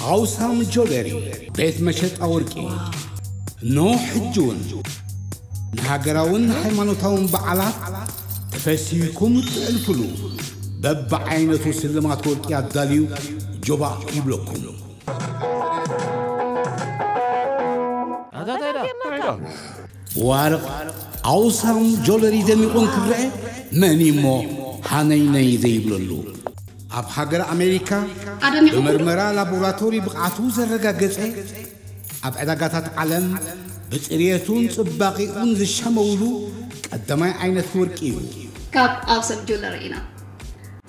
ኣውሳም ጆለሪ ቤት መሸጣ ወርቂ። ኖ ሕጂ እውን ንሃገራውን ሃይማኖታውን በዓላት ተፈሲህኩም እትዕልፍሉ በብዓይነቱ ስልማት ወርቂ ኣዳልዩ ጆባ ይብለኩም። ብዋርቕ ኣውሳም ጆለሪ ደሚቑ እንትረአ መን እሞ ሃነይነይ ዘይብለሉ? ኣብ ሃገር ኣሜሪካ ኣደሚቑ ብመርመራ ላቦራቶሪ ብቕዓቱ ዘረጋገጸ፣ ኣብ ዕዳጋታት ዓለም ብጽርየቱን ጽባቒኡን ዝሸመውሉ ቀዳማይ ዓይነት ወርቂ እዩ። ካብ ኣውሳም ጆለሪ ኢና።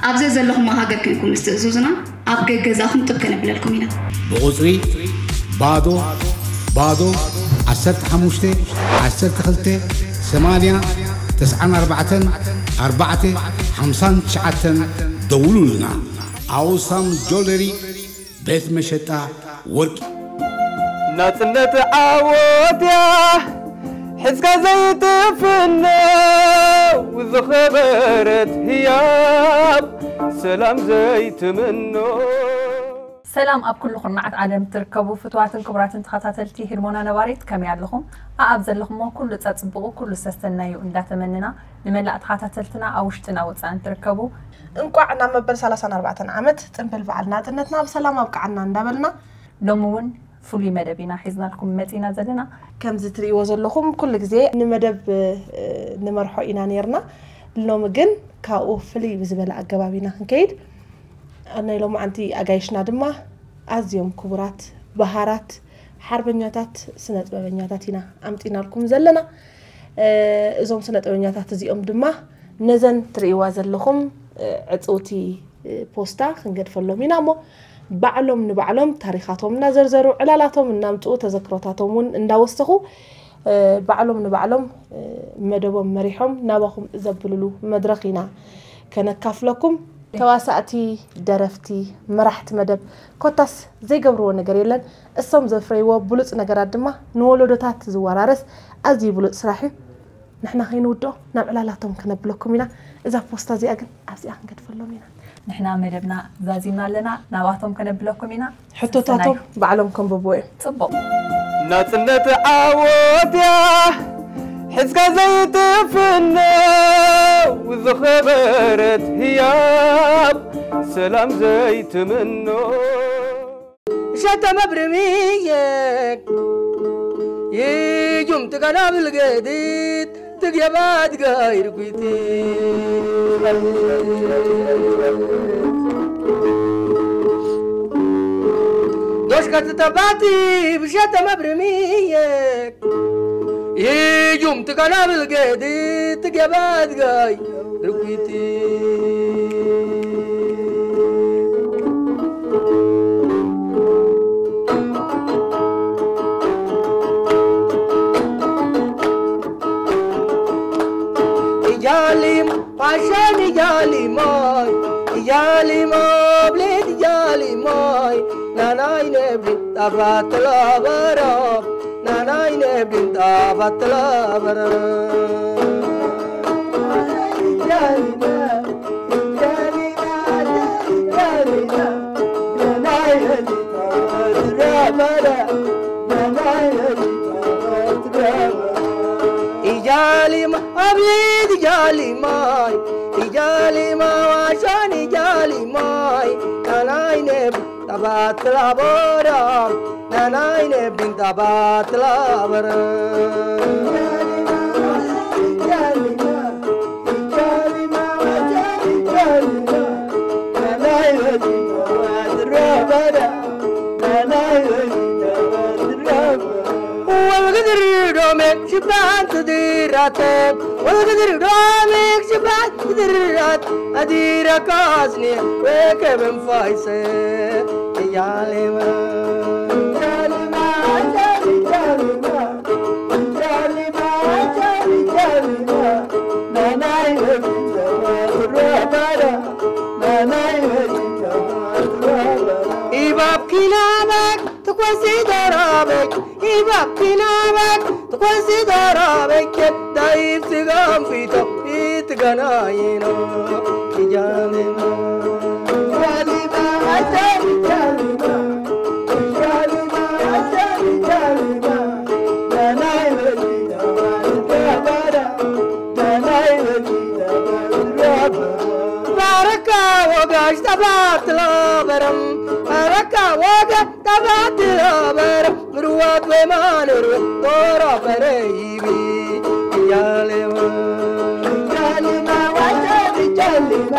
ኣብ ዘዘለኹሞ ሃገር ኮይንኩም ምስ ትእዝዙና ኣብ ገገዛኹም ጥብ ከነብለልኩም ኢና። ብቑጽሪ ባዶ ባዶ ዓሰርተ ሓሙሽተ ዓሰርተ ክልተ ሰማንያ ተስዓን ኣርባዕተን ኣርባዕተ ሓምሳን ትሽዓተን ደውሉልና። ኣውሳም ጆለሪ ቤት መሸጣ ወርቂ። ናጽነት ዓወት እያ ሒዝካ ዘይትፍነው ዝኸበረት ህያብ ሰላም ዘይትምኖ። ሰላም ኣብ ኩሉ ኩርናዓት ዓለም ትርከቡ ፍትዋትን ክቡራትን ተኸታተልቲ ህድሞና ነባሪት፣ ከመይ ኣለኹም? ኣኣብ ዘለኹሞ ኩሉ ጸጽብቑ ኩሉ ሰስተናዩ እንዳተመንና ንመላእ ተኸታተልትና ኣብ ውሽጥና ወጻእን ትርከቡ እንቋዕ ናብ መበል ሰላሳን ኣርባዕተን ዓመት ጽንብል በዓል ናጽነትና ብሰላም ኣብቅዓና እንዳበልና፣ ሎሚ እውን ፍሉይ መደብ ኢና ሒዝናልኩም መጺና ዘለና። ከምዚ ትርእይዎ ዘለኹም ኩሉ ግዜ ንመደብ፣ እ፣ ንመርሖ ኢና ነይርና። ሎሚ ግን ካብኡ ፍልይ ብዝበለ ኣገባብ ኢና ክንከይድ። ኣብ ናይ ሎማዓንቲ ኣጋይሽና ድማ ኣዝዮም ክቡራት፣ በሃራት፣ ሓርበኛታት፣ ስነ ጥበበኛታት ኢና ኣምጺናልኩም ዘለና። እ፣ እዞም ስነ ጥበበኛታት እዚኦም ድማ ነዘን ትርእይዋ ዘለኹም፣ እ፣ ዕጽውቲ፣ እ፣ ፖስታ ክንገድፈሎም ኢና እሞ፣ ባዕሎም ንባዕሎም ታሪኻቶም እናዘርዘሩ፣ ዕላላቶም እናምጽኡ፣ ተዘክሮታቶም እውን እንዳወሰኹ፣ እ፣ ባዕሎም ንባዕሎም፣ እ፣ መደቦም መሪሖም ናባኹም ዘብልሉ መድረኽ ኢና ከነካፍለኩም። ተዋሳእቲ፣ ደረፍቲ፣ መራሕቲ መደብ ኮታስ ዘይገብርዎ ነገር የለን። እሶም ዘፍረይዎ ብሉጽ ነገራት ድማ ንወለዶታት ዝወራረስ ኣዝዩ ብሉጽ ስራሕ እዩ። ንሕና ከይንውድኦ ናብ ዕላላቶም ከነብለኩም ኢና። እዛ ፖስታ እዚኣ ግን ኣብዚኣ ክንገድፈሎም ኢና። ንሕና መደብና ዛዚምና ኣለና፣ ናባቶም ከነብለኩም ኢና። ሕቶታቶም ሰናይ። ባዕሎም ከንብብዎ እዮም። ጽቡቕ። ናጽነት ዓወት እያ ሒዝካ ዘይትፍነው ዝኸበረት ህያብ ሰላም ዘይትምኖ። ሸተ መብርምየክ ይጁም ትገናብል ገድት ትገባት ጋይር ጒቲ ዶሽከ ትተባቲ ብሸተ መብርምየክ ይጁም ትገናብል ገድት ትገባት ጋይ ርኩይቲ። ኢጃሊም ፋሸን ኢጃሊማይ ኢጃሊማ ብሌት ኢጃሊማይ ናናይ ነብሪ ጣፋት ላበራ ናናይ ነብሪ ጣፋት ላበራ። ኢጃሊማ ኣብሊድ ኢጃሊማይ ኢጃሊማ ዋሻን ኢጃሊማይ ናናይ ነብሪ ጣፋት ላበራ ናናይ ነብሪ ጣፋት ላበራ። ወልግድር ዶሜ ሽባን ትድራተ ወልግድር ዶሜ ሽባን ትድራት ኣዲረካስኒ ወከብን ፋይሰ እያሌማ እያሌማ እያሌማ እያሌማ እያሌማ ናናይ ወዲተባዳ ናናይ ወዲተባዳ ኢባብ ኪናመክ ትኮሲ ደራበክ ኢባብ ኪናመክ ትኮሲ ደራበክ ዳይብ ስጋም ፊቶ ኢትገናይኖ ኢያሌማ ኢያሌማ ኢያሌማ ባትላበረም ኣረካ ወገ ተባትላበረ ምርዋት ወይማንር ጦራ በረይቢ እያሌዋ ጃሊማ ዋጀ ቢጃሊማ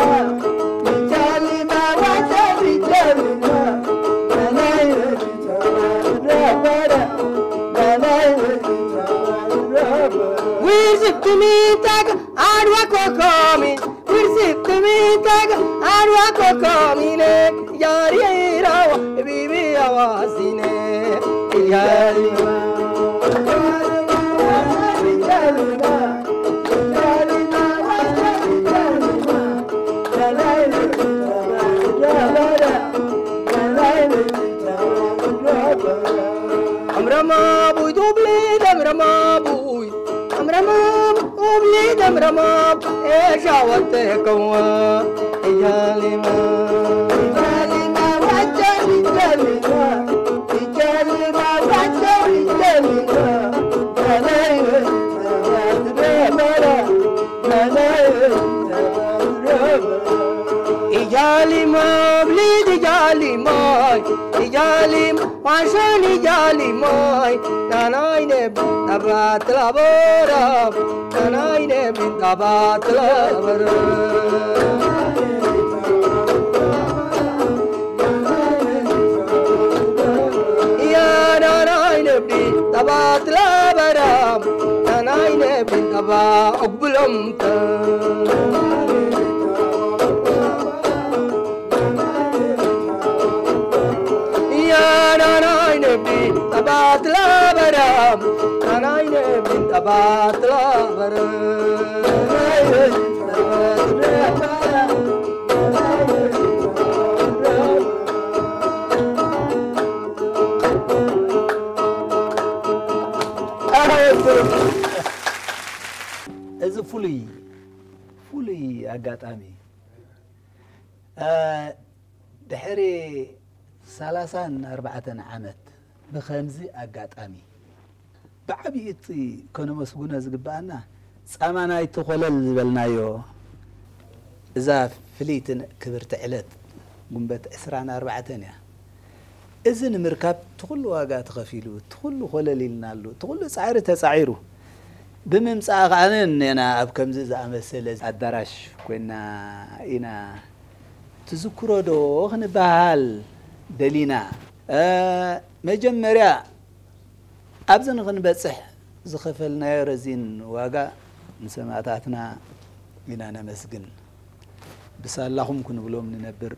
ጃሊማ ዋጀ ቢጃሊማ ዊርዝብትሚታግ ኣድዋ ኮኮሚ ዊርዝብትሚታግ ኣድዋ ኮኮሚነ ያሪራዋ ቢቢ ኣዋዚነ ያሪዋ أمرما بوي دوبلي دمرما بوي أمرما بوبلي دمرما إيش عوضتكم يا لما يا لما وجهي جلما يا لما وجهي جلما يا لما إجالي ما بليد إجالي ماي إجالي ما عشان إجالي ماي ناناينب تبات لبرم ناناينب تبات لبرم يا ناناينب تبات لبرم ناناينب تبات أقبلم እዚ ፍሉይ ፍሉይ ኣጋጣሚ ድሕሪ ሰላሳን ኣርባዕተን ዓመት ብኸምዚ ኣጋጣሚ ብዓብዪ እቲ ከነመስግኖ ዝግብኣና ጻማ ናይቲ ኮለል ዝበልናዮ እዛ ፍልይትን ክብርቲ ዕለት ጉንበት ዕስራን ኣርባዕተን እያ። እዚ ንምርካብ እቲ ኩሉ ዋጋ ተኸፊሉ፣ እቲ ኩሉ ኮለል ኢልናሉ፣ እቲ ኩሉ ጻዕሪ ተጻዒሩ ብምምጻእ ከኣ እኔና ኣብ ከምዚ ዝኣመሰለ ኣዳራሽ ኮይና ኢና ትዝክሮ ዶ ክንበሃል ደሊና። መጀመርያ ኣብዚ ንኽንበጽሕ ዝኸፈልናዮ ረዚን ዋጋ ንሰማእታትና ኢና ነመስግን። ብሳላኹም ክንብሎም ንነብር፣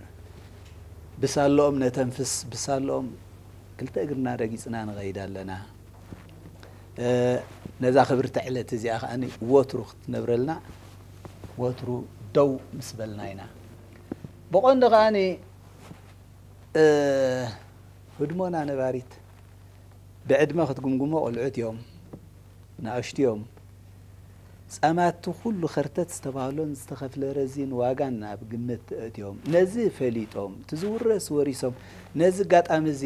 ብሳለኦም ነተንፍስ፣ ብሳለኦም ክልተ እግርና ረጊጽና ንኸይድ ኣለና። ነዛ ክብርቲ ዕለት እዚኣ ከኣ ወትሩ ክትነብረልና ወትሩ ደው ምስ በልና ኢና። ብቐንዱ ከኣ ህድሞና ነባሪት ብዕድመ ክትግምግሞ ቆልዑት እዮም፣ ንኣሽቱ እዮም። ጸማቲ ኩሉ ከርተት ዝተባህሎን ዝተኸፍለ ረዚን ዋጋን ኣብ ግምት ተእትዮም ነዚ ፈሊጦም እቲ ዝውረስ ወሪሶም ነዚ ኣጋጣሚ እዚ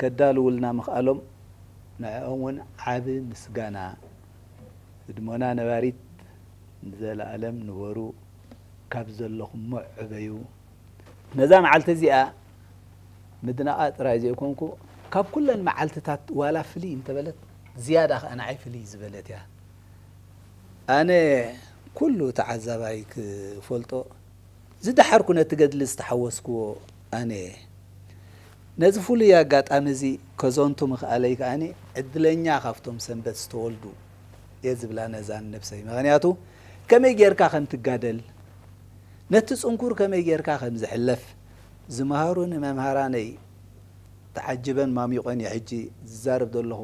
ከዳልውልና ምኽኣሎም ንዕኦም እውን ዓቢ ምስጋና። ህድሞና ነባሪት ንዘለኣለም ንበሩ፣ ካብ ዘለኹሞ ዕበዩ። ነዛ መዓልቲ እዚኣ ምድናቓ ጥራይ ዘይኮንኩ ካብ ኩለን መዓልትታት ዋላ ፍልይ እንተበለት ዝያዳ ከኣ ንዓይ ፍልይ ዝበለት እያ። ኣነ ኩሉ ተዓዛባይ ክፈልጦ ዝደሓርኩ ነቲ ገድሊ ዝተሓወስክዎ ኣነ እየ። ነዚ ፍሉይ ኣጋጣሚ እዚ ከዘንቱ ምኽኣለይ ከኣ ዕድለኛ ካብቶም ሰንበት ዝተወልዱ እየ ዝብላ ነዛ ንነብሰይ። ምኽንያቱ ከመይ ጌርካ ከም ትጋደል፣ ነቲ ጽንኩር ከመይ ጌርካ ከም ዝሕለፍ ዝመሃሩኒ መምሃራነይ ተዓጅበን ማሚቖን እየ ሕጂ ዝዛረብ ዘለኹ።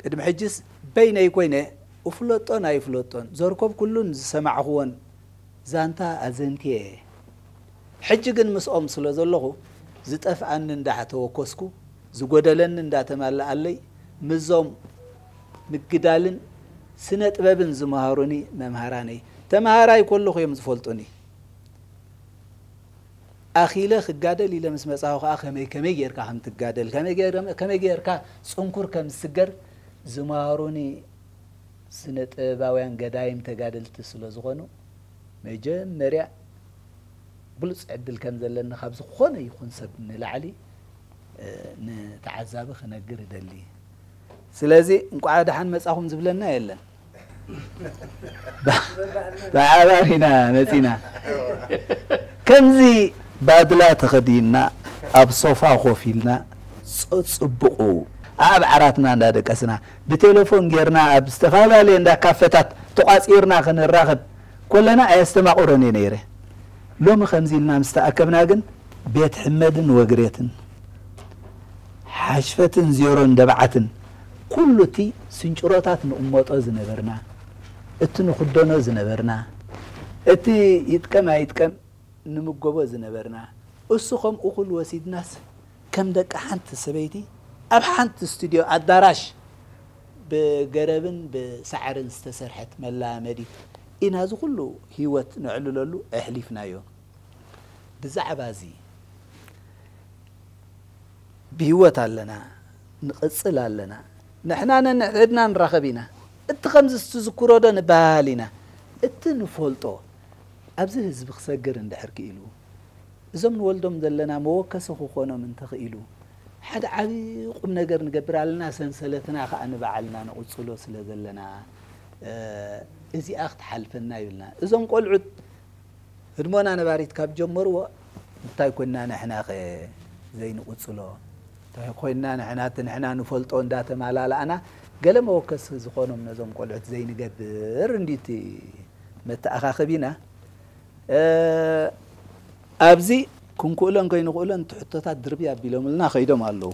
ቅድሚ ሕጅስ በይነይ ኮይነ እፍለጦን ኣይፍለጦን ዘርከብኩሉን ዝሰማዕኽዎን ዛንታ ኣዘንትየ እየ። ሕጂ ግን ምስኦም ስለ ዘለኹ ዝጠፍኣኒ እንዳተወከስኩ ዝጎደለኒ እንዳተማልኣለይ ምስዞም ምግዳልን ስነ ጥበብን ዝመሃሩኒ መምሃራነይ ተምሃራይ ከለኹ እዮም ዝፈልጡኒ። ኣኺለ ክጋደል ኢለ ምስ መጻኹ ከኣ ከመይ ከመይ ጌርካ ከም ትጋደል ከመይ ጌርካ ጽንኩር ከም ዝስገር ዝመሃሩኒ ስነ ጥበባውያን ገዳይም ተጋደልቲ ስለ ዝኾኑ መጀመርያ ብሉጽ ዕድል ከም ዘለኒ ካብ ዝኾነ ይኹን ሰብ ንላዕሊ፣ እ፣ ንተዓዛቢ ክነግር እደሊ። ስለዚ እንቋዕ ደሓን መጻኹም ዝብለና የለን። ብሓባር ኢና መጺና። ከምዚ ባድላ ተኸዲንና፣ ኣብ ሶፋ ኮፍ ኢልና፣ ጸጽብቑ ኣብ ዓራትና እንዳደቀስና፣ ብቴሌፎን ጌርና ኣብ ዝተፈላለየ እንዳ ካፈታት ተቋጺርና ክንራኸብ ከለና ኣየስተማቕሮን እየ ነይረ። ሎሚ ከምዚ ኢልና ምስ ተኣከብና ግን ቤት ሕመድን ወግሬትን፣ ሓሽፈትን ዜሮን ደብዓትን፣ ኩሉ እቲ ስንጭሮታት ንቕመጦ ዝነበርና፣ እቲ ንኽደኖ ዝነበርና፣ እቲ ይጥቀም ኣይጥቀም ንምገቦ ዝነበርና፣ እሱ ከም እኹል ወሲድናስ ከም ደቂ ሓንቲ ሰበይቲ ኣብ ሓንቲ ስቱድዮ ኣዳራሽ ብገረብን ብሳዕርን ዝተሰርሐት መላመዲት ኢና እዚ ኩሉ ህይወት ነዕልለሉ ኣሕሊፍናዮ። ብዛዕባ እዚ ብህይወት ኣለና፣ ንቕጽል ኣለና። ንሕና ነንሕድና ንራኸብ ኢና። እቲ ከምዚ ትዝክሮ ዶ ንበሃል ኢና። እቲ ንፈልጦ ኣብዚ ህዝቢ ክሰግር እንድሕር ክኢሉ፣ እዞም ንወልዶም ዘለና መወከሲ ክኾኖም እንተኽኢሉ፣ ሓደ ዓቢ ቁም ነገር ንገብር ኣለና። ሰንሰለትና ከኣ ንባዕልና ንቕጽሎ ስለ ዘለና፣ እ፣ እዚኣ ክትሓልፈና ይብልና። እዞም ቆልዑት ህድሞና ነባሪት ካብ ጀመርዎ፣ እንታይ ኮይንና ንሕናኸ ዘይንቕጽሎ? እንታይ ኮይንና ንሕና እቲ ንሕና ንፈልጦ እንዳተማላላእና ገለ መወከሲ ዝኾኖም ነዞም ቆልዑት ዘይንገብር እንድዩ እቲ መተኣኻኸቢና። እ፣ ኣብዚ ክንክእሎን ከይንኽእሎን እቲ ሕቶታት ድርብይ ኣቢሎምልና ከይዶም ኣለዉ።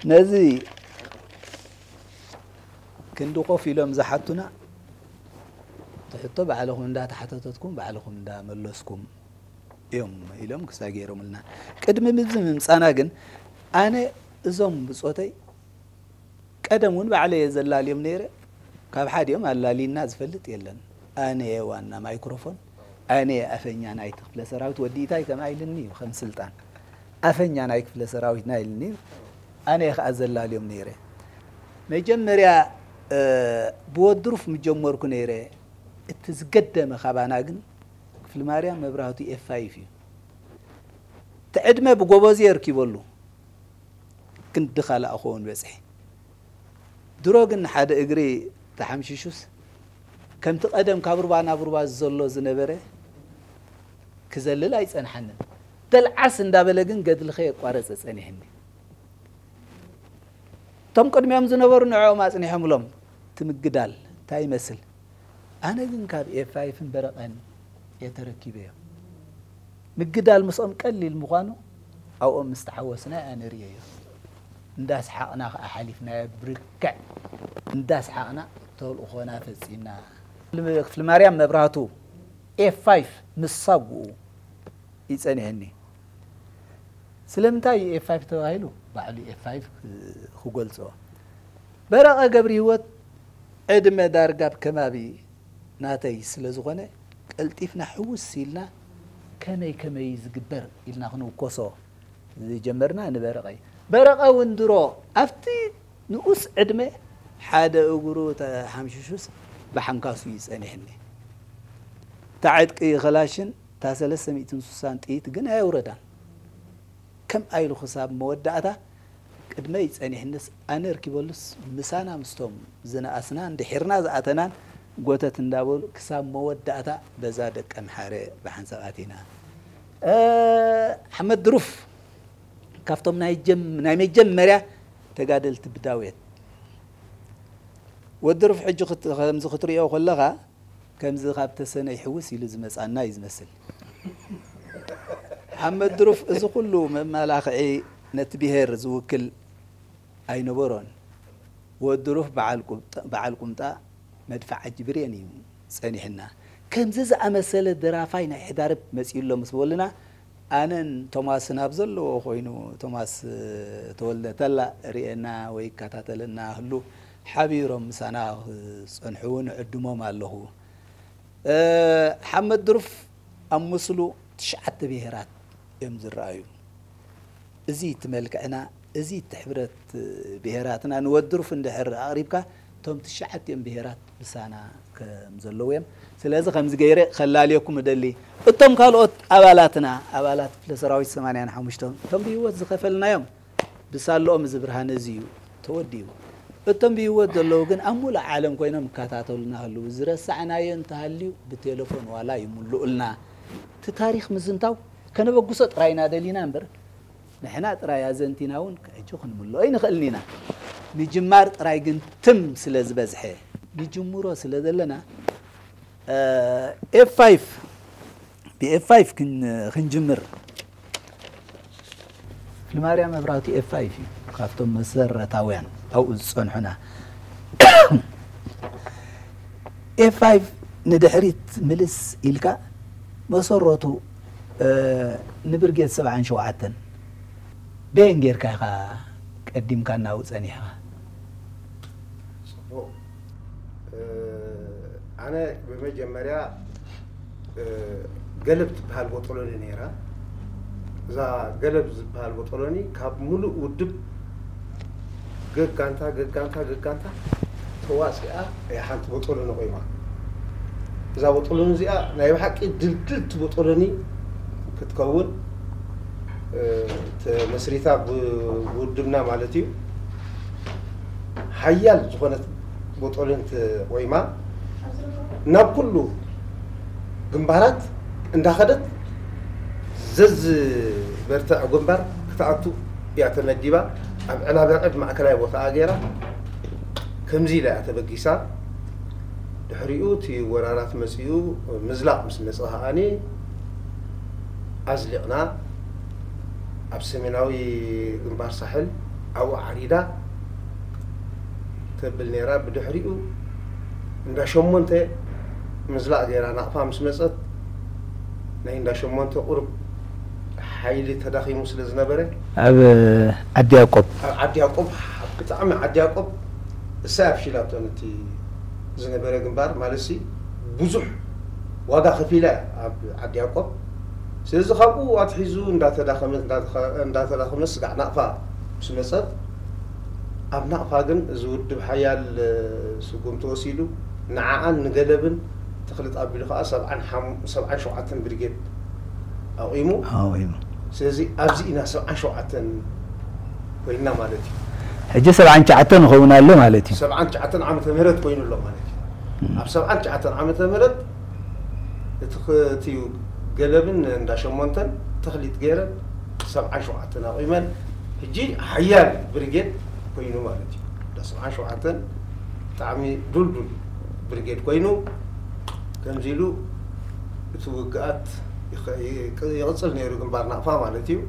ነዚ ክንዲ ኮፍ ኢሎም ዝሓቱና፣ እቲ ሕቶ ባዕልኹም እንዳተሓተተትኩም ባዕልኹም እንዳመለስኩም እዮም ኢሎም ክሳ ገይሮምልና። ቅድሚ ምዚ ምምጻና ግን ኣነ እዞም ብጾተይ ቀደም እውን ባዕለየ ዘላልዮም ነይረ። ካብ ሓዲኦም ኣላሊና ዝፈልጥ የለን። ኣነ እየ ዋና ማይክሮፎን፣ ኣነ እየ ኣፈኛ ናይቲ ክፍለ ሰራዊት። ወዲ ኢታይ ከምኣ ኢልኒ እዩ ከም ስልጣን። ኣፈኛ ናይ ክፍለ ሰራዊትና ኢልኒ እዩ። ኣነ እየ ከኣ ዘላልዮም ነይረ። መጀመርያ፣ እ፣ ብወድሩፍ ምጀመርኩ ነይረ። እቲ ዝገደመ ካባና ግን ክፍሊ ማርያም መብራህቱ ኤፍ ፋይፍ እዩ። እቲ ዕድመ ብጎበዙ የርኪበሉ። ክንዲ ካልኣ ክኸውን በጽሒ። ድሮ ግን ሓደ እግሪ ተሓምሺሹስ፣ ከምቲ ቀደም ካብ ሩባ ናብ ሩባ ዘሎ ዝነበረ ክዘልል ኣይጸንሓንን። ደልዓስ እንዳበለ ግን ገድሊ ከየቋረጸ ጸኒሕኒ። እቶም ቅድሚኦም ዝነበሩ ንዕኦም ኣጽኒሖምሎም። እቲ ምግዳል እንታይ ይመስል? ኣነ ግን ካብ ኤፍ ፋይፍን በረቐን እየ ተረኪበዮ። ምግዳል ምስኦም ቀሊል ምዃኑ ኣብኦም ምስ ተሓወስና እያ ንርእየዮ። እንዳስሓቕና ከኣ ሓሊፍናዮ፣ ብርክዕ እንዳስሓቕና ተልእኾና ፈጺምና። ክፍሊ ማርያም መብራህቱ ኤፍ ፋይፍ ምስ ሳጉኡ ይጸኒሐኒ። ስለምንታይ እዩ ኤፍ ፋይፍ ተባሂሉ? ባዕሉ ኤፍ ፋይፍ ክገልጾ። በረቐ ገብርሂወት ዕድመ ዳርጋ ኣብ ከባቢ ናተይ ስለ ዝኾነ፣ ቀልጢፍና ሕውስ ኢልና ከመይ ከመይ ዝግበር ኢልና ክንውከሶ ዝጀመርና ንበረቐ እዩ። በረቐ እውን ድሮ ኣብቲ ንኡስ ዕድመ ሓደ እግሩ ተሓምሽሹስ ብሓንካሱ እዩ ጸኒሕኒ። እታ ዕጥቂ ኸላሽን እታ ሰለስተ ሚእትን ስሳን ጥይት ግን ኣየውረዳን። ከምኣ ኢሉ ክሳብ መወዳእታ ቅድመይ ጸኒሕንስ ኣነ ርኪበሉስ ምሳና ምስቶም ዝነኣስናን ድሒርና ዝኣተናን ጎተት እንዳበሉ ክሳብ መወዳእታ በዛ ደቀምሓረ ብሓንሳብ ኣቲና። እ፣ ኣሕመድ ድሩፍ ካብቶም ናይ ጀም-፣ ናይ መጀመርያ ተጋደልቲ ብዳውየት። ወዲ ድሩፍ ሕጂ ክት-፣ ከምዚ ክትርእዮ ከለኻ ከምዚ ካብ ተሰነይ ሕውስ ኢሉ ዝመጻና እዩ ዝመስል። ሓመድ ድሩፍ እዚ ኩሉ መመላኽዒ ነቲ ብሄር ዝውክል ኣይነበሮን። ወዲ ድሩፍ በዓል ቁምጣ፣ በዓል ቁምጣ መድፍዓጂ ብሬን እዩ ጸኒሕና። ከምዚ ዝኣመሰለ ደራፋይ ናይ ሕዳርብ መጺኡ ኣሎ ምስ በሉና፣ ኣነን ቶማስን ኣብ ዘለዎ ኮይኑ፣ ቶማስ ተወልደ ተላ ርእየና ወይ ይከታተለና ህሉ፣ ሓቢሮም ምሳና ክጸንሑ እውን እዕድሞም ኣለኹ። እ፣ ሓመድ ድሩፍ ኣብ ምስሉ ትሽዓተ ብሄራት እዮም ዝረኣዩ። እዚ እቲ መልክዕና፣ እዚ እቲ ሕብረት ብሄራትና ንወዲ ድሩፍ እንድሕር ኣቕሪብካ፣ እቶም ትሽዓቲኦም ብሄራት ምሳና ከም ዘለዉ እዮም። ስለዚ ከምዚ ገይረ ከላልየኩም እደሊ። እቶም ካልኦት ኣባላትና፣ ኣባላት ክፍለ ሰራዊት ሰማንያን ሓሙሽተን፣ እቶም ብህይወት ዝኸፈልናዮም ብሳልኦም እዚ ብርሃን እዚ እዩ ተወዲኡ። እቶም ብህይወት ዘለዉ ግን ኣብ ሙሉእ ዓለም ኮይኖም ይከታተሉና ኣለዉ። ዝረሳዕናዮ እንተሃልዩ ብቴሌፎን ዋላ ይምልኡልና። እቲ ታሪኽ ምዝንታው ከነበግሶ ጥራይ ኢና ደሊና እምበር፣ ንሕና ጥራይ ኣዘንቲና እውን ሕጂ ክንምልኦ ኣይንኽእልን ኢና። ምጅማር ጥራይ ግን ትም ስለ ዝበዝሐ፣ ንጅምሮ ስለ ዘለና፣ ኤፍ ፋይቭ፣ ብኤፍ ፋይቭ ክን-፣ ክንጅምር። ፍልማርያ መብራህቱ ኤፍ ፋይቭ እዩ፣ ካብቶም መሰረታውያን ኣብኡ ዝጸንሑና። ኤፍ ፋይቭ ንድሕሪት ምልስ ኢልካ፣ መሰረቱ፣ እ፣ ንብርጌድ ሰብዓን ሸውዓተን በየን ጌርካ ኢኻ ቀዲምካ እናው ጸኒሕኻ? ጽቡቕ። እ፣ ኣነ ብመጀመርያ፣ እ፣ ገለብ ትበሃል ቦጦሎኒ ነይራ። እዛ ገለብ ዝበሃል ቦጦሎኒ ካብ ሙሉእ ውድብ ገጋንታ፣ ገጋንታ፣ ገጋንታ ተዋፂኣ እያ ሓንቲ ቦጦሎኒ ቆይማ። እዛ ቦጦሎኒ እዚኣ ናይ ብሓቂ ድልድልቲ ቦጦሎኒ ክትከውን፣ እ፣ ተመስሪታ ብ-፣ ብውድብና ማለት እዩ። ሓያል ዝኾነት ቦጦሎኒ ቆይማ ናብ ኩሉ ግንባራት እንዳኸደት ዘዝበርትዕ ግንባር ክትኣቱ እያ ተመዲባ። ኣብ ዕላበዕድ ማእከላይ ቦታኣ ገይራ ከምዚ ኢላ እያ ተበጊሳ። ድሕሪኡ እቲ ወራራት መጺኡ ምዝላቕ ምስ መጸ ከኣኒ ኣዝሊቕና ኣብ ሰሜናዊ ግንባር ሳሕል ኣብኡ ዓሪዳ ተብል ነይራ። ብድሕሪኡ እንዳ ሸሞንተ ምዝላቕ ገይራ ናቕፋ ምስ መጸት ናይ እንዳ ሸሞንተ ቁሩብ ሓይሊ ተዳኺሙ ስለ ዝነበረ ኣብ ዓዲ ያዕቆብ ኣብ ዓዲ ያዕቆብ ብጣዕሚ ዓዲ ያዕቆብ እሳ ኣፍሺላቶ ነቲ ዝነበረ ግንባር ማለት ሲ ብዙሕ ዋጋ ከፊላ እያ ኣብ ዓዲ ያዕቆብ። ስለዚ ካብኡ ኣትሒዙ እንዳተዳኸመ እንዳተኸ-፣ እንዳተዳኸመ ስጋዕ ናቕፋ ምስ መጸት ኣብ ናቕፋ ግን እዚ ውድብ ሓያል ስጉምቲ ወሲዱ ንዓኣን ንገለብን ተኽልጥ ኣቢሉ ከኣ ሰብዓን ሓም-፣ ሰብዓን ሸውዓተን ብሪጌድ ኣቑሙ። ኣቑሙ። ስለዚ ኣብዚ ኢና ሰብዓን ሸውዓተን ኮይንና ማለት እዩ። ሕጂ ሰብዓን ትሽዓተን ይኸውን ኣሎ ማለት እዩ። ሰብዓን ትሽዓተን ዓመተ ምህረት ኮይኑ ኣሎ ማለት እዩ። እም። ኣብ ሰብዓን ትሽዓተን ዓመተ ምህረት እቲ ኽ-፣ እቲ ገለብን እንዳ ሸሞንተን ተኽሊጥ ገይረን ሰብዓን ሸውዓተን ኣቑመን ሕጂ ሓያል ብሪጌድ ኮይኑ ማለት እዩ። እንዳ ሰብዓን ሸውዓተን ብጣዕሚ ዱልዱል ብሪጌድ ኮይኑ ከምዚ ኢሉ እቲ ውግኣት ይኸ-፣ ይቅ-፣ ይቕጽል ነይሩ ግንባር ናቕፋ ማለት እዩ።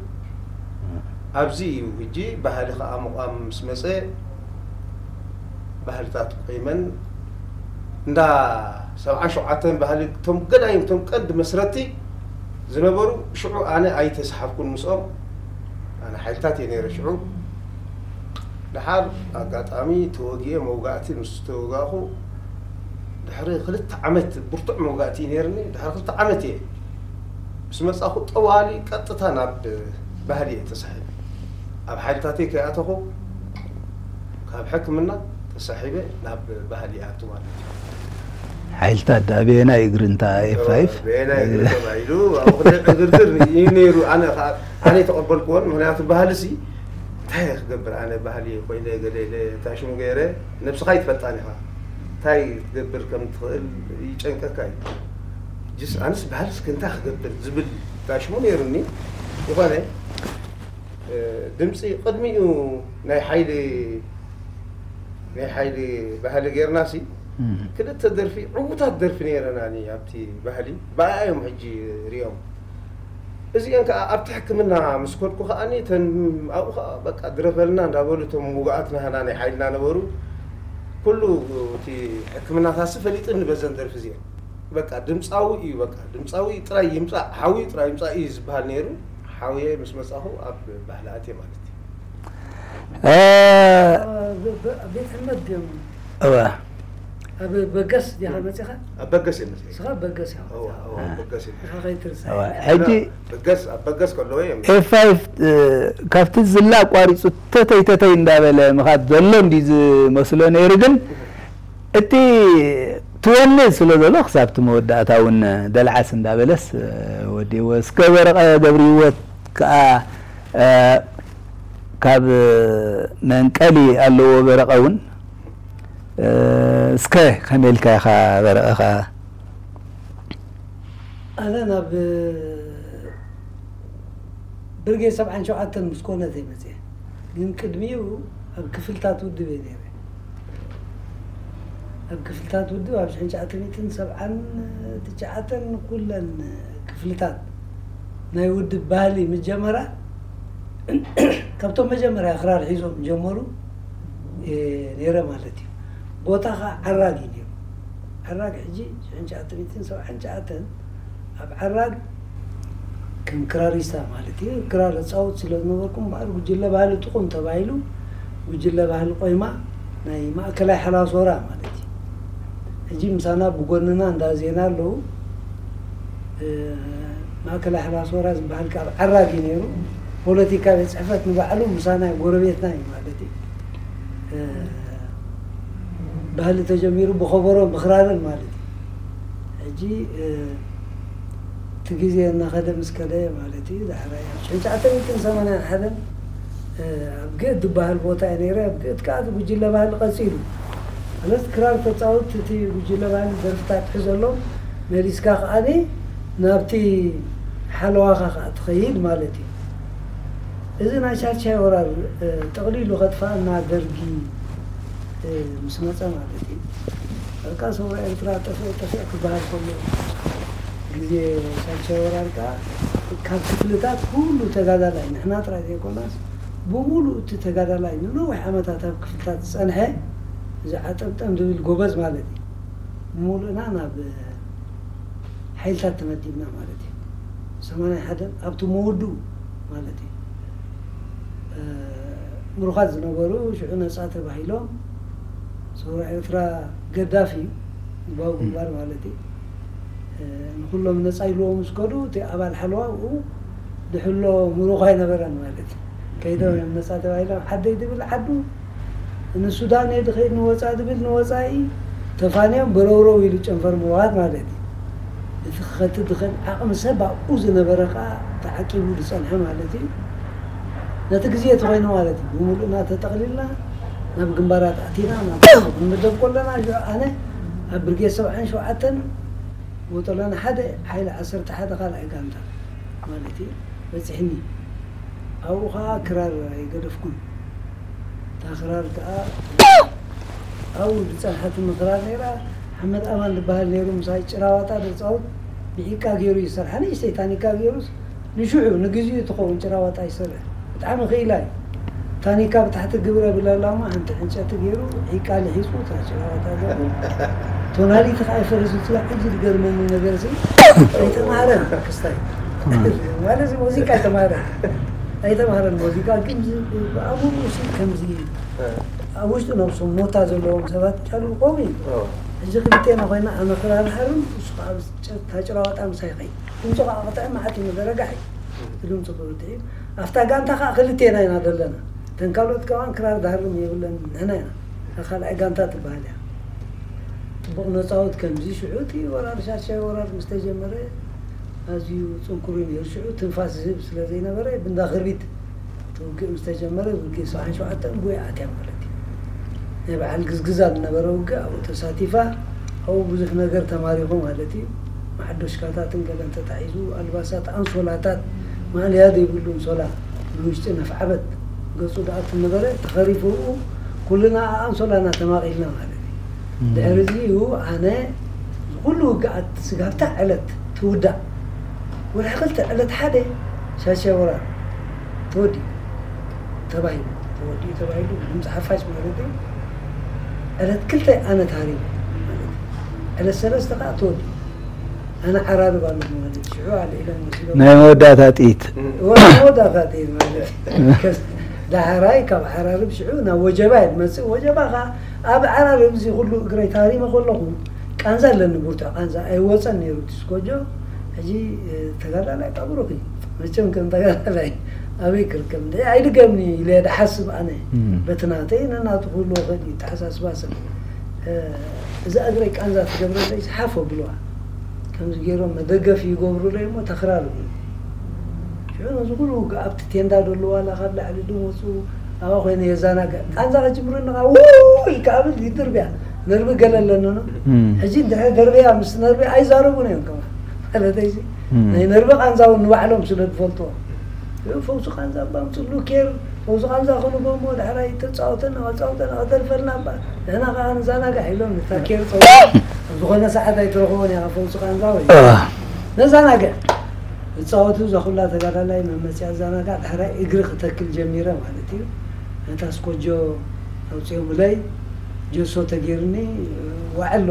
ኣብዚ እዩ ሕጂ ባህሊ ኸዓ ምቋም ምስ መጸ ባህልታት ቆይመን እንዳ ሰብዓን ሸውዓተን ባህሊ እቶም ገዳይም እቶም ቀንዲ መስረቲ ዝነበሩ ሽዑ ኣነ ኣይተሰሓብኩን ምስኦም። ኣነ ሓይልታት እየ ነይረ ሽዑ። ደሓር ኣጋጣሚ ተወጊኤ መውጋእቲ ምስ ተወጋእኹ ድሕሪ ክልተ ዓመት ብርቱዕ መውጋእቲ እዩ ነይርኒ። ድሕሪ ክልተ ዓመት እየ ምስ መጻኹ ጠዋሊ ቀጥታ ናብ ባህሊ እየ ተሳሒበ። ኣብ ሓይልታተይ ከይኣተኹ ካብ ሕክምና ተሳሒበ ናብ ባህሊ ይኣቱ ማለት እዩ። ሓይልታት ደኣ በየናይ እግሪ እንታ ኤፍ ፋይቭ? በየናይ እግሪ ተባሂሉ ኣብኡ ክደ-፣ ዕግርግር እዩ ነይሩ። ኣነ ኸዓ፣ ኣነ የተቐበልኩዎን፣ ምኽንያቱ ባህልሲ እንታይ እየ ክገብር? ኣነ ባህሊ ኮይነ ገለ ኢለ እንታይ ሽሙ ገይረ፣ ነብስኻ ኣይትፈልጣን ኢኻ። እንታይ ክትገብር ከም ትኽእል ይጨንቀካ እዩ። ጅስ፣ ኣነስ ባህልስ እንታይ ክገብር ዝብል እንታይ ሽሙ ነይሩኒ። ዝኾነ፣ እ፣ ድምፂ ቅድሚኡ ናይ ሓይሊ ናይ ሓይሊ ባህሊ ጌርናሲ እም። ክልተ ደርፊ፣ ዕዉታት ደርፊ ነይረናኒ ኣብቲ ባህሊ። ብኣያ እዮም ሕጂ ሪኦም። እዚአን ከኣ ኣብቲ ሕክምና ምስ ከድኩ ከኣኒ እተን ኣብኡ ከኣ በቃ ድረፈልና እንዳበሉ እቶም ውጉኣት ናህና ናይ ሓይልና ነበሩ። ኩሉ እቲ ሕክምናታሲ ፈሊጥኒ በዘን ደርፊ እዚአን። በቃ ድምጻዊ እዩ፣ በቃ ድምጻዊ ጥራይ ይምጻእ፣ ሓዊ ጥራይ ይምጻእ እዩ ዝበሃል ነይሩ። ሓውየ ምስ መጻኹ ኣብ ባህሊ ኣትየ ማለት እዩ። እ፣ ብ-፣ ብ-፣ ቤት ሕመድ ድዮም? እወ። ኣብ በገስ ዲኻ መጺኻ? ኣብ በገስ እየ መጺኤ። ንስኻ በገስ ኢኻ እወ፣ መጺኻ። እወ፣ ኣብ በገስ እየ መጺኤ። ንስኻ ከይትርሳዕ። እወ። ሕጂ በገስ፣ ኣብ በገስ ከለወ እየ መጺኤ። ኤፍ ፋይቭ፣ እ፣ ካብቲ ዝላ ኣቋሪጹ ተተይ ተተይ እንዳበለ ምኻድ ዘሎ እንዲ ዝመስሎ ነይሩ፣ ግን እቲ ትወኒ ስለ ዘሎ ክሳብ እቲ መወዳእታ እውን ደልዓስ እንዳበለስ ወዲዎ። እስከ በረቐ ገብርህይወት ከዓ ካብ መንቀሊ ኣለዎ በረቐ እውን እስከ ከመይ ኢልካ ኢኻ በረቐ ከዓ? ኣነ ናብ ብርጌድ ሰብዓን ሸውዓተን ምስ ኮነ ዘይመፅአ ግን ቅድሚኡ ኣብ ክፍልታት ውድብ እየ ነይረ። ኣብ ክፍልታት ውድብ ኣብ ሽሕን ትሽዓተ ሚእትን ሰብዓን ትሽዓተን ኩለን ክፍልታት ናይ ውድብ ባህሊ ምስ ጀመራ ካብቶም መጀመርያ ክራር ሒዞም ጀመሩ ነይረ ማለት እዩ። ቦታ ከዓ ዓራግ እዩ ነይሩ። ዓራግ ሕጂ ሽሕን ትሽዓተ ሚእትን ሰብዓን ትሽዓተን ኣብ ዓራግ ከም ክራሪስታ ማለት እዩ። ክራር እፃወት ስለ ዝነበርኩ እምበኣር ጉጅለ ባህሊ ጥቁም ተባሂሉ ጉጅለ ባህሊ ቆይማ ናይ ማእከላይ ሓላሶራ ማለት እዩ። ሕጂ ምሳና ብጎንና እንዳ ዜና ኣለዉ። ማእከላይ ሓላሶራ ዝበሃል ካብ ዓራግ እዩ ነይሩ። ፖለቲካ ቤት ፅሕፈት ንባዕሉ ምሳና ጎረቤትና እዩ ማለት እዩ። ባህሊ ተጀሚሩ ብኸበሮን ብኽራርን ማለት እዩ። ሕጂ እቲ ግዜ እናኸደ ምስ ከደ ማለት እዩ። ዳሕራይ ኣብ ሽሕን ትሽዓተ ሚእትን ሰማንያን ሓደን ኣብ ግእት ዝበሃል ቦታ እየ ነይረ። ኣብ ግእት ከዓ እቲ ጉጅለ ባህሊ ቀፂሉ ማለት ክራር ተፃወት እቲ ጉጅለ ባህሊ ደርፍታት ትሕዘሎም መሊስካ ከዓኒ ናብቲ ሓለዋኻ ከዓ ትኸይድ ማለት እዩ። እዚ ናይ ሻድሻይ ወራር ጠቕሊሉ ከጥፋእና ደርጊ ምስ መፀ ማለት እዩ። በቃ ሰውራ ኤርትራ ጠፍአ ጠፍአ ክበሃል ከሎ ግዜ ሻድሻይ ወራር ከዓ ካብ ክፍልታት ኩሉ ተጋዳላይ ንሕና ጥራይ ዘይኮናስ ብሙሉእ እቲ ተጋዳላይ ንነዊሕ ዓመታት ኣብ ክፍልታት ዝፀንሐ እዚ ዓጠምጠም ዝብል ጎበዝ ማለት እዩ። ብሙሉእና ናብ ሓይልታት ተመዲብና ማለት እዩ። ሰማንያ ሓደን ኣብቲ መወድኡ ማለት እዩ። ምሩኻት ዝነበሩ ሽዑ ነፃ ተባሂሎም ሰውራ ኤርትራ ገዳፊ ግባዊ ግንባር ማለት እዩ። ንኩሎም ነፃ ኢልዎም ምስ ከዱ እቲ ኣባል ሓለዋ ኣብኡ ድሕሎ ምሩኽ ኣይነበረን ማለት እዩ። ከይዶም እዮም ነፃ ተባሂሎም ዓደይ ድብል ዓዱ ንሱዳን እየ ድኸይድ ንወፃኢ ድብል ንወፃኢ ተፋንዮም በረውረው ኢሉ ጨንፈር ምውሃድ ማለት እዩ። እቲ ክኸትድ ዝኽእል ዓቕሚ ሰብ ኣብኡ ዝነበረ ከዓ ተዓቂቡ ዝፀንሐ ማለት እዩ። ነቲ ግዜ እቲ ኮይኑ ማለት እዩ። ብምሉእና ተጠቕሊልና ናብ ግንባራት ኣቲና ናብ ክንምደብ ከለና ሽዑ ኣነ ኣብ ብርጌድ ሰብዓን ሸውዓተን ወጠሎና ሓደ ሓይሊ ዓሰርተ ሓደ ካልኣይ ጋንታ ማለት እዩ በፂሕኒ። ኣብኡ ከዓ ክራር ኣይገደፍኩን። እታ ክራር ከዓ ኣብኡ ዝፀንሐትኒ ክራር ነይራ። ሓመድ ኣማን ዝበሃል ነይሩ ምሳይ ጭራዋጣ ዘፃውት ብዒቃ ገይሩ ይሰርሓ። ንእሽተይ ታኒካ ገይሩስ ንሽዑ ንግዚኡ ትኸውን ጭራዋጣ ይሰርሕ። ብጣዕሚ ክኢላ እዩ። ታኒካ ብታሕቲ ግብረ ብለላማ ሓንቲ ዕንጨቲ ገይሩ ዒቃ ልሒፁ እታ ጭራዋጣ ገይሩ ቶናሊቲ ከዓ ይፈርስ ይፅላ። ሕጂ ዝገርመኒ ነገር ሲ ኣይተማሃረን ክስታይ ማለት እዚ ሙዚቃ ኣይተማሃረን ኣይተማሃረን ሙዚቃ ግን ብኣእምሮ ሲ ከምዚ ኣብ ውሽጢ ነብሶም ኖታ ዘለዎም ሰባት ጫሉ ቆሚ ሕጂ ክልቴና ኮይና ኣነ ክራር ሃርም እሱ ከዓ እታ ጭራዋጣ ምሳይ ኸይድ ድምፁ ከዓ ክጥዕም መዓት እዩ መዘረጋሕ እዩ እቲ ድምፁ ክብርትዕ እዩ ኣብታ ጋንታ ከዓ ክልቴና ኢና ዘለና እተን ካልኦት ከማን ክራር ዝሃርም የብለን ንሕና ኢና እታ ካልኣይ ጋንታ ትበሃል እያ ፅቡቕ ነፃወት ከምዚ ሽዑ እቲ ወራር ሻሻይ ወራር ምስ ተጀመረ ኣዝዩ ፅንኩር እዩ ነይሩ ሽዑ ትንፋስ ዝህብ ስለ ዘይነበረ ብንዳ ክርቢት እቲ ውግእ ምስ ተጀመረ ውግእ ሰብዓን ሸውዓተን ጉያ ኣትያ ማለት እዩ ናይ በዓል ግዝግዛ ዝነበረ ውግእ ኣብኡ ተሳቲፋ ኣብኡ ብዙሕ ነገር ተማሪኹ ማለት እዩ ማሕዶሽካታትን ገለን ተታሒዙ ኣልባሳት ኣንሶላታት ማእለያ ዘይብሉ እንሶላ ንውሽጢ ነፍዓበት ገፁ ደኣ ትነበረ ተኸሪፉ ኩልና ኣንሶላና ተማቒልና ማለት እዩ ድሕሪ እዚ እዩ ኣነ ኩሉ ውግኣት ስጋብታ ዕለት ትውዳእ ወርሒ ክልተ ዕለት ሓደ ሻሻይ ወራር ተወዲኡ ተባሂሉ ተወዲኡ ተባሂሉ ድምፂ ሓፋሽ ማለት እዩ ዕለት ክልተ ኣነ ተሃሪቡ ማለት እዩ ዕለት ሰለስተ ከዓ ተወዲኡ ኣነ ዓራርብ ኣለኹ ማለት እዩ ሽዑ ኣልዒሎም ወሲዶም ናይ መወዳእታ ጥይት ወዳታ ጥይት ማለት እዩ ዳሕራይ ካብ ዓራርብ ሽዑ ናብ ወጀባ እየ ዝመፅእ ወጀባ ከዓ ኣብ ዓራርብ እዚ ኩሉ እግረይ ታሪመ ከለኹ ቃንዛ ኣለኒ ብርቱዕ ቃንዛ ኣይወፀን ነይሩ እቲ ስኮጆ ሕጂ ተጋዳላይ ጣብሩኺ መቸም ከም ተጋዳላይ ኣበይ ክርከብ እንደ ኣይድገምኒ ኢለ ድሓስብ ኣነ በቲ ናተይ ነናቱ ክህልዎ ክእል እዩ ተሓሳስባ ሰብ እዛ እግረይ ቃንዛ ትገብረለይ ሓፍ ኣብልዋ። ከምዚ ገይሮም መደገፊ ይገብሩለይ እሞ ተኽራር ይብሉ። ሽዑ ነዚ ኩሉ ውግእ ኣብቲ ቴንዳ ደሎ ዋላ ካብ ላዕሊ ድመፁ ኣብኣ ኮይነ የዛናግዕ። ቃንዛ ከጅምረኒ ከዓ ውይ ከብል ይድርብያ። ነርቢ ገለ ኣለኒ ኖ። እም። ሕጂ እንድሕር ደርብያ ምስ ነርቢ ኣይዛረቡን እዮም ከማ። ማለተይ ሲ እም። ናይ ነርቢ ቃንዛ እውን ንባዕሎም ስለ ዝፈልጥዎ። ፈውሲ ቃንዛ እባ ኣምፅሉ ኬር፣ ፈውሲ ቃንዛ ክንቦ እሞ ዳሕራይ ተፃወተና፣ ተፃወተና፣ ከተርፈልና እባ። ንሕና ከዓ ንዛናጋዕ ኢሎም ንታ ኬር ፀው። ኣብ ዝኾነ ሰዓት ኣይትረኽቦን ኢኻ ፈውሲ ቃንዛ ወይ። እ። ነዛናግዕ። ዝፃወቱ እዛ ኩላ ተጋዳላይ መመፅያ ዛናጋዕ ዳሕራይ እግሪ ክተክል ጀሚረ ማለት እዩ። ነታ ስኮጆ ኣውፅኦምለይ፣ ጀሶ ተገይሩኒ፣ ዋዒ ኣሎ።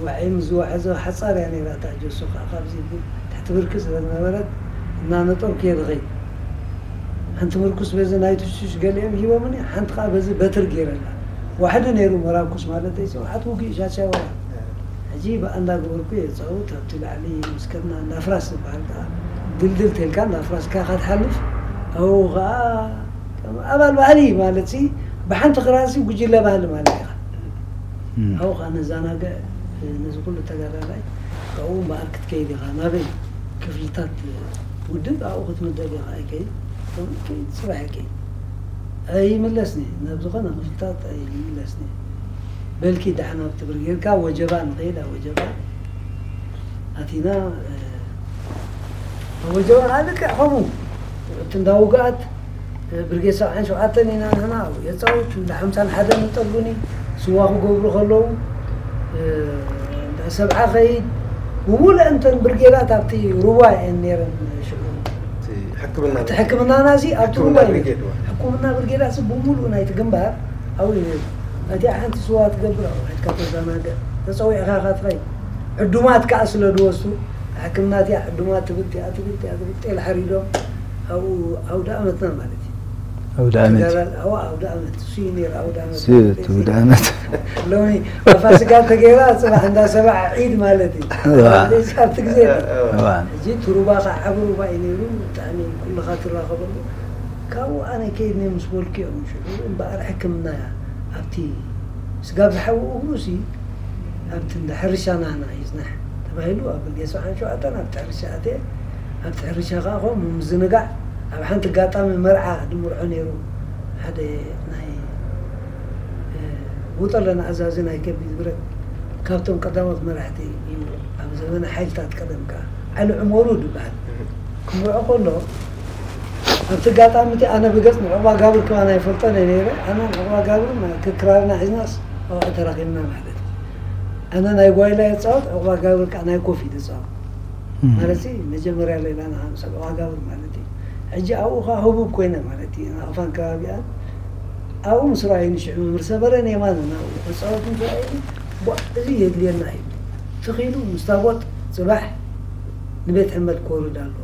ዋዒ ምስ ዝወሐዘ ሓፃር እያ ነይራ እታ ጀሶ ከዓ ካብዚ ትሕቲ ብርኪ ስለ ዝነበረት እናነጠርኩ እየ ዝኸይድ። ሓንቲ ምርኩስ በዚ ናይ ትሽቱሽ ገሊኦም ሂቦምኒ፣ ሓንቲ ከዓ በዚ በትር ገይረላ። ዋሕዲ ነይሩ መራኩስ ማለተይ፣ ስርዓት ውግእ ሻሻ ወራ። ሕጂ ብኣ እንዳገበርኩ እየ ዝፃወት፣ ኣብቲ ላዕሊ ምስ ከድና እንዳፍራስ ዝበሃል ከዓ ድልድል ተልካ እንዳፍራስካ ኢኻ ትሓልፍ። ኣብኡ ከዓ ከም ኣባል ባህሊ ማለት ሲ ብሓንቲ ክራርሲ ጉጅለ ባህሊ ማለት ኢኻ። እም። ኣብኡ ከዓ ነዛናግዕ ነዚ ኩሉ ተጋዳላይ ካብኡ እምበኣር ክትከይድ ኢኻ ናበይ ክፍልታት ውድብ ኣብኡ ክትምደብ ኢኻ። ኣይከይድ ከምኡ ከይድ ስራሕ ኣይከይድ ኣይምለስኒ ናብ ዝኾነ ክፍልታት ኣይምለስኒ። በልኪ ደሓን ኣብቲ ብርጌድካ ወጀባ ንኸይድ ኣብ ወጀባ ኣቲና። እ፣ ኣብ ወጀባ ከዓ ልክዕ ከምኡ እቲ እንዳ ውግኣት ብርጌድ ሰብዓን ሸውዓተን ኢና ንሕና ኣብኡ የፃውቱ። እንዳ ሓምሳን ሓደን ይጠልቡኒ ስዋ ክገብሩ ከለዉ፣ እ፣ እንዳ ሰብዓ ኸይድ ብሙሉእ እንተን ብርጌዳት ኣብቲ ሩባ እየን ነይረን። ሽዑ እቲ ሕክምና እቲ ሕክምናና ሲ ኣብቲ ሕክምና ሩባ እዩ። ብርጌድ ዋ። ሕክምና ብርጌዳ ሲ ብሙሉእ ናይቲ ግንባር ኣብኡ እዩ ነይሩ። እቲኣ ሓንቲ ስዋ ትገብር ኣብኡ ሒድካ ተዘናግዕ ተፀዊዕካ ኢኻ ትኸይድ። ዕዱማት ከዓ ስለ ዝወስዱ ሕክምና እቲኣ ዕዱማት ትብል እቲኣ ትብል እቲኣ ትብል ጤል ሓሪዶም ኣብኡ ኣውደ ኣመትና ማለት እዩ። ኣውደ ኣመት። ተጋዳል-፣ ኣዋ፣ ኣውደ ኣመት። እሱ እዩ ነይሩ ኣውደ ኣመት እሱ ማለት እዩ። ኣውደ ኣመት። ሎሚ ኣብ ፋሲካ ተገይራ፣ ጽባሕ እንዳ ሰብዓ ዒድ ማለት እዩ። እዋ። ማለት እዩ፣ ኣብቲ ግዜ እዩ። እዋ። ሕጂ እቲ ሩባ ኸዓ ዓቢ ሩባ እዩ ነይሩ፣ ብጣዕሚ ኩልኻ ትራኸበሉ። ካብኡ ኣነ ከይድኒ ምስ በልኩ እዮም ሽዑ እምበኣር ሕክምና ኣብቲ ስጋብ ዝሓዊ እግሩሲ ኣብቲ እንዳ ሕርሻ ናህና ይጽናሕ ተባሂሉ፣ ኣብ ብርጌድ ሰብዓን ሸውዓተን ኣብቲ ሕርሻ ኣትየ። ኣብቲ ሕርሻ ከኣ ከምኡ ምዝንጋዕ፣ ኣብ ሓንቲ ኣጋጣሚ መርዓ ድምርዖ ነይሩ። ሓደ ናይ፣ እ፣ ውጠለን ኣዛዚ ናይ ከቢድ ብረት፣ ካብቶም ቀዳሞት መራሕቲ እዩ። ኣብ ዘመነ ሓይልታት ቀደም ከኣ ዓሊ ዑመሩ ዝበሃል። ክምርዖ ከሎ፣ ኣብቲ ኣጋጣሚ እቲ ኣነ ብገጽ ንዕቑባ ጋብር ከማን ኣይፈልጦን እየ ነይረ። ኣነ ንዕቑባ ጋብር ክክራርና ሒዝናስ ኣብኡ ተራኺብና ማለት እዩ። ኣነ ናይ ጓይላ ይጻወት፣ ዕቑባ ጋብር ከኣ ናይ ኮፍ እዩ ዝጻወት። እም። ማለት ሲ መጀመርያ ሌላ ንሓምሳ ዕቑባ ጋብር ማለት እዩ። ሕጂ ኣብኡ ከኣ ህቡብ ኮይነ ማለት እዩ። ናቕፋን ከባቢኣን ኣብኡ ምስ ረኣዩኒ ሽዑ መምህር ሰመረን የማንን ኣብኡ ክጻወት ምስ ረኣዩኒ፣ ቧ፣ እዚ የድልየና እዩ። ትኺሉ ምስ ታቦት ጽባሕ ንቤት ሕመድ ክወርድ ኣለዎ።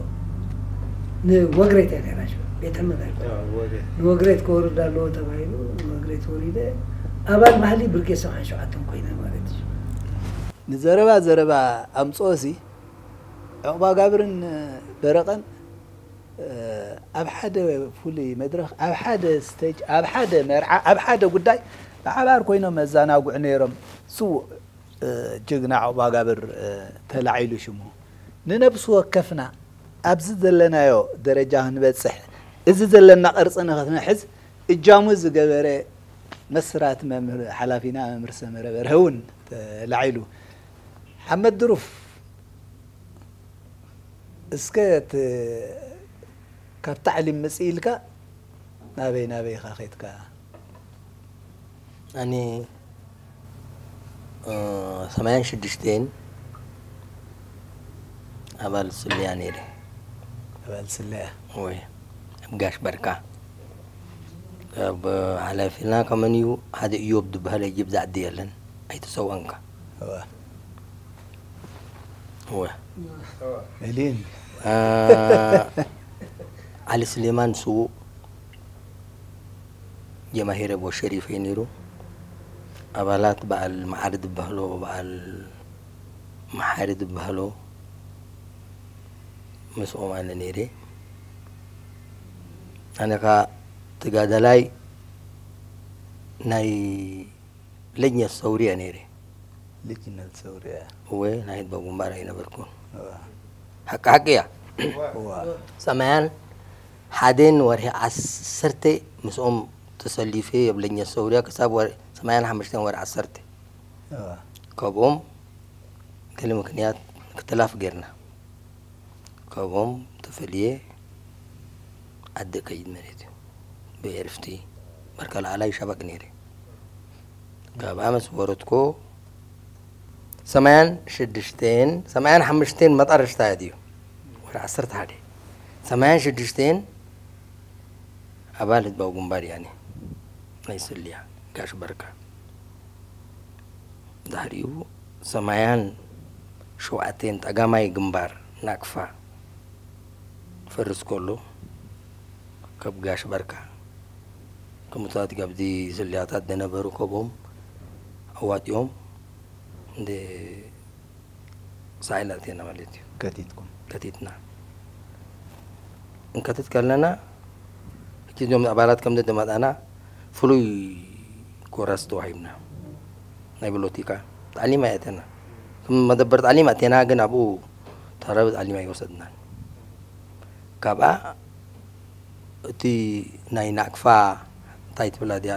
ንወግሬት እያ ነይራ ሽዑ፣ ቤት ሕመድ ኣይኮነን። ኣዎ፣ ወግሬት። ንወግሬት ክወርድ ኣለዎ ተባሂሉ፣ ንወግሬት ወሪደ፣ ኣባል ባህሊ ብርጌድ ሰብዓን ሸውዓተን ኮይነ ማለት እዩ። ንዘረባ ዘረባ ኣምጽኦሲ፣ ዕቑባ ጋብርን በረቐን፣ እ፣ ኣብ ሓደ ፍሉይ መድረኽ፣ ኣብ ሓደ ስቴጅ፣ ኣብ ሓደ መርዓ፣ ኣብ ሓደ ጉዳይ ብሓባር ኮይኖም መዘናግዑ ነይሮም። ስዉእ እ፣ ጅግና ዑቕባጋብር፣ እ፣ ተላዒሉ ሽሙ። ንነብሲ ወከፍና ኣብዚ ዘለናዮ ደረጃ ክንበጽሕ፣ እዚ ዘለና ቅርጺ ንኽንሕዝ እጃሙ ዝገበረ መስራቲ መምህር፣ ሓላፊና መምህር ሰመረ በርሀ እውን ተላዒሉ። ሓመድ ድሩፍ፣ እስከ እቲ ካብ ታዕሊም ምጽእ ኢልካ ናበይ ናበይ ኢኻ ኸይድካ? ኣነ፣ እ፣ ሰማንያን ሽዱሽተን ኣባል ስለያ ነይረ። ኣባል ስለያ? ወይ፣ ኣብ ጋሽ በርካ። ኣብ ሓላፊና ከመን እዩ፣ ሓደ እዮብ ዝበሃል፣ እዮብ ዛዕዲ የለን፣ ኣይተሰውአንካ። እዋ። እወ። እሊን። እ፣ ዓሊ ስሌማን ስዉእ፣ ጀማሂር ኣቦ ሸሪፍ እዩ ነይሩ። ኣባላት በዓል መዓሪ ዝበሃሎ፣ በዓል መሓሪ ዝበሃሎ ምስኦም ኣነ ነይረ። ኣነ ከኣ ተጋዳላይ ናይ ለኛ ሰውሪ እየ ነይረ። ልጅነት ሰውርያ። እወ ናይ ህዝባዊ ግንባር ኣይነበርኩን። እዋ። ሓቂ ሓቂ እያ። እዋ። ሰማያን ሓደን ወርሒ ዓሰርተ ምስኦም ተሰሊፈ የብለኛ ሰውርያ ክሳብ ወር- ሰማያን ሓሙሽተን ወርሒ ዓሰርተ እዋ። ካብኦም ገለ ምክንያት ክትላፍ ጌርና ካብኦም ተፈልየ ዓዲ ከይድ ማለት እዩ። ብኤርፍቲ በርከ ላዕላይ ሸበቅ ነይረ። ካብኣ ምስ ወረድኮ ሰማያን ሽዱሽተን ሰማያን ሓሙሽተን መጠረሽታ ድዩ ወደ ዓሰርተ ሓደ ሰማያን ሽዱሽተን ኣባል ህዝባዊ ግንባር ያኔ ናይ ስልያ ጋሽ በርካ ድሕሪኡ ሰማያን ሸውዓተን ጠጋማይ ግንባር ናቅፋ ፈርስ ከሎ ካብ ጋሽ በርካ ከምኡታት ካብዚ ስልያታት ዝነበሩ ከቦም ኣዋጢኦም እንደ ሳይል ኣቴና ማለት እዩ ከቲትኩም። ከቲትና እንከትት ከለና እቲ ዞም ኣባላት ከም ደመጣና ፍሉይ ኮራስ ተዋሂብና ናይ ብሎቲካ ጣሊም ኣየተና ከም መደበር ጣሊም ኣቴና ግን ኣብኡ ተረብ ጣሊም ኣይወሰድናን። ካብኣ እቲ ናይ ናቅፋ እንታይ ትብላ ድያ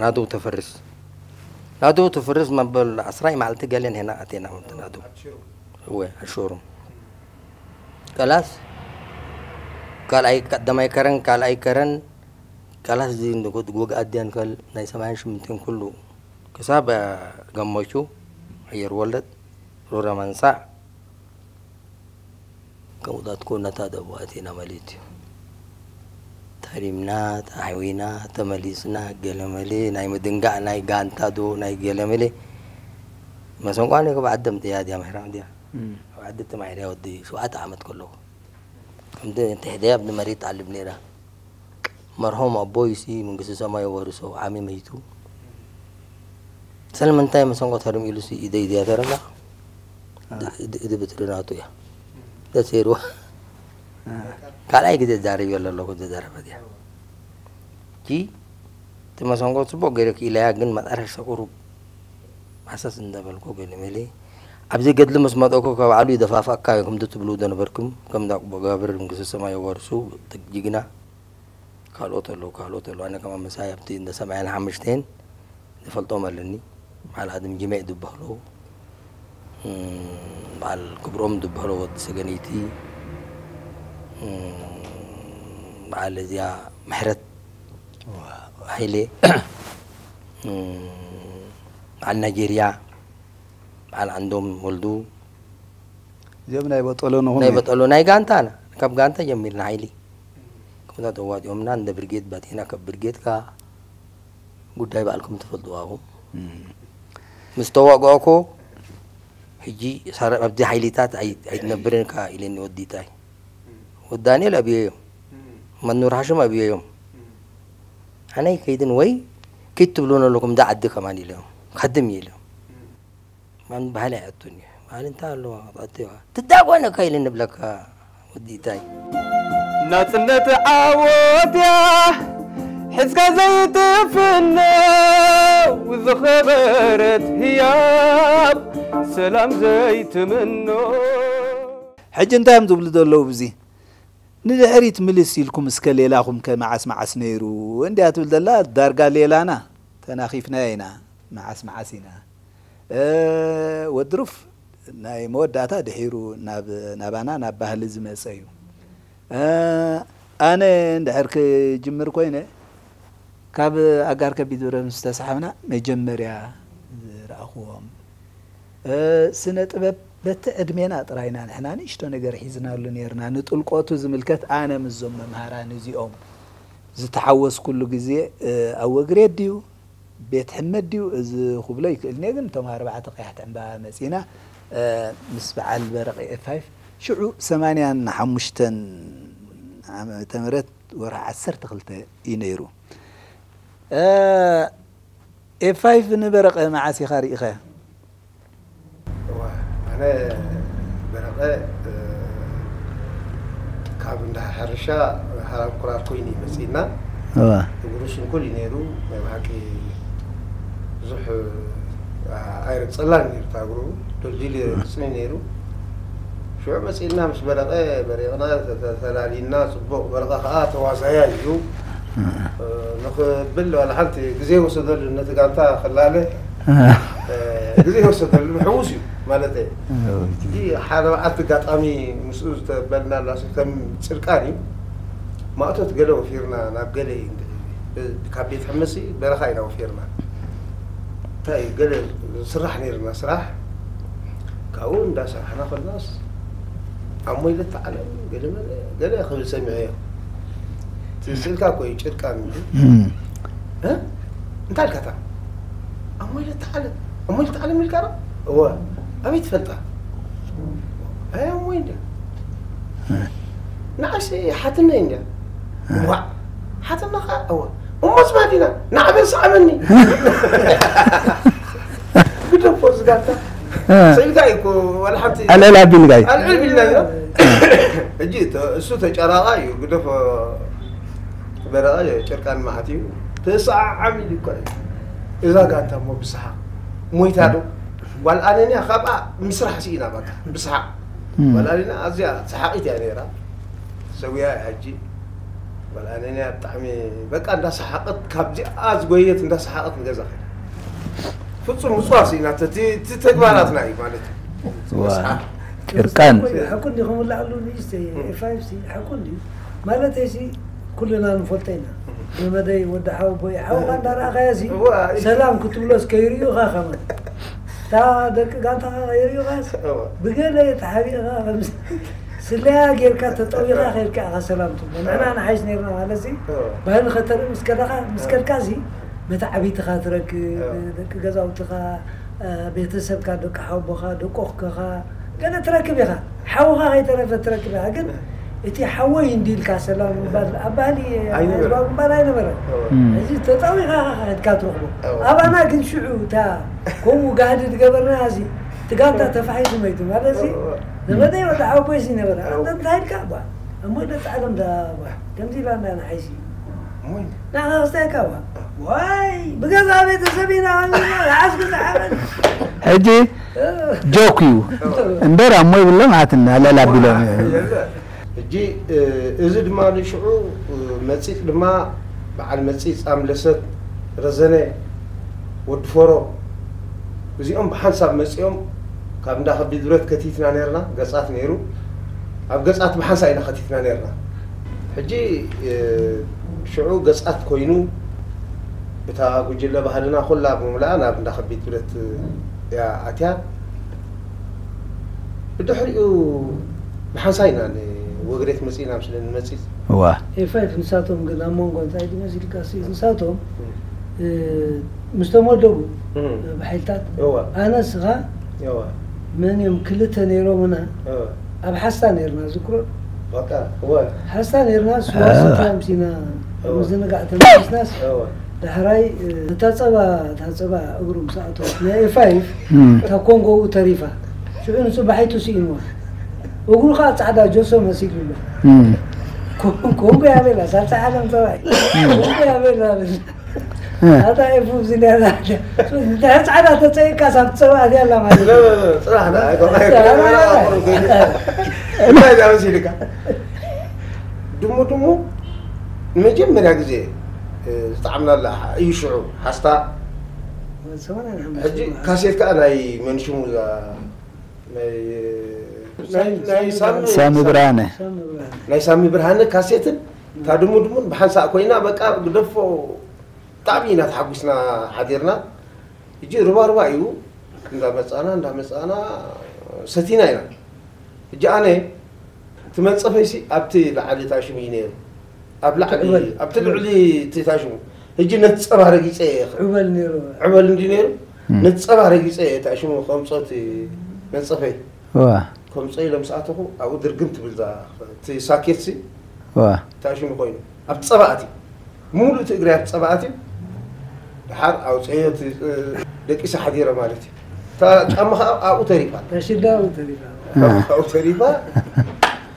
ናደው ተፈርስ ናደው ተፈርስ መበል ኣስራይ መዓልቲ ገለን ሄና ኣቴና ናደው እወ ኣሾሩም ቀላስ ካልኣይ ቀዳማይ ከረን ካልኣይ ከረን ቀላስ እዚ ወግኣት ዲያን ከል ናይ ሰማንያን ሽምንተን ኩሉ ክሳብ ገሞቹ ኣየር ወለድ ሮራ መንሳዕ ከምኡታት ኮነታ ደቦ ኣቴና ማለት እዩ። ተሪምና ተሓዊና ተመሊስና ገለመለ ናይ ምድንጋዕ ናይ ጋንታ ዶ ናይ ገለመለ መሰንቋ ነ ካብ ዓደም ጥያ ድያ ምሕራም ድያ ኣብ ዓዲ ተማሒረ ወዲ ሸውዓተ ዓመት ከለኹ ከምቲ እንተ ሕደያ ኣብ መሬት ትዓልብ ነይራ። መርሖም ኣቦይሲ መንግስቲ ሰማይ ወርሶ ዓሚ መይቱ። ስለምንታይ መሰንቆ ተርም ኢሉሲ ኢደይ ድያ ተረማ? እዲ ብትሪ ናቱ እያ። ደሴርዋ ካልኣይ ግዜ ዛሪብ የለ ኣለኹ ዘዛረበት እያ። ጂ እቲ መሰንቆ ጽቡቅ ገይረ ክኢለያ ግን መጣረሽ ሰቁሩ ማሰስ እንዳበልኩ ገለ መለ ኣብዚ ገድሊ ምስ መጠኩ ካብ ዓሉ ይደፋፋካ እዩ ከምዚ ትብሉ ደነበርኩም ከም ዳቁ ጋብር መንግስቲ ሰማይ ወርሱ ጅግና ካልኦት ኣለዉ ካልኦት ኣለዉ ኣነ ከማ ምሳይ ኣብቲ እንደ ሰማያን ሓሙሽተን ዝፈልጦም ኣለኒ በዓል ኣድም ጅሜዕ ዝበሃሉ በዓል ክብሮም ዝበሃሉ ወዲ ሰገነይቲ በዓል እዚኣ ምሕረት ሃይሌ በዓል ናይጄርያ በዓል ዓንዶም ወልዱ እዚኦም ናይ በጠሎ ንኹም ናይ እዩ። በጠሎ ናይ ጋንታና ካብ ጋንታ ጀሚርና ሓይሊ ከምዛ ተዋጢኦምና እንደ ብርጌድ ባቴና ካብ ብርጌድ ካ ጉዳይ በዓልኩም ትፈልጥዋ ኢኹም እም። ምስ ተዋጓእኮ ሕጂ ሳረ ኣብዚ ሓይሊታት ኣይ- ኣይትነብርን ካ ኢለኒ ወዲታይ ወዲ ዳንኤል ኣብዮ እዮም መኑር ሓሽም ኣብዮ እዮም ኣነይ ከይድን ወይ ኪድ ትብሉን ኣለኩም እንዳ ዓዲ ከማን ኢሎም ከድም እዩ ኢሎም ማን ባህሊ ኣይኣቱን እዩ ባህሊ እንታይ ኣለዋ ኣትዋ ትዳጎነ ከይል ንብለካ ወዲታይ ናጽነት ዓወት እያ ሕዝካ ዘይትፍነው ዝኸበረት ህያብ ሰላም ዘይትምኖ ሕጂ እንታይ እዮም ዝብሉ ዘለዉ ብዚ ንድሕሪት ምልስ ኢልኩም እስከ ሌላኹም ከ መዓስ መዓስ ነይሩ እንዲያ ትብል ዘላ ዳርጋ ሌላና ተናኺፍናዮ ኢና መዓስ መዓስ ኢና እ፣ ወድሩፍ ናይ መወዳእታ ድሒሩ ናብ ናባና ናብ ባህሊ ዝመፀ እዩ እ፣ ኣነ እንድሕር ክጅምር ኮይነ ካብ ኣጋር ከቢድ ብረት ምስ ተሳሓብና መጀመርያ ዝረኣኽዎም እ፣ ስነ ጥበብ በቲ ዕድሜና ጥራይና ንሕና ንእሽቶ ነገር ሒዝናሉ ነርና ንጥልቆቱ ዝምልከት ኣነ ምስዞም መምሃራን እዚኦም ዝተሓወስኩሉ ግዜ እ፣ ኣብ ወግሬት ድዩ ቤት ሕመድ ድዩ እዚ ክብሎ ይክእል እየ ግን እቶም ኣርባዕተ ቀያሕቲ ዕምባባ መፂና እ፣ ምስ በዓል በረቂ ኤፋይፍ ሽዑ ሰማንያን ሓሙሽተን ዓመተ ምህረት ወርሒ ዓሰርተ ክልተ እዩ ነይሩ እ፣ ኤፋይፍ ንበረቀ መዓስ ኢኻ ርኢኸ እዋ፣ ኣነ በረቐ እ፣ ካብ እንዳ ሕርሻ ሃራም ኩራር ኮይኑ እዩ መፂእና እዋ እግሩ ስንኩል እዩ ነይሩ ናይ ብሓቂ ብዙሕ ኣይረግጸላን ነይሩ፣ እታ እግሩ ደልዲሉ የረግጽኒ ነይሩ። ሽዑ መጺእና ምስ በረቐ በሪቕና፣ ተፈላሊና፣ ጽቡቕ። በረቐ ከኣ ተዋሳያይ እዩ። ንኽብል ዋላ ሓንቲ ግዜ ወሰደሉ፣ ነቲ ጋንታ ክላለ ግዜ ወሰደሉ። ሕዉስ እዩ ማለት እዩ። እዚ ሓደ መዓልቲ ኣጋጣሚ ምስኡ ዝተበልና ኣላሲ ከም ጽድቃን እዩ። ማእቶት ገለ ወፊርና ናብ ገለ እዩ እንድዒ። ብ-፣ ካብ ቤት ሕመሲ በረኻ ኢና ወፊርና። እንታይ ገለ ዝስራሕ ነይርና ስራሕ። ካብኡ እንዳሰራሕና ከለናስ ኣብ ሞይለት ዓለም ገለ መለ ገለ ክብል ሰሚዐዮ። እቲ ስእልካ እኮ እዩ ጭርቃን። እም። እ? እንታይ ኢልካ እታ? ኣብ ሞይለት ዓለም፣ ኣብ ሞይለት ዓለም ኢልካ ዶ? እወ። ኣበይ ትፈልጣ? ኣይ፣ ኣብ ሞይ እንድያ። እ። ንዓይሲ ሓትነይ እንድያ። እ። ዋዕ! ሓትነኻ? እወ። እሞ ዝባዲና፣ ንዓበይ ሰዓመኒ። ግደፎ ዝጋታ። እ። ስእልካ እዩ እኮ፣ ዋላ ሓንቲ ኣልዕል ኣቢልካ እዩ። ኣልዕል ቢልና ኢና። ሕጂ ተ-፣ እሱ ተጨራቓ እዩ፣ ግደፎ። በረቐ ጨርቃን መዓት እዩ። ተሰዓዓም ኢሉ እኮ እዩ። እዛ ጋንታ እሞ ብሰሓቕ ሞይታ ዶ? ጓል ኣነንያ ካብኣ ምስራሕ ስኢና በቃ ብሰሓቕ። እም። ጓል ኣነንያ ኣዝያ ሰሓቒት እያ ነይራ። ሰዊኣ እያ ሕጂ። ጓል ኣነንያ ብጣዕሚ በቃ እንዳሰሓቐት፣ ካብዚኣ ዝጎየት እንዳሰሓቐት ንገዛ ከይዳ። ፍጹም ምጽዋር ስኢናቶ። እቲ፣ እቲ ተግባራትና እዩ ማለት እዩ። ዋ፣ መስሓቕ። ጭርቃን። ሓቁ እንዲ ከምኡ ላዕሉ ንእሽተይ እም። ኤፍ ፋይቭ ሲ ሓቁ እንዲ ማለተይ ሲ ኩልና ንፈልጦ ኢና። እም። ዘመደይ ወዲ ሓወቦይ ሓውኻ እንዳረኣኻዮ ሲ እዋ፣ እይ። ሰላም ክትብሎስ ከይርእዩኻ ከመን። እታ ደቂ ጋንታኻ ከይርእዩኻስ እዋ። ብገለ ተሓቢእኻ ከምዚ ስለያ ጌርካ ተጠዊኻ ከይድካ ኢኻ ሰላም ትብሎ። ንሕና እዋ። ንሓይሽ ነይርና ማለት ሲ እዋ። ባህሊ ከተርኢ ምስ ከዳኻ፣ ምስ እዋ። ከድካ ሲ መታዕቢትኻ ትረክብ፣ እዋ። ደቂ ገዛውትኻ፣ እ፣ ቤተሰብካ፣ ደቂ ሓውቦኻ፣ ደቂ ኣኽኮኻ፣ ገለ ትረክብ ኢኻ። ሓውኻ ከይተረፈ ትረክብ ኢኻ። ግን እቲ ሓወይ እንዲልካ ሰላም ምባል ኣብ ባህሊ ኣይነበረን። ህዝባዊ ግንባር ኣይነበረን። እዋ። እም። እዚ ተጠዊኻ ኢኻ ከድካ ትረኽቦ። እዋ። ኣባና ግን ሽዑ እታ ከምኡ ጋህዲ ዝገበርና እዚ እቲ ጋንታ ተፋሒሱ መይቱ ማለት እዚ እዋ። ዘመደይ ወዲ ሓወቦይ እዚ ነበረ። እዋ። ኣንተ እንታይ ኢልካ? ባ፣ እሞ ደቂ ዓለም ዳ፣ ባ፣ ከምዚ ኢላ እንዳ ንሓይሲ። እሞ ንዓኻ ክስታይካ ባ። ዋይ፣ ብገዛ ቤተሰብ ኢና፣ ዝሓዝኩ ዝሓበን። ሕጂ እ። ጆክ እዩ። እምበር ኣሞ ይብሎም ኣትና ለላ ቢሎም። የለ። ሕጂ፣ እ፣ እዚ ድማ ንሽዑ፣ እ፣ መጺጽ ድማ በዓል መጺጽ ኣምለሰት፣ ረዘነ፣ ወዲ ፎሮ፣ እዚኦም ብሓንሳብ መጺኦም ካብ እንዳ ከቢድ ብረት ከቲትና ነርና፣ ገጻት ነይሩ። ኣብ ገጻት ብሓንሳብ ኢና ከቲትና ነርና። ሕጂ፣ እ፣ ሽዑ ገጻት ኮይኑ፣ እታ ጉጅለ ባህልና ኩላ ብምልኣ ናብ እንዳ ከቢድ ብረት እያ ኣትያ። ብድሕሪኡ ብሓንሳብ ኢና ንወግሬት መጺእና፣ ምስለ ንመጺጽ። እዋ። ኤፋይፍ ንሳቶም ግን ኣብ መንጎ እንታይ ድዩ መሲልካ ሲ ንሳቶም፣ እም። እ፣ ምስ ተመደቡ እም። ብሓይልታት እዋ። ኣነ ስኻ እዋ። መን እዮም ክልተ ነይሮምና እዋ። ኣብ ሓስታ ነይርና ዝክሮ። በቃ እዋ። ሓስታ ነይርና ስዋ እዋ። ሰትያ ምሲና እዋ። ምዝንጋዕ ተመሊስናስ እዋ። ዳሕራይ፣ እ፣ እታ ጸባ፣ እታ ጸባ እግሩ ምስ ኣእተወ ናይ ኤፋይፍ እም። እታ ኮንጎኡ ተሪፋ። ሽዑ ንጽባሒቱ ስኢንዋ። እግሩ ኸኣ ጻዕዳ ጆሶ መሲሉ ኣሎ። እም። ኮ-፣ ኮንጎ ያቤላ፣ ሳልሳ ዓለም ጸባይ። እም። ኮንጎ ያቤላ ብል። እ። ኣታ ኤፉ ዝልያ ዛ-፣ እንተ ጻዕዳ ተጸይቃ ሳብ ጸባ እዚኣ ኣላ ማለት እዩ። ለ-፣ ለ-፣ ለ-፣ ጽናሕ ዳ፣ ኣይኮ-፣ ኣይኮ-፣ ላ-፣ ላ-፣ ላ-፣ ላ-፣ እንታይ እዛ መሲልካ? ድሙ ድሙ ንመጀመርያ ግዜ፣ እ፣ ዝጠዓምናላ እዩ ሽዑ ሓስታ። ሰማንያን ሓሙሽተ ሕጂ ማለት። ካሴት ከኣ ናይ መን ሽሙ እዛ ናይ፣ ናይ፣ ናይ ሳሚ፣ ሳሚ ብርሃነ። ሳሚ ብርሃነ። ናይ ሳሚ ብርሃነ ካሴትን እታ ድሙ ድሙን ብሓንሳእ ኮይና በቃ ግደፎ ብጣዕሚ ኢና ተሓጒስና ሓዲርና። ሕጂ ሩባ ሩባ እዩ እንዳመጻና፣ እንዳመጻና ሰቲና ኢና። ሕጂ ኣነ እቲ መንጸፈይሲ ኣብቲ ላዕሊ ታሽሙ እዩ ነይሩ። ኣብ ላዕሊ፣ ዕበል። ኣብቲ ልዕሊ እቲ ታሽሙ። ሕጂ ነቲ ጸባ ረጊጸ እየ። ዕበል ነይሩ። ዕበል እንዲ ነይሩ። እም። ነቲ ጸባ ረጊጸ እየ ታሽሙ ከምጾ እቲ መንጸፈይ። እዋ። ከምጾ ኢለ ምስ ኣተኹ ኣብኡ ድርግም ትብል እዛ፣ እቲ ሳኬትሲ እዋ። ታሽሙ ኮይኑ። ኣብቲ ጸባ ኣትዩ። ሙሉእ እቲ እግሪ ኣብቲ ጸባ ኣትዩ። ድሓር ኣውጸዮ እቲ፣ እ፣ ደቂሰ ሓዲረ ማለት እዩ። እታ ጫማ ኸኣ ኣብኡ ተሪፋ። ታሽዳ ኣብኡ ተሪፋ። እ። ኣብኡ ተሪፋ።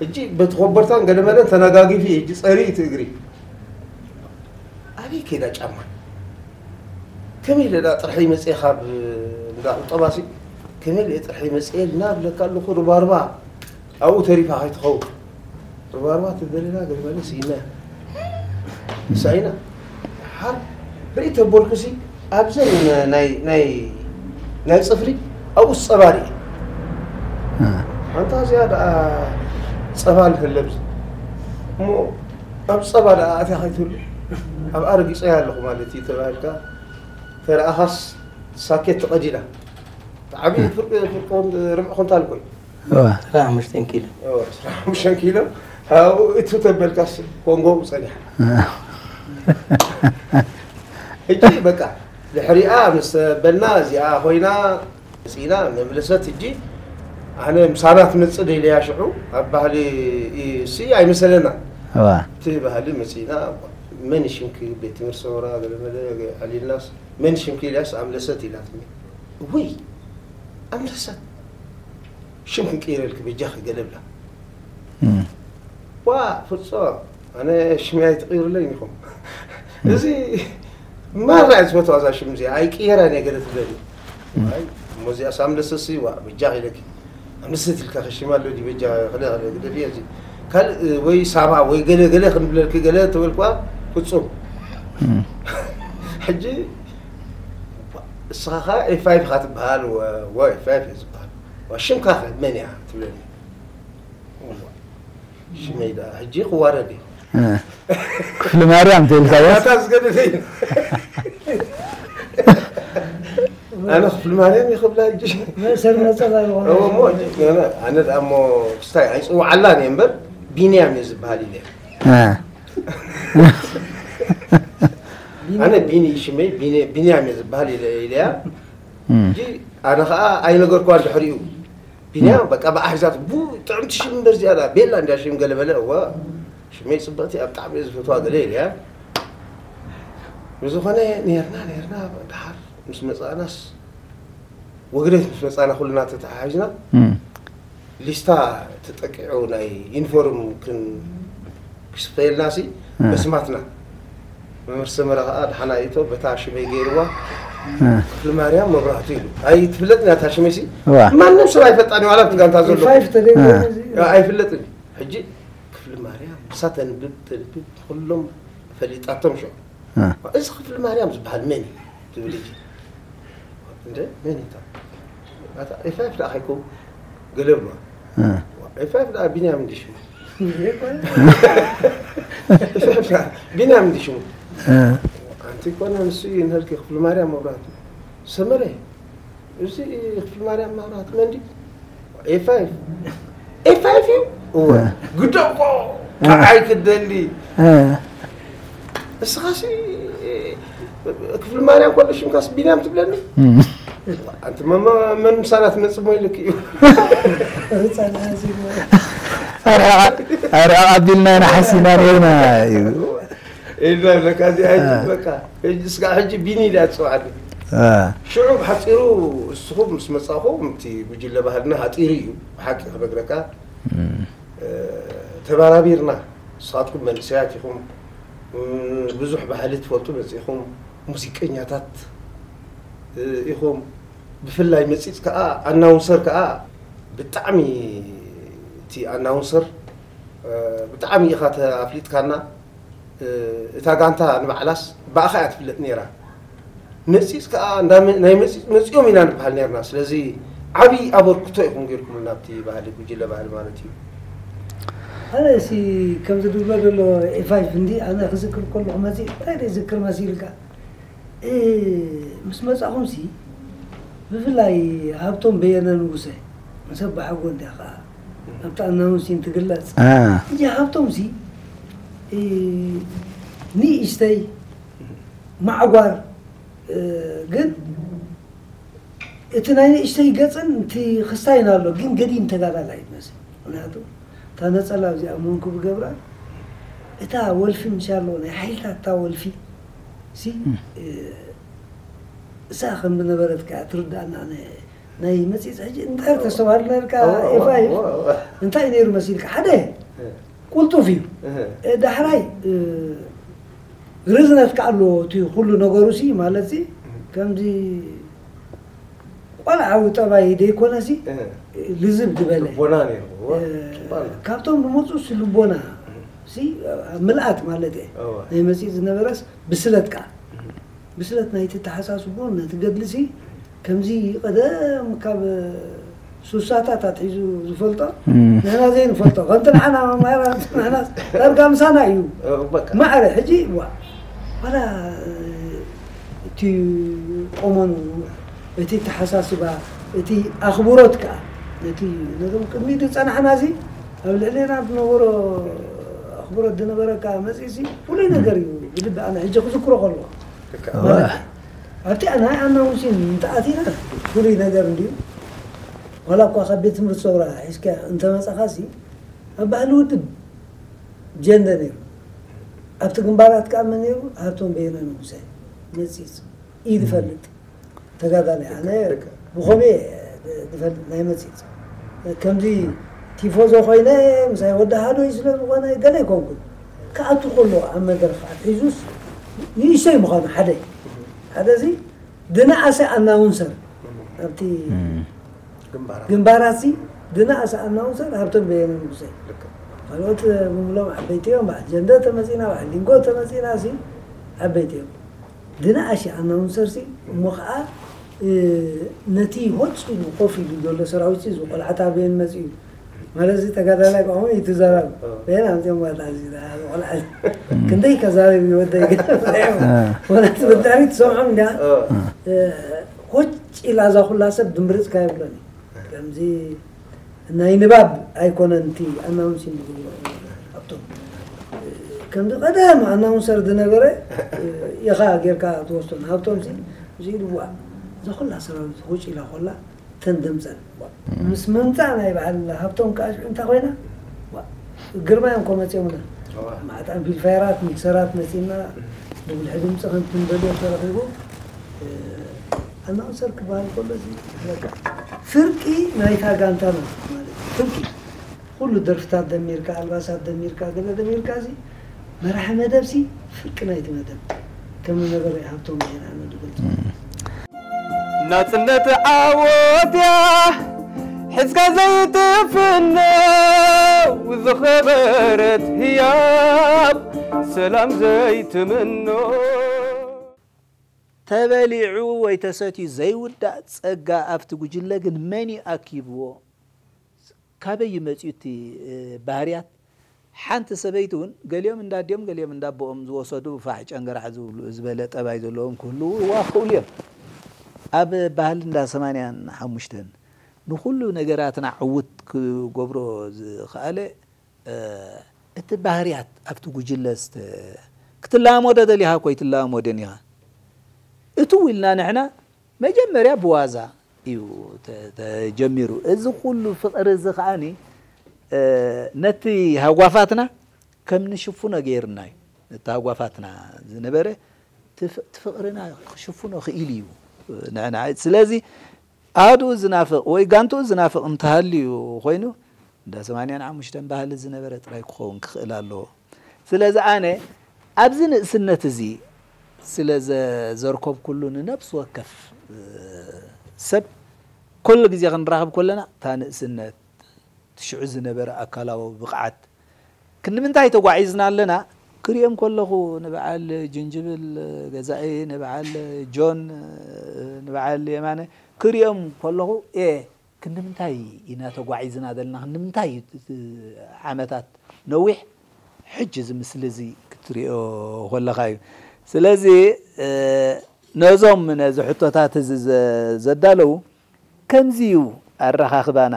ሕጂ በቲ ኮበርታን ገለመለን ተነጋጊፉ እዩ። ሕጂ ጸሪ እቲ እግሪ። ኣበይ ከይዳ ጫማ? ከመይ ኢለ ዳ ጥርሐይ መጽየ ካብ እዛ ቁጠባሲ ከመይ ኢለ ጥርሒ መፅኤ ልና ብለካ ኣለኹ። ሩባሩባ ኣብኡ ተሪፋ ከይትኸውን። ሩባሩባ ትደለና ገለ መለ ስኢና ሳኢና ሓር ርኢ ተበልኩሲ ኣብዘን ናይ ናይ ናይ ፅፍሪ ኣብኡ ፀባሪ ሓንታ እዚኣ ደኣ ፀባ ልህለብዚ እሞ ኣብ ፀባ ደኣ ኣትያ ከይትህሉ ኣብ ኣረጊፀያ ኣለኹ ማለት እዩ ተባሂልካ ተረኣኻስ ሳኬት ተቐዲዳ ዓብዪ ፍርቂ ፍርቂ ርብዒ ኩንታል ኮይ እዋ ስራሕ ሓሙሽተ ኪሎ ሓሙሽተ ኪሎ ኣብኡ እቱ ተበልካስ ኮንጎ ጸኒሓ ሕጂ በቃ ድሕሪኣ ምስ በልና እዚኣ ኮይና መፂና መምለሰት ሕጂ ኣነ ምሳና ትመፅእ ደልያ ሽዑ ኣብ ባህሊ ሲ ኣይመሰለና እዋ እቲ ባህሊ መፂና መን ሽምኪ ቤት ትምህርቲ ሰውራ ገለመለ ዕሊልናስ መን ሽምኪ ኢልያስ ኣምለሰት ኢላትኒ ውይ ኣምለሰት ሽም ክንቅይረልክ በጃኺ ገለ ብላ እም። ዋ ፍጹም ኣነ ሽመይ ኣይትቕይሩለይ ኢኹም እዚ ማራ እየ ዝፈትዋ እዛ ሽም እዚኣ ኣይቅየራን እየ ገለ ትብለኒ ኣይ እሞ እዚኣ ሳምለሰሲ ዋ በጃኺ ኢለኪ ኣምለሰት ኢልካ ከሽማ ኣሎ ዲ በጃ ክለ ክለ ግደፍዮ እዚ ካልእ ወይ ሳባ ወይ ገለ ገለ ክንብለልኪ ገለ ተበልኳ ፍጹም ሕጂ እስኻ ኸ ኤፋይፍ ኢኻ ትበሃል ወ- ወ ኤፋይፍ እየ ዝበሃል ዋ ሽምካ ኸ መን እያ ትብለኒ ሽመይ ደኣ ሕጂ ክዋረድ እዩ ክፍሊ ማርያም ተልካዮ ኣታ ዝገደደ እዩ ኣነ ክፍሊ ማርያም ይኽብላ ሕጂ መእሰር ነጸላ ዝኾነ እሞ ሕጂ ኣነ- ኣነ ደኣ እሞ ክስታይ ኣይፅውዓላን እየ እምበር ቢንያም እየ ዝበሃል ኢለ ኣነ ቢኒ ሽመይ ቢኒ- ቢንያም እየ ዝበሃል ኢለ ኢለያ ሕጂ ኣነ ከዓ ኣይነገርኳን ድሕሪኡ ቢንያም በቃ ብኣ ሒዛት ቡ ጥዕምቲ ሽም እምበር እዚኣ ደኣ ቤላ እንዳ ሽም ገለ በለ እወ ሽመይ ፅብቕቲ ኣብ ብጣዕሚ እየ ዝፈትዋ ገለ ኢለያ ብዝኾነ ነርና ነርና ድሓር ምስ መፃእናስ ወግደት ምስ መፃና ኩልና ተተሓሒዝና ሊስታ ተጠቂዑ ናይ ዩኒፎርም ክን ክስፈየልና ሲ በስማትና መምህር ሰመረ ከዓ ድሓና ኢቶ በታ ሽመይ ገይርዋ ክፍሊ ማርያም መብራህቱ ኢሉ ኣይትፍለጥን እያ እታ ሽመይ ሲ ዋ ማንም ሰብ ኣይፈልጣን እዩ ዋላ ኣብቲ ጋንታ ዘሎ ፋይፍ ተደግ ኣይፍለጥን እዩ ሕጂ ክፍሊ ማርያም ንሳ ተንብብ ተንብብ ኩሎም ፈሊጣቶም ሽዑ እዚ ክፍሊ ማርያም ዝበሃል መን እዩ ትብል ሕጂ እንደ መን እዩ እታ እታ ኤፋይፍ ደኣ ከይከው ገለ ብለዋ ኤፋይፍ ደኣ ቢንያም እንዲ ሽሙ ኤፋይፍ ደኣ ቢንያም እንዲ ሽሙ ኣንቲ ኮነ ንሱ እዩ ንህልኪ ክፍሊ ማርያም መብራህቱ ሰመረ እዚ ክፍሊ ማርያም መብራህቱ መን ድዩ ኤፋይፍ ኤፋይፍ እዩ እወ ግደቆ ከዓይ ክደሊ እስኻሲ ክፍሊ ማርያም ኮሎ ሽምካስ ቢንያም ትብለኒ ኣንቲ መማ መን ምሳና ትመፅእ ሞ ኢልክ እዩ ኣረ ኣቢልና ኢና ሓሲና ነርና እዩ ኢልና ብለካ እዚኣ ሕጂ በቃ ሕጂ ስጋ ሕጂ ቢኒ ኢላ ትፅውዓኒ ሽዑ ብሓፂሩ እስኹም ምስ መፃኹም እቲ ጉጅለ ባህልና ሃፂሩ እዩ ብሓቂ ክነግረካ ተባራቢርና ንስኻትኩም መንእሰያት ኢኹም ብዙሕ ባህሊ ትፈልጡ መፂኹም ሙዚቀኛታት ኢኹም ብፍላይ መፂፅ ከዓ ኣናውንሰር ከዓ ብጣዕሚ እቲ ኣናውንሰር ብጣዕሚ ኢኻ ኣፍሊጥካና እታ ጋንታ ንባዕላስ ብኣኻ እያ ትፍለጥ ነይራ መፂፅ ከዓ ናይ መፂፅ መፂኦም ኢና ንበሃል ነርና ስለዚ ዓብዪ ኣበርክቶ ኢኹም ገይርኩምልና ኣብቲ ባህሊ ጉጅለ ባህሊ ማለት እዩ ኣነ ሲ ከምዚ ድብሎ ዘሎ ኤፋይፍ እንዲ ኣነ ክዝክር ከለኹ መፂ እንታይ ደይ ዝክር መሲልካ ምስ መፃኹም ሲ ብፍላይ ሃብቶም በየነ ንጉሰ መሰብ ብሓጎ እንዲያ ከዓ ኣብቲ ኣናውንሲን ትግለፅ ሕጂ ሃብቶም ሲ ንእሽተይ ማዕጓር ግን እቲ ናይ ንእሽተይ ገፅን እቲ ክስታይን ኣሎ ግን ገዲም ተጋዳላይ ይመስል ምክንያቱ እታ ነፀላ እዚኣ መንኩ ብገብራ እታ ወልፊ ምሻ ኣለዎ ናይ ሓይልታት እታ ወልፊ ሲ እሳ ከም ዝነበረት ከዓ ትርዳእና ናይ መፅፅ ሕጂ እንታይ ተስተባሃሉ ነርካ ኤፋይ እንታይ ነይሩ መሲልካ ሓደ ቁልጡፍ እዩ ዳሕራይ ርዝነት ከዓ ኣለዎ እቲ ኩሉ ነገሩ ሲ ማለት ሲ ከምዚ ቆልዓዊ ጠባይ ደይኮነሲ ልዝብ ዝበለ ልቦና ነይርዎ። ካብቶም ዝመፁ ሲ ልቦና ሲ ኣብ ምልኣት ማለት እየ ናይ መፅእ ዝነበረስ ብስለት ከዓ ብስለት ናይቲ ተሓሳስቦ ነቲ ገድሊ ሲ ከምዚ ቀደም ካብ ሱሳታት ኣትሒዙ ዝፈልጦ ንሕና ዘይንፈልጦ ከምቲ ንዓና መማራ ንሕና ዳርጋ ምሳና እዩ ማዕረ ሕጂ ዋ ዋላ እቲ ቆመኑ እቲ ተሓሳስባ እቲ ኣኽብሮት ከዓ ነቲ ነቶም ቅድሚኡ ዝፀናሕና ሲ ኣብ ልዕሌና ዝነበሮ ኣኽብሮት ዝነበረካ መፅእ ሲ ፍሉይ ነገር እዩ ብልቢ ኣነ ሕጂ ክዝክሮ ከሎ ኣብቲ ናይ ኣናውንሲን እንተኣቲና ፍሉይ ነገር እንድዩ ዋላ እኳ ካብ ቤት ትምህርቲ ሰውራ ሒዝካ እንተመፃኻ ሲ ኣብ ባህሊ ውድብ ጀንደ ነይሩ ኣብቲ ግንባራት ከዓ መን ነይሩ ሃብቶም በየነ ንጉሰ መፂፅ እዩ ዝፈልጥ ተጋዳላይ ኣነ ብኸመይ ዝፈልጥ ናይ መፂፅ ከምዚ ቲፎዞ ኮይነ ምሳይ ወዲ ሃዶይ ስለ ዝኾነ ገለ ኣይኮንኩን ክኣቱ ከሎ ኣብ መድረኽ ኣትሒዙስ ንእሽተይ ምዃኑ ሓደ ሓደ እዚ ድነኣሰ ኣናውንሰር ኣብቲ ግንባራት ሲ ድነኣሰ ኣናውንሰር ሃብቶም በየነ ንጉሰይ ካልኦት ብምሎም ዓበይቲ እዮም በዓል ጀንደ ተመፂና በዓል ሊንጎ ተመፂና ሲ ዓበይቲ እዮም ድነኣሽ ኣናውንሰር ሲ እሞ ከዓ ነቲ ሆጭ ኢሉ ኮፍ ኢሉ ዘሎ ሰራዊት እዚ ቆልዓት ኣበየን መፅኡ ማለት እዚ ተጋዳላይ ከምኡ ይትዘረብ በየን ኣምፅኦም ዋላ እዚ ቆልዓ ክንደይ ከዛረብ ይወደይ ወላት ብድሕሪ ትሰምዖም እንዲያ ሆጭ ኢላ እዛ ኩላ ሰብ ድምርፅካ ይብሎኒ ከምዚ ናይ ንባብ ኣይኮነን እቲ ኣናውንሲን ዝገብሮ ኣብቶም ከምዚ ቀደም ኣናውንሰር ዝነበረ ኢኻ ጌርካ ትወስዶ ንሃብቶም ሲ እዚ ኢልዋ እዛ ኩላ ሰራዊት ሆጭ ኢላ ኮላ ተን ደምፀን ምስ ምምፃእ ናይ በዓል ሃብቶም ከዓ ሽዑ እንታይ ኮይና ግርማዮም ኮ መፅኦምና ማዕጣን ፊልፋየራት ሚክሰራት መፂና ብብልሒ ድምፂ ከምቲ ንደልዮ ተረኺቡ ኣናውንሰር ክበሃል ከሎ እዚ በቃ ፍርቂ ናይታ ጋንታና ማለት እዩ ፍርቂ ኩሉ ደርፍታት ደሚርካ ኣልባሳት ደሚርካ ገለ ደሚርካ እዚ መራሒ መደብ ሲ ፍርቂ ናይቲ መደብ ከም ነበረ ሃብቶም ዜና ንድገልፅ ናጽነት ዓወት እያ ሕዝካ ዘይትፍነው ዝኸበረት ህያብ ሰላም ዘይትምኖ ተበሊዑ ወይ ተሰትዩ ዘይውዳእ ጸጋ ኣብቲ ጉጅለ ግን መን እዩ ኣኪብዎ? ካበይ እዩ መጺኡ እቲ ባህርያት? ሓንቲ ሰበይቲ እውን ገሊኦም እንዳዲኦም ገሊኦም እንዳቦኦም ዝወሰዱ ፋሕ ጨንገራሕ ዝብሉ ዝበለ ጠባይ ዘለዎም ክህልዉ ይዋኽእሉ እዮም። ኣብ ባህሊ እንዳ ሰማንያን ሓሙሽተን ንኹሉ ነገራትና ዕውት ክገብሮ ዝኸኣለ እቲ ባህርያት ኣብቲ ጉጅለ ክትላመዶ ደሊኻ እኮ ኣይትላመዶን ኢኻ። እትው ኢልና ንሕና መጀመርያ ብዋዛ እዩ ተጀሚሩ። እዚ ኩሉ ፍቕሪ እዚ ከዓኒ ነቲ ሃጓፋትና ከም ንሽፍኖ ገይርና እዩ። ነቲ ሃጓፋትና ዝነበረ እቲ ፍቕርና ክሽፍኖ ክኢሉ እዩ ንዕና። ስለዚ ኣሃዱኡ ዝናፍቕ ወይ ጋንትኡ ዝናፍቕ እንተሃልዩ ኮይኑ እንዳ ሰማንያን ሓሙሽተን ባህሊ ዝነበረ ጥራይ ክኸውን ክኽእል ኣለዎ። ስለዚ ኣነ ኣብዚ ንእስነት እዚ ስለ ዘ- ዘርከብኩሉ ንነብሲ ወከፍ እ፣ ሰብ ኩሉ ግዜ ክንራኸብ ከለና እታ ንእስነት እቲ ሽዑ ዝነበረ ኣካላዊ ብቕዓት ክንዲ ምንታይ ተጓዒዝና ኣለና ክሪኦም ከለኹ ንበዓል ጅንጅብል ገዛኢ ንበዓል ጆን ንበዓል የማነ ክሪኦም ከለኹ ኤ ክንዲ ምንታይ ኢና ተጓዒዝና ዘለና ክንዲ ምንታይ እዩ እቲ ዓመታት ነዊሕ ሕጂ እዚ ምስሊ እዚ ክትሪኦ ከለኻ እዩ ስለዚ ነዞም ነዚ ሕቶታት እዚ ዘዳለዉ ከምዚ እዩ ኣረኻኽባና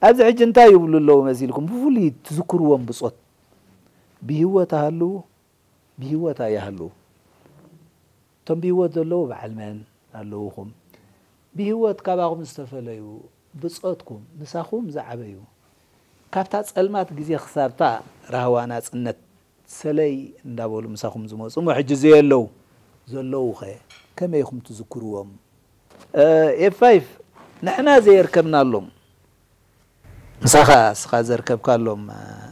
ኣብዚ ሕጂ እንታይ ይብሉ ኣለዉ መሲልኩም ብፍሉይ ትዝክርዎም ብጾት ብህይወት ኣሃልዉ ብህይወት ኣይሃልዉ እቶም ብህይወት ዘለዉ በዓል መን ኣለዉኹም ብህይወት ካባኹም ዝተፈለዩ ብጾትኩም ምሳኹም ዝዓበዩ ካብታ ጸልማት ግዜ ክሳብታ ራህዋ ናጽነት ሰለይ እንዳበሉ ምሳኹም ዝመፁ እሞ ሕጂ ዘየለዉ ዘለዉ ኸ ከመይ ኢኹም ትዝክርዎም ኤፍ ፋይቭ ንሕና ዘየርከብናሎም ምሳኻ እስኻ ዘርከብካሎም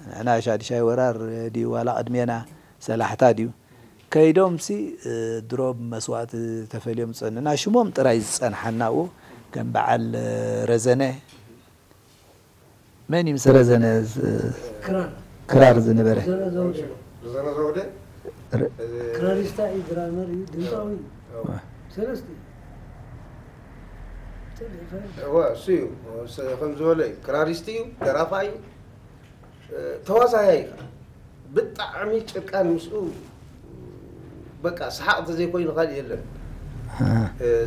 ንሕና ሻድሻይ ወራር ድዩ ዋላ ቅድሜና ሰላሕታ ድዩ ከይዶም ሲ ድሮ ብመስዋእቲ ተፈልዮም ዝፀንና ሽሞም ጥራይ ዝፀንሓና ኣብኡ ከም በዓል ረዘነ፣ መን እዩ ምስ ረዘነ ዝ- ክራር ክራር ዝነበረ? ዘነ ዘውደ ብዘነ ዘውደ ረ- ክራሪስታ እዩ፣ ድራመር እዩ፣ ድምፃዊ እዩ። ሰለስተ እዩ። እወ እሱ እዩ። ስ- ከም ዝበለ እዩ። ክራሪስቲ እዩ፣ ደራፋ እዩ፣ ተዋሳያ እዩ። ብጣዕሚ ጭቃን ምስኡ በቃ ሰሓቕ ተዘይኮይኑ ካልእ የለን።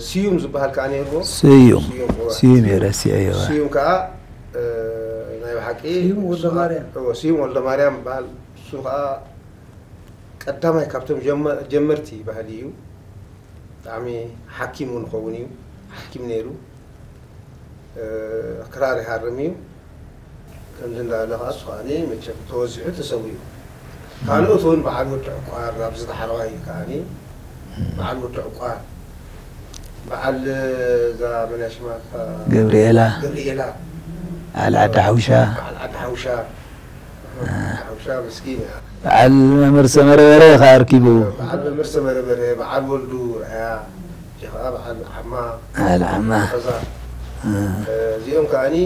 ስዩም ዝበሃል ከዓ ነይርዎ። ስዩም ስዩም፣ እወ። ስዩም እየ ረሲዐዮ። ስዩም ከዓ ናይ ብሓቂ ስዩም ወልደ እሱ ከዓ- ማርያም። እወ፣ ስዩም ወልደ ማርያም በሃል። እሱ ከዓ ቀዳማይ ካብቶም ጀመ- ጀመርቲ ባህሊ እዩ። ብጣዕሚ ሓኪም እውን ይኸውን እዩ። ሓኪም ነይሩ። ክራር ይሃርም እዩ። ከምዚ እንዳበለ ከዓ እሱ ከዓ መቸም ተወዚሑ ተሰዊኡ። ካልኦት እውን በዓል ወዲ ዕቋር ኣብዚ ዳሕረዋይ ከዓ በዓል ወዲ ዕቋር፣ በዓል እዛ መን ሽማ ገብርኤላ ገብርኤላ በዓል ዓዲ ሓውሻ በዓል ዓዲ ሓውሻ ሓውሻ ምስኪን እያ። በዓል መምህር ሰመረ በረ ከኣ ኣርኪቡ በዓል መምህር ሰመረ በረ፣ በዓል ወልዱ ርኣያ፣ እዚ ከዓ በዓል ዓማ በዓል ዓማ ኸዛ እዚኦም ከዓኒ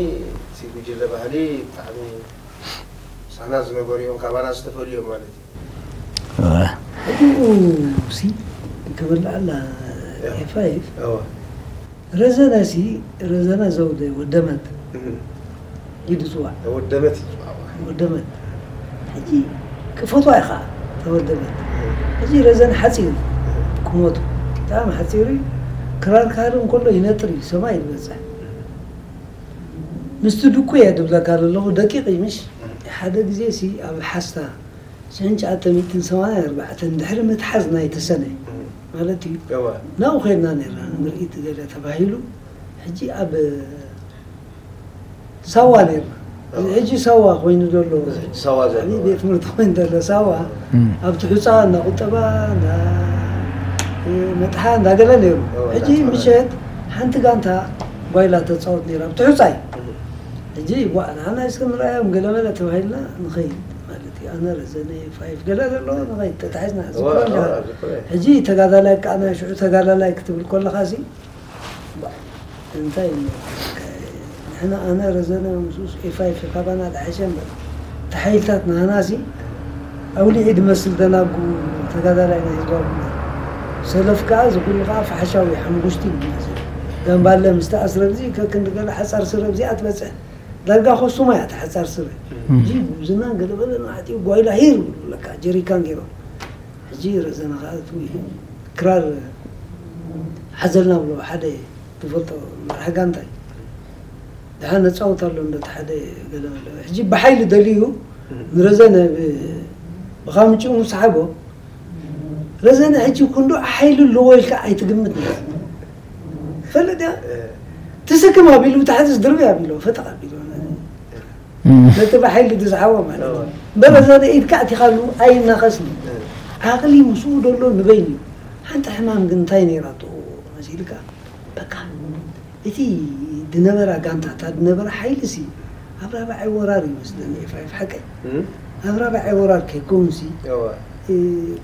እቲ ጉጅለ ባህሊ ብጣዕሚ ሳና ዝነበሩ እዮም፣ ካባና ዝተፈልዩ እዮም ማለት እዩ። እወ። ሕጂ ሲ ክብል ኣላ ኤፋይፍ ረዘነ ሲ ረዘነ ዘውደ ወደመት እዩ ዝፅዋዕ። ወደመት ይፅዋዕ። ወደመት ሕጂ ክፈትዋ ኢኻ ተወደመት። ሕጂ ረዘነ ሓፂር እዩ ቁመቱ ብጣዕሚ ሓፂር እዩ። ክራር ክሃርም ከሎ ይነጥር እዩ ሰማይ ዝበፅሕ። ምስቲ ድቁ እየ ድብለካ ዘለኹ ደቂቕ እዩ ምሽ ሓደ ግዜ ሲ ኣብ ሓስታ ሽሕን ትሽዓተ ሚእትን ሰማንያን ኣርባዕተን ድሕሪ ምትሓዝ ናይ ተሰነ ማለት እዩ። እወ። ናብኡ ከድና ነርና ንምርኢት ገለ ተባሂሉ ሕጂ ኣብ ሳዋ ነርና። እዚ ሕጂ ሳዋ ኮይኑ ዘሎ ሳዋ ዘሎ። ዓብዪ ቤት ትምህርቲ ኮይኑ ዘሎ ሳዋ ኣብቲ ሑፃ እንዳ ቁጠባ እንዳ መጥሓ እንዳገለ ነይሩ። ሕጂ ምሸት ሓንቲ ጋንታ ጓይላ ተፃወት ነይራ ኣብቲ ሑፃ እዩ። ሕጂ ጓ ንዓና እስከ ንርኣዮም ገለመለ ተባሂልና ንኸይድ ማለት እዩ። ኣነ ረዘነ ፋይፍ ገለ ዘለዎ ንኸይድ ተታሒዝና ሕጂ ተጋዳላይ ከዓ ናይ ሽዑ ተጋዳላይ ክትብል ከለኻ ሲ እንታይ እዩ ንሕና ኣነ ረዘነ ምስኡስ ኤፋይፍ ካባና ዝሓሸ እምበር እቲ ሓይልታት ናህናሲ ኣውሊዒ ድመስል ደናጉ ተጋዳላይ ናይ ህዝባዊ ግንባር ሰለፍ ከዓ ዝኩሉ ከዓ ፋሕሻዊ ሓሙሽቲ ይመስል ጋምባለ ምስ ተኣስረ ብዚ ከክንዲ ገለ ሓፃር ስረ ብዚኣ ትበፅሕ ዳርጋ ኮሱማ እያ ተሓፃር ስረ እዚ ጉብዝናን ገለበለ ንዓጢኡ ጓይላ ሂር ለካ ጀሪካን ገይሮም ሕጂ ረዘነ ከዓ ክራር ሓዘልና ብሎ ሓደ ትፈልጦ መርሓ ጋንታ እዩ ድሓን ነፃወት ኣሎ እንዶ ሓደ ገለ ኣሎ ሕጂ ብሓይሊ ደልዩ ንረዘነ ብካምጭኡ ምስ ሓቦ ረዘነ ሕጂ ክንዶ ሓይሊ ኣለዎ ኢልካ ኣይትግምት ፈለጥ ትስክም ኣቢሉ ብታሕቲ ዝድርብ ኣቢሎ ፈጠቕ ኣቢሎ ነቲ ብሓይሊ ዝስሓቦ ማለት እዩ እምበር ረዘነ ኢድካ ኣቲኻሉ ኣይናኸስን ዓቕሊ ምስኡ ደሎ ንበይኑ ሓንቲ ሕማም ግን እንታይ ነይራቶ መሲልካ በቃ እቲ ድነበራ ጋንታ እታ ድነበራ ሓይሊ ሲ ኣብ ራብዓይ ወራር እዩ መስለኒ ኤፍራይፍ ሓቀይ ኣብ ራብዓይ ወራር ከይከውን ሲ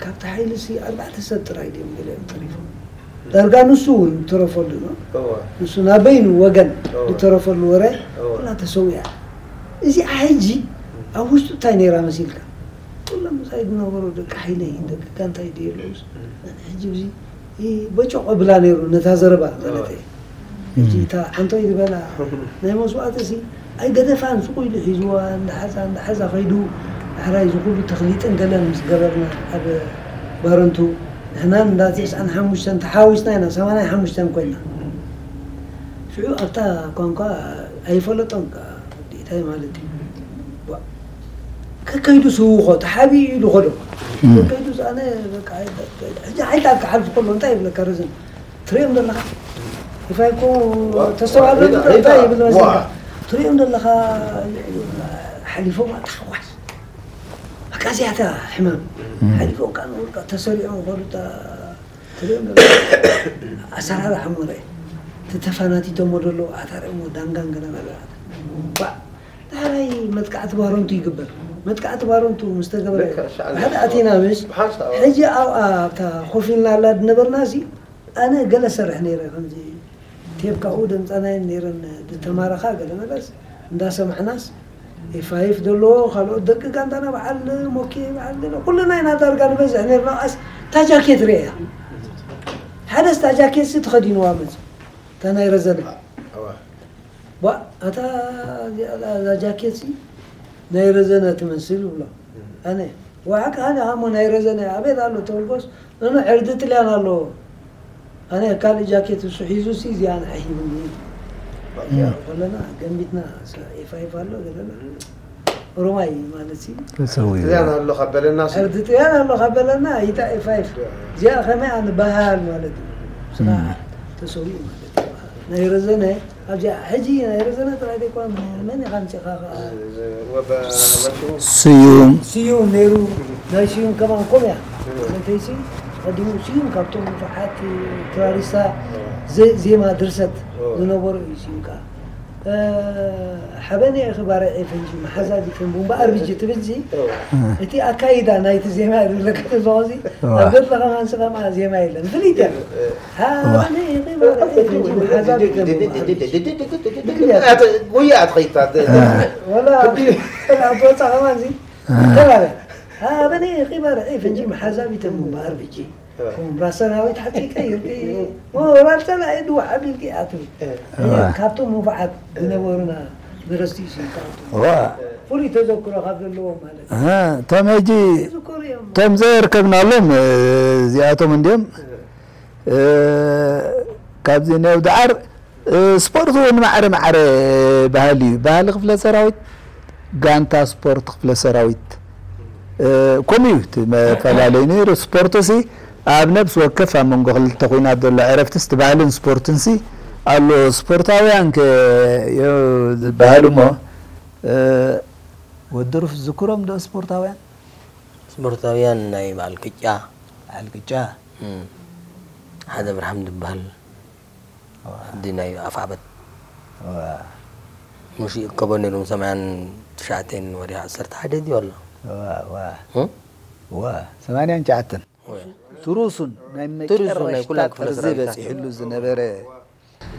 ካብቲ ሓይሊ ሲ ኣርባዕተ ሰብ ጥራይ ድዮም ገሊኦም ተሪፎም ዳርጋ ንሱ እውን ተረፈሉ ነው ንሱ ናበይኑ ወገን ዝተረፈሉ ወረ ኩላ ተሰዊያ እዚኣ ሕጂ ኣብ ውሽጡ እንታይ ነይራ መሲልካ ኩሎም ምሳይ ዝነበሩ ደቂ ሓይለይ ደቂ ጋንታይ ድየለውስ ሕጂ እዚ በጨቆ ብላ ነይሩ ነታ ዘረባ ማለት እዩ ሕጂ እታ ዓንቶይ ዝበላ ናይ መስዋእቲ ሲ ኣይገደፋን ስቁ ኢሉ ሒዝዋ እንዳሓዛ እንዳሓዛ ከይዱ ዳሕራይ እዚ ኩሉ ተኽሊጥን ገለን ምስ ገበርና ኣብ ባረንቱ ንሕናን እንዳ ተስዓን ሓሙሽተን ተሓዊስና ኢና ሰማንያን ሓሙሽተን ኮይና ሽዑ ኣብታ ቋንቋ ኣይፈለጦም ዲታይ ማለት እዩ ከከይዱ ስውኾ ተሓቢኡ ኢሉ ኸዶ ከከይዱ ኣነ ሕጂ ሓይታት ክሓልፍ ከሎ እንታይ ይብለካ ረዘን ትሪኦም ዘለኻ ይፋይ እኮ ተስተውዓል እንታይ ይብል መሰለካ ትሪኦም ዘለኻ ሓሊፎም ኣተሓዋስ በቃ እዚኣታ ሕማም ሓሊፎም ከዓ ንውልቃ ተሰሪዖም ኸዱ ትሪኦም ዘለኻ ኣሰራርሓ እሞ ርአ እቲ ተፈናቲቶሞ ዘለዉ ኣታሪኦሞ ዳንጋን ገለ በለ ባዕ ዳሕራይ መጥቃዕቲ ባረንቱ ይግበር መጥቃዕቲ ባረንቱ ምስ ተገበረ ሓደ ኣቲና ምሽ ሕጂ ኣብኣ ኣብታ ኮፍ ኢልና ኣላ ዝነበርና ሲ ኣነ ገለ ሰርሕ ነይረ ከምዚ ቴፕ ካብኡ ደምፃናየን ነይረን ዝተማረኻ ገለ መለስ እንዳሰማዕናስ ኤፋይፍ ዘለዎ ካልኦት ደቂ ጋንታና በዓል ሞኬ በዓል ገለ ኩልና ኢና ዳርጋ ንበዝሕ ነርና። ቃስ እታ ጃኬት ርእያ ሓደስ እታ ጃኬት ሲ ተኸዲንዋ መፅ እታ ናይ ረዘነ ባ ኣታ እዛ ጃኬት ሲ ናይ ረዘነ ትመስል ብሎ ኣነ ዋሓቅ ሓደ ሃሞ ናይ ረዘነ ኣቤት ኣሎ ተወልጎስ እኖ ዕርዲ ጥልያን ኣለዎ። ኣነ ካልእ ጃኬት እሱ ሒዙ ሲ እዚኣ ንዓይ ሂብኒ። ከለና ገንቢትና ኤፋይፍ ኣሎ ዘለና ኦሮማይ ማለት ሲ ተሰዊኡ። ጥልያን ኣሎ ካብ በለና ሲ ዕርዲ ጥልያን ኣሎ ካብ በለና ይታ ኤፋይፍ እዚኣ ከመይ ኣንባሃል ማለት እዩ። ስራሕ ተሰዊኡ ማለት እዩ። ናይ ረዘነ ኣብዚኣ ሕጂ ናይ ረዘነ ጥራይ ዘይኮነ መን ኢኻ ኣምፂኻ ከኣ ስዩም ስዩም ነይሩ። ናይ ስዩም ከማን ከምኡ እያ። ሰበይተይሲ ቀዲሙ ስዩም ካብቶም ንፉዓት ክራሪስታ ዜማ ድርሰት ዝነበሩ እዩ። ስዩም ከኣ ሓበን ኢኺ ባርዕ ኤፍ ኤን ጂ መሓዛ ዲፈን ቡምባ ኣርቢጂ ትብል ሲ እቲ ኣካይዳ ናይቲ ዜማ ዝብለካ ዘለኹ ሲ ኣብ ገድሊ ከማን ሲ ከምኣ ዜማ የለን። ፍልይቲ እያ። ሓበን ኢኺ ባርዕ ኤፍ ኤን ጂ መሓዛ ዲፈን ቡምባ ኣርቢጂ ጉያ ትኸይታ ወላ ኣብ ወፃ ከማን ሲ ተባለ ሓበን ኢኺ ባርዕ ኤፍ ኤን ጂ መሓዛ ዲፈን ቡምባ ኣርቢጂ ኹምራ ሰራዊት ሓቂ ቀይርኪ ሞራል ፀላኢ ድዋ ሓቢልኪ ኣትብል። እየ ካብቶም ንፉዓት ዝነበሩና ደረስቲ እዩ ካብቶም ዋ ፍሉይ ተዘክሮ ካብ ዘለዎም ማለት እዩ። እቶም ሕጂ ዝኮሩ እዮም። እቶም ዘየርከብናሎም እዚኣቶም እንድዮም። እ፣ ካብዚ ናይ ደዓር እ፣ ስፖርት እውን ማዕረ ማዕረ ባህሊ እዩ። ባህሊ ክፍለ ሰራዊት፣ ጋንታ ስፖርት ክፍለ ሰራዊት እ፣ ከምኡ እዩ እቲ መፈላለዩ ነይሩ። ስፖርት ሲ ኣብ ነብሲ ወከፍ ኣብ መንጎ ክልተ ኩናት ዘሎ ዕረፍትስ እቲ ባህልን ስፖርትን ሲ ኣሎ። ስፖርታውያን ከ ዮ ዝበሃሉ እሞ እ፣ ወዲ ሩፍ ዝክሮም ዶ ስፖርታውያን? ስፖርታውያን ናይ በዓል ቅጫ በዓል ቅጫ እም፣ ሓደ ኣብርሃም ዝበሃል ኣዲ ናይ ኣፍዓበት ሙሽ ይእከቦ ነይሩ ሰማያን ትሽዓተን ወዲያ ዓሰርተ ሓደ ድዩ ኣሎ ዋ ዋ ዋ ሰማንያን ትሽዓተን ትሩሱን ናይ ትሩሱን ናይ ኩላ መጨረሽታ ክፍለ ጥርዚ ሰራዊት በፂሕሉ ዝነበረ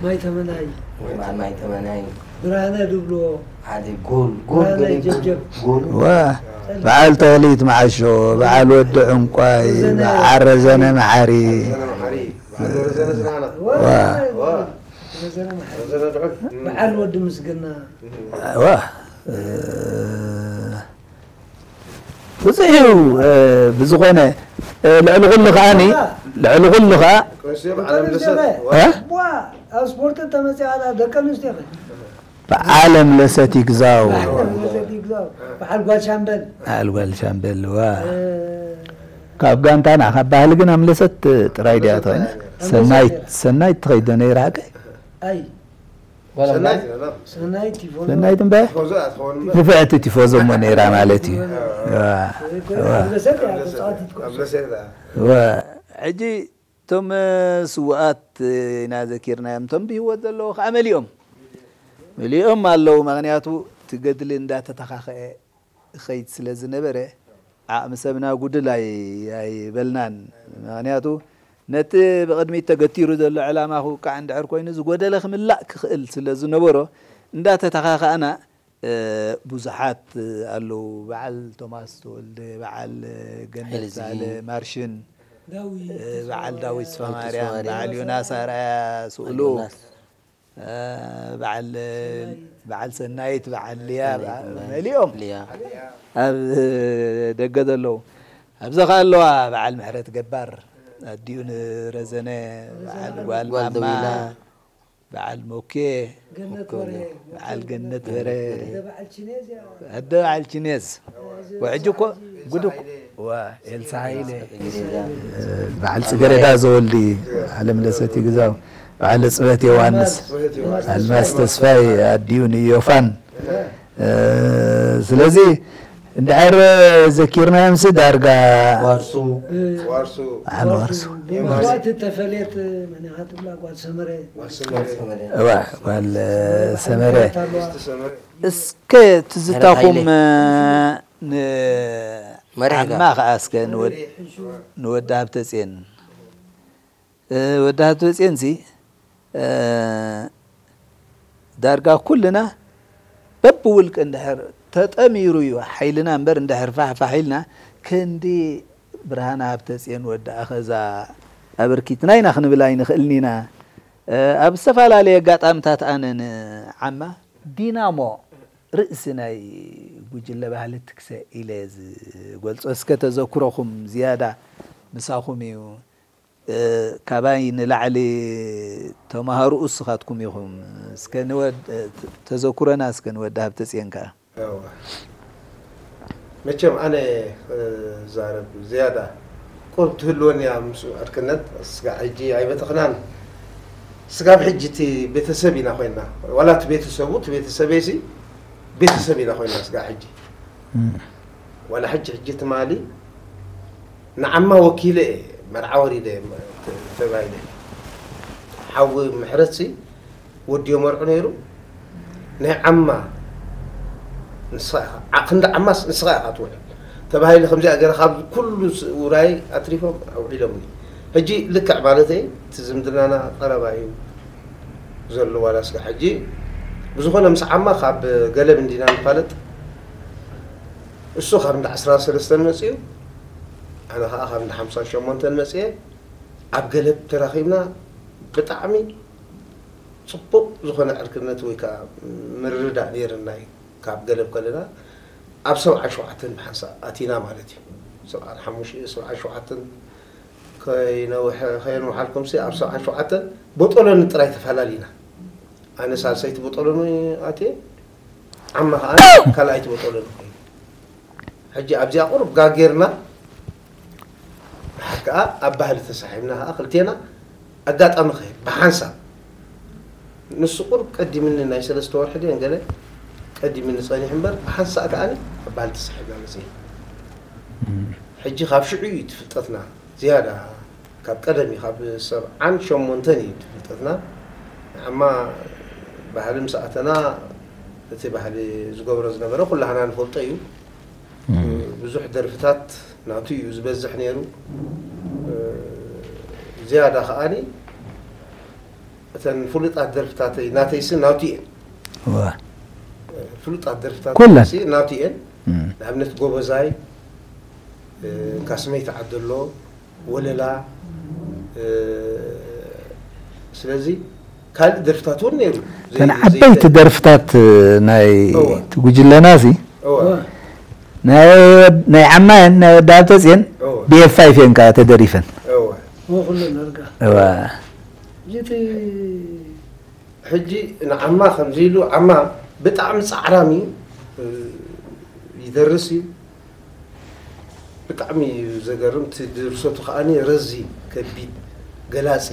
ማይ ተመናይ ወይ በዓል ማይ ተመናይ ብርሃነ ድብሎ ሓደ ጎል ጎል ብርሃነ ገለ ጀብጀብ ጎል ዋ በዓል ተኽሊት መዓሾ በዓል ወዲ ዕንቋይ በዓል ረዘነ መሓሪ በዓል ወዲ ምስግና ዋ እ፣ ብዙሕ እዩ እ፣ ብዝኾነ እ፣ ልዕሊ ኩሉ ከዓኒ ልዕሊ ኩሉ ከዓ እ? ኣብ ስፖርት ተመፅኣ ደቂ ኣንስትዮ በዓለም ለሰት ይግዛው በዓል ጓል ሻምበል በዓል ጓል ሻምበል ዋ ካብ ጋንታና ካብ ባህሊ ግን ኣምለሰት ጥራይ ድያ ትኾነ ሰናይት ሰናይት ትኸይዶ ነይራ ሓቀ ኣይ ሰናይት ሰናይት ይፎ ሰናይት እምበ ፎዞ ኣትኸውን ንፍዕቲ ቲፎዞ እሞ ነይራ ማለት እዩ ዋ፣ ዋ። ለሰት እያ ተፃዋቲት ኩዕሶ ኣብ ለሰት ዋ፣ ሕጂ እቶም ስውኣት ኢና ዘኪርናዮም እቶም ብህይወት ዘለዉ ከዓ መሊኦም መሊኦም ኣለዉ ምክንያቱ እቲ ገድሊ እንዳተተኻኸአ ይኸይድ ስለ ዝነበረ ዓቕሚ ሰብና ጉድል ኣይ- ኣይበልናን ምክንያቱ ነቲ ብቕድሚት ተገቲሩ ዘሎ ዕላማ ክውቃዕ እንድሕር ኮይኑ ዝጎደለ ክምላእ ክኽእል ስለ ዝነበሮ እንዳተተኻኸኣና ብዙሓት ኣለዉ በዓል ቶማስ ተወልደ በዓል ገነት ሳለ ማርሽን በዓል ዳዊት ስፋማርያም በዓል ዮናስ ኣርኣያ ስእሉ በዓል በዓል ሰናይት በዓል ልያ መሊኦም ኣብ ደገ ዘለዉ ኣብዛ ከ ኣለዋ በዓል ምሕረት ገባር ኣዲኡ ንረዘነ በዓል ጓል ማማ በዓል ሞኬ በዓል ገነት በረ ኣደ በዓል ቺኔዝ ወሕጂ እኮ ጉድ እኮ ዋ ኤልሳ ሃይለ በዓል ፅገረዳ ዘወልዲ ዓለም ለሰት ይግዛው በዓል ፅበት ዮሃንስ ኣልማስ ተስፋይ ኣዲኡ ንዮፋን ስለዚ እንድሕር ዘኪርናዮም ሲ ዳርጋ ዋርሱ ዋርሱ በዓል ዋርሱ መስዋዕቲ ተፈለየት መን ኢኻ ትብላ ጓል ሰመረ እዋ ጓል ሰመረ እስከ ትዝታኹም ንዓማ ከዓ እስከ ንወዲ ሃብተፅየን ወዲ ሃብተፅየን ሲ እ፣ ዳርጋ ኩልና በብውልቂ እንድሕር ተጠሚሩ እዩ ሓይልና እምበር፣ እንድሕር ፋሕፋሕ ኢልና ክንዲ ብርሃነ ሃብተጽዮን ወዲ ኣኸዛ ኣበርኪትና ኢና ክንብል ኣይንኽእልን ኢና። እ፣ ኣብ ዝተፈላለየ ኣጋጣምታት ኣነ ንዓማ ዲናሞ ርእሲ ናይ ጉጅለ ባህሊ ትክሰ ኢለ ዝገልጾ፣ እስከ ተዘክሮኹም ዝያዳ ምሳኹም እዩ። እ፣ ካባይ ንላዕሊ ተማሃሩኡ እስኻትኩም ኢኹም። እስከ ንወድ-፣ እ፣ ተዘክሮና እስከ ንወዲ ሃብተጽዮን ከኣ። እወ። መቸም ኣነ ክዛረብ ዝያዳ ቁርብ ትህልወኒ እያ ምስኡ ዕርክነት። ስጋብ ሕጂ ኣይበተኽናን። ስጋብ ሕጂ እቲ ቤተሰብ ኢና ኮይንና። ዋላ እቲ ቤተሰቡ፣ እቲ ቤተሰበይሲ ቤተሰብ ኢና ኮይንና ስጋብ ሕጂ። እም። ዋላ ሕጂ፣ ሕጂ ትማሊ ንዓማ ወኪለ እየ መርዓ ወሪደ እየ ተ-፣ ተባሂለ። ሓዊ ምሕረትሲ ወዲዮ መርዑ ነይሩ። ናይ ዓማ ንስኻ ኢኻ፣ ዓ-፣ ክንዲ ዓማስ ንስኻ ኢኻ ትውዕል ተባሂለ። ከምዚኣ ገይረ ካብ ኩሉ ስ-፣ ውራይ ኣትሪፎም ኣውዒሎምኒ። ሕጂ ልክዕ ማለተይ እቲ ዝምድናና ቀረባ እዩ ዘሎ፣ ዋላ ስጋ ሕጂ። ብዝኾነ ምስ ዓማ ካብ ገለብ እንዲና ንፋለጥ። እሱ ካብ እንዳ ዓሰርተ ሰለስተ መጺኡ፣ ኣነ ኸኣ ካብ እንዳ ሓምሳ ሸሞንተ መጺኤ። ኣብ ገለብ ተራኺብና ብጣዕሚ ጽቡቕ ዝኾነ ዕርክነት ወይ ከኣ ምርድዳእ ነይርና እዩ። ካብ ገለብ ከለና ኣብ ሰብዓ ሸውዓተን ብሓንሳእ ኣቲና ማለት እዩ። ሰብዓ ሓሙሽተ፣ ሰብዓ ሸውዓተን ከይነውሐ-፣ ከየንውሓልኩምሲ ኣብ ሰብዓ ሸውዓተን ቦጦሎኒ ጥራይ ተፈላሊና። ኣነ ሳልሰይቲ ቦጦሎኒ ኣትየ፣ ዓማ ኸኣ ካልኣይቲ ቦጦሎኒ ኮይኑ። ሕጂ ኣብዚኣ ቁሩብ ጋጌርና፣ ድሓር ከኣ ኣብ ባህሊ ተሳሒብና ከኣ ክልቴና ኣጋጣሚ ኸ ብሓንሳብ ንሱ ቁሩብ ቀዲምኒ ናይ ሰለስተ ወርሒ ድየን ገለ ቀዲምኒ ጸኒሑ እምበር ብሓንሳእ ከኣ ኣብ ባህሊ ተሳሒብና መጺእ። ሕጂ ካብ ሽዑ እዩ ትፍልጠትና ዝያዳ ካብ ቀደም እዩ፣ ካብ ሰብዓን ሸሞንተን እዩ ትፍልጠትና። ንዓማ ባህሊ ምስ ኣተና እቲ ባህሊ ዝገብሮ ዝነበረ ኩላህና ንፈልጦ እዩ። እም። ብዙሕ ደርፍታት ናቱ እዩ ዝበዝሕ ነይሩ። ዝያዳ ከኣኒ እተን ፍሉጣት ደርፍታተይ ናተይሲ ናቱ እየን። እዋ። ፍሉጣት ደርፍታት ኩለን። ሲ ናቱ እየን። እም። ንኣብነት ጎበዛይ፣ እ፣ እንካ ስመይ ተዓደሎ፣ ወለላ፣ እ፣ ስለዚ ካልእ ደርፍታት እውን ነይሩ። ዘይ-፣ እተን ዘይ-፣ ዓበይቲ ደርፍታት ናይ እዋ። እቲ ጉጅለና ሲ እዋ። ናይ ወድ-፣ ናይ ዓማየን ናይ ወዲ ሃብተጽዮን እዋ። ብኤፍ ፋይፍ እየን ከኣ ተደሪፈን። እዋ። እዋ፣ ኩለን ዳርጋ። እዋ። እቲ ሕጂ ንዓማ ከምዚ ኢሉ፣ ዓማ ብጣዕሚ ጻዕራም እዩ፣ ይደርስ እዩ። ብጣዕሚ እዩ ዘገርም። እቲ ድርሰቱ ከኣኒ ረዚን፣ ከቢድ፣ ገላጺ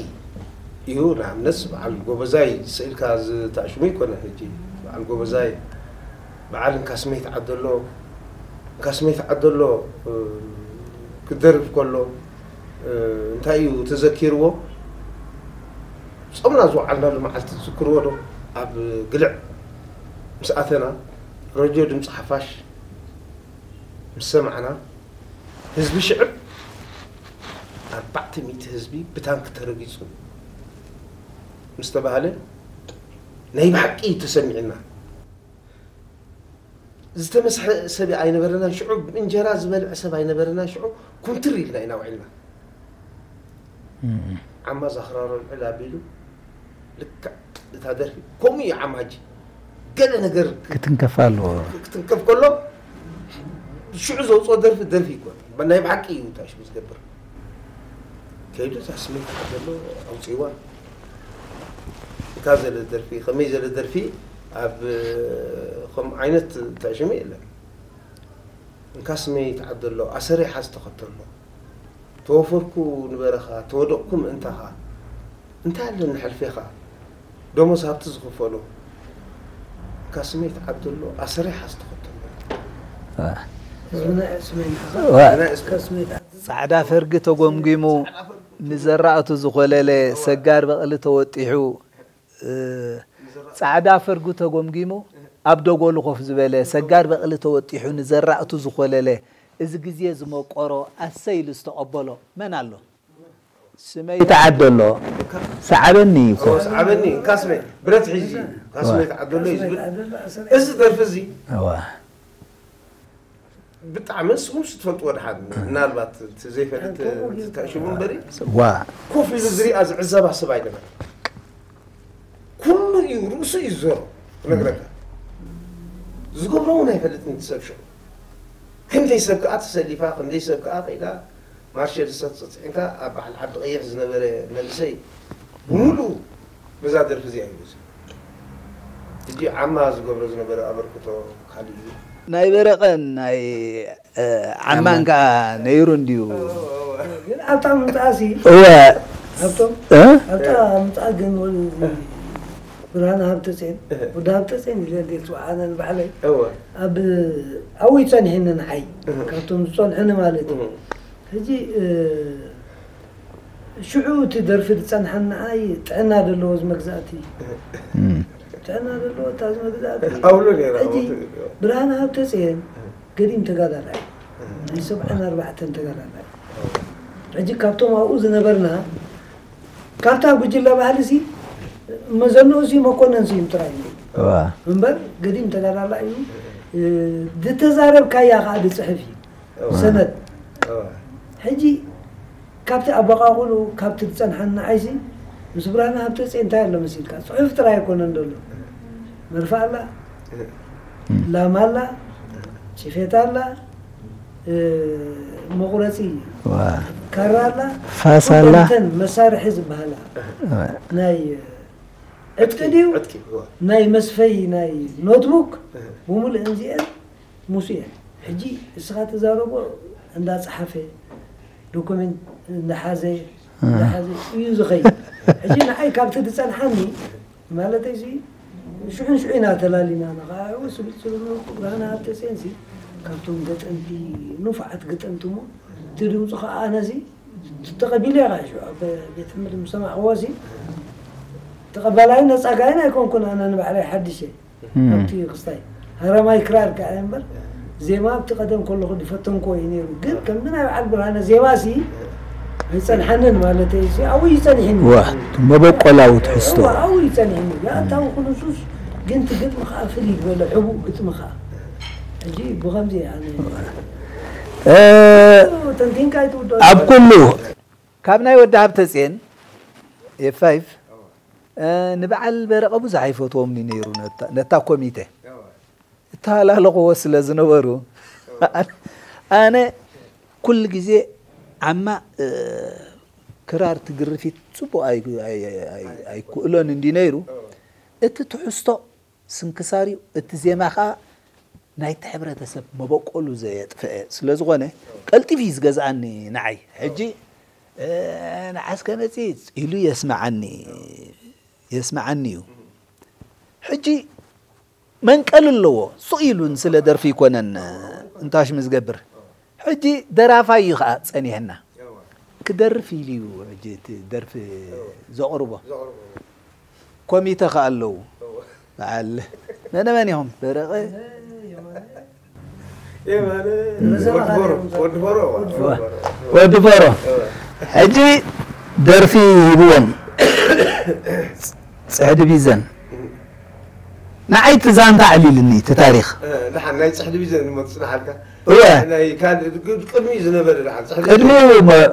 እዩ። ንኣብነት በዓል ጎበዛይ ስኢልካ ዝተኣሽሙ ይኮነ። ሕጂ በዓል ጎበዛይ፣ በዓል እንካ ስመይ ተዓደሎ፣ እንካ ስመይ ተዓደሎ፣ እ፣ ክደርፍ ከሎ፣ እ፣ እንታይ እዩ ተዘኪርዎ? ጾምና ዝወዓልናሉ መዓልቲ ትዝክርዎ ዶ? ኣብ ግልዕ ምስ ኣተና፣ ረድዮ ድምፂ ሓፋሽ ምስ ሰማዕና፣ ህዝቢ ሽዕብ፣ ኣርባዕተ ሚእቲ ህዝቢ ብታንክ ተረጊጹ ምስ ተባህለ፣ ናይ ብሓቂ እዩ ተሰሚዕና። ዝተመስሐ ሰብ ኣይነበረናን ሽዑ፣ እንጀራ ዝበልዐ ሰብ ኣይነበረናን ሽዑ፣ ኩምትር ኢልና ኢና ውዒልና። እም። ዓማ ዛኽራሮ ልዕል ኣቢሉ፣ ልክዕ እታ ደርፊ፣ ከምኡ እዩ ዓማ ሕጂ። ገለ ነገር ክትንከፍ ኣለዎ። ክትንከፍ ከሎ፣ ሽዑ ዘውፅኦ ደርፊ፣ ደርፊ ይኮን። ናይ ብሓቂ እዩ እንታይ ሽሙ ዝገብር። ከይዱ እታ ስሜት ዘሎ ኣውፅእዋ። እንካ ዘለ ደርፊ፣ ከመይ ዘለ ደርፊ ኣብ ከምኡ ዓይነት እንታይ ሽሙ የለን። እንካ ስመይ ተዓደሎ፣ ኣሰረይ ሓዝ ተኸተሎ። ተወፈርኩ ንበረኻ፣ ተወደቕኩ ምእንታኻ። እንታይ ኣለኒ ሕልፌኻ፣ ደሞዝ ሃብቲ ዝኽፈሎ። እንካ ስመይ ተዓደሎ፣ ኣሰረይ ሓዝ ተኸተሎ። ዋ። ህዝብና ስመይ ንሓኻ። ዋ። እንካ ስመይ ተዓደሎ። ጻዕዳ ፈርጊ ተጎምጒሙ፣ ንዘራእቱ ዝኾለለ፣ ሰጋር በቕሊ ተወጢሑ፣ እ፣ ጻዕዳ ፈርጉ ተጎምጊሙ ኣብ ደጎሉ ኮፍ ዝበለ፣ ሰጋር በቕሊ ተወጢሑ ንዘራእቱ ዝኾለለ፣ እዚ ግዜ ዝመቆሮ ኣሰይ ኢሉ ዝተቐበሎ መን ኣሎ? ስመይ ተዓደሎ ሰዓበኒ እኮ። ሰዓበኒ ካስመይ ብረት ሒዚ ካስመይ ተዓደሎ እዩ ዝብል። እዚ ደርፊ እዚ እዋ ብጣዕሚ ንስኹም ስ ትፈልጥዎ ድሓን ምናልባት እቲ ዘይፈልጥ ተሽሙ እምበሪ ዋ ኮፍ ኢሉ ዝሪኣ ዝዕዘባ ሰብ ኣይነበረ። ኩሉ እዩ ርእሱ እዩ ዝዞሮ ክነግረካ። ዝገብሮ እውን ኣይፈልጥን እቲ ሰብ ሽዑ። ክንደይ ሰብ ከዓ ተሰሊፋ ክንደይ ሰብ ከዓ ከይዳ ማርሸል ዝሰት ፅፅዕንካ ኣብ በዓል ዓዲ ቀይሕ ዝነበረ መንእሰይ ብምሉኡ በዛ ደርፊ እዚኣ እዩ። እዚ ሕጂ ዓማ ዝገብሮ ዝነበረ ኣበርክቶ ካልእ እዩ። ናይ በረቐን ናይ ዓማን ከዓ ነይሩ እንድዩ። ግን ኣብታ ምምፃእሲ እወ ኣብቶም እ? ኣብታ ምምፃእ ግን ወ- እዚ ብርሃነ ሃብተፅዮን ወዲ ሃብተፅዮን ኢለ እንዴት ዝወዓነ ንባዕለይ እወ ኣብ ኣብኡ ይፀንሕኒ ንዓይ ካብቶም ዝፀንሑኒ ማለት እዩ። እም። ሕጂ ሽዑ እቲ ደርፊ ዝፀንሓኒ ንዓይ ጥዕና ዘለዎ እዚ መግዛእቲ ጥዕና ዘለዎ እታ እዚ መግዛእቲ ኣብሉ ነይራ ሕጂ ብርሃነ ሃብተፅዮን ገዲም ተጋዳላይ ናይ ሰብዓን ኣርባዕተን ተጋዳላይ ሕጂ ካብቶም ኣብኡ ዝነበርና ካብታ ጉጅለ ባህሊ ሲ መዘንኡ ሲ መኮነን ሲ ጥራይ እዩ እዋ እምበር ገዲም ተጋዳላ እዩ። ዝተዛረብካያ ከዓ ዝፅሕፍ እዩ ሰነድ። ሕጂ ካብቲ ኣበቃቕሉ ካብቲ ዝፀንሓኒ ንዓይሲ ምስ ብርሃነ ሃብተፅዮን እንታይ ኣሎ መሲልካ? ፅሑፍ ጥራይ ኣይኮነን ዘሎ። መርፋ ኣላ፣ ላማ ኣላ፣ ጭፌታ ኣላ፣ መቁረፂ ዋ ካራ ኣላ፣ ፋስ ኣላ። ኩለን መሳርሒ ዝበሃላ ናይ ዕጥቂ ድዩ ዕጥቂ እዋ። ናይ መስፈይ ናይ ኖትቡክ ብምሉእ እዚአን ሙሱ እየን። ሕጂ እስኻ ትዛረቦ እንዳፀሓፈ ዶኩሜንት እንዳሓዘ እንዳሓዘ እዩ ዝኸይድ። ሕጂ ንዓይ ካብቲ ዝፀንሓኒ ማለተይ ሲ ሽዑን ሽዑ ኢና ተላሊና ንኸዓ ስብል ስብል ብርሃነ ሃብተፅዮን ሲ ካብቶም ገጠምቲ ንፉዓት ገጠምቲ እሞ እቲ ድምፁ ከዓ ኣነ ሲ ተቐቢለ እየ ከዓ ሽዑ ኣብ ቤት ትምህርቲ ምስ ሰማዕክዎ ሲ ተቐባላይን ነፃጋይን ኣይኮንኩን ኣነ ንባዕለይ ሓድሽ እየ ኣብቲ ክስታይ ሃረማይ ክራር ከዓ እየ እምበር ዜማ ኣብቲ ቀደም ከለኹ ዝፈተንክዎ እዩ ነይሩ ግን ከምዚ ናይ በዓል ብርሃነ ዜማ ሲ ኣይፀንሓንን ማለተይ ሲ ኣብኡ እዩ ፀኒሕኒ ዋ እቲ መበቆላዊ ትሕዝቶ እዋ ኣብኡ እዩ ፀኒሕኒ ኣታዊ ኩሉ ሱስ ግን እቲ ግጥሚ ከዓ ፍልይ ዝበለ ሕቡእ ግጥሚ ከዓ ሕጂ ብኸምዚ እየ ኣነ እ፣ ተንቲንካ ኣይትውድኦ ኣብ ኩሉ ካብ ናይ ወዲ ሃብተፅዮን ኤፍ ፋይቭ እ፣ ንበዓል በረቐ ብዙሕ ኣይፈትዎምን እዩ ነይሩ ነታ- ነታ ኮሚቴ እተሃላለኽዎ ስለ ዝነበሩ ኣነ ኩሉ ግዜ ዓማ እ፣ ክራር ትግርፊት ፅቡቅ ኣይ- ኣይ- ኣይ- ኣይክእሎን እንዲ ነይሩ እቲ ትሕዝቶ ስንክሳር እዩ እቲ ዜማ ከዓ ናይቲ ሕብረተሰብ መበቆሉ ዘየጥፈአ ስለ ዝኾነ ቀልጢፉ እዩ ዝገዝኣኒ ንዓይ ሕጂ እ፣ ንዓስከ መፂእ ኢሉ የስምዓኒ የስምዓኒ እዩ ሕጂ መንቀሊ ኣለዎ ሱቕ ኢሉ ንስለ ደርፊ ይኮነን እንታሽ ምዝገብር ሕጂ ደራፋይ እዩ ከዓ ፀኒሕና ክደርፍ ኢሉ እዩ ሕጂ እቲ ደርፊ ዘቕርቦ ኮሚተ ከዓ ኣለዉ በዓል መነ መን ኢኹም በረቐ የማነ ወዲ ቦሮ ወዲ ቦሮ ወዲ ቦሮ ሕጂ ደርፊ ሂብዎም ፅሕዲ ቢዘን ንዓይ እቲ ዛንታ ኣዕሊልኒ እቲ ታሪክ ደሓን ናይ ፅሕዲ ቢዘን እሞ ትፅናሓልካ እወ ናይ ካልእ ቅድሚ ዝነበረ ደሓን ፅሕዲ ቅድሚኡ መ-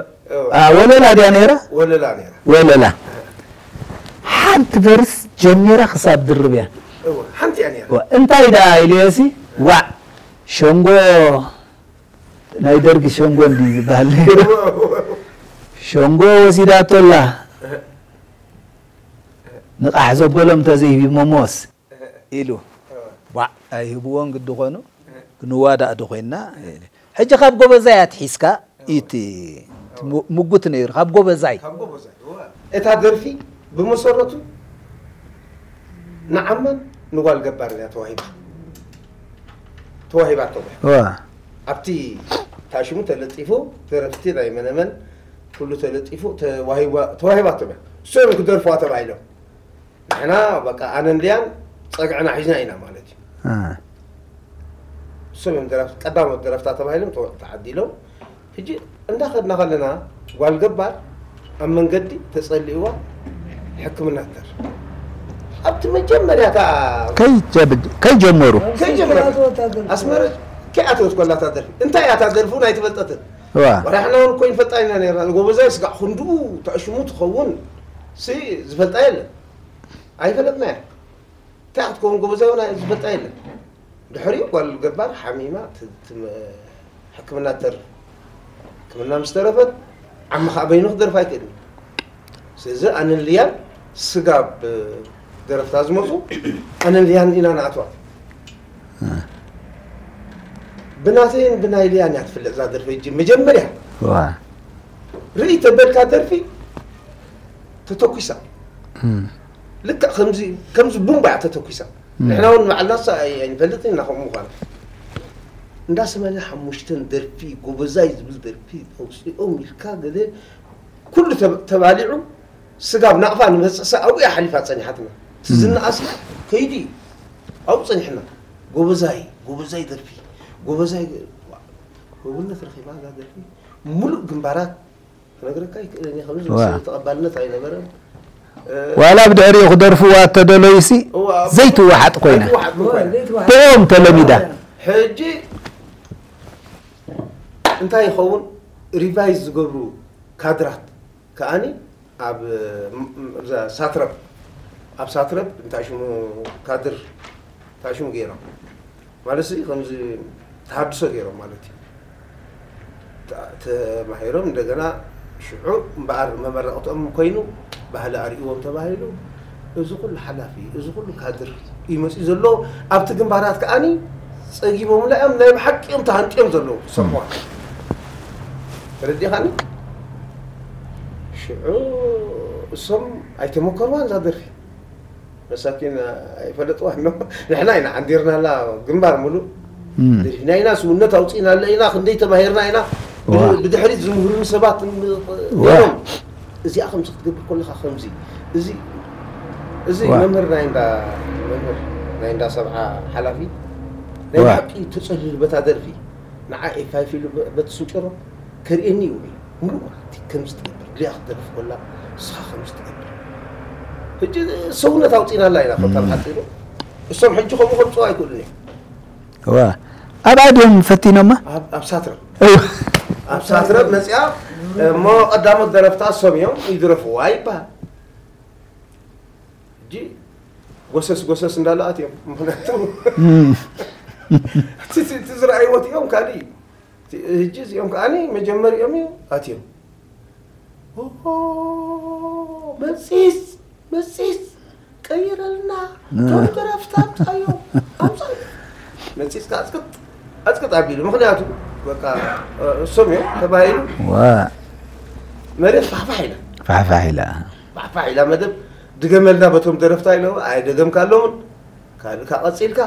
አ፣ ወለላ ድያ ነይራ ወለላ ነይራ ወለላ ሓንቲ ቨርስ ጀሚራ ክሳብ ድርብ እያ እወ ሓንቲ እያ ነይራ ዋ፣ እንታይ ደኣ ኢለዮሲ ዋዕ ሸንጎ ናይ ደርጊ ሸንጎ እንዲ ዝበሃል ነይሩ ሸንጎ ወሲዳቶላ ንቃሕ ዘበሎም ተዘይሂቦሞስ ኢሉ ዋዕ ኣይህብዎን ግዲ ኮኑ ክንዋዳእ ዶ ኮይንና ሕጂ ካብ ጎበዛይ ኣትሒዝካ እቲ ምጉት ነይሩ ካብ ጎበዛይ እታ ደርፊ ብመሰረቱ ንዓማን ንጓል ገባር እያ ተዋሂባ ተዋሂባቶ ዋ ኣብቲ ታሽሙ ተለጢፉ ደረፍቲ ናይ መነመን ኩሉ ተለጢፉ ተዋሂባ- ተዋሂባቶ እያ እሶም ክደርፍዋ ተባሂሎም ንሕና በቃ ኣነን ሊያን ፀግዕና ሒዝና ኢና ማለት እዩ አ፣ እሶም እዮም ደረፍ- ቀዳሞት ደረፍታ ተባሂሎም ተወ- ተዓዲሎም ሕጂ እንዳኸድና ከለና ጓል ገባር ኣብ መንገዲ ተጸሊእዋ ሕክምና ትደርፍ። ኣብቲ መጀመርያ እታ ከይጀብ- ከይጀመሩ ከይጀመረ ኣስመረ ከይኣተወት ኮላ እታ ደርፊ እንታይ እያ እታ ደርፉ ናይ ትፈልጠትን ዋ ወራሕና እውን እኮ ይፈልጣ ኢና ነርና ንጎበዛይ ስጋዕ ክንድኡ ተኣሽሙ ትኸውን ሲ ዝፈልጣ የለን ኣይፈለጥናያ እንታይ ክትከውን ጎበዛይ እውን ዝፈልጣ የለን ድሕሪኡ ጓል ገባር ሓሚማ ሕክምና ትተርፍ ሕክምና ምስ ተረፈት ዓሚ ከዓ በይኑ ክደርፍ ኣይክእልን ስለዚ ኣነን ልያን ስጋብ ደረፍታ ዝመፁ ኣነን ልያን ኢና ንኣትዋ ብናተይን ብናይ ልያን እያ ትፍለጥ እዛ ደርፊ ሕጂ መጀመርያ ዋ ርኢ ተበልካ ደርፊ ተተኩሳ ልክዕ ከምዚ ከምዚ ቡምባ እያ ተተኩሳ ንሕና እውን ባዕልና ሳ ኣይንፈልጥን ኢና ከምኡ ምዃኑ እንዳ ሰማንያ ሓሙሽተን ደርፊ ጎበዛይ ዝብል ደርፊ ኣውፅኦም ኢልካ ገለ ኩሉ ተባሊዑ ስጋብ ናቕፋ ንመፅእ ሳ ኣብኡ እያ ሓሊፋ ፀኒሓትና እቲ ዝነኣሲ ከይዱ እዩ ኣብኡ ፀኒሕና ጎበዛይ ጎበዛይ ደርፊ ጎበዛይ ህቡነት ረኺባ እዛ ደርፊ ሙሉእ ግንባራት ክነግረካ ይክእልን እየ ከምዚ ዝመሰለ ተቐባልነት ኣይነበረን ዋላ ብድሕሪኡ ክደርፍዋ እተደለዩሲ ዘይትወሓጥ ኮይና ብኦም ተለሚዳ ሕጂ እንታይ ይኸውን ሪቫይዝ ዝገብሩ ካድራት ከዓኒ ኣብ ሳትረብ ኣብ ሳትረብ እንታይ ሽሙ ካድር እንታይ ሽሙ ገይሮም ማለት ሲ ከምዚ ተሃድሶ ገይሮም ማለት እዩ ተማሂሮም እንደገና ሽዑ እምበኣር መመረቕትኦም ኮይኑ ባህሊ ኣርእዎም ተባሂሉ እዚ ኩሉ ሓላፊ እዚ ኩሉ ካድር እዩ መፅኡ ዘሎ ኣብቲ ግንባራት ከዓኒ ፀጊቦምላ እዮም ናይ ብሓቂ እዮም ተሃንጥዮም ዘለዉ ሰምዋ ተረዲኻኒ ሽዑ እሶም ኣይተመከርዋን እዛ ደርፊ መሳኪን ኣይፈለጥዋን ነው ንሕና ኢና ዓንዲርናላ ግንባር ሙሉእ ደፊና ኢና ስውነት ኣውፂእናለ ኢና ክንደይ ተማሂርና ኢና ብድሕሪት ዝምህሩኒ ሰባት ነሮም እዚኣ ከምዚ ክትገብር ከለካ ከምዚ እዚ እዚ መምህር ናይ እንዳ መምህር ናይ እንዳ ሰብዓ ሓላፊ ናይ ብሓቂ ተፀሊሉ በታ ደርፊ ንዓ ኤፋይፍ ኢሉ በቲ ስንጭሮ ከርእየኒ ይውዒል ሙሉእ መዓልቲ ከምዚ ትገብር ድያ ክትደርፍ ኮላ ንስኻ ከምዚ ትገብር ሕጂ ሰውነት ኣውፂናላ ኢና ኮታ ብሓፂሩ እሶም ሕጂ ከምኡ ከምፅዋ ኣይክእሉን እዮም ዋ ኣብኣ ድዮም ፈቲኖማ ኣብ ሳትረብ ኣብ ሳትረብ መፅኣ እሞ ቀዳሞት ደረፍታ እሶም እዮም ይድረፍዋ ይበሃል ሕጂ ጎሰስ ጎሰስ እንዳለ ኣትዮም ምክንያቱ እቲ ዝረኣይዎ እቲኦም ካሊእ እዩ ሕጂ እዚኦም ከዓ መጀመሪኦም እዩ ኣትዮም መፂስ መፂስ ቀይረልና ቶም ደረፍታ ኣምፃዮ ኣምፃዮ መፂስ ከዓ ኣፅቅጥ ኣፅቅጥ ኣቢሉ ምክንያቱ በቃ እሶም እዮም ተባሂሉ መሬት ፋሕፋሕ ኢላ ፋሕፋሕ ኢላ ፋሕፋሕ ኢላ መደብ ድገመልና በቶም ደረፍታ ኢለ ኣይደገምካ ኣሎምን ካልእካ ቀፂልካ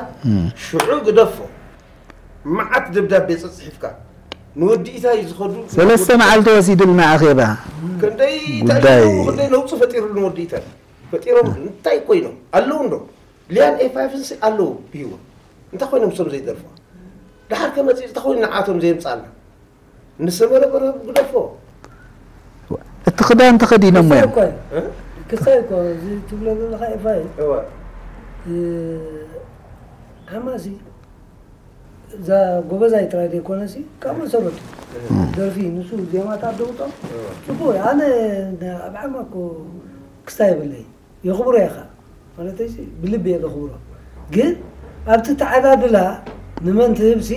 ሽዑ ግደፎ መዓት ደብዳቤ ፀፅሒፍካ ንወዲ ኢታይ ዝኸዱ ሰለስተ መዓልቲ ወሲድልና ኣኼባ ክንደይ ጉዳይ ክንደይ ነውፂ ፈጢሩሉ ንወዲ ኢታይ ፈጢሮም እንታይ ኮይኖም ኣለዉ እንዶ ሊያን ኤፋይፍንሲ ኣለዉ ብሂወት እንታይ ኮይኖም ሶም ዘይደርፉ ድሓር ከመፅእ እንታይ ኮይኑ ንዓቶም ዘየምፃልና ንሰመረ በረ ግደፎ እቲ ክዳን ተኸዲኖሞ እዮም ክሳይ እኮ እዚ ትብሎ ዘለካ ኤፋይ ሓማሲ እዛ ጎበዛይ ጥራይ ዘይኮነሲ ካብ መሰረቱ ደርፊ ንሱ ዜማታት ደውጦ ጽቡቅ ኣነ ኣብ ዓማ እኮ ክስታ የብለይ የኽብሮ እየ ከዓ ማለተይ ብልቢ እየ ዘኽብሮ ግን ኣብቲ ተዓዳድላ ንመን ትህብሲ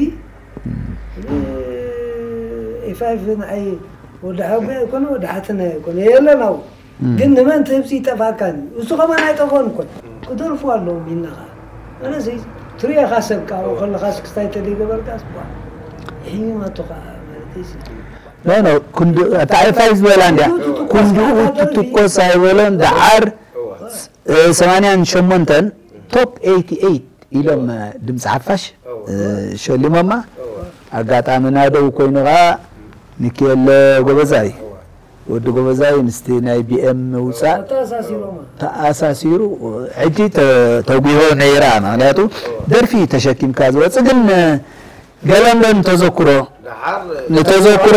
ኤፋይፍ ንዓይ ወዲ ሓጎይ ኣይኮነ ወዲ ሓትናይ ኣይኮነ የለን ኣብኡ ግን ንመን ትህብሲ ይጠፍኣካኒ እሱ ከማን ኣይጠፍኦን እኮ ክደርፉ ኣለዎም ኢልና ከዓ ኣነሲ ትሪኦኻ ሰብ ካብኡ ከለኻስ ክስታይ ተደይገበርካስ ሒማቶ ከዓ ማለተይሲ ኖ ኖ ክንዱ ኣታ ኤፋይ ዝበላ እንዲያ ክንድኡ ትትኮስ ኣይበሎን ደዓር ሰማንያን ሸሞንተን ቶፕ ኤይቲ ኤይት ኢሎም ድምፂ ሓፋሽ ሸሊሞማ ኣጋጣሚ ናደው ኮይኑ ከዓ ሚኪኤል ጎበዛይ ወዲ ጎበዛይ ምስቲ ናይ ቢኤም ምውፃእ ተኣሳሲሩ ሕጂ ተጉሆ ነይራ ምክንያቱ ደርፊ ተሸኪምካ ዝወፅእ ግን ገለ እንዶ ንተዘክሮ ንተዘክሮ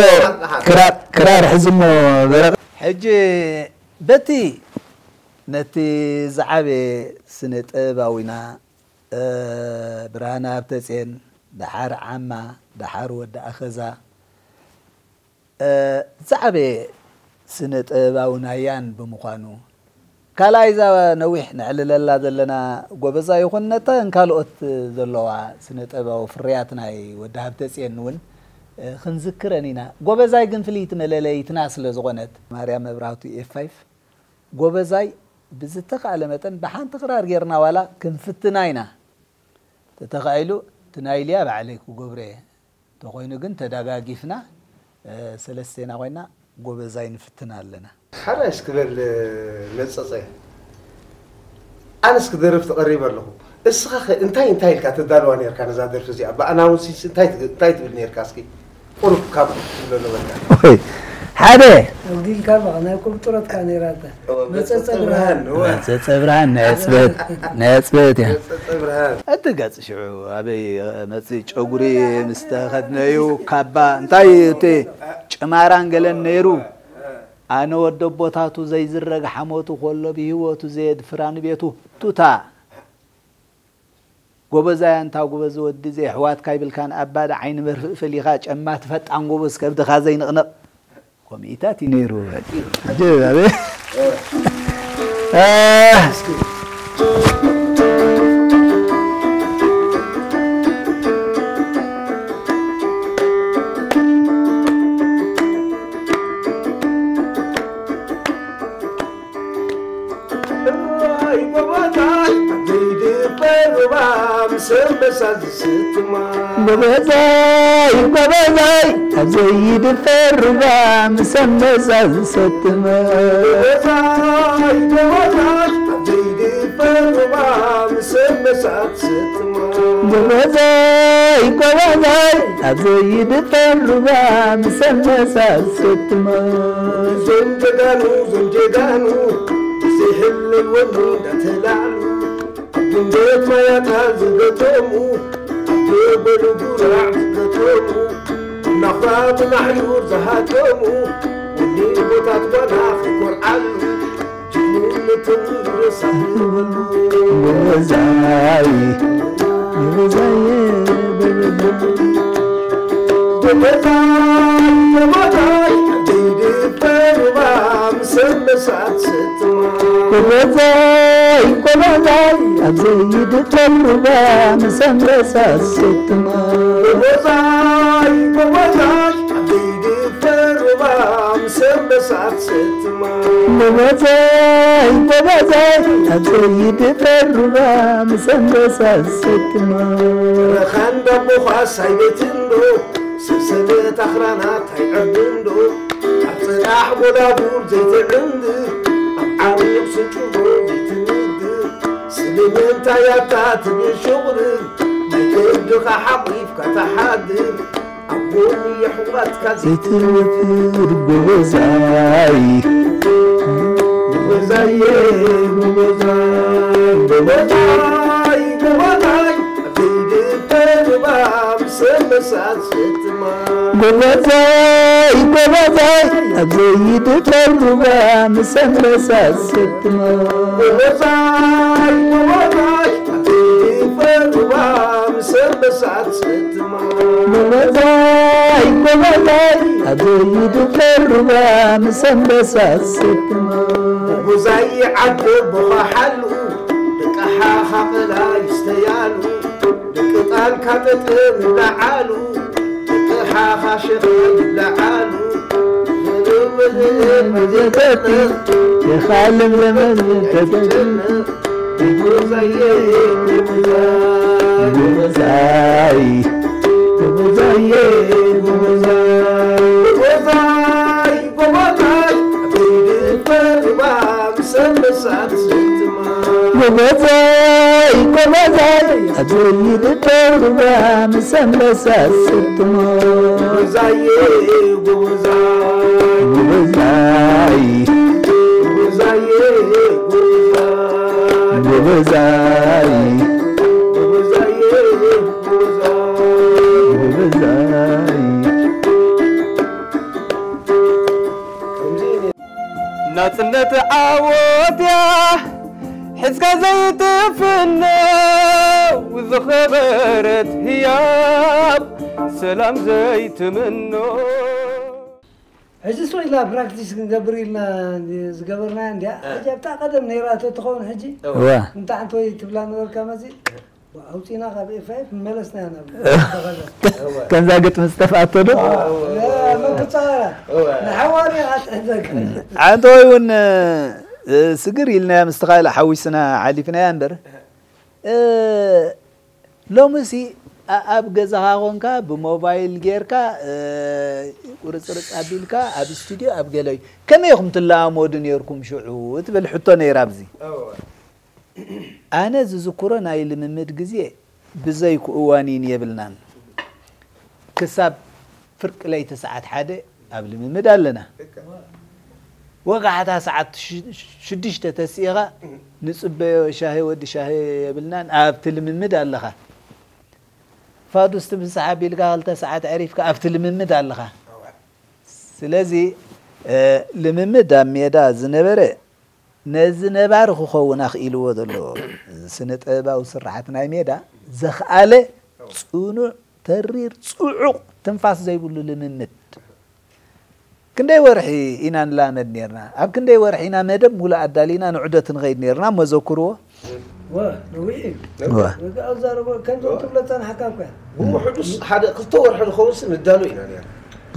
ክራር ሕዝሞ በረቕ ሕጂ በቲ ነቲ ዝዓበየ ስነ ጥበባዊና፣ እ፣ ብርሃነ ሃብተጽዮን፣ ደሓር ዓማ፣ ደሓር ወዲ ኣኸዛ፣ እ፣ ዝዓበየ ስነ ጥበባዊ ናያን ብምዃኑ፣ ካልኣይ እዛ ነዊሕ ነዕልለላ ዘለና ጎበዛ ይኹን ነተን ካልኦት ዘለዋ ስነ ጥበባዊ ፍርያት ናይ ወዲ ሃብተጽዮን እውን፣ እ፣ ክንዝክረን ኢና። ጎበዛይ ግን ፍልይቲ መለለይትና ስለ ዝኾነት፣ ማርያም መብራህቱ ኤፍ ፋይቭ፣ ጎበዛይ ብዝተኻእለ መጠን ብሓንቲ ክራር ጌርና ዋላ ክንፍትና ኢና። ተተኻኢሉ እቲ ናይ ሊያ ባዕለይ ክገብሮ እየ። እንተኾይኑ ግን ተደጋጊፍና፣ እ፣ ሰለስቴና ኮይና ጎበዛይ ንፍትና ኣለና። ሓራይ እስኪ በል መጸጸ። ኣነስ ክደርፍ ተቐሪበ ኣለኹ። እስኻ ኸ እንታይ እንታይ ኢልካ ትዳልዋ ነርካ ነዛ ደርፊ እዚኣ? ብኣናውንስ እንታይ ትግ-፣ እንታይ ትብል ነርካ እስኪ? ቁሩብ ካብ ትብሎ ነበርካ። ኦይ፣ ሓደ ኣጉዲልካ ኣለኻ፣ ናይ ቁርጡረትካ ነይራ እታ። እወ፣ መጸጸ መጸጸ ብርሃን። ብርሃን፣ እወ። መጸጸ ብርሃን ናይ ዕጽበት፣ ናይ ዕጽበት እያ። መጸጸ ብርሃን። እቲ ገጽ ሽዑ ኣበይ መጽእ ጨጉሪ ምስ ተኸድነዩ ካባ፣ እንታይ እቲ ጭማራን ገለን ነይሩ። ኣነ ወዲ ኣቦታቱ ዘይዝረግ ሓሞቱ ኮሎ ብህይወቱ ዘየድፍራ ንቤቱ ቱታ። ጎበዛይ ኣንታ ጎበዝ ወዲ፣ ዘየሕዋትካ ይብልካን ኣብ ባዶ ዓይኒ መርፍእ ፈሊኻ ጨማ ትፈጣን ጎበዝ ከብድኻ ዘይንቕነቕ ኮሚኢታት እዩ ነይሩ። ሕጂ ኣበ-፣ እ፣ ጎበዛይ፣ ጎበዛይ፣ ኣብ ዘይድፈር ሩባ ምስ ኣንበሳ ዝሰትማ። ጎበዛይ፣ ጎበዛይ፣ ኣብ ዘይድፈር ሩባ ምስ ኣንበሳ ትሰትማ። ጎበዛይ፣ ጎበዛይ፣ ኣብ ዘይድፈር ሩባ ምስ ኣንበሳ ዝሰትማ። እዞም ጀጋኑ፣ እዞም ጀጋኑ፣ ዘይሕለል ወኑ እንዳተላዕሉ፣ ኣብ ድንገት ማያታ ዝገጠሙ፣ ኣብ ደበሉ ጉራዕ ዝገጠሙ፣ እናኹራቱ ናሕዩር ዝሃጠሙ፣ ወዲ ቦታት ጓና ክኮርዓሉ፣ ጅግንነት ርሳሕ ይበሉ። ጎበዛይ፣ ጎበዛይ፣ ጎበዛይ። ጎበዛይ፣ ጎበዛይ፣ ዘይድፈር ሩባ ምስ ኣንበሳ ትሰትማ። ጎበዛይ፣ ጎበዛይ፣ ኣብ ዘይድፈር ሩባ ምስ ኣንበሳ ትሰትማ። ጎበዛይ፣ ጎበዛይ፣ ኣብ ዘይድፈር ሩባ ምስ ኣንበሳ ትሰትማ። ጎበዛይ፣ ጎበዛይ፣ ኣብ ዘይድፈር ሩባ ምስ ኣንበሳ ትሰትማ። በረኻ እንዳቦኻስ ኣይቤትን ዶ፣ ሰብሰበት ኣኽራናት ኣይዕርድን ዶ፣ ኣብ ጽናሕ ጎዳጉል ዘይትዕንድር፣ ኣብ ዓሚቕ ስንጭሮ ዘይትንድር፣ ስለምንታይ ኣታ ትብል ሽቕርር፣ ናይ ከብድኻ ሓቒፍካ ትሓድር፣ ኣብ ጎኒ የሕዋትካ ዘይትወፍር ጎበዛይ። ጎበዛየ፣ ጎበዛይ፣ ጎበዛይ፣ ጎበዛይ፣ ኣብ ዘይድፈር እባብ ሰመሳት ሰትማ። ጎበዛይ፣ ጎበዛይ፣ ኣብ ዘይድፈር ሩባ ምስ ኣንበሳ ሰትማ። ጎበዛይ፣ ጎበዛይ፣ ኣብ ዘይድፈር ሩባ ምስ ኣንበሳት ሰትማ። ጎበዛይ፣ ጎበዛይ፣ ኣብ ዘይድፈር ሩባ ምስ ኣንበሳት ሰትማ። ጎበዛይ ዓዲ ቦኻ ሓሉ፣ ደቂ ሓኻ ቀላይ ይስተያሉ፣ ደቂ ጣልካ ጠጠም ይለዓሉ፣ ደቂ ሓኻ ሸኻ ይለዓሉ። የኻልም ለመዝተተን ጎበዛይ፣ ጎበዛይ፣ ጎበዛይ፣ ጎበዛይ፣ ጎበዛይ፣ ዘይድፈር እባብ ሰንበሳት ሰትማ። ጎበዛይ፣ ጎበዛይ፣ ኣብ ዘይድፈር ሩባ ምስ ኣንበሳ ሰትማ። ጎበዛይ፣ ጎበዛይ፣ ጎበዛይ፣ ጎበዛይ፣ ጎበዛይ፣ ጎበዛይ፣ ጎበዛይ፣ ጎበዛይ፣ ጎበዛይ። ናጽነት ዓወት እያ ሒዝካ ዘይትፍነው ዝኸበረት ህያብ ሰላም ዘይትምኖ። ሕጂ ስቕ ኢልና ፕራክቲስ ክንገብር ኢልና ዝገበርናያ እንድያ። ሕጂ ኣብታ ቀደም ነይራ ተትኸውን ሕጂ እወ እንታይ ሓንቲ ወይ ትብላ ነበርካ መዚ ኣውፂና ካብ ኤፋይፍ መለስና ናብ ከምዛ ግጥሚ ዝጠፍኣቶ ዶ መክፃራ ንሓዋሪ ኣትሕዘካ ሓንቲ ወይ እውን ስግር ኢልናያ ምስትኻ ኢላ ሓዊስና ሓሊፍናያ እምበር ሎምሲ ኣብ ገዛኻ ኮንካ ብሞባይል ጌርካ ቁርፅርፅ ኣቢልካ ኣብ ስቱድዮ ኣብ ገለ እዩ ከመይ ኢኹም ትለኣመዱ ነርኩም ሽዑ ትብል ሕቶ ነይራ ኣብዚ ኣነ ዝዝክሮ ናይ ልምምድ ግዜ ብዘይኩ እዋኒን የብልናን ክሳብ ፍርቂ ለይቲ ሰዓት ሓደ ኣብ ልምምድ ኣለና ወጋሕታ ሰዓት ሽዱሽተ ተሲእኻ ንፅበዮ ሻሂ ወዲ ሻሂ የብልናን ኣብቲ ልምምድ ኣለኻ ፋዱስ ትምሳሕ ኣቢልካ ክልተ ሰዓት ዕሪፍካ ኣብቲ ልምምድ ኣለኻ ስለዚ ልምምድ ኣብ ሜዳ ዝነበረ ነዚ ነባሪ ክኸውን ኣኽኢልዎ ዘሎ ስነ ጥበባዊ ስርሓት ናይ ሜዳ ዘኽኣለ ፅኑዕ ተሪር ፅዑቕ ትንፋስ ዘይብሉ ልምምድ ክንደይ ወርሒ ኢና ንላመድ ነርና ኣብ ክንደይ ወርሒ ኢና መደብ ሙሉእ ኣዳሊና ንዑደት ንኸይድ ነርና እሞ ዘክርዎ ነዊሕ እዩ ዛረቦ ከምዞም ትብሎ ፀናሕካ እኮ ብውሕዱስ ሓደ ክልተ ወርሒ ዝኸውን ስ ንዳሎ ኢና ነርና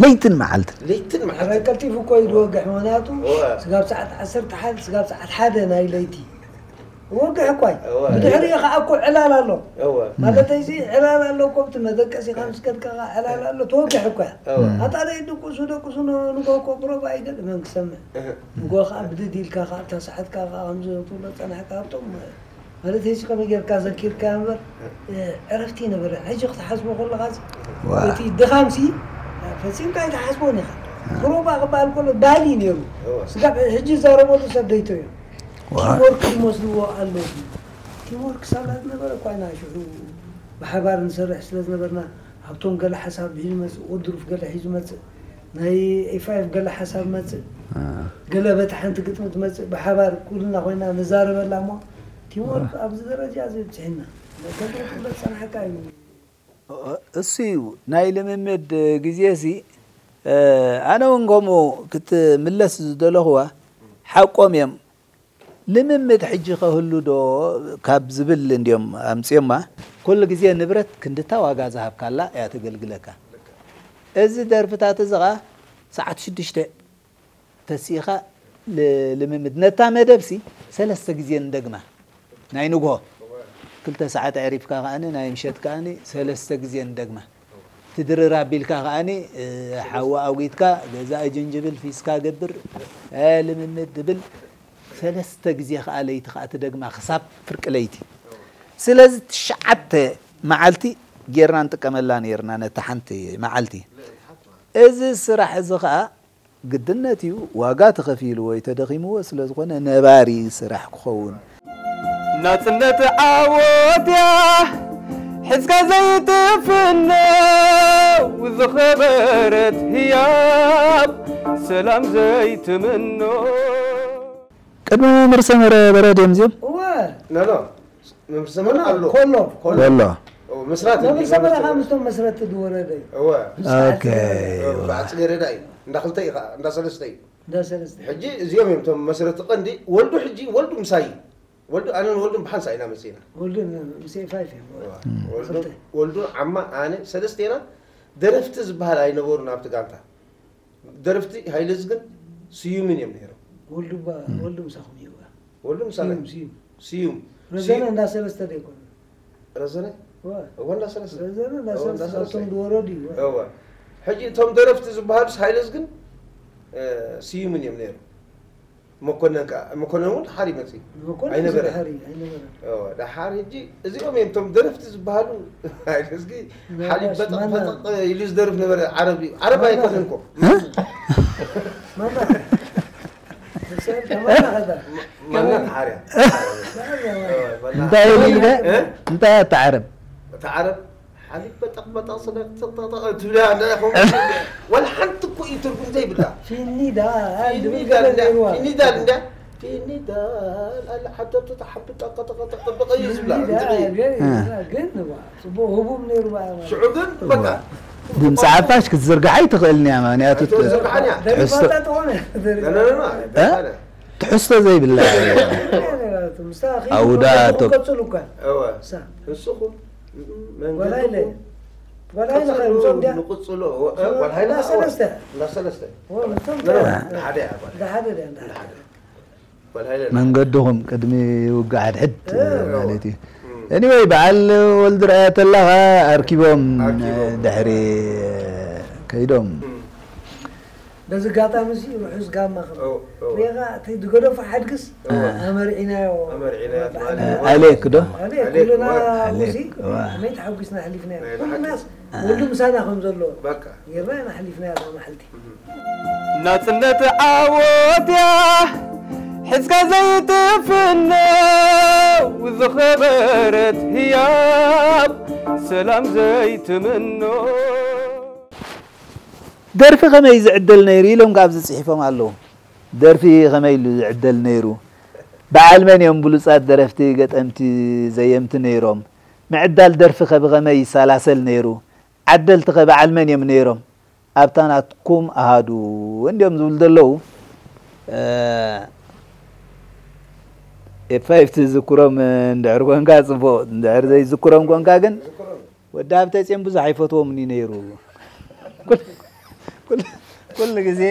ለይትን መዓልትን ለይትን መዓልትን ቀልጢፉ እኮ እዩ ዝወግሕ ምክንያቱ ስጋብ ሰዓት ዓሰርተ ሓደ ስጋብ ሰዓት ሓደ ናይ ለይቲ ወግሕ እኳ እዩ ብድሕሪኡ ከዓ እኮ ዕላል ኣሎ ማለተይ ሲ ዕላል ኣሎ እኮ ብቲ መደቀሲካ ምስ ከድካ ከዓ ዕላል ኣሎ ትወግሕ እኳ ኣታ ደይ ድቁሱ ደቁሱ ንጎ እኮ ብሮባ ኣይገጥመን ክሰምዕ ንጎ ከዓ ብድድ ኢልካ ከዓ እታ ሰዓትካ ከዓ ከምዚ ትብሎ ፀናሕካ ኣብቶም ማለት እዚ ከመይ ጌርካ ዘኪርካ እምበር ዕረፍቲ ነበረ ሕጂ ክትሓስቦ ከለኻ እቲ ድኻም ሲ ፈፂምካ ኣይትሓስቦን ኢኻ ፕሮባ ክበሃል ከሎ ባሊ ነይሩ ስጋብ ሕጂ ይዛረበሉ ሰብ ደይቶ እዩ ቲምወርክ ይመስልዎ ኣሎ ቲምወርክ ሳላ ዝነበረ እኳ ኢና ሽዑ ብሓባር ንሰርሕ ስለ ዝነበርና ሃብቶም ገለ ሓሳብ ሒዙ መፅእ ወድሩፍ ገለ ሒዙ መፅእ ናይ ኤፋይፍ ገለ ሓሳብ መፅእ ገለ በቲ ሓንቲ ግጥሚ ትመፅእ ብሓባር ኩልና ኮይና ንዛረበላ እሞ ቲምወርክ ኣብዚ ደረጃ እዚ ብፅሕና ከንትረክብለት ፀናሕካ እዩ እሱ እዩ ናይ ልምምድ ግዜ ሲ ኣነ እውን ከምኡ ክትምለስ ዝደለኽዋ ሓቆም እዮም ልምምድ ሕጂ ከህሉ ዶ ካብ ዝብል እንዲዮም ኣምፅዮማ ኩሉ ግዜ ንብረት ክንድታ ዋጋ ዝሃብካላ እያ ተገልግለካ እዚ ደርፍታት እዚ ኸዓ ሰዓት ሽዱሽተ ተሲእኻ ልምምድ ነታ መደብ ሲ ሰለስተ ግዜ ንደግማ ናይ ንግሆ ክልተ ሰዓት ኣዕሪፍካ ከዓኒ ናይ ምሸት ከዓኒ ሰለስተ ግዜ ንደግማ ትድርር ኣቢልካ ከዓኒ ሓዊ ኣውጊትካ ገዛ ጅንጅብል ፊስካ ገብር ልምምድ ድብል ሰለስተ ግዜ ከዓ ለይቲ ከዓ ትደግማ ክሳብ ፍርቂ ለይቲ ስለዚ ትሽዓተ መዓልቲ ጌርና ንጥቀመላ ነርና ነቲ ሓንቲ መዓልቲ እዚ ስራሕ እዚ ከዓ ግድነት እዩ ዋጋ ተኸፊሉ ወይ ተደኺምዎ ስለ ዝኾነ ነባሪ ስራሕ ክኸውን ናጽነት ዓወት እያ ሒዝካ ዘይትፍነው ዝኸበረት ህያብ ሰላም ዘይትምኖ ቅድሚ መምህር ሰመረ በረድ እዮም እዚኦም እወ ኖ ኖ መምህር ሰመረ ኣሎ ኮሎ ኮሎ ወሎ ኦ፣ መስራት እዩ። መምህር ሰመረ ካብ ምስቶም መስረቲ ዝወረደ እዩ እወ ኦኬ በዓል ጽጌረዳ እዩ እንዳ ክልተ እዩ ከዓ እንዳ ሰለስተ እዩ እንዳ ሰለስተ ሕጂ እዚኦም እዮም እቶም መስረቲ ቀንዲ ወልዱ ሕጂ ወልዱ ምሳይ እዩ። ወልዱ ኣነን ወልዱን ብሓንሳ ኢና መፂና ወልዱ ምስ ኤፋይፍ እዮም ወልዱ ዓማ ኣነ ሰለስቴና ደረፍቲ ዝበሃል ኣይነበሩን ኣብቲ ጋንታ ደረፍቲ ሃይለዝግን ስዩምን እዮም ነይሮም ወልዱ እባ- ወልዱ ምሳኹም እዩ እባ። ወልዱ ምሳና ስዩም ስዩም ስዩም ረዘነ እንዳ ሰለስተ ዶ ይኮኑ ረዘነ እዋ፣ እወ እንዳ ሰለስተ ረዘነ እንዳ እወ፣ እንዳ ሰለስተ ሰለስተ ካብቶም ዝወረዱ እዩ እዋ። እወ ሕጂ እቶም ደረፍቲ ዝበሃሉስ ሃይለዝግን ስዩምን እዮም ነይሮም መኮነን ከዓ መኮነን እውን ሓር ይመፅእ መኮነን ኣይነበረ። ዝድሓር እዩ ኣይነበረን እወ፣ ደሓር ሕጂ እዚኦም እዮም እቶም ደረፍቲ ዝበሃሉ ሃይለዝጊ ሓሊብ ምናልባት በጠቕ ማና- በጠቕ ኢሉ ዝደርፍ ነበረ ዓረብ እዩ ዓረብ ኣይኮነን እኮ ማና ሰብ ተማና ከዛ ማና ሓርያ እንታይ ኢሉ ኢልካ እንታይ ኣትዓረብ እቲ ዓረብ ሓሊብ በጠቕ በጠቕ ስለ ጥቕጥቕጥቕ ትብላ እንዳ ኢኹም። ወላ ሓንቲ እኮ እዩ ትርጉም ዘይብላ። ፊኒዳ ፊኒዳ ዝብል ገለ እንዳ፣ ነይርዋ። ፊኒዳ እንዳ፣ ፊኒዳ ኣለ ሓተቱ ተሓቢ ጠቕ ጠቕ ጠቕ ጠቕ እዩ ዝብላ። ፊኒዳ እንድዒ። ግን፣ እ። ግን እዋ፣ ጽቡቕ ህቡብ ነይሩ በኣ ማለት። ሽዑ ግን በቃ ድምፂ ሓፋሽ ክትዝርግሓ ኣይትኽእልን እያ፣ ምኽንያቱ ኣይትዘርግሓን እያ። ትሕዝቶ ደሪፋታ ትኾነ። ላ፣ ላ፣ ላ፣ ላ፣ እ? ኣይኮነ። ትሕዝቶ ዘይብላ እያ። ምስታ ኣኺሉ ኣውዳቶ። ክቐጽሉ እኳ። እወ። ሳ። ንስኹም ወላ ኢለ። መንገድኹም ወላ ኢለ ቀጽሉ፣ ከምዞም ድያ? ንቕጽሎ። እወ፣ እ፣ ወላ ኢለ እንዳ ሰለስተ። እንዳ ሰለስተ። እወ፣ ምስቶም ላ፣ ላ፣ ላ፣ እንዳ ሓደ እያ፣ ጓል። እንዳ ሓደ ድያ፣ እንዳ ሓደ። እንዳ ሓደ። ጓል ሃይለ። መንገድኹም ቅድሚ ውግእ ሓድሕድ እ። ማለት እዩ። እም። Anyway፣ በዓል ወልድርኣያ ተላኻ ኣርኪቦም ኣርኪቦም። ድሕሪ ከይዶም። እም። በዚ ኣጋጣሚ እዚ ርሑስ ጋማ ከም ኦ፣ ኦ። ሪኻ እቲ ዝገደፎ ሓድግስ እወ። ኣመርዒናዮ። ኣመርዒናዮ በዓል ማለት እ፣ ኣሌክ ዶ? ኣሌክ፣ ኣሌክ፣ ኩልና እወ። ኣብዚ ኣሌክ፣ እወ። ከመይ ተሓጒስና ኣሕሊፍናዮ። ናይ ኩልናስ ብሓቂ። ወልዱ ምሳና ከም ዘሎ በቃ። ጌርና ኢና ኣሕሊፍናዮ እዛ መዓልቲ። እም። ናጽነት ዓወት እያ ሒዝካ ዘይትፍኖ፣ ዝኸበረት ህያብ ሰላም ዘይትምኖ። ደርፊ ከመይ ዝዕደል ነይሩ ኢሎም ካብ ዝጽሒፎም ኣለዉ። ደርፊ ከመይ ኢሉ ዝዕደል ነይሩ? በዓል መን እዮም ብሉጻት ደረፍቲ፣ ገጠምቲ፣ ዘየምቲ ነይሮም? ምዕዳል ደርፊ ከ ብኸመይ ይሰላሰል ነይሩ? ዓደልቲ ከ በዓል መን እዮም ነይሮም? ኣብታ ናትኩም ኣሃዱ እንዲዮም ዝብሉ ዘለዉ። እ፣ ኤፍ ፋይቭ ትዝክሮም እንድሕር ኮንካ ጽቡቕ፣ እንድሕር ዘይዝክሮም ኮንካ ግን ወዲ ሃብተጽዮን ብዙሕ ኣይፈትዎምን እዩ ነይሩ። ኩል-፣ ኩል-፣ ኩሉ ግዜ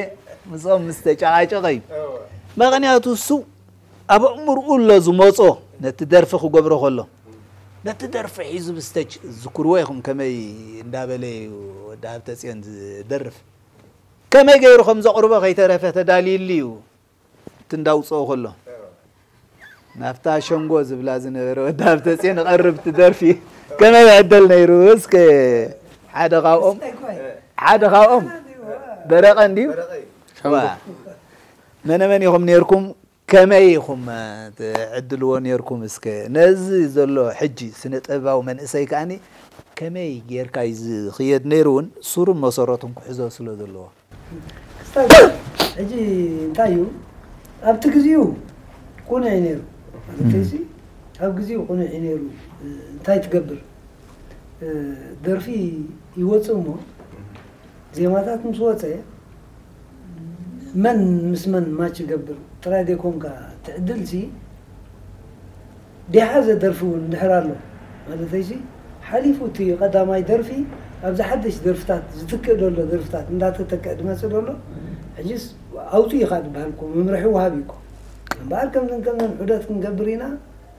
ምስኦም ምስ ተጨቓጨቐ እዩ። እወ። ምኽንያቱ እሱ ኣብ ኣእምርኡ ኣሎ ዝመጾ ነቲ ደርፊ ክገብሮ ከሎ። ነቲ ደርፊ ሒዙ ብስተጅ ዝዝክርዎ ኢኹም ከመይ እንዳበለ እዩ ወዲ ሃብተጽዮን ዝደርፍ። ከመይ ገይሩ ከም ዘቕርቦ ከይተረፈ ተዳልዩሉ እዩ። እቲ እንዳውፅኦ ከሎ። ናብታ ሸንጎ ዝብላ ዝነበረ ወዲ ሃብተፅዮን ቀርብ ትደርፊ ከመይ ይዕደል ነይሩ? እስከ ሓደ ካብኦም፣ ሓደ ካብኦም ደረቐ እንድዩ። ሸንጎ። ዋ። መነ መን ኢኹም ነይርኩም? ከመይ ኢኹም ትዕድልዎ ነይርኩም? እስከ ነዚ ዘሎ ሕጂ ስነ ጥበባዊ መንእሰይ ከኣኒ ከመይ ጌርካ እዩ ዝኽየድ ነይሩ እውን ሱሩን መሰረቱን ክሕዞ ስለ ዘለዎ። ክስታይ ሕጂ እንታይ እዩ፣ ኣብቲ ግዜኡ ቅኑዕ እዩ ነይሩ። ማለተይሲ፣ ኣብ ግዜኡ ቅኑዕ እዩ ነይሩ። እንታይ ትገብር? ደርፊ ይወጽእ እሞ፣ ዜማታት ምስ ወጸ፣ መን ምስ መን ማች ይገብር ጥራይ ዘይኮንካ፣ ትዕድልሲ፣ ዲሓ ዘደርፊ እውን እንድሕር ኣሎ፣ ማለተይሲ፣ ሓሊፉ እቲ ቀዳማይ ደርፊ፣ ኣብዚ ሓደሽ ደርፍታት፣ ዝትክእ ዘሎ ደርፍታት እንዳተተክአ ዝመጽእ ዘሎ፣ ሕጂስ ኣውጽኡ ኢኻ ዝበሃል እኮ፣ መምርሒ ወሃቢ እኮ። እምበኣር ከምዝን ከምዝን ዑደት ክንገብር ኢና፣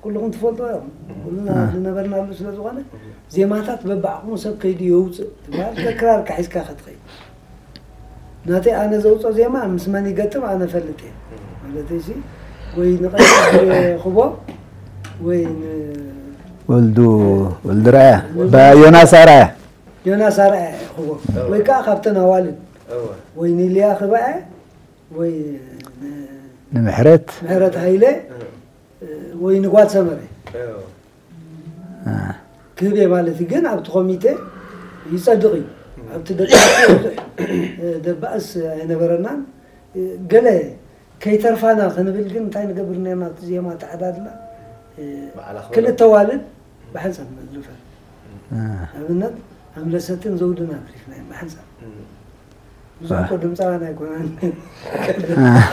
ኩልኹም ትፈልጥዎ ኢኹም። ኩልና ዝነበርናሉ ስለ ዝኾነ፣ ዜማታት በብዓቕሙ ሰብ ከይዱ የውጽእ ዝበሃል፣ ከክራርካ ሒዝካ ኢኻ ትኸይድ። ናተይ ኣነ ዘውፅኦ ዜማ ምስ መን ይገጥም ኣነ እፈልጥ እየ። ማለተይሲ፣ ወይ ንቐይሕ ክቦ፣ ወይ ን-፣ ወልዱ፣ ወልዱ ራያ፣ ባ-፣ ዮናስ ኣራያ። ዮናስ ኣራያ ክቦ። እወ። ወይ ከዓ ካብተን ኣዋልድ። እወ። ወይ ንልያ ክባኤ፣ ወይ ን-፣ ንምሕረት። ምሕረት ሃይለ፣ እወ። ወይ ንጓል ሰመረ። እወ። አ። ክህብ እየ ማለት እዩ። ግን ኣብቲ ኮሚቴ ይጸድቕ እዩ። እም። ኣብቲ ደቂ ብዙሕ፣ እ፣ ደባእስ ኣይነበረናን። እ፣ ገለ ከይተርፋና ክንብል ግን እንታይ ንገብር ነርና? እቲ ዜማ ተዓዳድላ፣ እ፣ በዓል ኣኽበረ። ክልተ ዋልድ ብሓንሳብ መዝርፈን። እ። ኣብነት ኣምለሰትን ዘውድን ኣትሪፍናዮም ብሓንሳብ። እ። ብዙሕ እኮ ድምፃውያን ኣይኮናን። እ።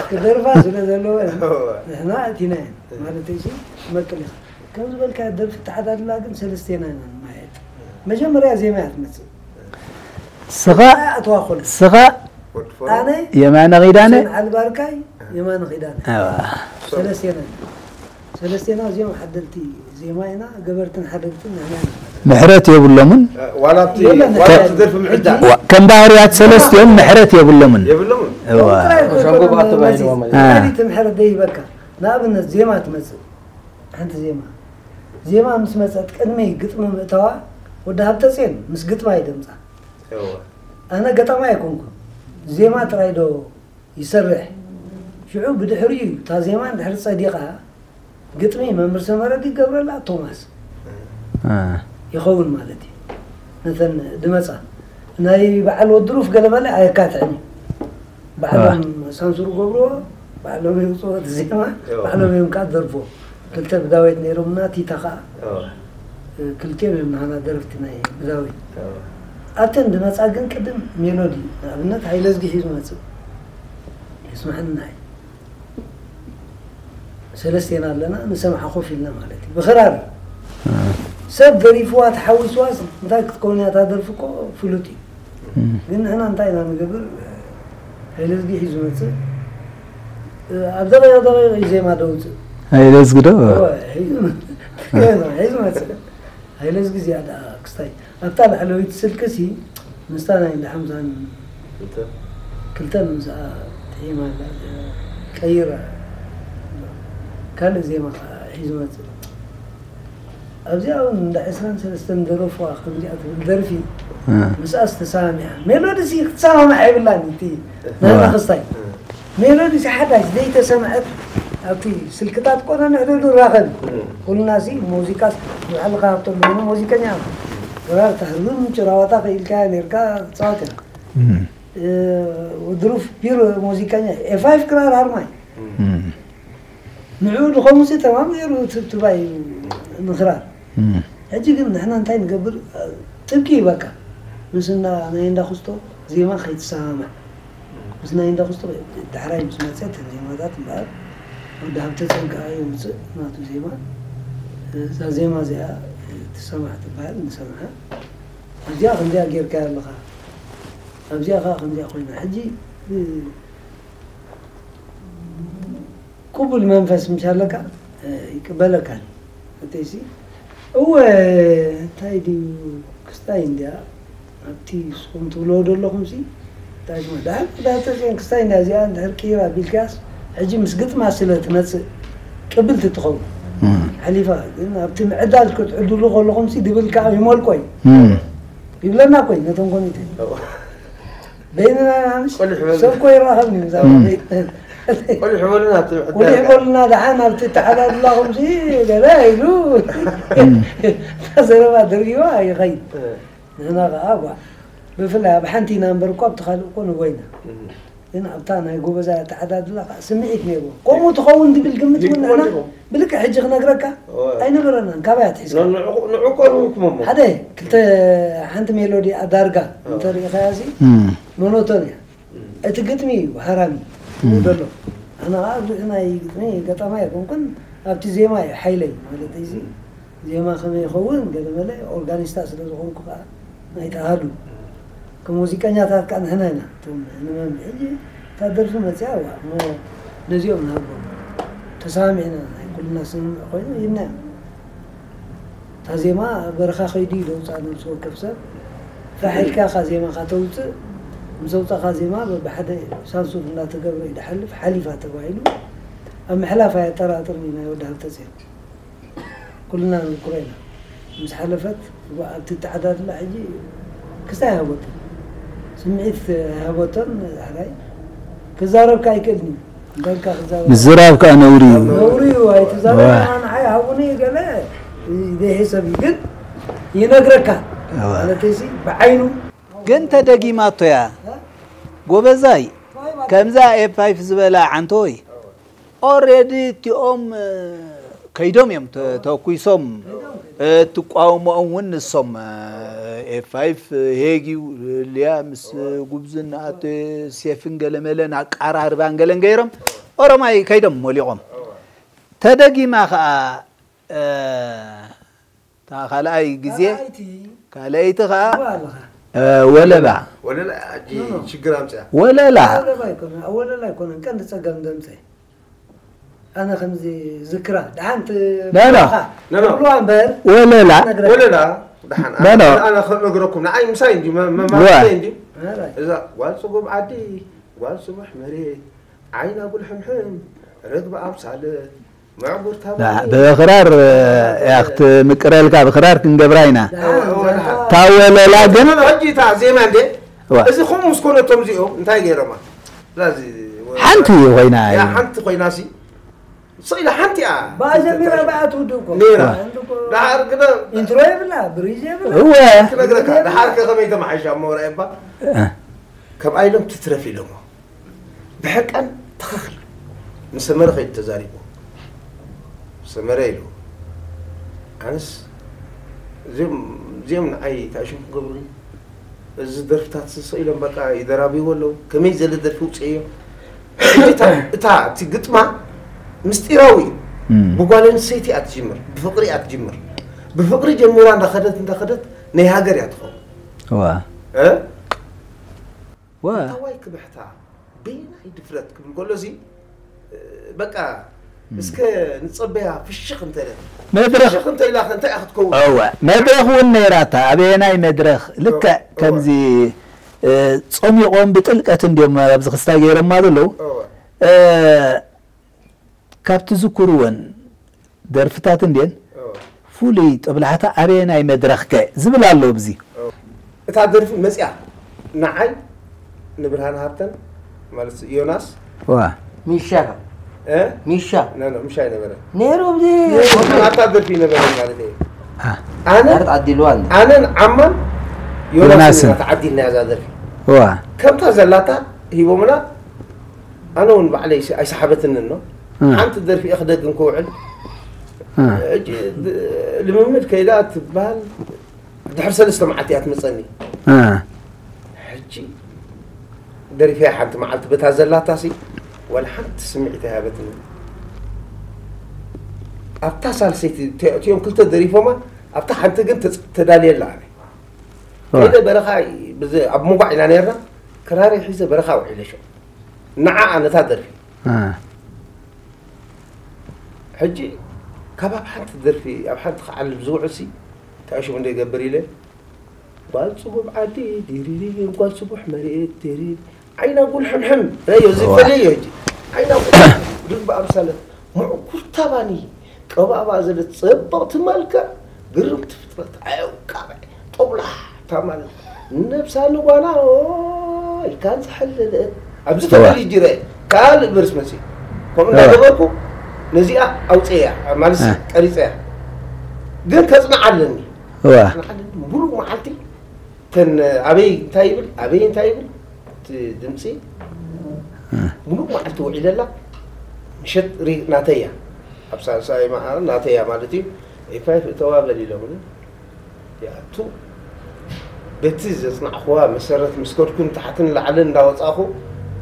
ክደርፋ ስለ ዘለዎ እወ። ንሕና እቲናየን። እ። ማለተይሲ ትመቅል ኢኻ። ከም ዝበልካዮ ደርፊ ተዓዳድላ ግን ሰለስቴና ኢና ንመያየጥ። መጀመርያ ዜማ እያ ትመጽእ። ስኻ፣ ኣትዋ ኮለስ። ስኻ ወዲ ፎርም። ኣነ የማነ ኪዳነ። ሑሴን ዓሊ ባርካይ፣ የማነ ኪዳነ። ኣዋ። ሰለስቴና ኢና። ሰለስቴና እዚኦም ሓደልቲ ዜማ ኢና፣ ገበርትን ሓደግትን ንሕና ኢና። ምሕረት የብሎምን። እ፣ ዋላ ኣብቲ፣ የለን። ዋላ ኣብቲ ደርፊ ምዕዳል። ሕጂ ዋ-፣ ከም ባህርያት ሰለስቲኦም ምሕረት የብሎምን። የብሎምን። እዋ። ጥራይ እኮ ሸንጎ ኣይኮነን በኣቶ ባይሉ መዚ-፣ ማለት እዩ። አ። እቲ ምሕረት ደይበካ። ንኣብነት ዜማ ትመጽእ። ሓንቲ ዜማ። ዜማ ምስ መጸት ቅድሚ ግጥሚ ምእታዋ፣ ወዲ ሃብተጽዮን ምስ ግጥማ ይደምጻ። እወ። ኣነ ገጣማይ ኣይኮንኩን። ዜማ ጥራይ ዶ ይሰርሕ? ሽዑ ብድሕሪኡ እዩ፣ እታ ዜማ እንድሕር ጸዲቓ፣ ግጥሚ መምህር ሰመረ ድዩ ገብረላ ቶማስ እ። ይኸውን ማለት እዩ። ነተን ድመጻ ናይ በዓል ወድሩፍ ገለ መለ ኣየካትዕን እዩ። ባዕሎም ሳንሱር ገብርዎ፣ ባዕሎም የውፅዎ እቲ ዜማ፣ እዎ። ባዕሎም እዮም ከዓ ደርፍዎ። ክልተ ብዳዊት ነይሮምና፣ ቲታ ከዓ እዎ። ክልቲኦም እዮም ንሃና ደረፍቲ ናይ ብዳዊት። እዎ። ኣብተን ድመፃ ግን ቅድም ሜሎዲ፣ ንኣብነት ሃይለዝጊ ሒዙ መፅእ። የስማዕና እዩ። ሰለስቴና ኣለና፣ ንሰምዓ ኮፍ ኢልና ማለት እዩ። ብኽራር እዩ። ሰብ ደሪፍዋ ተሓዊስዋስ እንታይ ክትከውን እያ እታ ደርፊ እኮ ፍሉጥ እዩ። ግን ንሕና እንታይ ኢና ንገብር? ሃይለዝጊ ሒዙ መፅእ። ኣብ ደቂቕ ደቂቕ እዩ ዜማ ደውፅእ። ሃይለዝጊ ዶ? እወ፣ ሒዙ መፅእ። ሒዙ መፅእ። ሃይለዝጊ ዝያዳ ክስታይ ኣብታ ላዕለወይቲ ስልኪ ሲ ምስታ ናይ እንዳ ሓምሳን ክልተ? ክልተን ምስኣ ጥዒማ ኣላ፣ ቀይራ። ካልእ ዜማ ከዓ ሒዙ መፅእ። ኣብዚኣ እውን እንዳ ዕስራን ሰለስተን ደረፍዋ ከምዚኣ ትብል ደርፊ ምስኣስ ተሰማሚዓ። ሜሎዲ ሲ ክትሰማማዕ የብላን እቲ ናይና ክስታይ። ሜሎዲ ሲ ሓዳሽ ዘይተሰምዐት ኣብቲ ስልክታት ቆነ ንሕድሕዱ ራኸብ። ኩልና ሲ ሙዚቃስ ንባዕልኻ ሃብቶም ኮይኑ ሙዚቀኛ ክራር ተህርም ጭራዋጣ ክኢልካ ኔርካ ትፃወት ኢኻ። ወድሩፍ ፒር ሙዚቀኛ ኤፋይፍ ክራር ሃርማይ ንዕኡ ድኸምኡ ሲ ተማም ገይሩ ትብትባይ ምኽራር። ሕጂ ግን ንሕና እንታይ ንገብር? ጥብቂ እዩ በቃ። ምስ እንዳ ናይ እንዳ ክስቶ ዜማ ከይትሰማማዕ። ምስ ናይ እንዳ ክስቶ ዳሕራይ ምስ መጸ እተን ዜማታት እምበኣር ወዲ ሃብተ ጸጋ የውጽእ ናቱ ዜማ። እዛ ዜማ እዚኣ ትሰማዕ ትበሃል ንሰምዓ። ኣብዚኣ ከምዚኣ ጌርካያ ኣለኻ። ኣብዚኣ ኸዓ ከምዚኣ ኮይና። ሕጂ ቅቡል መንፈስ ምስ ኣለካ ይቅበለካ። እተይሲ እወ እንታይ ድዩ ክስታይ እንድያ ኣብቲ ስኹም ትብልዎ ዘለኹም ሲ እንታይ ስማ ዳር ዳተፅዮን ክስታይ እንድያ እዚኣ እንድሕር ቅይር ኣቢልካያስ ሕጂ ምስ ግጥማ ስለ ትመፅእ ቅብልቲ ትኸውን ሓሊፋ ግን ኣብቲ ምዕዳል ክትዕድሉ ከለኹም ሲ ድብል ከዓ ይመልቆ እዩ ይብለና እኮ እዩ ነቶም ኮሚቴ በይንና ንሓምሽ ሰብ እኮ ይራኸብኒ ምዛ ቆሊሕ በሉና ኣብቲ ምዕዳል። ቆሊሕ በሉና ደሓን ኣብቲ ተዓዳድላኹም ሲ ገለ ኢሉ እታ ዘረባ ደርቢዋ ይኸይድ ንሕና ከዓ ጓ ብፍላይ ኣብ ሓንቲ ኢና እምበር እኮ ኣብቲ ካልእ እኮ ንጎይና ግን ኣብታ ናይ ጎበዛ ተዓዳድላ ከዓ ስምዒት ነይርዎ ከምኡ ትኸውን ዝብል ግምት እውን ንሕና ብልክዕ ሕጂ ክነግረካ ኣይነበረናን ካበይ ኣትሒዝካ ንዑ እኮ ንውክሞ ሓደ ክልተ ሓንቲ ሜሎዲ ኣዳርጋ እንተሪኢኻያ ሲ ሞኖቶን እያ እቲ ግጥሚ እዩ ሃራሚ እዩ ዘሎ ኣነ ከዓ ብዙሕ ናይ ግጥሚ ገጣማ ኣይኮንኩን ኣብቲ ዜማ እዩ ሓይለይ ማለት እዚ ዜማ ከመይ ይኸውን ገለ መለ ኦርጋኒስታ ስለ ዝኾንኩ ከዓ ናይቲ ኣሃዱ ከም ሙዚቀኛታት ከዓ ንሕና ኢና እቶም ንመምሒ ሕጂ እታ ደርፊ መፅያ እዋ እሞ ነዚኦም ንሃቦም ተሰማሚዕና ናይ ኩልና ስምምዕ ኮይኑ ይናዮም እታ ዜማ በረኻ ከይዱ እዩ ዘውፅኣ ነብሲ ወከፍ ሰብ ፋሕ ኢልካ ኢኻ ዜማኻ ተውፅእ ምስ ኣውፃእኻ ዜማ በብሓደ ሳንሱር እንዳተገብረ እዩ ዝሓልፍ ሓሊፋ ተባሂሉ ኣብ ምሕላፍ ኣየጠራጥርን እዩ ናይ ወዲ ሃብተፅዮን ኩልና ንዝክሮ ኢና ምስ ሓለፈት ኣብቲ ተዓዳድላ ሕጂ ክስታይ ሃቦትን ስምዒት ሃቦቶን ዳሕራይ ክዛረብካ ኣይክእልን እዩ እንታይ ኢልካ ክዛረብ ምዝራብ ከዓ ነውሪ እዩ ነውሪ እዩ ኣይትዛረብ ንዓይ ሃቡኒ ገለ ዘይሕሰብ እዩ ግን ይነግረካ ማለት ሲ ብዓይኑ ግን ተደጊማቶ እያ ጎበዛይ ከምዛ ኤፍ ፋይፍ ዝበላ ዓንተወይ ኦሬዲ እቲኦም ከይዶም እዮም ተኩሶም እትቋወሞኦም እውን ንሶም ኤፍ ፋይፍ ሄግ እዩ ሊያ ምስ ጉብዝና ሴፍን ገለመለን ኣቃራርባን ገለን ገይሮም ኦሮማይ ከይዶም ሞሊቖም ተደጊማ ከዓ እታ ካልኣይ ግዜ ካልኣይቲ ከዓ ወለላ ወለላ ሕጂ ሽግር ኣምፅያ ወለላ ወለላ ኣይኮነን ቀንዲ ፀገም ደምፀ ኣነ ከምዚ ዝክራ ደሓን ትብሉዋ እምበር ወለላ ወለላ ደሓን ኣነ ክነግረኩም ንዓይ ምሳይ እንዲ መማርተይ እንዲ እዛ ጓል ፅጉም ዓዲ ጓል ስቡሕ መሬት ዓይና ጉልሕምሕም ርግቢ ኣምሳለ ብኽራር ክትምቅረልካ ብኽራር ክንገብራ ኢና እታ ወለላ ግን ሕጂ እታ ዜማ እንዴ እዚ ከምኡ ምስ ኮነቶም እዚኦም እንታይ ገይሮማ ሓንቲ ኮይና ሓንቲ ኮይና ሲ ስቕ ኢላ ሓንቲ እያ ብኣ ጀሚራ ብኣ ትውድእ እኮ ነይራ። ሓንቲ እኮ ደሓር ግደ ኢንትሮ የብላ ብሪጅ የብላ እወ ክነግረካ ክነግረካ ደሓር ከኸመይ ተመሓይሻ እሞ ራእባ ካብ ኣይሎም ትትረፍ ኢሎሞ ብሕቀን ተኸኺ ምስ ሰመረ ከይዱ ተዛሪቡ ሰመረ ኢሉ ኣነስ እዚኦም እዚኦም ንዓይ ታሽም ክገብሩኒ እዚ ደርፍታት ስቕ ኢሎም በቃ ይደራብይዎ ኣለዉ ከመይ ዘለ ደርፊ ውፅእዮ እታ እቲ ግጥማ ምስጢራዊ እዩ ብጓል ኣንስተይቲ እያ ትጅምር ብፍቅሪ እያ ትጅምር ብፍቅሪ ጀሚራ እንዳኸደት እንዳኸደት ናይ ሃገር እያ ትኸውን ዋ እ? ዋ ታዋይ ክብሕታ በየናይ ድፍረት ክብል ከሎ እዚ እ፣ በቃ እስከ ንፀበያ ፍሽኽ እንተለ መድረኽ ፍሽኽ እንተ ኢላ ከ እንታይ እያ ክትከውን እወ መድረኽ እውን ነይራታ ኣበየናይ መድረኽ ልክዕ ከምዚ እ፣ ጸሚቖም ብጥልቀት እንዲዮም ኣብዚ ክስታይ ገይሮማ ዘለዉ እወ እ፣ ካብ ትዝክርወን ደርፍታት እንድየን እወ ፍሉይ ጥብላሕታ ኣበየናይ መድረኽከ ዝብል ኣሎ ኣብዚ እታ ደርፊ መፅያ ንዓይ ንብርሃን ሃብተን ማለት ዮናስ ዋ ሚሻ ከ እ? ሚሻ ኖ ኖ ምሽ ኣይነበረ ነይሩ ኣብዚ ኣታ ደርፊ ይነበረ ማለት እዩ ኣነ ኣርት ዓዲልዋ እንደ ኣነን ዓማን ዮናስን ዮናስን። ኢና ተዓዲልና እያ እዛ ደርፊ ዋ ከምታ ዘላታ ሂቦምና ኣነ እውን ባዕለይ ሲ- ኣይሰሓበትንን ነው እ። ሓንቲ ደርፊ እየ ክደግም ክውዕል እ፣ ሕጂ ድ- ልምምድ ከይዳ ትበሃል ድሕሪ ሰለስተ መዓልቲ እያ ትመፀኒ እ፣ ሕጂ ደሪፈያ ሓንቲ መዓልቲ በታ ዘላታ ሲ ዋላ ሓንቲ ስምዒት ኣይሃበትኒ ኣብታ ሳልሰይቲ እቲኦም ክልተ ደሪፎማ ኣብታ ሓንቲ ግን ተፅ- ተዳልየላ ኣነ ከይደ በረኻ ብዚ- ኣብ ምጓዕ ኢና ነርና ክራሪ ሒዘ በረኻ ውዒለ ሸ ንዓ ነታ ደርፊ እ፣ ሕጂ ካብ ኣብ ሓንቲ ደርፊ ኣብ ሓንቲ ክዓልብ ዝውዕል ሲ እንታይ ሽሙ እንደ ይገብር ኢለ ጓል ፅጉም ዓዲ ዲሪሪ ጓል ስቡሕ መሬት ዲሪሪ ዓይና ጉልሕምሕም ረዮ እዚ ፈለየ ሕጂ ዓይና ጉልሕምሕም ድግባ ኣምሳለት ምዕጉር ታባኒ ቀባእባ ዘለት ፅብቕቲ መልክዕ ግርምቲ ፍጥረት ኣየውቃበ ጦብላሕ ታማል ነብሳ ንጓና ኢልካን ዝሐለለ ኣብዚ ተበል ይጅረ ካልእ በርስ መፅእ ከምኡ እንዳገበርኩ ነዚኣ ኣውፅእያ ማለት ቀሪፀያ ግን ከፅንዓ ኣለኒ እዋ ከፅንዓ ኣለኒ ሙሉእ መዓልቲ ተን ኣበይ እንታይ ይብል ኣበይ እንታይ ይብል እቲ ድምፂ ሙሉእ መዓልቲ ውዒለላ ምሸት ሪ- ናተያ ኣብ ሳልሳይ መዓር ናተያ ማለት እዩ ኤፋይ እተዋ በል ኢሎምኒ ያቱ በቲ ዘፅናዕኹዋ መሰረት ምስ ከድኩ ንታሕትን ላዕልን እንዳወፃኹ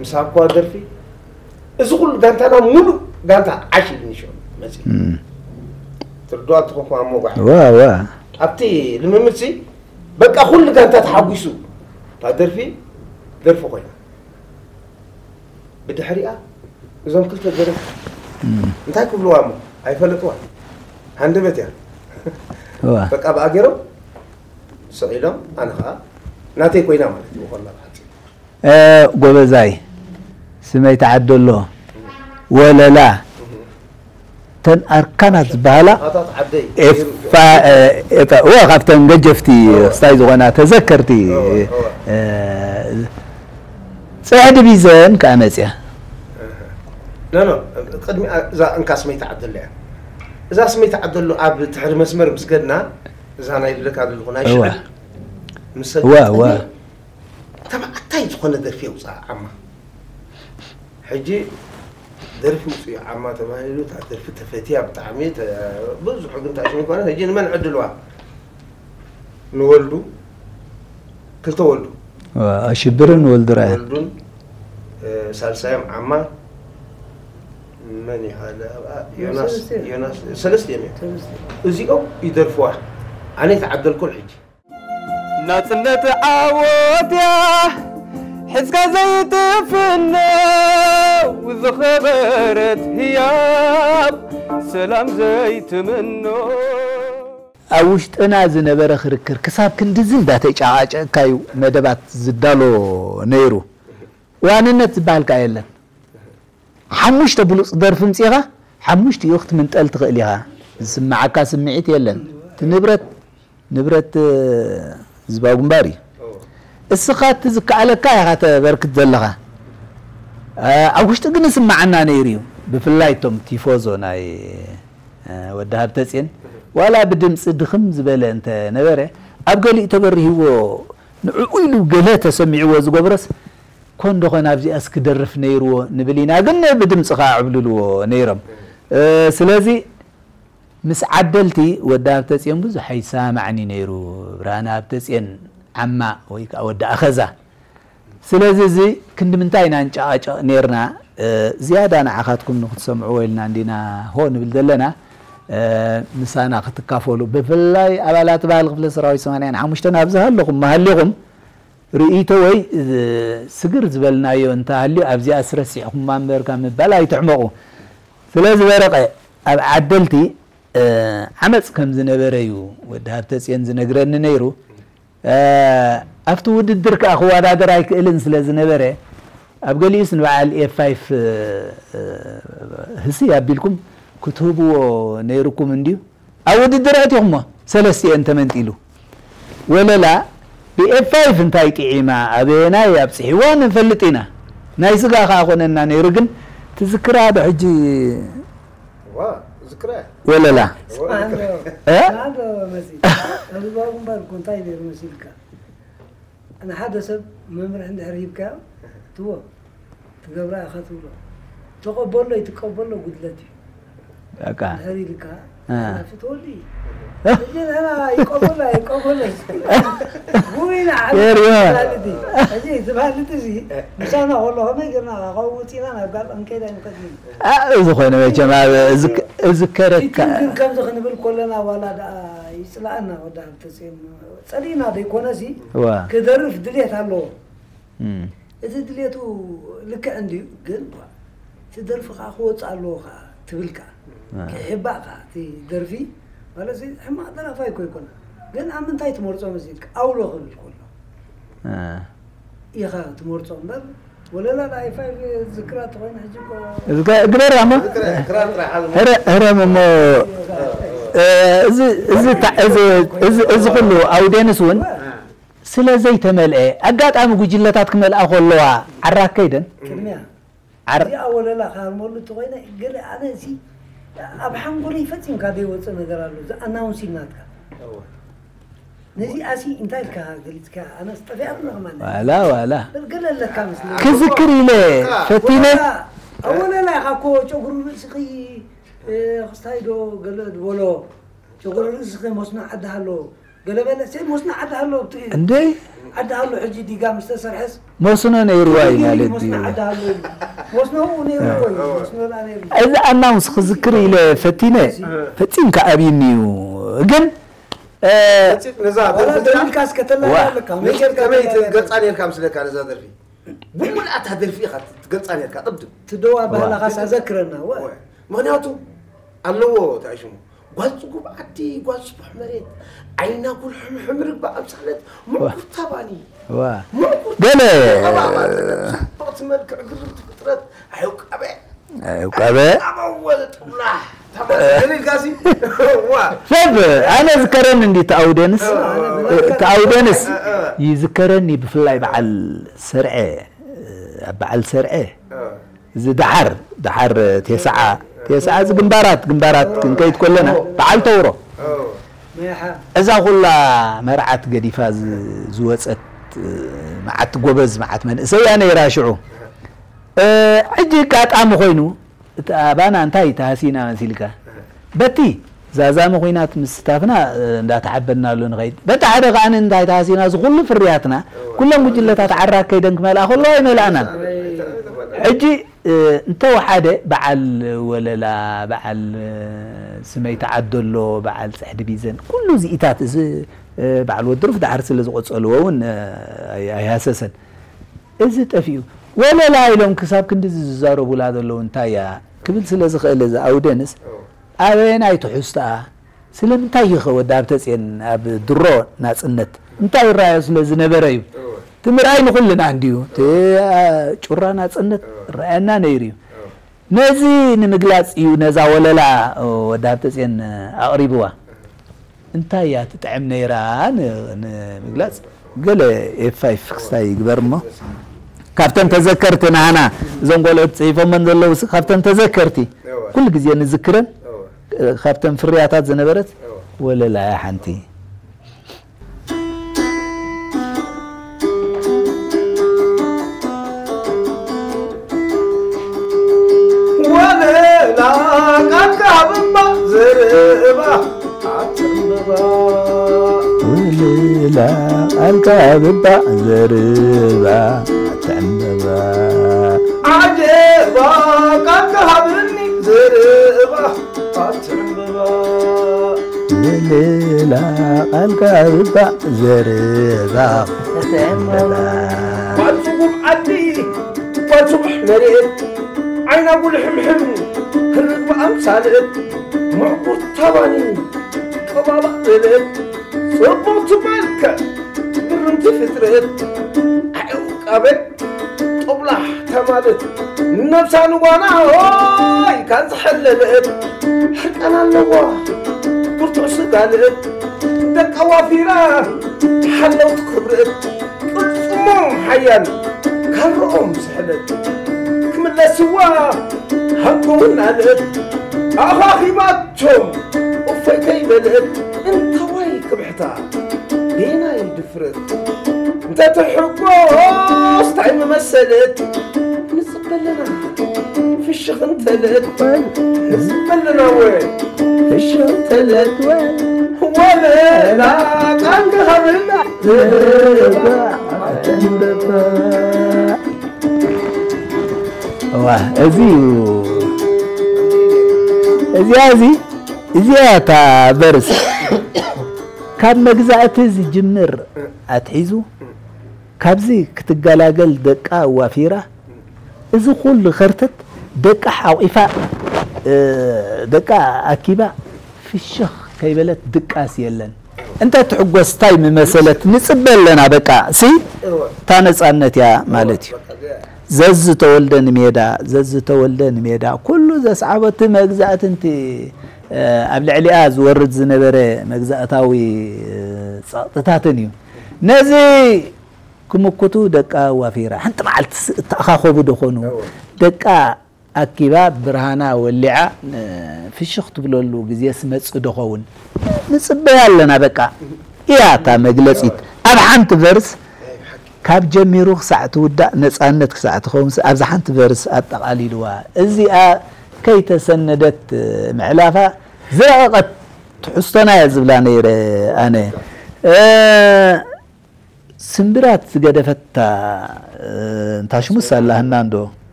ምስ ሃብኩዋ ደርፊ እዚ ኩሉ ጋንታና ሙሉእ ጋንታ ዓሽ ኢሉኒ ሽዑ መፂ ትርድዋ ትኾንኩም ኣብ ሞጓሕ ዋ ዋ ኣብቲ ልምምድ ሲ በቃ ኩሉ ጋንታ ተሓጒሱ እታ ደርፊ ደርፊ ኮይና ብድሕሪኣ እዞም ክልተ ደረፍ እንታይ ክብልዋ እሞ ኣይፈለጥዋ ሃንደበት እያ እዋ በቃ ብኣ ገይሮም ስቕ ኢሎም ኣነ ከዓ ናተይ ኮይና ማለት እዩ ብኮላ ብሓፂ እ፣ ጎበዛይ ስመይ ተዓደሎ ወለላ ተን ኣርካናት ዝበሃላ ኣታት ዓደይ ኤፋ እ፣ ኤፋ እዋ ካብተን ገጀፍቲ ስታይ ዝኾና ተዘከርቲ እዋ፣ እዋ። እ፣ ፅሕዲ ቢዘን ከዓ መፅያ ኖ ኖ ቅድሚ እዛ እንካ ስመይ ተዓደሎ እያ እዛ ስመይ ተዓደሎ ኣብ ትሕሪ መስመር ምስ ከድና እዛ ናይ ብለካ ዘለኹ ናይ እዋ። ሽዕል ምስ እዋ፣ እዋ። ተባዕታይ ዝኾነ ደርፊ የውፅኣ ዓማ ሕጂ ደርፊ ውፅኡ ዓማ ተባሂሉ እታ ደርፊ ተፈትያ ብጣዕሚ ተ- ብዙሕ ግን ታሽሚ ኮነ ሕጂ ንመን ዕድልዋ ንወልዱ ክልተ ወልዱ ሽብርን ወልዱ ራያ ወልዱን እ፣ ሳልሳዮም ዓማ መን ይሃለ ኣብኣ ዮናስ ዮናስ ሰለስቲኦም እዮም እዚኦም ይደርፍዋ ኣነ ተዓደልኩን ሕጂ ናጽነት ዓወት እያ ሒዝካ ዘይትፍነው ዝኸበረት ህያብ ሰላም ዘይትምኖ ኣብ ውሽጥና ዝነበረ ክርክር ክሳብ ክንድዚ እንዳተጨቃጨቅካ እዩ መደባት ዝዳሎ ነይሩ። ዋንነት ዝበሃል ከኣ የለን። ሓሙሽተ ብሉፅ ደርፊ ምፂኻ ሓሙሽቲኡ ክትምንጠል ትኽእል ኢኻ። ዝስምዓካ ስምዒት የለን። እቲ ንብረት ንብረት ህዝባዊ ግንባር እዩ። እስኻ እቲ ዝከኣለካ ኢኻ ተበርክት ዘለኻ። ኣብ ውሽጢ ግን ይስምዓና ነይሩ እዩ። ብፍላይ እቶም ቲፎዞ ናይ ወዲ ሃብተፅዮን ዋላ ብድምፂ ድኽም ዝበለ እንተ ነበረ ኣብ ገሊኡ ተበሪህዎ ንዕኡ ኢሉ ገለ ተሰሚዕዎ ዝገብረስ ኮን ዶ ኾን ኣብዚኣስ ክደርፍ ነይርዎ ንብል ኢና ግን ብድምፂ ከዓ ዕብልልዎ ነይሮም ስለዚ ምስ ዓደልቲ ወዲ ሃብተፅዮን ብዙሕ ኣይሰማማዕን እዩ ነይሩ። ብርሃነ ሃብተፅዮን ዓማ ወይ ከዓ ወዲ ኣኸዛ። ስለዚ እዚ ክንዲ ምንታይ ኢና ንጨቓጨቕ ነይርና? ዝያዳ ንዓኻትኩም ንክትሰምዕዎ ኢልና እንዲና ሆ ንብል ዘለና። ምሳና ክትካፈሉ ብፍላይ ኣባላት ባህሊ ክፍለ ሰራዊት ሰማንያን ሓሙሽተን ኣብዚ ሃለኹም መሃሊኹም ርእይቶ ወይ ስግር ዝበልናዮ እንተሃልዩ ኣብዚኣ ስረሲዕኹማ እምበር ካብ ምባል ኣይትሕመቑ። ስለ ዝበረቐ ኣብ ዓደልቲ ዓመፅ ከም ዝነበረ እዩ ወዲ ሃብተፅዮን ዝነግረኒ ነይሩ። ኣብቲ ውድድር ከዓ ክወዳደር ኣይክእልን ስለ ዝነበረ ኣብ ገሊኡስ ንበዓል ኤፍ ፋይፍ ህስይ ኣቢልኩም ክትህብዎ ነይርኩም እንድዩ ኣብ ውድድር ኣእቲኹሞ ሰለስቲኤን ተመንጢሉ ወለላ ብኤፍ ፋይፍ እንታይ ጢዒማ ኣበየናይ ኣብፅሒዋ ንፈልጥ ኢና ናይ ስጋ ከዓ ኮነና ነይሩ ግን ትዝክራ ዶ ሕጂ ዋ ዝክራ ወለላ ስማዕዶ እ? ስማዕዶ መሲ ኣብ ባቡ እምበር እኮ እንታይ ነይሩ መሲልካ ንሓደ ሰብ መምርሒ እንድሕር ሂብካዮ ትዎ ትገብራ ኢኻ ትብሎ ተቐበሎ ይትቀበሎ ጉድለት እዩ በቃ እንድሕር ኢልካ እ። ፍትወሉ እዩ እዚ ንሕና ይቀበሎ ይቀበሎ ጉይና ዓቢ የርዮ። ማለት እዩ እዚ ትባልት እዚ ምሳና ከሎ ከመይ ጌርና ካብኡ ውፂና ናብ ጋልጣ ክንከይድ ኣይንኽእል ኢና አ፣ ዝኾነ መቸም ኣብ እዝክ- እዝከረካ ፊትን ግን ከምዚ ክንብል ከለና ዋላ ደኣ ይፅላኣና ወዲ ሃብተፅዮን ፀሊእና ዘይኮነሲ ዋ ክደርፍ ድሌት ኣለዎ እም፣ እቲ ድሌቱ ልክዕ እንድዩ ግን እቲ ደርፊ ከዓ ክወፅእ ኣለዎ ከዓ ትብል ከዓ አ፣ ክሕባእ ከዓ እቲ ደርፊ ማለት እዚ ሕማቕ ደራፋይ እኮ ይኮነ ግን ኣብ ምንታይ ትመርፆ መሲልካ ኣውሎ ክብል ከሎ አ፣ ኢኻ ትመርፆ እምበር ወለላ ንኣይ ፋይቭ ዝክራ ተኾይነ ሕጂ እኮ እዝከ- ግበራ እሞ ክራር ጥራሕ ሓዝ ህረ- ህረም እሞ እ፣ እዚ- እዚ ታ- እዚ- እዚ- እዚ ኩሉ ኣውዴንስ እውን ስለ ዘይተመልአ ኣጋጣሚ ጉጅለታት ክመልኣ ከለዋ ዓራት ከይደን ቅድሚያ ዓር- እዚኣ ወለላ ክሃርመሉ እንተኾይነ ገለ ኣነ እዚ ኣብ ሓንጎለይ ፈፂምካ ዘይወፅእ ነገር ኣሎ እዚ ኣናውንስ ኢልናትካ ነዚኣ ሲ እንታይ ኢልካ ገሊፅካ ኣነስ ጠፊኣትና ከማን ዋላ ዋላ ገለ ኣለካ መስለ ክዝክር ኢለ ፈቲነ ኣወለላ ኢኻ እኮ ጨጉሪ ርእስኺ ክስታይ ዶ ገለ ዝበሎ ጨጉሪ ርእስኺ መስኖ ዓዲ ሃሎ ገለ በለ ሴ መስኖ ዓዲ ሃሎ ብትሪ እንደ ዓዲ ሃሎ ሕጂ ዲጋ ምስ ተሰርሐስ መስኖ ነይርዋ እዩ ማለት መስኖ እዩ ዓዲ ሃሎ እዩ መስኖ ኡ ነይሩ እኮ እዩ መስኖ ላ ነይሩ እዚ ኣናውንስ ክዝክር ኢለ ፈቲነ ፈፂምካ ኣብይኒ እዩ ግን እ፣ ነዛ ዋላ ደሊልካ እስከተላ ዋ። ኣለካ መቸር ከመይ ትገልፃ ነርካ ምስለካ ነዛ ደርፊ ብምልኣታ ደርፊ ኢኻ ትገልፃ ነርካ ቅድም ትደዋ ባህላኻስ ኣዘክረና ወ ምክንያቱ ኣለዎ እንታይ ሽሙ ጓል ፅጉብ ዓዲ ጓል ስቡሕ መሬት ዓይና ጉልሕምሕም ርግባ ኣምሳለት ምዕጉርታ ባኒ ዋ ምዕጉርታ ገለ ፅብቕቲ መልክዕ ግርምቲ ፍጥረት ኣይውቃበ ውቃበ ኣበወለ ጥላ ተባልካሲ ዋ ሰብ ኣነ ዝከረኒ እንዲ ተኣውደንስ ተኣውደንስ ይዝከረኒ ብፍላይ በዓል ሰርዐ ኣብ በዓል ሰርዐ እዚ ደሓር ደሓር ቴስዓ ቴስዓ እዚ ግንባራት ግንባራት ክንከይድ ከለና በዓል ተውሮ መያሓ እዛ ኩላ መርዓት ገዲፋ ዝ- ዝወፀት መዓት ጎበዝ መዓት መንእሰያ ነይራ ሽዑ ሕጂ ኣጋጣሚ ኮይኑ እቲ ኣባና እንታይ ተሃሲና መሲልካ በቲ ዛዛሚ ኩናት ምስታፍና እንዳተሓበና ኣሎ ንኸይድ በቲ ሓደ ከዓ እንታይ ተሃሲና እዚ ኩሉ ፍርያትና ኩሎም ጉጅለታት ዓራ ከይደን ክመልኣ ከለዋ ኣይመልኣናን ሕጂ እንተወሓደ በዓል ወለላ በዓል ስመይቲ ዓደሎ በዓል ፅሕዲ ቢዘን ኩሉ እዚኢታት እዚ በዓል ወድሩፍ ዳሕር ስለ ዝቆፀልዎ እውን ኣይሃሰሰን እዚ ጠፊኡ ወለላ ኢሎም ክሳብ ክንድዚ ዝዛረቡላ ዘለዉ እንታይ እያ ክብል ስለ ዝኽእል እዚ ኣውደንስ ኣበየናይ ትሕዝቶኣ ስለምንታይ እዩ ኸ ወዲ ሃብተፅዮን ኣብ ድሮ ናፅነት እንታይ ይረኣዮ ስለ ዝነበረ እዩ እቲ ምርኣይ ንኹልና እንድዩ እቲ ጩራ ናፅነት ረኣየና ነይሩ እዩ ነዚ ንምግላፅ እዩ ነዛ ወለላ ወዲ ሃብተፅዮን ኣቕሪብዋ እንታይ እያ ትጥዕም ነይራ ንምግላፅ ገለ ኤፋይፍ ክስታይ ይግበር እሞ ካብተን ተዘከርቲ ናህና እዞም ቆልዑት ጽሒፎመን ዘለዉ ሲ-፣ ካብተን ተዘከርቲ ኩሉ ግዜ ንዝክረን፣ ካብተን ፍርያታት ዝነበረት ወለላ እያ ሓንቲ። ወለላ ቃልካ ብባ ዘርባ ኣትንበባ። ወለላ ቃልካ ብባ ዘርባ ኣትንበባ። ዓጀባ ቃልካ ሃብኒ ዘርባ ኣትንበባ። ወለላ ቃልካ ብባ ዘርባ ኣትንበባ። ጓል ጽጉም ዓዲ፣ ጓል ጽቡሕ መሬት፣ ዓይና ጉልሕምሕም፣ ክርግባ ኣምሳልት፣ ምዕጉር ታባኒ፣ ቀባባ ዘልእት፣ ጽቡቕቲ መልክዕ፣ ግርምቲ ፍጥረት፣ ኣዕቃበት፣ ጦብላሕ ተማልት፣ ነብሳ ንጓና ሆይ ካን ዝሐለልእት፣ ሕርቃና ኣለዋ፣ ብርቱዕ ስጋ ልእት፣ ደቃ ዋፊራ፣ ሓለውቲ ክብርት፣ ቅልጽሞም ሓያል፣ ካልኦም ዝሕለት፣ ክምለስዋ ሃንጎውን ኣልእት፣ ኣኻኺባቶም እፎይተይ በልእት፣ እንታዋይ ክብሕታ፣ ቤናይ ድፍረት፣ እንተ ትሕጎስ ታይ ምመሰልት፣ ንጽበለና ፍሽኽ እንተልእት፣ ንጽበለና ወ ፍሽኽ እንተልእት፣ ወለላ ቃል ክሃብና። እዋ፣ እዚ እዩ። እዚኣ፣ እዚ፣ እዚኣ እታ ቨርስ። ካብ መግዛእቲ ዝጅምር ኣትሒዙ፣ ካብዚ ክትገላገል ደቃ ዋፊራ፣ እዚ ኩሉ ከርተት ደቃ ሓቂፋ፣ እ፣ ደቃ ኣኪባ፣ ፍሽኽ ከይበለት ድቃስ የለን። እንተ ትሕጎስ ታይ ምመሰለት ንጽበ ኣለና። በቃ ሲ እወ። እታ ነጻነት እያ ማለት እዩ። በቃ እዚኣ። ዘዝተወልደ ንሜዳ፣ ዘዝተወልደ ንሜዳ፣ ኩሉ ዘስዓቦ እቲ መግዛእቲ እንቲ፣ እ፣ ኣብ ልዕሊኣ ዝወርድ ዝነበረ መግዛእታዊ፣ እ፣ ጸቕጥታትን እዩ። ነዚ ክምክቱ ደቃ ዋፊራ። ሓንቲ መዓልቲ ስ-፣ እተኣኻኸቡ ዶ ኾኑ? እወ። ደቃ ኣኪባ ብርሃና ወሊዓ፣ እ፣ ፍሽኽ ትብለሉ ግዜስ መጽእ ዶ ኸውን? ንጽበያ ኣለና በቃ። እያ እታ መግለጺት። ኣብ ሓንቲ ቨርስ ካብ ጀሚሩ ክሳዕ ትውዳእ ነጻነት ክሳዕ ትኸውን ስ-፣ ኣብዛ ሓንቲ ቨርስ ኣጠቓሊልዋ። እዚኣ ከይተሰነደት ምሕላፋ ዝረቐቐት ትሕዝቶና እያ ዝብላ ነይረ ኣነ። እ፣ ስምብራት ዝገደፈታ፣ እ፣ እንታ ሽሙስ ኣላህና እንዶ።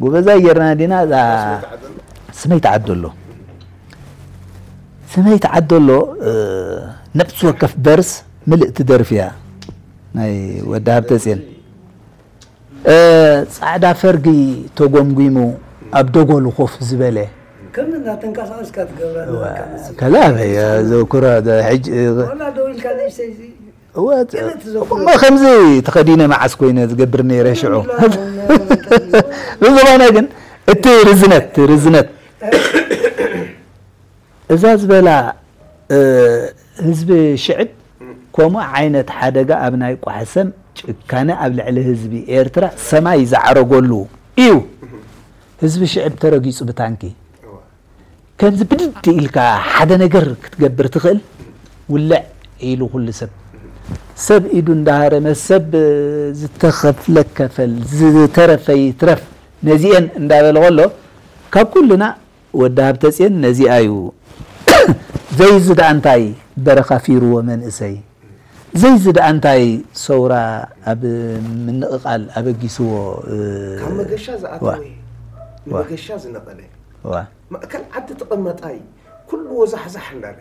ጎበዛይ ጌርና ዲና እዛ ስመይ ተዓደሎ። ስመይ ተዓደሎ፣ እ፣ ነፍሲ ወከፍ በርስ ምልእቲ ደርፊ እያ። ናይ ወዲ ሃብተጽዮን። እ፣ ጻዕዳ ፈርጊ ተጎምጒሙ ኣብ ደጎሉ ኮፍ ዝበለ። ከም እናተንቀሳቐስካ ትገብራ እዋ፣ ዘለካ። ከላ ኣበይ፣ እ፣ ዘውክሮ፣ ደ-፣ ሕጅ-፣ እ፣ ዋላ ደው ኢልካ ንእሽተይ እዚ እወ፣ ገለ ትዘክሮ። እሞ ከምዚ ተኸዲነ መዓስ ኮይነ ዝገብር ነይረ ሽዑ። ከምዚ ኢላ፣ ከምዚ ኢላ፣ ከምዚ ኢላ። ብዝኾነ ግን እቲ ርዝነት፣ እቲ ርዝነት እዛ ዝበላ፣ እ፣ ህዝቢ ሽዕብ ከምኡ ዓይነት ሓደጋ ኣብ ናይ ቋሕሰም ጭካነ ኣብ ልዕሊ ህዝቢ ኤርትራ ሰማይ ዝዓረገሉ እዩ። ህዝቢ ሽዕብ ተረጊጹ ብታንኪ። ከምዚ ብድድ ኢልካ ሓደ ነገር ክትገብር ትኽእል፣ ውልዕ ኢሉ ኩሉ ሰብ። ሰብ ኢዱ እንዳሃረመ፣ ሰብ ዝተኸፍለ ከፈል፣ ዝተረፈ ይትረፍ፣ ነዚኤን እንዳበለ ከሎ፣ ካብ ኩልና ወዲ ሃብተጽዮን ነዚኣ እዩ። ዘይዚ ደኣ እንታይ በረኻ ፊርዎ መንእሰይ። ዘይዚ ደኣ እንታይ ሰውራ ኣብ ምንቕቓል ኣበጊስዎ፣ እ፣ ካብ መገሻ ዝኣተወ፣ ዋ። ዋ። ንመገሻ ዝነቐለ፣ ዋ። ማእከል ዓዲ ተቐመጣይ፣ ኩሉ ወዛሕዛሕ እንዳለ፣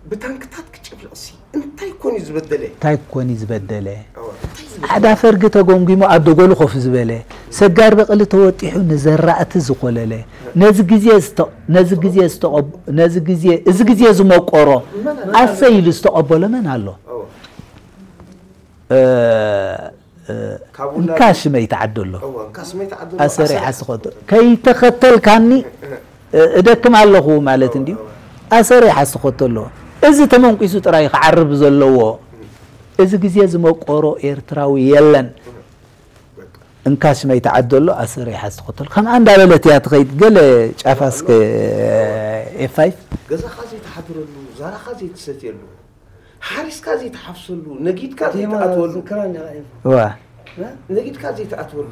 ብታንክታት ክጭፍለቕሲ፣ እንታይ ኮን እዩ ዝበደለ? እንታይ ኮን እዩ ዝበደለ? እወ፣ እንታይ ዝበደለ? ጻዕዳ ፈርጊ ተጎምጒሙ ኣብ ደጎሉ ኮፍ ዝበለ፣ ሰጋር በቕሊ ተወጢሑ ንዘራእቲ ዝኾለለ፣ ነዚ ግዜ ዝተ-፣ ነዚ ግዜ ዝተቐብ-፣ ነዚ ግዜ፣ እዚ ግዜ ዝመቆሮ፣ መን ኣሎ? ኣሰይ ኢሉ ዝተቐበሎ መን ኣሎ? እወ። እ፣ እ፣ ካብኡ እንካ ናብ ሽመይ ተዓደሎ። እወ፣ እንካ ሽመይ ተዓደሎ። ኣሰሪሓ ኣሰሪ-፣ ስኸቶ። ከይተኸተልካኒ፣ እ፣ እደክም ኣለኹ ማለት እንድዩ። እወ። ኣሰሪሓ ስኸቶ ኣሎ። እዚ ተመንቂሱ ጥራይ ክዓርብ ዘለዎ። እዚ ግዜ ዝመቆሮ ኤርትራዊ የለን። እወ። እንካ ሽመይ ተዓደሎ ኣሰር ይሓዝ ትኸተል ከምኣ እንዳበለት እያ ትኸይድ። ገለ ጫፋ እስከ ኤፍ ፋይቭ ገዛኻ ዘይትሓድረሉ፣ ዛራኻ ዘይትሰትየሉ፣ ሓሪስካ ዘይትሓፍሰሉ፣ ነጊድካ ዘይትኣትወሉ፣ ዝክራ እንዳኢፉ ዋ ነጊድካ ዘይትኣትወሉ፣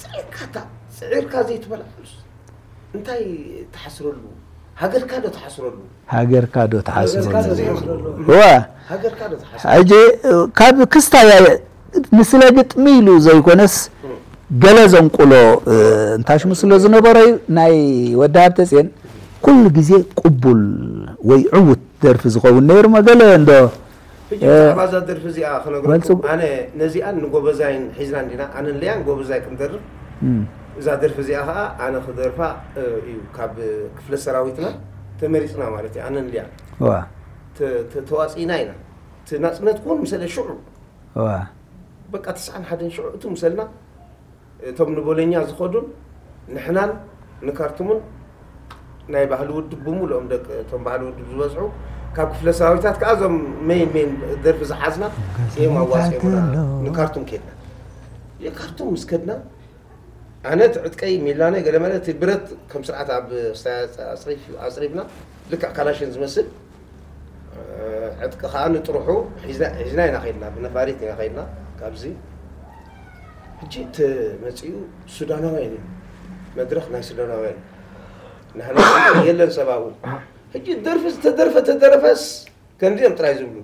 ፅዒርካ ታ- ፅዒርካ ዘይትበልዓሉስ እንታይ ትሓስረሉ? ሃገርካ ዶ ትሓስረሉ? ሃገርካ ዶ ትሓስበሉ? ሃገርካ ዶ ትሓስበሉ? ዋ ሃገርካ ዶ ትሓስረሉ? ሕጂ ካብ ክስታይ ምስለ ግጥሚ ኢሉ ዘይኮነስ ገለ ዘንቁሎ እንታሽሙ ስለ ዝነበረ እዩ። ናይ ወዲ ሃብተፅዮን ኩሉ ግዜ ቅቡል ወይ ዕዉት ደርፊ ዝኸውን ነይሩ መገለ እንዶ ሕጂ ብዛዕባ እዛ ደርፊ እዚኣ ክነግረኩም ኣነ ነዚኣን ንጎበዛይን ሒዝና እንዲና ኣነን ሊያን ጎበዛይ ክንደርፍ እዛ ደርፊ እዚኣ ከዓ ኣነ ክደርፋ እዩ ካብ ክፍለ ሰራዊትና ተመሪፅና ማለት እዩ ኣነን ሊያን ዋ ተዋፂእና ኢና እቲ ናፅነት ክውን ምሰለ ሽዑ ዋ በቃ ተስዓን ሓደን ሽዑ እቱ ምሰልና እቶም ንቦለኛ ዝኸዱን ንሕናን ንካርቱምን ናይ ባህሊ ውድብ ብምሉኦም ደቂ እቶም ባህሊ ውድብ ዝበዝሑ ካብ ክፍለ ሰራዊታት ከዓ እዞም መይን መይን ደርፊ ዝሓዝና እዮም ኣዋፂኦምና ንካርቱም ከድና የካርቱም ምስ ከድና ኣነ እቲ ዕጥቀይ ሚላነይ ገለመለ እቲ ብረት ከም ስርዓት ኣብ ኣፅሪፍና ልክዕ ካላሽን ዝመስል ዕጥቂ ከዓ ንጥርሑ ሒዝና ኢና ከይድና ብነፋሪት ኢና ከይድና ካብዚ ሕጂ ተመፅኡ ሱዳናውያን እዩ መድረክ ናይ ሱዳናውያን ናህና የለን ሰብኣኡ ሕጂ ደርፊ ዝተደርፈ ተደረፈስ ከምዚኦም ጥራይ ዝብሉ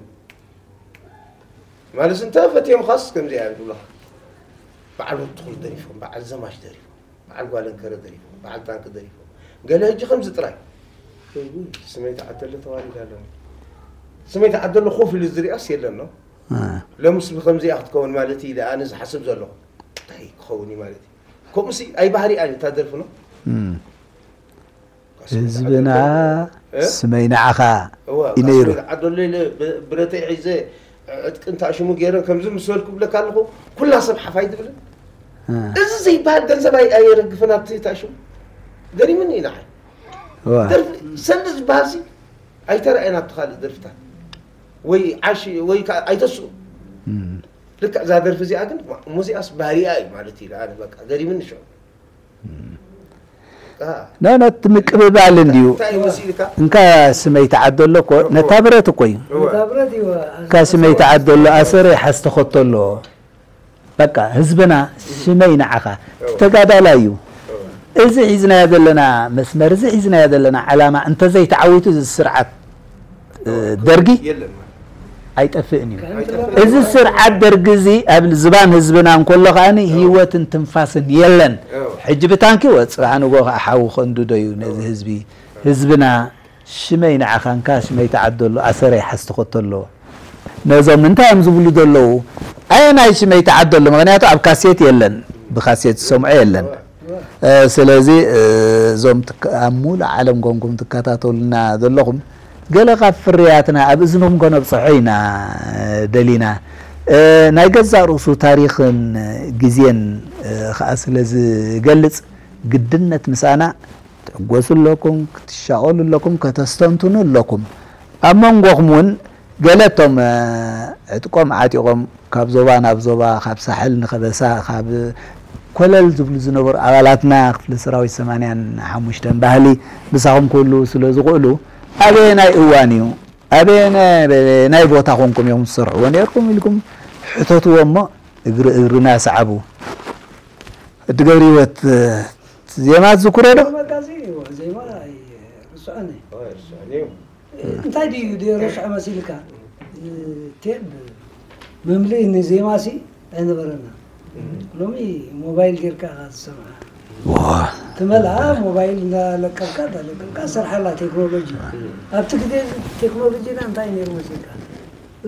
ማለት እንተ ፈትዮም ኻስ ከምዚ እዮም ዝብሉ በዓል ወትኹል ደሪፎም በዓል ዘማች ደሪፎም በዓል ጓለንከረ ደሪፎም በዓል ታንክ ደሪፎም ገለ ሕጂ ከምዚ ጥራይ ስመይ ተዓደለ ተዋሪድ ኣለኒ ስመይ ተዓደለ ኮፍ ኢሉ ዝሪኣስ የለን ነው ለምስ ብከምዚኣ ክትከውን ማለት እዩ ኣነ ዝሓስብ ዘለኹ እንታይ ክኸውን እዩ ማለት እዩ ከምኡሲ ኣይባህሪኣን እዩ ታደርፍኖ ህዝብና ስመይ ንዓኻ እዩ ነይሩ ዓደሎ ኢለ ብረተይ ሒዘ ዕጥቂ እንታ ሽሙ ገይረ ከምዚ ምስ በልኩ ብለካ ኣለኹ ኩላ ሰብ ሓፋይ ትብልን እዚ ዘይበሃል ገንዘብ ኣየረግፍን ኣብቲ ታሽሙ ገሪምኒ እዩ ንዓይ ደርፊ ሰልዲ ዝበሃል ሲ ኣይተረኣየን ኣብቲ ካልእ ደርፍታት ወይ ዓሽ ወይ ከዓ ኣይተስኡ ልክዕ እዛ ደርፊ እዚኣ ግን ሙዚቃስ ባህሪኣ እዩ ማለት እዩ ኣነ በቃ ገሪምኒ ሽዑ ነቲ ምቅብባል እንድዩ እንታይ እዩ መሲልካ እንካ ስመይ ተዓደሎ እኮ ነታ ብረት እኮ እዩ እታ ብረት እዩ እንካ ስመይ ተዓደሎ ኣሰረ ሓዝተኸቶ ኣለዎ በቃ ህዝብና ሽመይ ንዓኻ ተጋዳላይ እዩ እዚ ሒዝናዮ ዘለና መስመር እዚ ሒዝናዮ ዘለና ዓላማ እንተዘይተዓዊቱ እዚ ስርዓት ደርጊ የለን ኣይጠፍእን እዩ እዚ ስርዓት ደርጊ እዚ ኣብ ዝባን ህዝብና እንከሎ ከኣ ህይወትን ትንፋስን የለን ሕጂ ብታንኪ ወፅባሕ ንጎ ከዓ ሓዊ ከንድዶ እዩ ነዚ ህዝቢ ህዝብና ሽመይ ንዓኻ እንካ ሽመይ ተዓደሎ ኣሰረይ ሓዝቲ ከተሎ ነዞም እንታይ እዮም ዝብሉ ዘለዉ ኣየናይ ሽመይ ተዓደሎ ምክንያቱ ኣብ ካሴት የለን ብካሴት ዝሰምዖ የለን ስለዚ እዞም ኣብ ሙሉእ ዓለም ኮንኩም ትከታተሉና ዘለኹም ገለ ካብ ፍርያትና ኣብ እዝንኹም ከነብፅሖ ኢና ደሊና ናይ ገዛእ ርእሱ ታሪኽን ግዜን ከዓ ስለ ዝገልፅ ግድነት ምሳና ክትሕጎሱ ኣለኩም፣ ክትሻቐሉ ኣለኩም፣ ከተስተንትኑ ኣለኩም። ኣብ መንጎኹም እውን ገለ እቶም ዕጥቆም ዓጢቖም ካብ ዞባ ናብ ዞባ፣ ካብ ሳሕል ንኸበሳ፣ ካብ ኮለል ዝብሉ ዝነበሩ ኣባላትና ክፍለ ሰራዊት ሰማንያን ሓሙሽተን ባህሊ ምሳኹም ክህልዉ ስለ ዝኽእሉ ኣበየናይ እዋን እዩ ኣበየናይ ቦታ ኮንኩም እዮም ዝሰርሕዎ ነይርኩም ኢልኩም ሕተትዎ እሞ እግሪ እግርና ሰዓቡ። ወዲ ገብረሂወት ዜማ ትዝክሮ ዶ? መጋዚ ዜማ ርስዖኒ እንታይ ድዩ ድዮ ርስዖ መሲልካ ቴብ መምልኢ ንዜማ ሲ ኣይነበረና ሎሚ ሞባይል ጌርካ ኢኻ ዝሰምዓ ትመልኣ ሞባይል እንዳለቀብካ እንዳለቀብካ ሰርሓላ ቴክኖሎጂ ኣብቲ ግዜ ቴክኖሎጂና እንታይ ነይሩ መሲልካ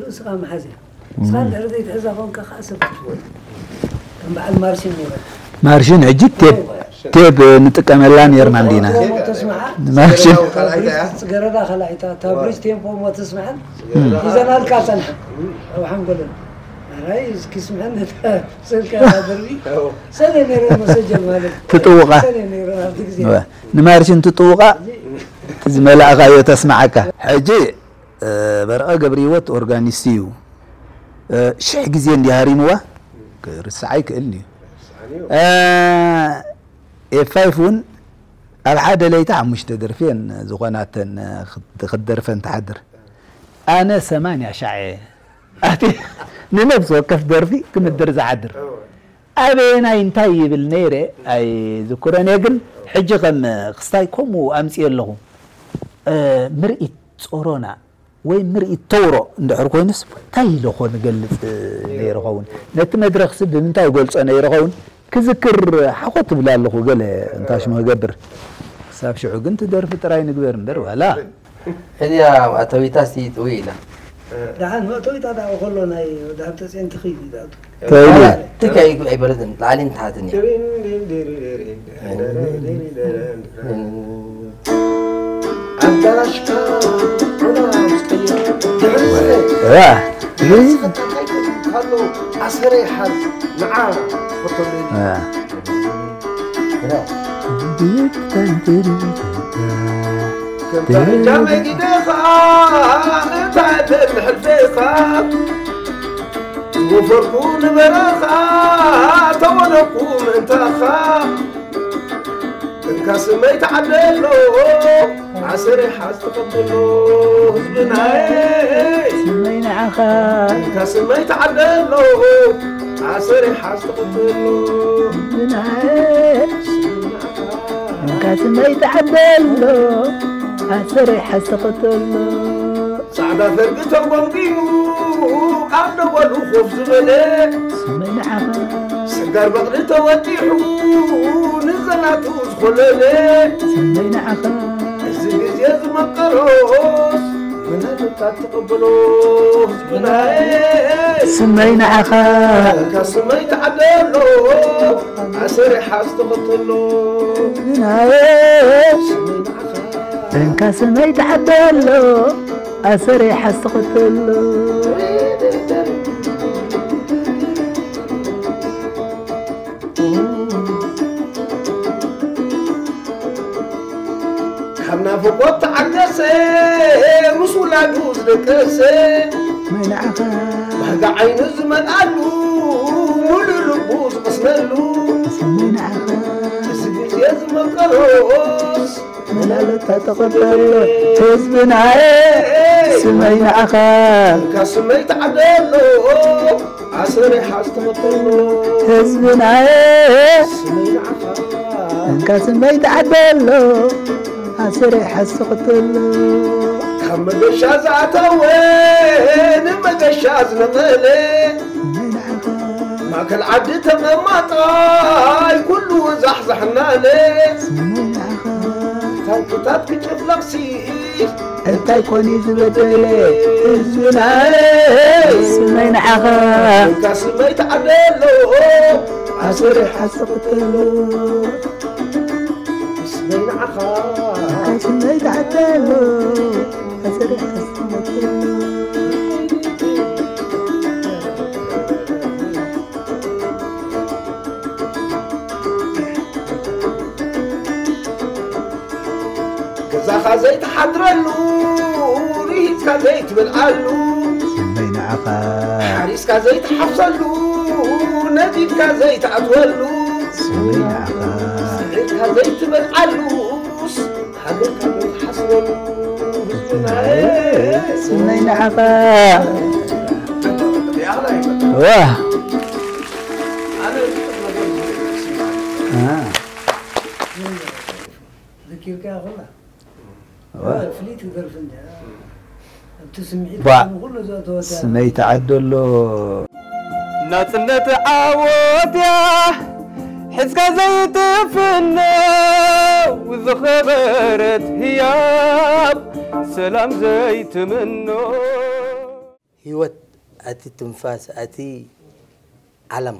ርእስኻ መሓዝያ ንስኻ እንድሕር ዘይትሕዛ ኮንካ ከዓ ሰብ ክትወል ከም በዓል ማርሽን ነይረ ማርሽን ሕጂ ቴፕ ቴፕ ንጥቀመላ ነይርና እንዲና ማርሽን ገረዳ ካልኣይታ እታ ብሪጅ ቴምፖ እሞ ተስምዐን ሒዘናልካ ፀንሐ ኣብ ሓንጎለን ኣራይ እስኪ ስምዐን ነታ ስልካ ደርቢ ሰለ ነይረ መሰጀል ማለት ትጥውቃ ሰለ ነይረ ኣብቲ ግዜ ንማርሽን ትጥውቃ ዝመላእኻዮ ተስማዓካ ሕጂ በርቐ ገብረ ህይወት ኦርጋኒስት እዩ። ሽሕ ግዜ እንዲ ሃሪምዋ ክርስዓ ይክእል እዩ። ኤፋይፍ እውን ኣብ ሓደ ለይቲ ሓሙሽተ ደርፊ እየን ዝኾናተን፣ ክት- ክትደርፈን ትሓድር። ኣነ ሰማንያ ሻዕ እየ ኣቲ ንነብሲ ወከፍ ደርፊ ክምድር ዝሓድር። ኣበየናይ እንታይ ይብል ነይረ ኣይዝክሮን እየ፣ ግን ሕጂ ከም ክስታይ ከምኡ ኣምፅኦ ኣለኹ። ምርኢት ጾሮና ወይ ምርኢት ተውሮ እንድሕር ኮይኑስ እንታይ ኢለ ኮ ንገልጽ ነይረ ኸውን? ነቲ መድረኽሲ ብምንታይ ይገልጾ ነይረ ኸውን? ክዝክር ሓኾት ትብል ኣለኹ፣ ገለ እንታሽሞ ክገብር። ክሳብ ሽዑ ግን ትደርፊ ጥራይ ንግበር እምበር ዋላ። እዚኣ ኣተዊታስ ጥውይ ኢላ። ደሓን መእተዊታ ደኣ ከሎ ናይ ወዲ ሃብተፅዮን ትኽይድ እዩ ደኣ። ተይሉ። ትክ ኣይ- ኣይበለትን፣ ላዕልን ታሕትን እያ። ኣዳራሽካ ዑና ምስ ቀየረ ድሕሪ ዝለ እዋ። ስኸታ እንታይ ትብል ካሎ ኣሰረ ይሓዝ ንዓ ክፈተሉ። እዋ። ከምታ እጃመይ ጊደኻ እንታይ ትብል ሕልፌኻ ዝወፈርኩ ንበረኻ ተወለኩ ምእንታኻ እንካ ስመይ ተዓደሎ ኣሰረ ሓዝ ተቐበሎ ህዝብናይ ስመይ ንዓኻ እንካ ስመይ ተዓደሎ ኣሰረ ሓዝ ተቐበሎ ህዝብናይ እንካ ስመይ ተዓደሎ ኣሰረ ሓዝ ተቐበሎ ጻዕዳ ፈርቂ ተጎምጒሙ ኣብ ደወሉ ኮፍ ዝበለ ስመይ ንዓኻ ሰጋር በቕሊ ተወጢሑ ንዘናቱ ዝኾለለ ስመይ ንዓኻ እዚ ግዜ ዝመቀሮስ ምናልባት ተቐበሎ ህዝብናይ ስመይ ንዓኻ እንካ ስመይ ተዓደሎ ኣሰሪ ሓዝ ተኸተሎ ህዝብናይ ስመይ ንዓኻ እንካ ስመይ ተዓደሎ ኣሰሪ ሓዝ ተኸተሎ ካብ ናፍቆት ተዓገሰ ምስ ውላዱ ዝደቀሰ ናይ ንዓኻ ባህጊ ዓይኑ ዝመልኣሉ ሙሉእ ልቡ ዝቐስነሉ ስመይ ንዓኻ እዚ ግዜ ዝመቀሮስ መላለታ ተቐበሎ ህዝብናየ ስመይ ንዓኻ እንካ ስመይ ተዓደሎ ኣሰሪሓ ዝተኸተሎ ህዝብናየ ስመይ ንዓኻ እንካ ስመይ ተዓደሎ ኣሰሪሓ ዝተኸተሎ ካብ መገሻ ዝኣተወ ንመገሻ ዝነቐለ ማእከል ዓዲ ተቐማጣይ ኩሉ ዛሕዛሕናለ ታንክታት ክጭፍለቕሲ እንታይ ኮን እዩ ዝበደለ ህዝብና ስመይ ንዓኻ እንካ ስመይ ተዓደሎ ኣሰሪሓ ዝተኸተሎ ስመይ ንዓኻ ስመይ ተዓደሎ ኣሰሪሓ ዝተኸተሎ ገዛኻ ዘይትሓድረሉ ርሂጽካ ዘይትበልዓሉ ስመይ ንዓኻ ሓሪስካ ዘይትሓፍሰሉ ነዲድካ ዘይትኣትወሉ ስመይ ንዓኻ ስዒርካ ዘይትበልዓሉስ ሃገርካ ዘይትሓስበሉ ስመይ ንዓኻ ዋ ዘኪርካ ኩላ ፍልይቲ ደርፊ እንዲ ኣብቲ ስምዒት ባ ኩሉ ዘእተወታ ስመይ ተዓደሎ ናጽነት ዓወት እያ ሒዝካ ዘይትፍኖ ዝኸበረት ህያብ ሰላም ዘይትምኖ ህይወት ኣቲ ትንፋስ ኣቲ ዓለም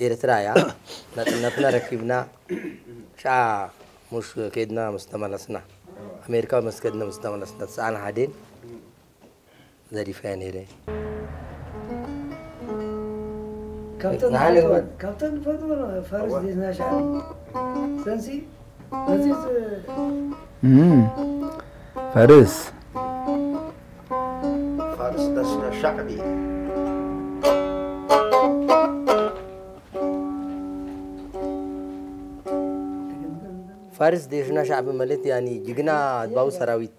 ኤርትራ እያ ናጽነትና ረኪብና ሻ ሙሽ ከድና ምስ ተመለስና ኣሜሪካ ምስ ከድና ምስ ተመለስና ተስዓን ሓደን ዘሪፈያ ነይረ ካብተን ንሓደ ንፈልጥወን- ይግበር። ካብተን ንፈልጥወን ፈርስ ዜና ሻዕቢ ሰንሲ መዚዝ እም። ፈርስ ፋርስ ዳስና ሻዕቢ ፋርስ ዴሽና ሻዕቢ ማለት ያኒ ጅግና ህዝባዊ ሰራዊት።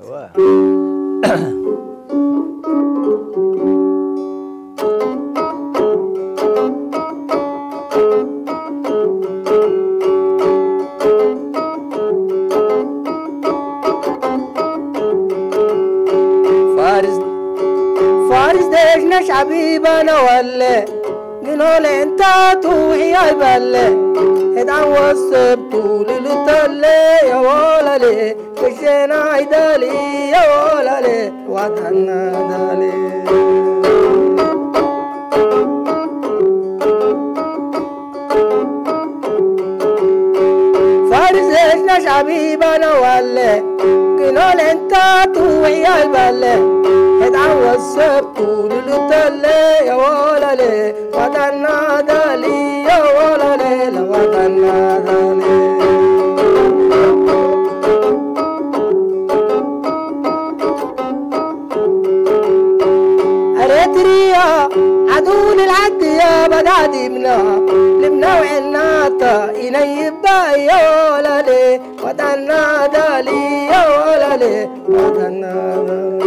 ፋርስ ፋርስ ዴሽና ሻዕቢ ባና ዋለ ግኖ ለእንታ ቱውሒ ኣይባለ ሄዳን ወሰብቱ ልሉተለ የወላሌ ክሸና ኣይዳሊ የወላሌ ዋታና ዳሌ ፋርስ ዴሽና ሻዕቢ ባና ዋለ ግኖ ለእንታ ቱውሒ ኣይባለ ሄዳን ወሰብቱ ልሉተለ የወላሌ ዋታና ዳሊ የወላሌ ለዋታና ዳሌ ኤርትርያ ዓዱ ንልዓድያ በዳዲምና ልብና ውዕናታ ኢነይባ የወላሌ ዋታና ዳሊ የወላሌ ዋታና ዳሊ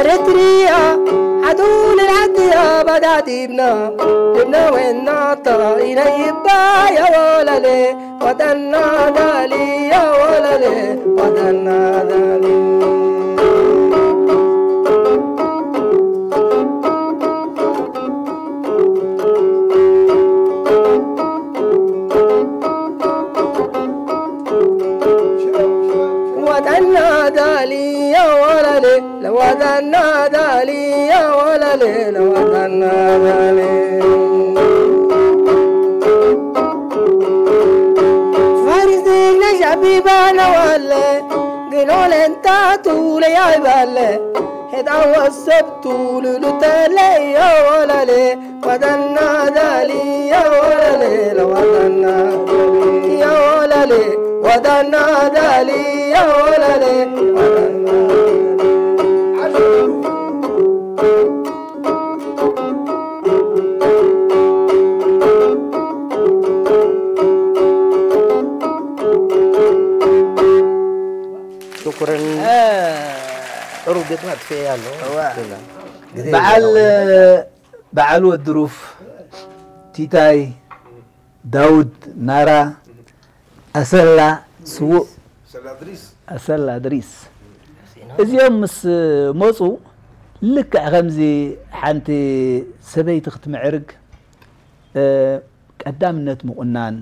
ኤርትርያ ዓዱ ንልዓድያ በዳዲምና ልብና ውዕናታ ኢነይባ የወላሌ ዋታና ዳሊ የወላሌ ዋታና ዳሊ ዋታና ዳሊ የወላሌ ለዋታና ዳሊ የወላሌ ለዋታና ዳሊ ፋሪስ ነሻቢባ ነዋለ ግኖ ለንታቱ ለያይባለ ሄጣ ወሰብቱ ልሉተለ የወላሌ ዋታና ዳሊ የወላሌ ለዋታና የወላሌ ዋታና ዳሊ የወላሌ ዋታና ሽኩርን። እ። ጥሩ ግጥሚ ኣጥፊኤ ኣሎ። እዋ። ግዜ በዓል የለውም። በዓል ወድሩፍ ቲታይ ዳውድ ናራ ኣሰላ ስዉእ ኣሰላ ድሪስ እዚኦም ምስ መፁ ልክዕ ከምዚ ሓንቲ ሰበይቲ ክትምዕርግ እ፣ ቀዳምነት ምቑናን፣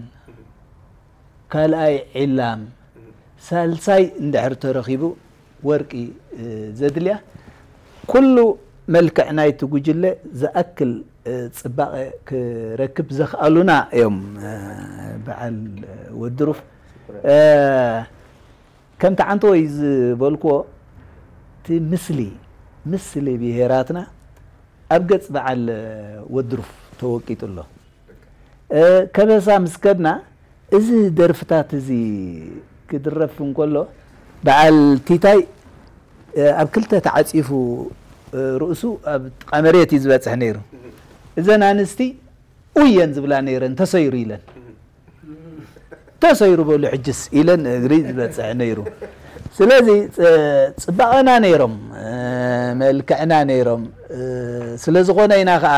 ካልኣይ ዒላም፣ ሳልሳይ እንድሕር ተረኺቡ ወርቂ እ፣ ዘድልያ ኩሉ መልክዕ ናይቲ ጉጅለ ዝኣክል እ፣ ፅባቐ ክረክብ ዘኽኣሉና እዮም እ፣ በዓል ወድሩፍ እ፣ ከምቲ ዓንተወይ ዝበልክዎ እቲ ምስሊ ምስሊ ብሄራትና ኣብ ገፅ በዓል ወድሩፍ ተወቂጡ ኣሎ። እ፣ ከበሳ ምስ ከድና እዚ ደርፍታት እዚ ክድረፍ እንከሎ በዓል ቲታይ እ፣ ኣብ ክልተ ተዓፂፉ እ፣ ርእሱ ኣብ ጥቓ መሬት እዩ ዝበፅሕ ነይሩ። እዘን ኣንስቲ ኡየን ዝብላ ነይረን ተሰይሩ ኢለን ተሰይሩ በሉ ሕጅስ ኢለን እግሪ ዝበፅሕ ነይሩ። ስለዚ ፅ- ፅባቐና ነይሮም እ፣ መልክዕና ነይሮም እ፣ ስለ ዝኾነ ኢና ከዓ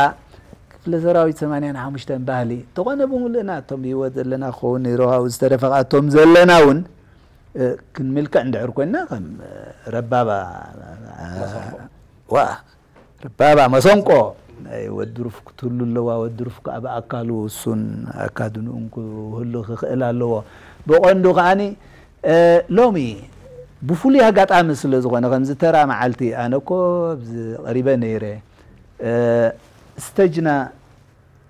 ክፍለ ሰራዊት ሰማንያን ሓሙሽተን ባህሊ እንተኾነ ብምሉእና እቶም ብህይወት ዘለና ክኸውን ነይሩ ካብኡ ዝተረፈ ከዓ እቶም ዘለና እውን እ፣ ክንምልክዕ እንድሕር ኮይንና ከም እ፣ ረባባ ዋ ረባባ መሰንቆ ናይ ወዲ ሩፍ ክትህሉ ኣለዋ። ወዲ ሩፍ ከዓ ብኣካሉ እሱን ኣካድንኡን ክህሉ ክኽእል ኣለዎ። ብቐንዱ ከዓኒ እ፣ ሎሚ ብፍሉይ ኣጋጣሚ ስለ ዝኾነ ከምዚ ተራ መዓልቲ ኣነ እኮ ኣብዚ ቀሪበ ነይረ እ፣ ስተጅና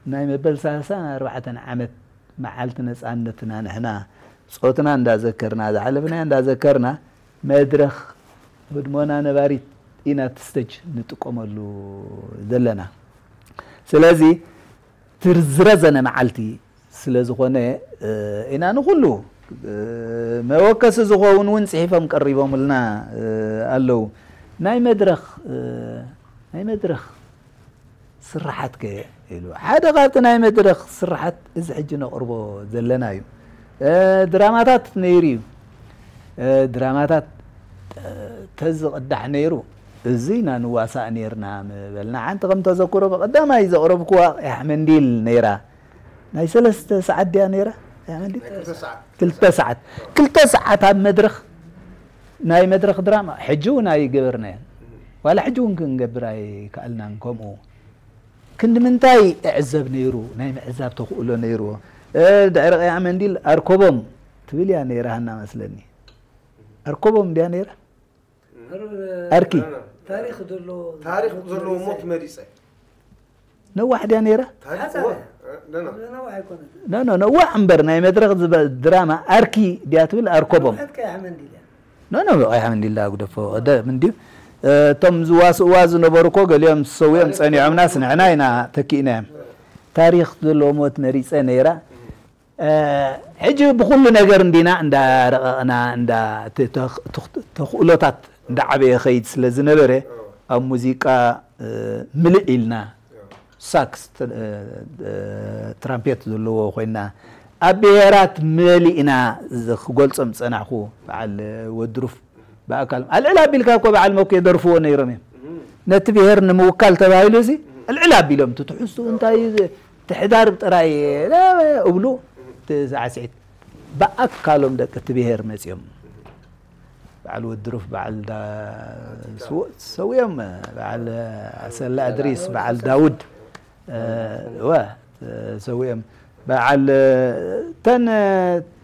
ናይ መበል ሰላሳን ኣርባዕተን ዓመት መዓልቲ ነፃነትና ንሕና ፆትና እንዳዘከርና ዝሓለፍናዮ እንዳዘከርና መድረኽ ህድሞና ነባሪት ኢና እቲ ስተጅ ንጥቀመሉ ዘለና። ስለዚ እቲ ዝረዘነ መዓልቲ ስለ ዝኾነ እ፣ ኢና ንኹሉ እ፣ መወከሲ ዝኸውን እውን ፅሒፎም ቀሪቦምልና እ፣ ኣለዉ። ናይ መድረኽ እ፣ ናይ መድረኽ ስርሓትከ ኢሉ ሓደ ካብቲ ናይ መድረኽ ስርሓት እዚ ሕጂ ነቕርቦ ዘለና እዩ። ድራማታት ነይሩ እዩ። ድራማታት ተዝቕዳሕ ነይሩ፣ እዚ ኢና ንዋሳእ ነይርና ምበልና። ሓንቲ ከም ተዘክሮ ብቐዳማይ ዘቕረብኩዋ ያሕመንዲል ነይራ። ናይ ሰለስተ ሰዓት ድያ ነይራ? ያሕመንዲል ክልተ ሰዓት። ክልተ ሰዓት ኣብ መድረኽ፣ ናይ መድረኽ ድራማ ሕጂ እውን ኣይገበርናዮን። ዋላ ሕጂ እውን ክንገብር ኣይከኣልናን። ከምኡ ክንዲ ምንታይ እዕዘብ ነይሩ፣ ናይ ምዕዛብ ተኽእሎ ነይርዎ። ድዕርቕ ያሕመንዲል ኣርኮቦም ትብል እያ ነይራ ሃና መስለኒ። ኣርኮቦም ድያ ነይራ? ኣርኪ። ታሪኽ ዘለዎ ታሪኽ ዘለዎ ሞት መሪጸ። ነዋሕ ድያ ነይራ? ታሪኽ ሓጻረ። ኖ፣ ኖ። ነዋሕ ኣይኮነን። ኖ፣ ኖ፣ ነዋሕ እምበር ናይ መድረኽ ዝበ-፣ ድራማ ኣርኪ ድያ ትብል ኣርኮቦም። ነዋሕ ከያ ሓመንዲል እያ። ኖ፣ ኖ፣ ብቐይ ሓመንዲል ዳ ጉደፎ፣ ቀደም እንድዩ። እቶም ዝዋስእዋ ዝነበሩ እኮ ገሊኦም ሰውዮም ጸኒዖምናስ ንሕና ኢና ተኪእናዮም። ታሪኽ ዘለዎ ሞት መሪጸ ነይራ። ሕጂ ብኹሉ ነገር እንዲና እንዳረቐቕና፣ እንዳ-፣ ተ-፣ ተ-፣ ተኽእሎታት እንዳዓበየ ኸይድ ስለ ዝነበረ፣ ኣብ ሙዚቃ ምልእ ኢልና፣ ሳክስ፣ ትራምፔት ዘለዎ ኮይና፣ ኣብ ብሄራት መሊእና። ክገልጾም ዝጸናሕኩ በዓል ወድሩፍ ብኣካል ኣልዕል ኣቢልካ እኮ በዓል መኩ የደርፍዎ ነይሮም እዮም። ነቲ ብሄር ንምውካል ተባሂሉ እዚ ኣልዕል ኣቢሎም፣ እቲ ትሕዝትኡ እንታይ እዩ? እቲ ሕዳር ጥራይ እብሉ። እቲ ሳዕስዒት ብኣካሎም ደቂ እቲ ብሄር መጺኦም። በዓል ወድሩፍ፣ በዓል ዳ-፣ ስው-፣ ሰውዮም፣ በዓል ኣሰላ እድሪስ፣ በዓል ዳውድ፣ እወ፣ ሰውዮም። በዓል ተን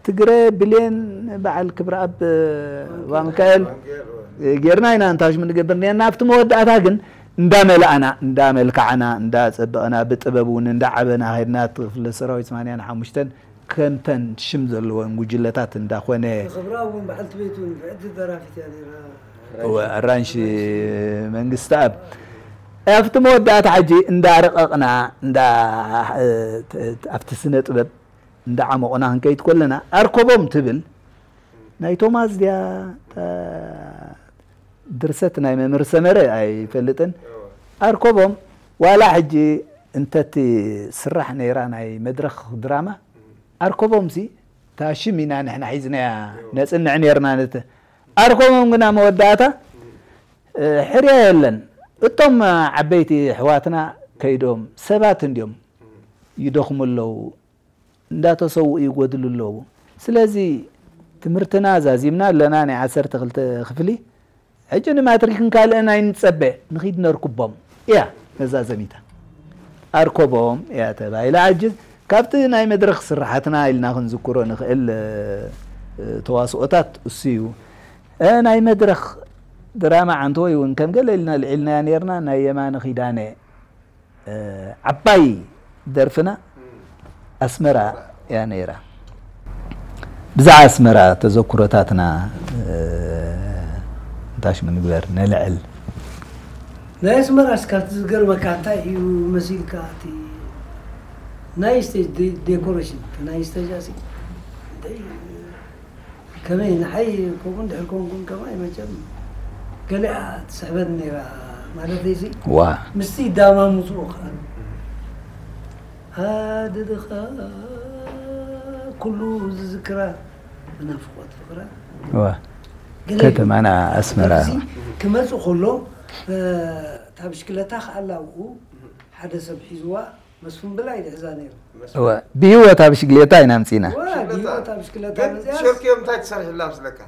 ትግረ ብሌን፣ በዓል ክብረኣብ ዋሚካኤል ጌርና ኢና እንታሽ ምንገብር ነርና። ኣብቲ መወዳእታ ግን እንዳመላእና፣ እንዳመልካዕና፣ እንዳጸበቕና፣ ብጥበብ እውን እንዳዓበና ኸድና። እቲ ክፍለ ሰራዊት ሰማንያን ሓሙሽተን ከምተን ሽም ዘለወን ጉጅለታት እንዳኾነ። ክብረኣብ እውን በዓልቲ ቤቱ ንፍዕቲ ደራፊት እያ ነይራ። እወ፣ ኣራንሺ መንግስተኣብ። ኣብቲ መወዳእታ ሕጂ እንዳረቐቕና፣ እንዳ-፣ ኣብቲ ስነ ጥበብ እንዳዓሞቕና ክንከይድ ከለና፣ ኣርኮቦም ትብል ናይ ቶማስ ድያ፣ ታ-፣ ድርሰት ናይ መምህር ሰመረ ኣይፈልጥን። ኣርኮቦም ዋላ ሕጂ እንተቲ ስራሕ ነይራ ናይ መድረኽ ድራማ፣ ኣርኮቦምሲ እታ ሽም ኢና ንሕና ሒዝናያ ነጽንዕ ነይርና። ነቲ ኣርኮቦም ግና መወዳእታ፣ እ፣ ሕርያ የለን። እቶም ዓበይቲ ኣሕዋትና ከይዶም ሰባት እንድዮም ይደኽሙ ኣለዉ፣ እንዳተሰውኡ ይጎድሉ ኣለዉ። ስለዚ ትምህርትና ዛዚምና ኣለና፣ ናይ ዓሰርተ ክልተ ክፍሊ። ሕጂ ንማትሪክን ካልእን ኣይንጸበ፣ ንኺድ ነርክቦም እያ ነዛ ዘሚታ። ኣርኮቦም እያ ተባሂላ። ሕጂ ካብቲ ናይ መድረኽ ስርሓትና ኢልና ክንዝክሮ ንኽእል፣ እ፣ ተዋስኦታት እሱ እዩ። እ፣ ናይ መድረኽ ድራማ ዓንተወይ እውን ከም ገለ ኢልና ልዒልናያ ነይርና። ናይ የማነ ኪዳነ፣ እ፣ ዓባይ ደርፍና ኣስመራ እያ ነይራ። ብዛዕባ ኣስመራ ተዘክሮታትና፣ እ፣ እንታሽ ምንግበር ነልዕል። ናይ ኣስመራ እስካት ዝገርመካ እንታይ እዩ መሲልካ? እቲ ናይ ስቴጅ ዴ-፣ ዴኮሬሽን፣ እቲ ናይ ስቴጅ ኣሲ፣ እንታይ፣ ከመይ ንዓይ ከምኡ እንድሕር ኮንኩን ከማይ መቸም ገሊኣ ትስሕበኒ ነይራ። ማለተይሲ ዋ። ምስቲ ይዳማምፅኡ ከዓ ኣድድኻ ኩሉ ዝዝክራ ብናፍቆት ፍቕራ ዋ። ገለ ከተማና ኣስመራ። እዚ ክመፅእ ከሎ፣ እ፣ እታ ብሽክለታ ከዓ ኣላውኡ ሓደ ሰብ ሒዝዋ መስፍን ብላይ ድሕዛ ነይሩ። እወ፣ ብህይወት ኣብ ሽግሌታ ኢና ኣምጺና። እወ፣ ብህይወት ኣብ ሽግሌታ ግን መጺኣስ ሸርኪ እንታይ ትሰርሕላ መስለካ?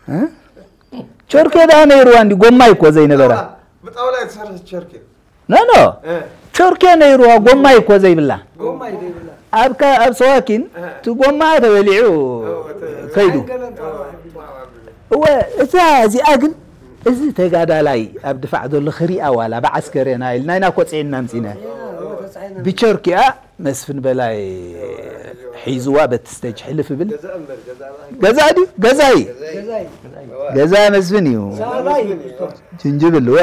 እ? ቸርኬ ደኣ ነይርዋ እንዲ ጎማ እኮ ዘይነበራ። ብጣውላ፣ ብጣውላ እትሰርሕ ቸርኬ። ኖ፣ ኖ። እ። ቸርኬ ነይርዋ ጎማ እኮ ዘይብላ። ጎማ እዩ ዘይብላ። ኣብ ከ-፣ ኣብ ሰዋኪን እ። እቲ ጎማ ተበሊዑ እወ፣ እቲ ከይዱ። ሓንገለን ተባሂሉ። እወ፣ እታ እዚኣ ግን እዚ ተጋዳላይ ኣብ ድፋዕ ዘሎ ክሪኣ ዋላ ብዓስከሬና ኢልና ኢና እኮ ጽዒንና ኣምጺና። እወ፣ እወ፣ ተጻዒና። ብቸርኪኣ መስፍን በላይ ሒዝዋ በቲ ስቴጅ ሕልፍ ብል። ገዛ እምበር፣ ገዛ ማለት ገዛ ድዩ? ገዛይ። ገዛይ። ገዛ መስፍን እዩ። ሳላይ። ጅንጅብል፣ ወ።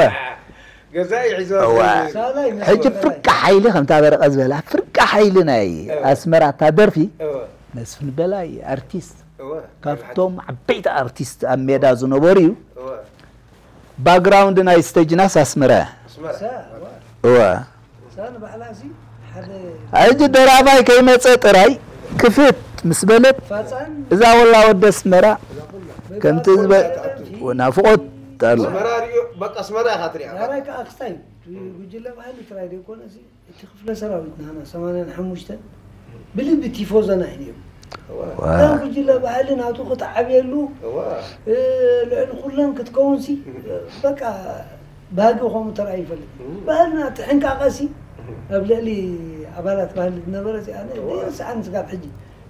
ገዛኢ ሒዝዋ እዋ። ዘሎ። ሳላይ መስፍን ሕጂ በላይ። ፍርቂ ሓይሊ ከምታ በረቐ ዝበላ፣ ፍርቂ ሓይሊ ናይ እወ። ኣስመራ እታ ደርፊ እወ። መስፍን በላይ ኣርቲስት። እወ። ካብቶም ዓበይቲ ኣርቲስት ኣብ ሜዳ ዝነበሩ እዩ። እወ። ባክግራውንድ ናይ ስቴጅናስ ኣስመራ። ኣስመራ። እወ። ሕጂ ደራፋይ ከይመፀ ጥራይ ክፍት ምስ በለት እዛ ወላ ወደ ኣስመራ ከምቲ ዝበ ናፍቆት ኣሎ። ኣስመራ ሪኦ በቃ ኣስመራ ኢኻ ትሪኣ። ዳራይ ከዓ ክስታይ ጉጅለ ባህሊ ጥራይ ዘይኮነ እቲ ክፍለ ሰራዊት ናና ሰማንያን ሓሙሽተን ብልቢ ቲፎዞና እዩ ነይሩ። እታ ጉጅለ ባህሊ ናቱ ክትዓብየሉ ልዕሊ ኩለን ክትከውንሲ በቃ ባህጊ ከምኡ ተራእዩ ይፈልጥ። ባህልና ትሕንቃቐሲ ኣብ ልዕሊ ኣባላት ባህሊ ዝነበረ ኣነ የስኣን ስጋብ ሕጂ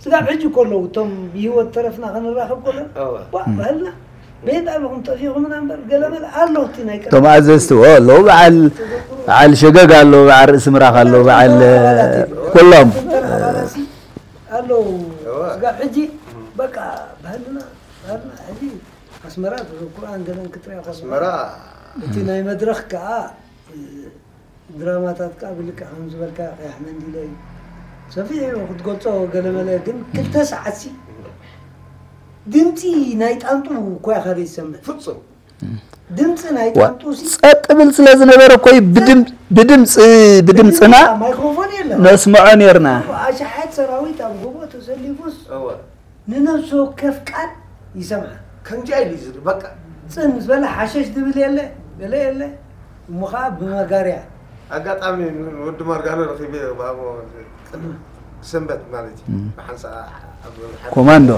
ስጋብ ሕጂ እኮ ኣለዉ እቶም ብህይወት ተረፍና ክንራኸብ ከለና ዋ ባህልና በየት ኣለኹም ጠፊኹምና እምበር ገለመለ ኣሎ እቲ ናይ ቀደም እቶም ኣዘዝቲ ኣለዉ በዓል በዓል ሸገግ ኣለዉ በዓል ርእሲ ምራኽ ኣለዉ በዓል ኩሎም ኣለዉ ስጋብ ሕጂ በቃ ባህልና ባህልና ሕጂ ኣስመራ ተዘክሮኣን ገለን ክትሪኣ ከለኻ ኣስመራ እቲ ናይ መድረኽ ከዓ ድራማታት ከዓ ብልክዕ ከም ዝበልካ ቀያሕ መንዲለ እዩ ሰፊሕ ክትገልፆ ገለመለ ግን ክልተ ሰዓት ሲ ድምፂ ናይ ጣንጡ እኮ ኢኻ ዘይሰምዕ ፍፁም ድምፂ ናይ ጣንጡ ሲ ጸጥ ብል ስለ ዝነበረ እኮ እዩ ብድም- ብድምፂ ብድምፅና ማይክሮፎን የለን ነስምዖ ነርና። ኣሽሓት ሰራዊት ኣብ ጎቦ ተሰሊፉስ እወ ንነፍሲ ወከፍ ቃል ይሰምዓ ከምዚኣ ኢሉ እዩ ዝብል በቃ ፅን ዝበለ ሓሸሽ ዝብል የለ ገለ የለ እሞ ከዓ ብመጋርያ ኣጋጣሚ ወዲ ማርጋኖ ረኺበ ባቦ ሰንበት ማለት እዩ ብሓንሳ ኮማንዶ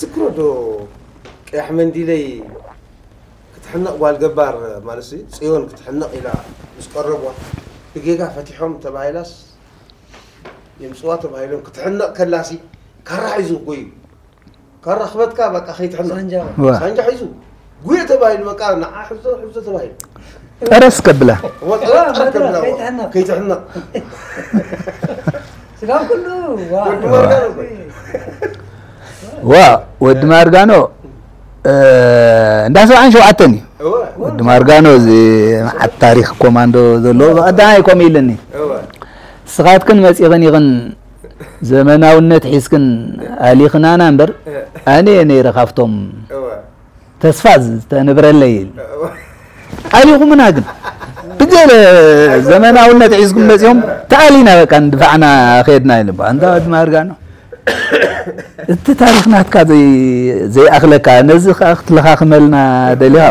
ዝክሮ ዶ ቀያሕ መንዲለይ ክትሕነቕ ጓል ገባር ማለት እዩ ፅዮን ክትሕነቕ ኢላ ምስ ቀረቧ ብጌጋ ፈቲሖም ተባሂላስ የምፅዋ ተባሂሎም ክትሕነቕ ከላሲ ካራ ሒዙ ጎዩ ካራ ክበትካ በቃ ከይትሕነቕ ሳንጃ ዋ ሳንጃ ሒዙ ጉየ ተባሂሉ በቃ ንዓ ሕዞ ሕዞ ተባሂሉ ጠረስ ከብላ ወጠረጠር ከብላ ከይትሕነቕ። ከይትሕነቕ ስጋብ ኩሉ ዋ ወዲ ማርጋኖ እኮ። ዋ ወዲ ማርጋኖ እ፣ እንዳ ሰብዓን ሸውዓተን እዩ እወ ወዲ ማርጋኖ እዚ መዓት ታሪክ ኮማንዶ ዘለዎ ብቐዳማይ ኮም ኢልኒ እወ ስኻትክን መፂኽን ኢኽን ዘመናውነት ሒዝክን ኣሊኽናና እምበር ኣነ እየ ነይረ ካብቶም እወ ተስፋ ዝተንብረለይ ኢል እወ ኣሊኹምና ግን ብገለ ዘመናውነት ሒዝኩም መፂኦም ተኣሊና በቃ ንድፋዕና ከድና ኢሉ ኣንታ ወዲ ማርጋኖ እቲ ታሪክ ናትካ ዘይ- ዘይኣኽለካ ነዚ ከዓ ክትለኻኽመልና ደሊኻ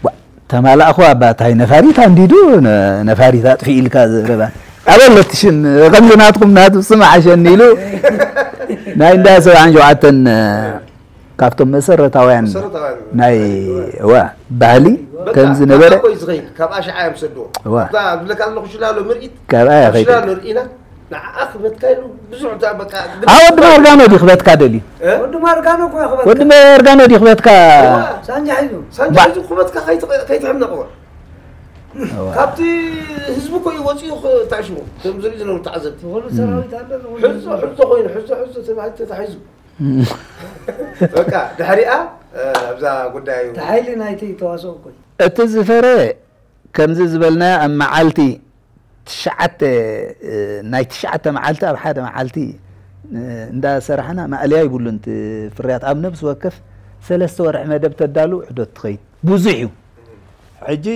ዋ፣ ተማላእኹ ኣባታይ ነፋሪት ኣንዲዱ ነ- ነፋሪት ኣጥፊ ኢልካ ዘረባ ኣበለትሽን ከምዚ ናትኩም ናቱ ስም ዓሸኒ ኢሉ ናይ እንዳ ሰብዓን ሸውዓተን ካብቶም መሰረታውያን መሰረታውያን ናይ ዋ ባህሊ ከም ዝነበረ እኮ እዩ ዝኸይድ ካብ ኣሽዓ እዮም ሰድዎ እዋ። እታ ዝብለካ ዘለኹ ሽላሎ ምርኢት ካብኣ ኣብ ይኸይድ ሽላሎ ርኢና ንዓኣ ክበትካ ኢሉ ብዙሕ እታ በቃ ኣብ ወዲ ማርጋኖ ድዩ ክበትካ ደልዩ ወዲ ማርጋኖ እኮ ያኽበካ ወዲ ማርጋኖ ድዩ ክበትካ ሳንጃ ሒዙ ሳንጃ ሒዙ ክበትካ ከይትቕ- ከይትሕነቕዎ ካብቲ ህዝቢ እኮ እዩ ወፂኡ ተዕሽሙ ከም ዝርኢ ዝነበሩ ተዓዘብቲ ዝኮኑ ሰራዊት ኣለ ዝኮኑ ሕዞ ሕዞ ኮይኑ ሕዞ ሕዞ ተባሂሉ ተታሒዙ በቃ ድሕሪኣ ኣብዛ ጉዳይ እቲ ሓይሊ ናይቲ ተዋስኦ እኮ እዩ እቲ ዝፈረ ከምዚ ዝበልናዮ ኣብ መዓልቲ ትሽዓተ ናይ ትሽዓተ መዓልቲ ኣብ ሓደ መዓልቲ እንዳሰራሕና ማእለያ ይብሉን እቲ ፍርያት ኣብ ነብሲ ወከፍ ሰለስተ ወርሒ መደብ ተዳሉ ውሕደት ትኸይድ ብዙሕ እዩ ሕጂ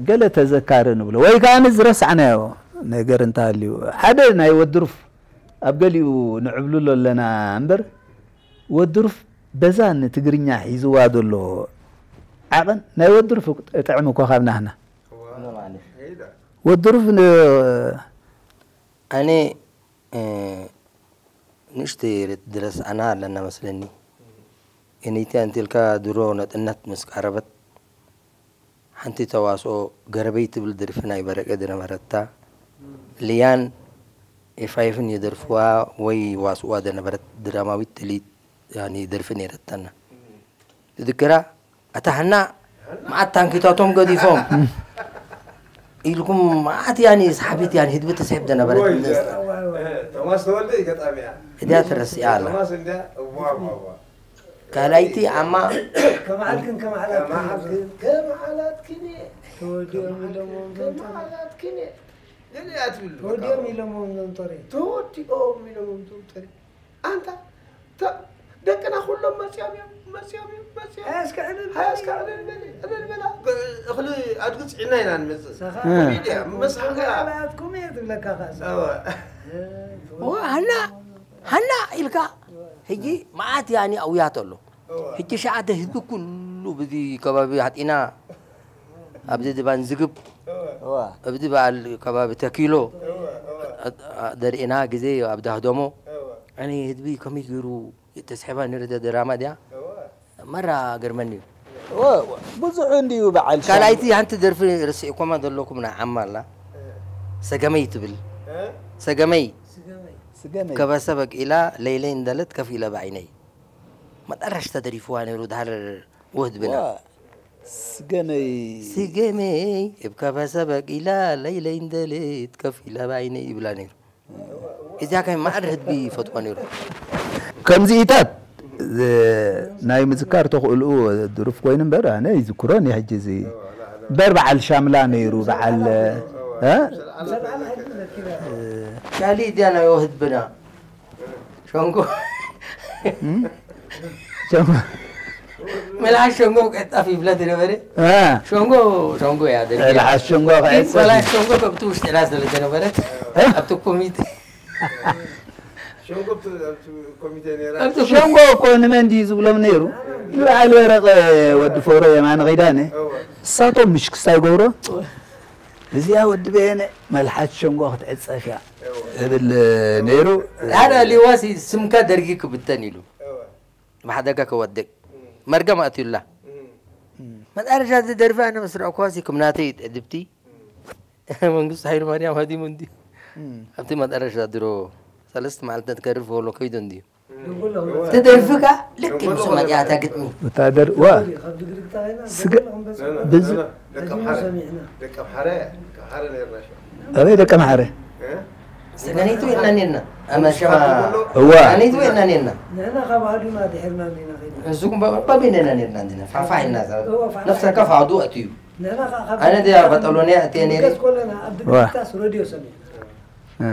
ገለ ተዘካሪ ንብሎ ወይ ከዓ ዝረሳዕናዮ ነገር እንተሃልዩ ሓደ ናይ ወድሩፍ ኣብ ገሊኡ ንዕብልሎ ኣለና እምበር ወድሩፍ በዛ ንትግርኛ ሒዝዋ ዘሎ ዓቐን ናይ ወድሩፍ ጥዕሚ እኮ ካብ ናህና ወድሩፍ ን- ኣነ ንእሽተይ ዝረስዓና ኣለና መስለኒ። ገነይቲ ኣንቲልካ ድሮ ነጥነት ምስ ቀረበት ሓንቲ ተዋስኦ ገረበይ ትብል ድርፊ ናይ በረቀ ዝነበረታ ልያን ኤፋይፍን የደርፍዋ ወይ ዋስዋ ዝነበረት ድራማዊት ትልሂት ያኒ ደርፊ ነይረታና። ትድክራ ኣታ ሓና መዓት ታንኪታቶም ገዲፎም ኢልኩም መዓት ያኒ ስሓቢት ያኒ ህድቢ ተስሕብ ዝነበረት ቶማስ ተወልደ ገጣሚያ እዚኣ ትረስያ ኣላ። ቶማስ እንዲያ እዋ እዋ እዋ ካልኣይቲ ኣማ ከመዓልክን ከመዓልክን ከመዓላትክን ተወዲኦም ኢሎሞም ዘምጠረ ከመዓላትክን ገለ ኣትብሉ ተወዲኦም ኢሎሞም ዘምጠረ ተወዲኦም ኢሎሞም ዘምጠረ ኣንታ ተ- ደቅና ኩሎም መፅዮም እዮም፣ መፅዮም እዮም፣ መፅዮም። ሃያ እስከ ዕልል በሊ። ሃያ እስከ ዕልል በሊ፣ ዕልል በላ። እኽሊ ኣድጊ ፅዒና ኢና ንመፅእ። ሰኻ ኮሜድያ፣ መስሓቕ እያ። ኣባያትኩም እየ ትብለካ ከኣ እዛ። እወ። እ፣ ኦ፣ ሃና፣ ሃና ኢልካ። ሕጂ መዓት ያኒ ኣውያት ኣሎ። እወ። ሕጂ ሸዓተ ህዝቢ ኩሉ ብዚ ከባቢ ሓጢና ኣብዚ ድባን ዝግብ እወ። ኣብዚ በዓል ከባቢ ተኪሎ እወ፣ እወ። ኣ-፣ ኣ-፣ ደርኤና ግዜ ኣብ ዳህደሞ እወ። ኣነ ህዝቢ ከመይ ገይሩ ተስሒባ ነረ ድራማ ድያ? እወ። መራ ገርመኒ እዩ። እወ፣ እወ። ብዙሕ እንድዩ በዓል ሻም- ካልኣይቲ ሓንቲ ደርፊ ርስዒኮማ ዘለኩም ናይ ዓማ ኣላ። እ። ሰገመይ ትብል። እ? ሰገመይ። ስገመይ። ከበሰ በቂላ ለይለይ እንዳለት ከፍ ኢለ ብዓይነይ። መጠረሽ ተደሪፍዋ ነይሩ ድሃር ወህድ ብና። እወ። ስገመይ። ስገመይ እብ ከበሰ በቂላ ለይለይ እንደሌት ከፍ ኢላ ብዓይነይ ይብላ ነይሩ። እዚኣ ከይ ማዕር ህድቢ ይፈትዋ ነይሩ። ከምዚኢታት ዝ-፣ ናይ ምዝካር ተኽእልኡ ድሩፍ ኮይኑ እምበር ኣነ ይዝክሮን እዩ ሕጂ እዚ እምበር በዓል ሻምላ ነይሩ በዓል እ? ሻሊ እዚኣ ናይ ወህድብና ሸንጎ እም? ሸንጎ። መልሓስ ሸንጎ ቀጣፍ ይብላ ዝነበረ። እ። ሸንጎ፣ ሸንጎ እያ ደርጊ። መልሓስ ሸንጎ ግን ከዕጽፍ። መልሓስ ሸንጎ ከብቲ ውሽጥና ስለ ዝነበረት እ? ኣብቲ ኮሚቴ ሸንጎ ኣብቲ፣ ኣብቲ ኮሚቴ ነይራ። ኣብቲ ሸንጎ እኮ ንመን ድዩ ዝብሎም ነይሩ? ንበዓል ወረቐ ወዲ ፎሮ የማነ ኪዳነ። እወ። እሳቶም ምሽ ክስታይ ገብሮ። እዚኣ ወዲ በየነ መልሓስ ሸንጎ ክትዕጸፍ እያ። እብል ነይሩ። ሓደ ሊዋስ ስምካ ደርጊ ክብተን ኢሉ እወ። ብሓደጋ ክወድቅ እም። መርገም ኣትዩላ። እም። መጣረሻ እዚ ደርፊ ኣነ መስርዕ ኳሲ ክምናተይ ድብቲ እም። መንግስቱ ሓይሉ ማርያም ሃዲሙ እንዲ እም። ኣብቲ መጣረሻ ድሮ ሰለስተ መዓልቲ ትከርፍ ወሎ ከይዱ እንዲ እም። ትደርፍካ ልክ ምስ መጥያታ ግጥሚ ወታደር ዋ ስገ ብዝ ደቂ ኣምሓረ ደቂ ኣምሓረ ደቂ ኣምሓረ ነርና ሸው ኣበይ ደቂ ኣምሓረ እ? ሰገነይቲ ዌና ኔርና ኣመሸማ እዋ ሰገነይቲ ዌና ኔርና ንሕና ካብ ኣዱና ድሕርና ኔና ኸይና ንስኩም በበይነና ኔርና እንዲና ፋፋ ኢልና እዋ፣ ፋፋ። ነፍሰካ ፋዱ ኣትዩ ንሕና ከዓ ካብ ኣነ ድያ በጠሎንያ እትየ ነይረ ድግስ ኮለና ኣብ ዋ። ድግስታስ ረድዮ ሰሚዕና እ።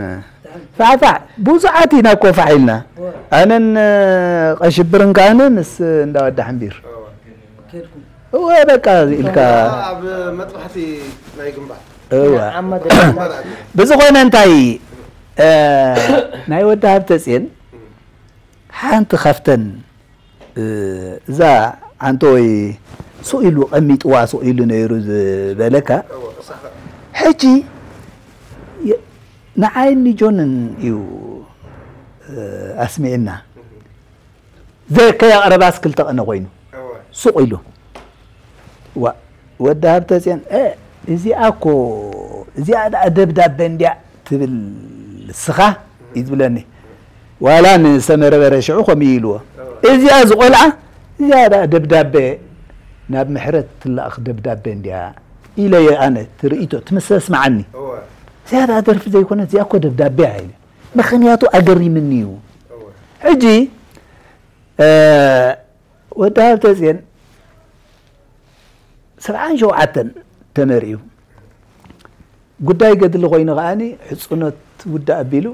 ፋዕፋዕ ብዙሓት ኢና እኮ ፋሕ ኢልና ዋ። ኣነን ቀሽብርን ከኣነ ምስ እንዳወዳ ሓምቢር ኬድኩም እወ በቃ ኢልካ ኣብ መጥባሕቲ ናይ ግንባር እወ ዓማ ደረጃ ግንባር ኣትዩ። ብዝኾነ እንታይ እ፣ ናይ ወዲ ሃብተፅየን ሓንቲ ካብተን እ፣ እዛ ዓንተወይ ሱቕ ኢሉ ቀሚጥዋ ሱቕ ኢሉ ነይሩ ዝበለካ ሕጂ የ- ንዓይን ንጆንን እዩ እ፣ ኣስሚዕና ዘከይ ኣቕረባስ ክልተ ቀነ ኮይኑ ሱቕ ኢሉ ዋ ወዲ ሃብተፅዮን እ፣ እዚኣ እኮ እዚኣ ደኣ ደብዳበ እንድያ ትብል ስኻ እዩ ዝብለኒ ዋላ ንሰመረ በረ ሽዑ ከምኡ ኢልዎ እዚኣ ዝቆልዓ እዚኣ ደኣ ደብዳበ ናብ ምሕረት ትላእኽ ደብዳበ እንድያ ኢለየ ኣነ ትርእይቶ ትምሰስማዓኒ እዚኣ ደኣ ደርፊ ዘይኮነ እዚኣ እኮ ደብዳበ እያ ኢለ ምኽንያቱ ኣገሪምኒ እዩ ሕጂ ወዲ ሃብተፅዮን ሰብዓን ሸውዓተን ተመርዕዩ ጉዳይ ገድሊ ኮይኑ ከዓኒ ሕፁነት ውዳእ ኣቢሉ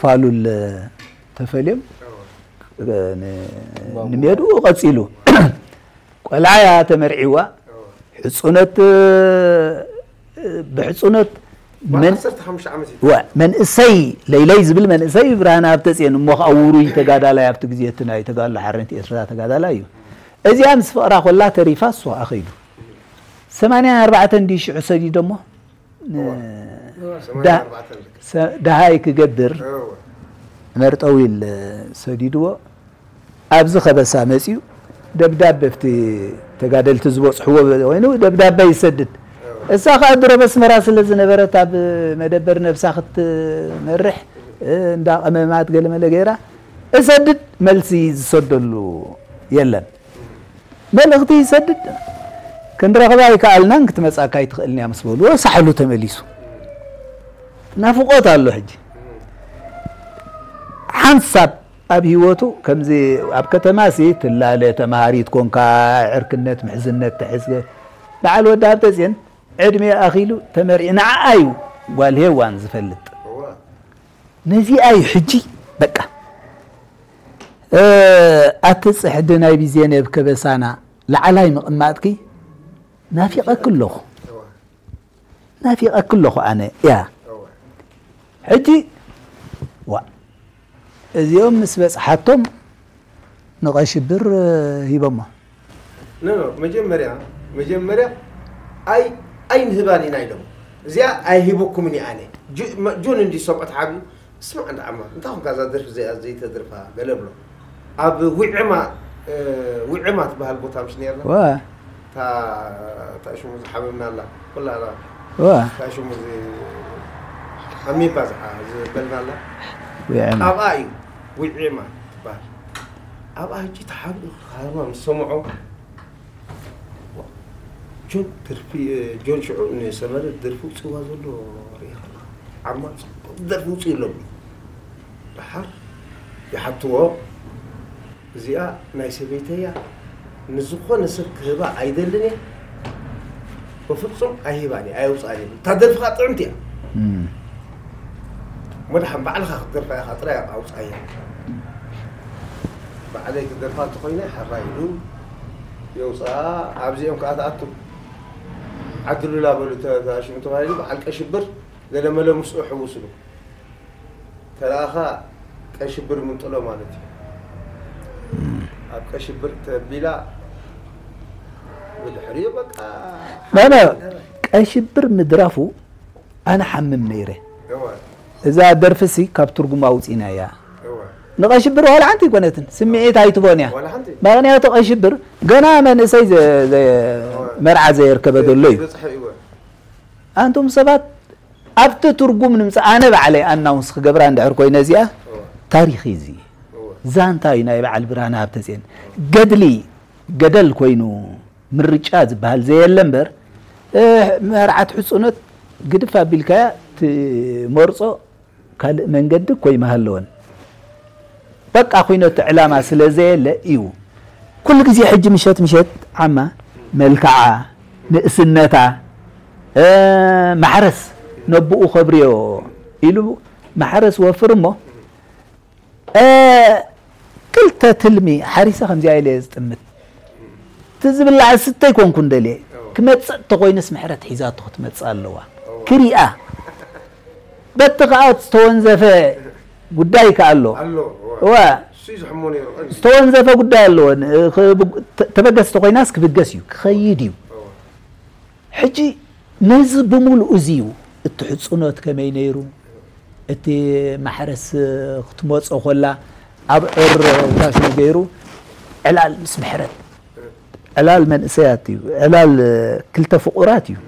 ፋሉል ተፈልዮም ንሜድኡ ቀፂሉ ቆልዓ እያ ተመርዒዋ ሕፁነት ብሕፁነት መንእሰይ ለይለይ ዝብል መንእሰይ ብርሃነ ሃብተፅዮን እሞ ከዓ ውሩይ ተጋዳላይ ኣብቲ ግዜ እቲ ናይ ተጋድሎ ሓርነት ኤርትራ ተጋዳላይ እዩ እዚኣ ምስ ፍቕራ ኮላ ተሪፋ እሱ ከዓ ከይዱ ሰማንያን ኣርባዕተን ድዩ ሽዑ ሰዲዶ እሞ ደሃይ ክገብር መርጠዊል ሰዲድዎ ኣብዚ ከበሳ መፅኡ ደብዳቤ ኣብቲ ተጋደልቲ ዝበፅሕዎ ኮይኑ ደብዳቤ ይሰድድ እሳ ከዓ ድሮ በስመራ ስለ ዝነበረት ኣብ መደበር ነብሳ ክትመርሕ እንዳቐመማት ገለመለ ገይራ እሰድድ መልሲ ዝሰደሉ የለን መልእኽቲ ይሰድድ ክንረኽባ ኣይከኣልናን ክትመፃካ ኣይትኽእልን እያ ምስ በልዎ ሳሕሉ ተመሊሱ ናፍቆት ኣሎ ሕጂ ሓንሳብ ኣብ ህይወቱ ከምዚ ኣብ ከተማ ሲ ትላለ ተማሃሪት ኮንካ ዕርክነት ምሕዝነት ትሕዝ በዓል ወዲ ሃብተፅዮን ዕድሜ ኣኺሉ ተመሪዑ ንዓኣ እዩ ጓል ሄዋን ዝፈልጥ ነዚኣ እዩ ሕጂ በቃ ኣቲ ጽሕዲ ናይ ቢዜን የብ ከበሳና ላዕላይ ምቕማጥኪ ናፊቐኪ ኣለኹ። ናፊቐኪ ኣለኹ ኣነ። እያ። ሕጂ ዋ፣ እዚኦም ምስ በጽሓቶም ንቐሽብር ሂቦሞ። ኖ ኖ፣ መጀመርያ መጀመርያ ኣይ ኣይንህባን ኢና ኢሎም። እዚኣ ኣይሂበኩምን እየ ኣነ። ጁ- መ- ጁን እንዲ ሰብዖ ተሓቢኡ ስማዕ እንዳ ዓማ እንታይ ኾንካ እዛ ደርፊ እዚኣ ዘይተድርፋ ገለ ብሎ። ኣብ ዊዕማ እ፣ ዊዕማ ትበሃል ቦታ ምስ ነርና ዋ እታ እታ ሽሙ ዝሓመምና ኣላ ኩላ ኣላ ዋ እታ ሽሙ እዚ ኣሚባ ዝሓ ዝበልና ኣላ ዊዕማ ኣብኣ እዩ ዊዕማ ትበሃል ኣብኣ ሕጂ ተሓቢኡ ሃማ ምስ ሰምዖ ጆን ደርፊ ጆን ሽዑ ንሰመረ ደርፊ ውፅዋ ዘሎ ርኢ ከለካ ዓማ ፅቡቅ ደርፊ ውፅኡ ኣሎ ብሎ ደሓር ይሓትዎ እዚኣ ናይ ሰበይተይ እያ ንዝኾነ ሰብ ክህባ ኣይደልን እየ በፍፁም ኣይህባን እየ ኣየውፅኣን እየ እታ ደርፊ ከዓ ጥዕምቲ እያ መድሓን ባዕልኻ ክትደርፋ ኢኻ ጥራይ ኣውፅኣያ ባዕለይ ክደርፋ እንተኾይነ ሕራይ ኢሉ የውፅኣ ኣብዚኦም ከዓ ትኣቱ ዓድሉላ በሉ ተሽሙ ተባሂሉ በዓል ቀሽብር ገለመለ ምስኡ ሕውስሉ ተለኣኻ ቀሽብር ምንጥሎ ማለት እዩ ኣብ ቀሽብር ተቢላ ብድሕሪኡ በቃ መነ ቀሽብር ምድራፉ ኣነ ሓምም ነይረ እዋ እዛ ደርፍሲ ካብ ትርጉም ኣውፂናያ እዋ ንቐሽብር ዋላ ሓንቲ ኣይኮነትን ስምዒት ኣይትቦን እያ ዋላ ሓንቲ ምክንያቱ ቀሽብር ገና መንእሰይ ዘ- ዘ- መርዓ ዘየርከበ ዘሎ እዩ ዝበፅሐ እዋ ኣንቱም ሰባት ኣብቲ ትርጉም ንምፃእ ኣነ ባዕለይ ኣናውንስ ክገብራ እንድሕር ኮይነ እዚኣ እዋ ታሪኽ እዩ እዚ እዋ ዛንታ እዩ ናይ በዓል ብርሃነ ሃብተፅዮን ገድሊ ገደል ኮይኑ ምርጫ ዝበሃል ዘየለ እምበር እ፣ መርዓት ሕፁኖት ግድፍ ኣቢልካያ ትመርፆ ካልእ መንገዲ እኮ ይመሃለወን በቃ ኩይነቱ ዕላማ ስለ ዘየለ እዩ ኩሉ ግዜ ሕጂ ምሸት ምሸት ዓማ መልክዓ ንእስነታ እ፣ ማሕረስ ነብኡ ከብርዮ ኢሉ ማሕረስ ወፍር እሞ እ፣ ክልተ ትልሚ ሓሪሰ ከምዚኣ ኢለ እየ ዝጥምት እቲ ዝብላዕ ዝስተ ይኮንኩ እንደልየ ክመፅእ ተኮይንስ ምሕረት ሒዛቶ ክትመፅእ ኣለዋ ክሪኣ በቲ ከዓ ዝተወንዘፈ ጉዳይ ከ ኣሎ ኣሎ እዋ። እዋ እሱ እዩ ዝሕሞ ነይሩ ቀንዲ ዝተወንዘፈ ጉዳይ ኣለዎ ን- ክ- ብግ- ተ- ተበገስ ተኮይናስ ክብገስ እዩ ክኸይድ እዩ እዋ። ሕጂ ነዚ ብምሉኡ እዚ እዩ እቲ ሕፁኖት ከመይ ነይሩ እቲ ማሕረስ ክትመፆ ኮላ ኣብ ዕር ታሽሙ ገይሩ ዕላል ምስ ምሕረት ዕላል መንእሰያት እዩ ዕላል ክልተ ፍቁራት እዩ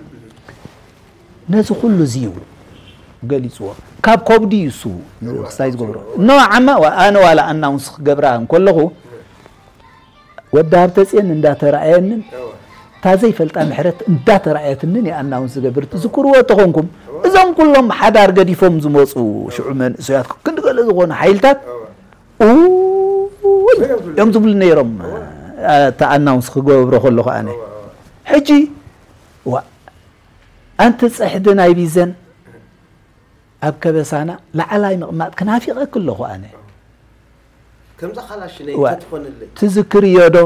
ነዚ ኩሉ እዚ እዩ ገሊፅዎ ካብ ኮብዲ እዩ እሱ ክስታይ ዝገብሮ ኖ ዓማ ኣነ ዋላ ኣናውንስ ክገብራ እንከለኹ ወዲ ሃብተፅየን እንዳተረኣየንን እታ ዘይፈልጣ ምሕረት እንዳተረኣየትንን እየ ኣናውንስ ዝገብር ትዝክርዎ ተኾንኩም እዞም ኩሎም ሓዳር ገዲፎም ዝመፁ ሽዑ መንእሰያት ክንዲ ገለ ዝኾኑ ሓይልታት እውይ እዮም ዝብሉ ነይሮም እታ ኣናውንስ ክገብሮ ከለኹ ኣነ ሕጂ ዋ ኣንቲ ፅሕዲ ናይ ቢዘን ኣብ ከበሳና ላዕላይ ምቕማጥ ክናፊቐኪ ኣለኹ ኣነ ከምዛ ካላሽነይ እዋ። ተትኾንለይ ትዝክርዮ ዶ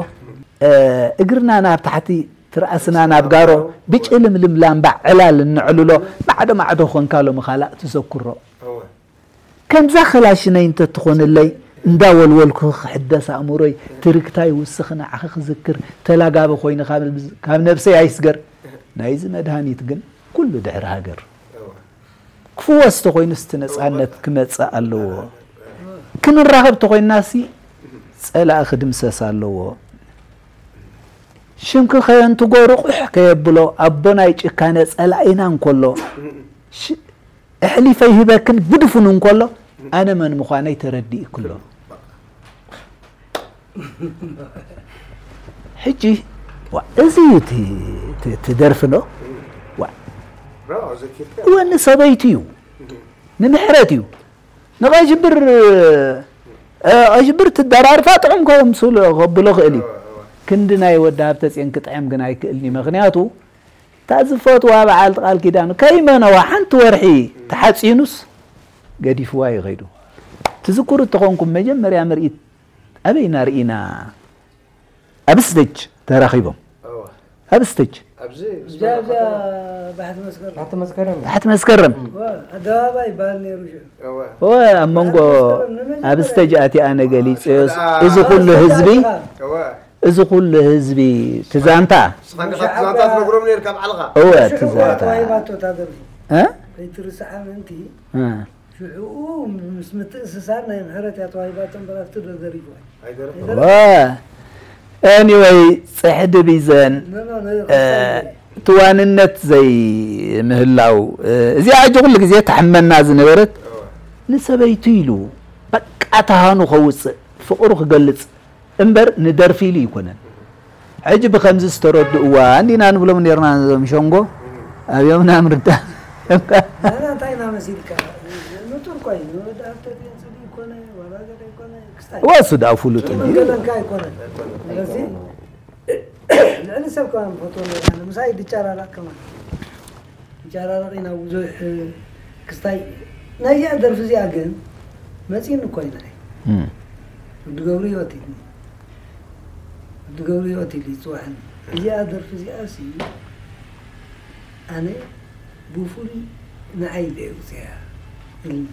እግርና ናብ ታሕቲ ትርኣስና ናብ ጋሮ ብጭልምልም ላምባ ዕላል እንዕልሎ ማዕዶ ማዕዶ ኾንካ ሎሚ ካላእ ትዘክሮ እወ ከምዛ ክላሽነይ እንተትኾንለይ እንዳወልወልኩ ክሕደስ ኣእምሮይ ትርግታይ ውስኽ ንዓኺ ክዝክር ተላጋቢ ኮይነ ካብ ነብሰይ ኣይስገር ናይዚ መድሃኒት ግን ኩሉ ድሕሪ ሃገር ክፍወስ ተኾይኑስ እቲ ነፃነት ክመፅእ ኣለዎ። ክንራኸብ ተኾይንናሲ ፀላኢ ክድምሰስ ኣለዎ። ሽምኪ ከየንትጎ ርቑሕ ከየብሎ ኣቦ ናይ ጭካነ ፀላኢና እንከሎ እሕሊፈ ይህበክን ብድፉን እንከሎ ኣነ መን ምዃነይ ተረዲእክሎ። ሕጂ ዋ፣ እዚ እዩ እቲ- እቲ- እቲ ደርፊ ዶ? ዋ፣ እወ ንሰበይቱ እዩ ንምሕረት እዩ ንቐሽብር እ፣ ቀሽብር ትደራርፋ ጥዑም ከምስሉ ከብሎ ክእል እዩ ክንዲ ናይ ወዲ ሃብተ ፅዮን ክጥዕም ግን ኣይክእልኒ ምክንያቱ እታ ዝፈትዋ በዓልቲ ቃል ኪዳኑ ከይመነዋ ሓንቲ ወርሒ ተሓፂኑስ ገዲፍዋ እዩ ከይዱ ትዝክሩ እተኾንኩም መጀመርያ ምርኢት ኣበይና ርኢና? ኣብ ስቴጅ ተራኺቦም። ኣብ ስቴጅ። እዛ እዛ ባሕቲ መስከረም። ባሕቲ መስከረም። ባሕቲ መስከረም። ኣደባባይ ይበሃል ነይሩ ሽዑ። ወ ኣብ መንጎ ኣብ ስቴጅ ኣቲ ኣነ ገሊፀዮስ እዚ ኩሉ ህዝቢ እዚ ኩሉ ህዝቢ ትዛንታ ዛንታ ትነግሮም ነርካ ባዕልኻ። እወ ትዛንታ ተዋሂባቶ እታ ደርፊ እ? ከይትርስዓ ምእንቲ እ። ሽዑ ምስ ምትእስሳር ናይ ምሕረት እያ ተዋሂባቶ እምበር ኣብቲ ዶ ደሪፍዋ ወ ኤኒወይ ፅሕዲ ቢዘን ትዋንነት ዘይምህላው እዚኣ ሕጂ ኩሉ ግዜ ተሕመና ዝነበረት ንሰበይቱ ኢሉ በቃ ተሃኑ ከውፅእ ፍቕሩ ክገልፅ እምበር ንደርፊ ኢሉ ኣይኮነን። ሕጂ ብኸምዚ ዝተረድእዋ እንዲና ንብሎም ነርና ነዞም ሸንጎ ኣብዮምና ምርዳ ናና እንታይ ኢና መሲልካ ንጡር ኮይ ንወዲ ኣብተት ጽዲ ይኮነ ዋላ ገደ ይኮነ ክስታይ ወሱ ዳ ፍሉጥ እዩ። ገለንካ ኣይኮነ ስለዚ ልዕሊ ሰብ ከማን ፈቶ ምሳይ ድጫራራቅ ከማን ድጫራራቅ ኢና ብዙሕ ክስታይ ናይዚኣ ደርፊ እዚኣ ግን መፂን እኮ ኢና እም። ወዲ ገብሩ ህይወት ኢልኒ ወዲ ገብሩ ህይወት ኢሉ ይፅዋዕኒ እዚኣ ደርፊ እዚኣ ሲ ኣነ ብፍሉይ ንዓይ ኢለ ውፅያ ኢልኒ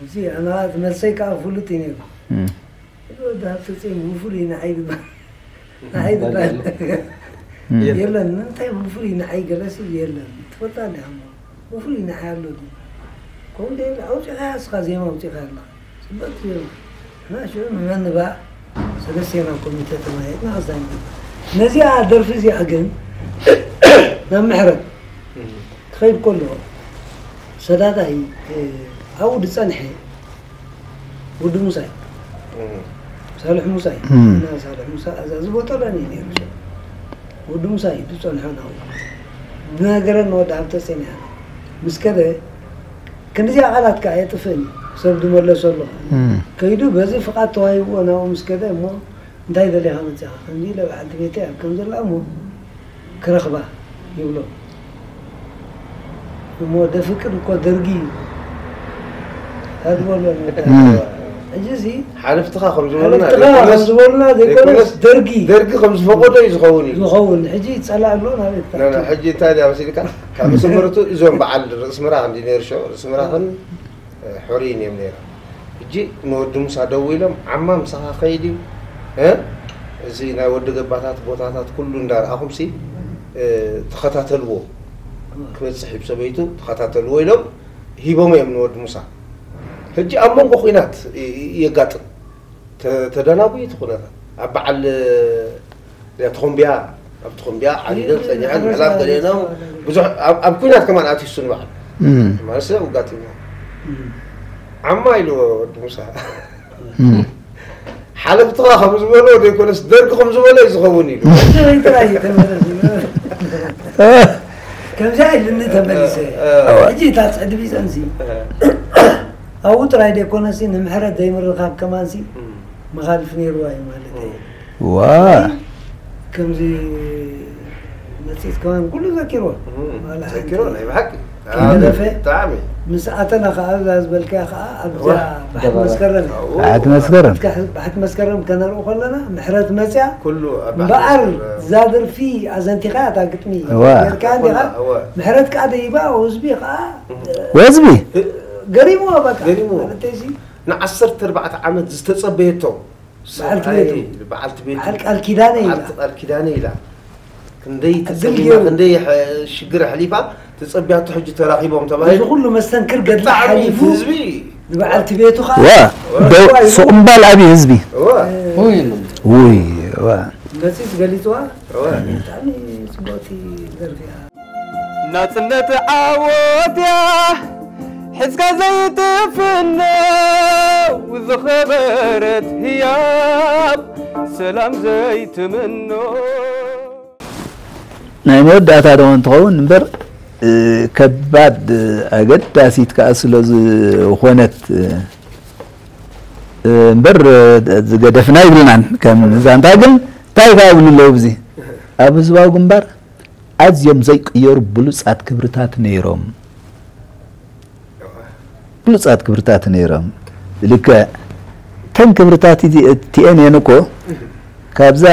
እዚ ኣነ እቲ መልሰይ ከዓ ፍሉጥ እዩ ነይሩ እም። እዚ ወዲ ሃብተፅዮን ብፍሉይ ንዓይ ድማ ንዓይ ዝበሃል የለን ንምንታይ ብፍሉይ ንዓይ ገለሲ የለን ትፈልጣ እንዲያ እሞ ብፍሉይ ንዓይ ኣሎ ድዩ ከምኡ እንደ ኣውፂኻ እስኻ ዜማ ኣውፂኻ ኣለኻ ፅቡቅ ዜማ እና ሽዑ ንመንባእ ሰለስቴና ኮሚተ ተማሂጥና ኣዛኝ ነዚኣ ደርፊ እዚኣ ግን ናብ ምሕረት ክኸይድ ከሎ ሰዳዳይ ኣብኡ ዝፀንሐ ወዲ ሙሳ እዩ ሳልሕ ሙሳ እዩ እና ሳልሕ ሙሳ ኣዛዚ ቦጠለን እዩ ነይሩ ወዲ ሙሳ እዩ ዝፀንሖ ናብኡ ዝነገረን ወዲ ሃብተፅዮን እያ ምስ ከደ ክንዲዚኣ ቃላት ከዓ የጥፍእን እዩ ሰብ ዝመለሰሉ ከይዱ በዚ ፍቓድ ተዋሂብዎ ናብኡ ምስ ከደ እሞ እንታይ ደሊኻ መፂኻ ከምዚ ኢለ በዓልቲ ቤተይ ኣብ ከም ዘላ እሞ ክረኽባ ይብሎ እሞ ደፍቅድ እኮ ደርጊ እዩ ታድበሎ ሕጂ እዚ ሓለፍትኻ ከም ዝበሉና ሓለፍትኻ ከም ዝበሉና ዘይኮነስ ደርጊ ደርጊ ከም ዝፈቀዶ እዩ ዝኸውን እዩ ዝኸውን ሕጂ ፀላእ ኣሎ ናበይ ክታቸው ሕጂ እንታይ ድያ መሲልካ ካብ መሰመርቱ እዞም በዓል ርእስ ምራ ከምዚ ነይሩ ሸው ርእስ ምራ ኸን ሕሩይን እዮም ነይሮም ሕጂ ንወዲ ሙሳ ደዊሎም ዓማ ምሳኻ ኸይድ እዩ እ እዚ ናይ ወዲ ገባታት ቦታታት ኩሉ እንዳረኣኹም ሲ ተኸታተልዎ ክበፅሕ እዩ ሰበይቱ ተኸታተልዎ ኢሎም ሂቦም እዮም ንወዲ ሙሳ ሕጂ ኣብ መንጎ ኩናት የጋጥም ተደናጉ እቲ ኩነታት ኣብ በዓል ተኾምቢያ ኣብ ተኾምቢያ ዓሊለን ፀኒሐን ምዕላብ ገሊአን ብዙሕ ኣብ ኩናት ከማን ኣትዩ እሱ ንበዓል ማለት ሰብ ኣጋጢምዎ ዓማ ኢልዎ ወዲ ሙሳ ሓለፍትኻ ከም ዝበሎ ዘይኮነስ ደርጊ ከም ዝበሎ እዩ ዝኸውን ኢሉ ከምዚኣ ኢልኒ ተመሊሰ ሕጂ እታ ፅዕዲ ቢፀንሲ ኣብኡ ጥራይ ዘይኮነሲ ንምሕረት ዘይምርኻብ ከማንሲ መኻልፍ ነይርዋ እዩ ማለት እዩ ዋ ከምዚ መፅት ከማን ኩሉ ዘኪርዎ ዘኪሮ ናይ ብሓቂ ከይተረፈ ብጣዕሚ ምስ ኣተና ከዓ እዛ ዝበልካያ ከዓ ኣብዛ ባሕቲ መስከረም ባሕቲ መስከረም ባሕቲ መስከረም ከነርኢ ከለና ምሕረት መፅያ ኩሉ እምበኣር እዛ ደርፊ ኣዘንቲኻ እታ ግጥሚ እዋ። ጌርካ እንዲኻ ምሕረት ከዓ ደይባ ህዝቢ ከዓ ወዝቢ ገሪምዎ በቃ ገሪምዎ። ማለተይ ሲ ንዓሰርተ ኣርባዕተ ዓመት ዝተጸበየቶ በዓልቲ ሰብኣይ ቤቱ። በዓልቲ ቤቱ በዓል ቃል ኪዳነ ኢላ። በዓልቲ ቃል ኪዳነ ኢላ ክንደይ ዕድል ተጸቢማ ገይሩ። ክንደይ ሕ- ሽግር ኣሕሊፋ ተጸቢያቶ ሕጂ ተራኺቦም እዚ ተባሂሉ ኩሉ መስተንክር ገድሊ ብጣዕሚ ሓሊፉ ህዝቢ ንበዓልቲ ቤቱ ከዓ ዋ ደው ስቕምባል ኣብዩ ህዝቢ እወ ውይ ዋ መፂት ገሊፅዋ እወ ብጣዕሚ ፅቡቅቲ ደርፊ እያ ናጽነት ዓወት እያ ሒዝካ ዘይትፍነው ዝኸበረት ህያብ ሰላም ዘይትምኖ ናይ መወዳእታ ዶ እንትኸውን እምበር እ፣ ከባድ እ፣ ኣገዳሲት ከዓ ስለ ዝኾነት እ፣ እ፣ እምበር እ፣ ዝገደፍና ይብልናን ከም ዛንታ ግን እንታይ ከዓ ይብሉ ኣለዉ ብዚ ኣብ ህዝባዊ ግንባር ኣዝዮም ዘይቅየሩ ብሉፃት ክብርታት ነይሮም ብሉፃት ክብርታት ነይሮም ልክዕ እተን ክብርታት እቲአን እየን እኮ ካብዛ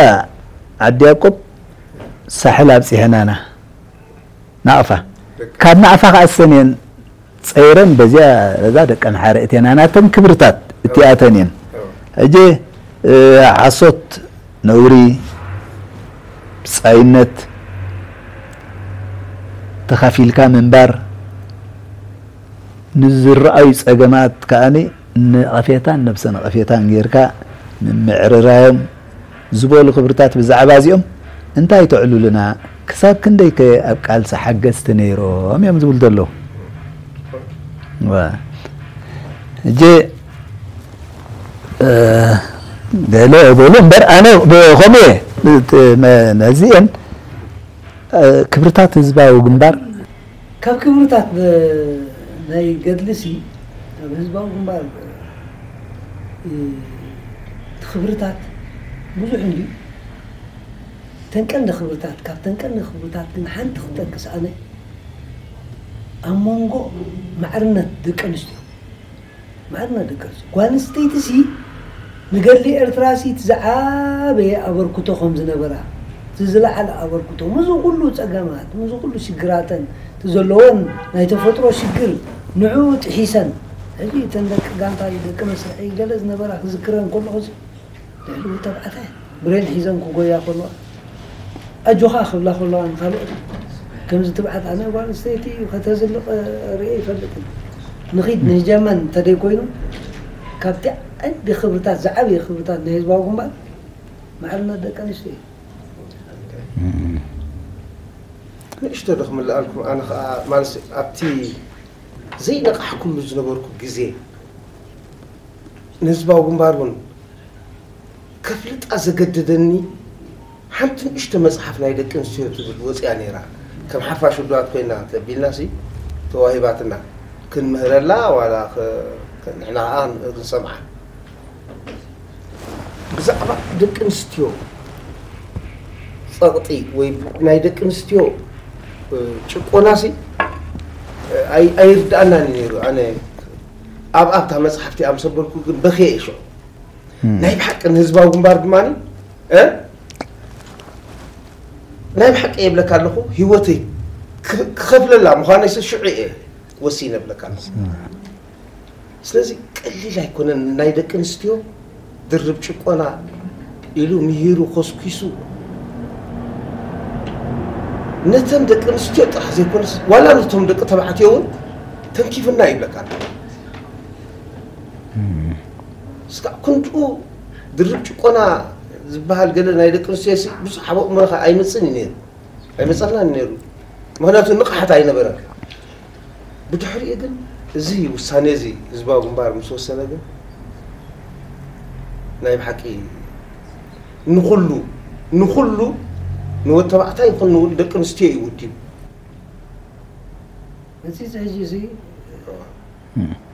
ዓዲ ያዕቆብ ሳሕል ኣብፂሐናና ናቕፋ። ካብ ናቕፋ ከዓ እሰን እየን ፀይረን በዚያ በዛ ደቀን ሓረ እቴና ናተን ክብርታት እቲኣተን እየን። ሕጂ ሓሶት፣ ነውሪ፣ ብፃይነት፣ ተኻፊልካ ምንባር፣ ንዝረኣዩ ፀገማት ከኣኒ ነቐፌታን ነብሰ ነቐፌታን ጌርካ ንምዕርራዮም ዝበሉ ክብርታት ብዛዕባ እዚኦም እንታይ ተዕሉልና? ክሳብ ክንደይ ከ ኣብ ቃልሲ ሓገዝቲ ነይሮም እዮም ዝብል ዘለዉ። ሕጂ ገለ በሉ እምበር ኣነ ብኸምኡ እየ ነዚአን ክብርታት ህዝባዊ ግንባር ካብ ክብርታት ናይ ገድልሲ ኣብ ህዝባዊ ግንባር ክብርታት ብዙሕ እንዲ ተንቀንዲ ክብርታት ካብ ተንቀንዲ ክብርታት ግን ሓንቲ ክጠቅስ ኣነ ኣብ መንጎ ማዕርነት ደቂ ኣንስትዮ ማዕርነት ደቂ ኣንስትዮ ጓል ኣንስተይቲ ሲ ንገድሊ ኤርትራ ሲ እቲ ዝዓበየ ኣበርክቶ ከም ዝነበራ እቲ ዝለዓለ ኣበርክቶ ምዚ ኩሉ ፀገማት ምዚ ኩሉ ሽግራተን እቲ ዘለዎን ናይ ተፈጥሮ ሽግር ንዕኡ ጥሒሰን ሕጂ እተን ደቂ ጋንታ ደቂ መስርሒ ገለ ዝነበራ ክዝክረን ከለኹ ሲ ልዕሊ ተባዕታይ ብሬን ሒዘን ክጎያ ከለዋ ኣጆኻ ክብላ ከለዋ ንካልኦት ከምዚ ትብዓት ኣነ ጓል ኣንስተይቲ ከተዝልቕ ርኤ ይፈልጥን ንኺድ ንህጀመን እንተደይ ኮይኑ ካብቲ ዓንዲ ክብርታት ዝዓብየ ክብርታት ናይ ህዝባዊ ግንባር ማዕርነት ደቂ ኣንስትዮ እዩ። ንእሽቶ ዶ ክምልኣልኩም ኣነ ከዓ ማለት ኣብቲ ዘይነቃሕኩሉ ዝነበርኩ ግዜ ንህዝባዊ ግንባር እውን ከፍልጣ ዘገደደኒ ሓንቲ ንእሽቶ መፅሓፍ ናይ ደቂ ኣንስትዮ ትብል ወፅያ ነይራ። ከም ሓፋሽ ውድባት ኮይና ተቢልና ሲ ተዋሂባትና ክንምህረላ ዋላ ንሕና ከዓ ክንሰምዓ ብዛዕባ ደቂ ኣንስትዮ ፀቕጢ ወይ ናይ ደቂ ኣንስትዮ ጭቆናሲ ኣይርድኣናን ነይሩ። ኣነ ኣብ ኣብታ መፅሓፍቲ ኣምሰበልኩ ግን በክየ እየ ሽዑ ናይ ብሓቂ ንህዝባዊ ግንባር ድማ ናይ ብሓቂ የብለካ ኣለኹ ህይወተይ ክኸፍለላ ምዃነይ ሽዑ እየ ወሲነ ብለካ ኣለኹ። ስለዚ ቀሊል ኣይኮነን ናይ ደቂ ኣንስትዮ ድርብ ጭቆና ኢሉ ምሂሩ ኮስኪሱ ነተን ደቂ ኣንስትዮ ጥራሕ ዘይኮነስ ዋላ ነቶም ደቂ ተባዕትዮ እውን ተንኪፍና ይብለካ ኣሎ። እስካ ክንድኡ ድርብ ጭቆና ዝበሃል ገለ ናይ ደቂ ኣንስትዮ ብዙሕ ኣብ ኣእምሮኻ ኣይመፅን እዩ ነይሩ። ኣይመፀልናን ነይሩ። ምክንያቱ ንቕሓት ኣይነበረን። ብድሕሪኡ ግን እዚ ውሳኔ እዚ ህዝባዊ ግንባር ምስ ወሰነ ግን ናይ ብሓቂ ንኹሉ ንኹሉ ንወድ ተባዕታይ ይኹን ንውል ደቂ ኣንስትዮ እዩ ውዲቡ። እዚ ሕጂ እዚ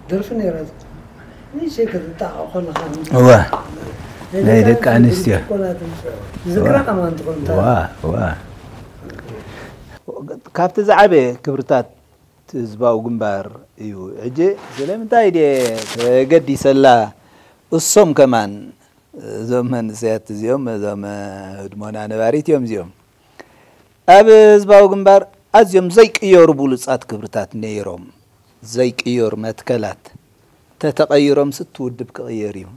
ደርፊ ነይራ ንእሽተይ ክትጣዕቕ ከለኻ እወ ናይ ደቂ ኣንስትዮ ዝክራ ከማን ትኾን እዋ እዋ ካብቲ ዝዓበየ ክብርታት ህዝባዊ ግንባር እዩ። ሕጂ ስለምንታይ ድየ ተገዲሰላ እሶም ከማን እዞም መንእሰያት እዚኦም እዞም ህድሞና ነባሪት እዮም እዚኦም ኣብ ህዝባዊ ግንባር ኣዝዮም ዘይቅየሩ ብሉጻት ክብርታት ነይሮም። ዘይቅየሩ መትከላት ተተቐይሮምስ እቲ ውድብ ክቕየር እዩ።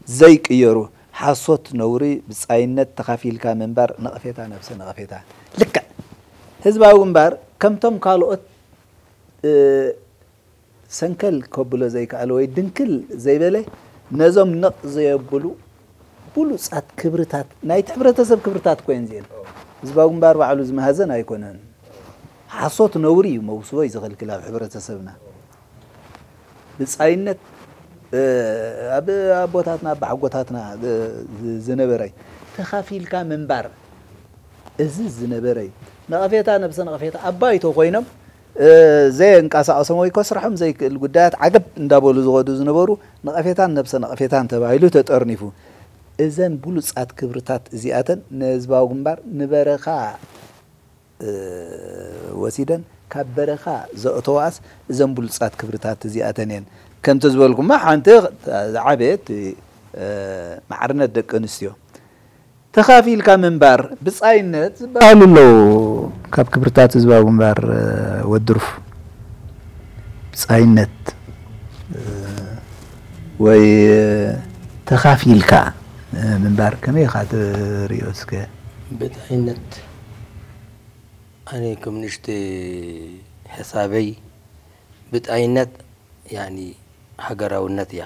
ዘይቅየሩ ሓሶት፣ ነውሪ፣ ብጻይነት፣ ተኻፊልካ ምንባር፣ ነቐፌታ፣ ነብሰ ነቐፌታ። ልክዕ ህዝባዊ ግንባር ከምቶም ካልኦት ሰንከል ከብሎ ዘይከኣለ ወይ ድንክል ዘይበለ ነዞም ነቕ ዘየብሉ ብሉጻት ክብርታት ናይቲ ሕብረተሰብ ክብርታት እኮ እየን እዚአን። ህዝባዊ ግንባር ባዕሉ ዝመሃዘን ኣይኮነን። ሓሶት ነውሪ እዩ መውስቦ እዩ ዝኽልክል ኣብ ሕብረተሰብና። ብጻይነት ኣብ ኣቦታትና ኣቦሓጎታትና ዝነበረ ተኻፊልካ ምንባር እዚ ዝነበረ እዩ። ነቐፌታ ነብሰ ነቐፌታ ኣብ ባይቶ ኮይኖም ዘየንቀሳቐሶም ወይ ከስርሖም ዘይክእል ጉዳያት ዓገብ እንዳበሉ ዝኸዱ ዝነበሩ ነቐፌታን ነብሰ ነቐፌታን ተባሂሉ ተጠርኒፉ። እዘን ብሉጻት ክብርታት እዚኣተን ንህዝባዊ ግንባር ንበረኻ ወሲደን ካብ በረኻ ዘእተዋኣስ እዘን ብሉጻት ክብርታት እዚኣተን እየን። ከምቲ ዝበልኩማ ሓንቲ ዝዓበየት ማዕርነት ደቂ ኣንስትዮ፣ ተኻፊልካ ምንባር፣ ብጻይነት ዝበሃሉ ኣለዉ። ካብ ክብርታት ህዝባዊ ግንባር ወድሩፍ ብጻይነት ወይ ተኻፊልካ ምንባር ከመይ ኢኻ ትርእዮ እስከ? ብጻይነት ኣነ ከም ንእሽተ ሕሳበይ ብጻይነት ያኒ ሃገራውነት እያ።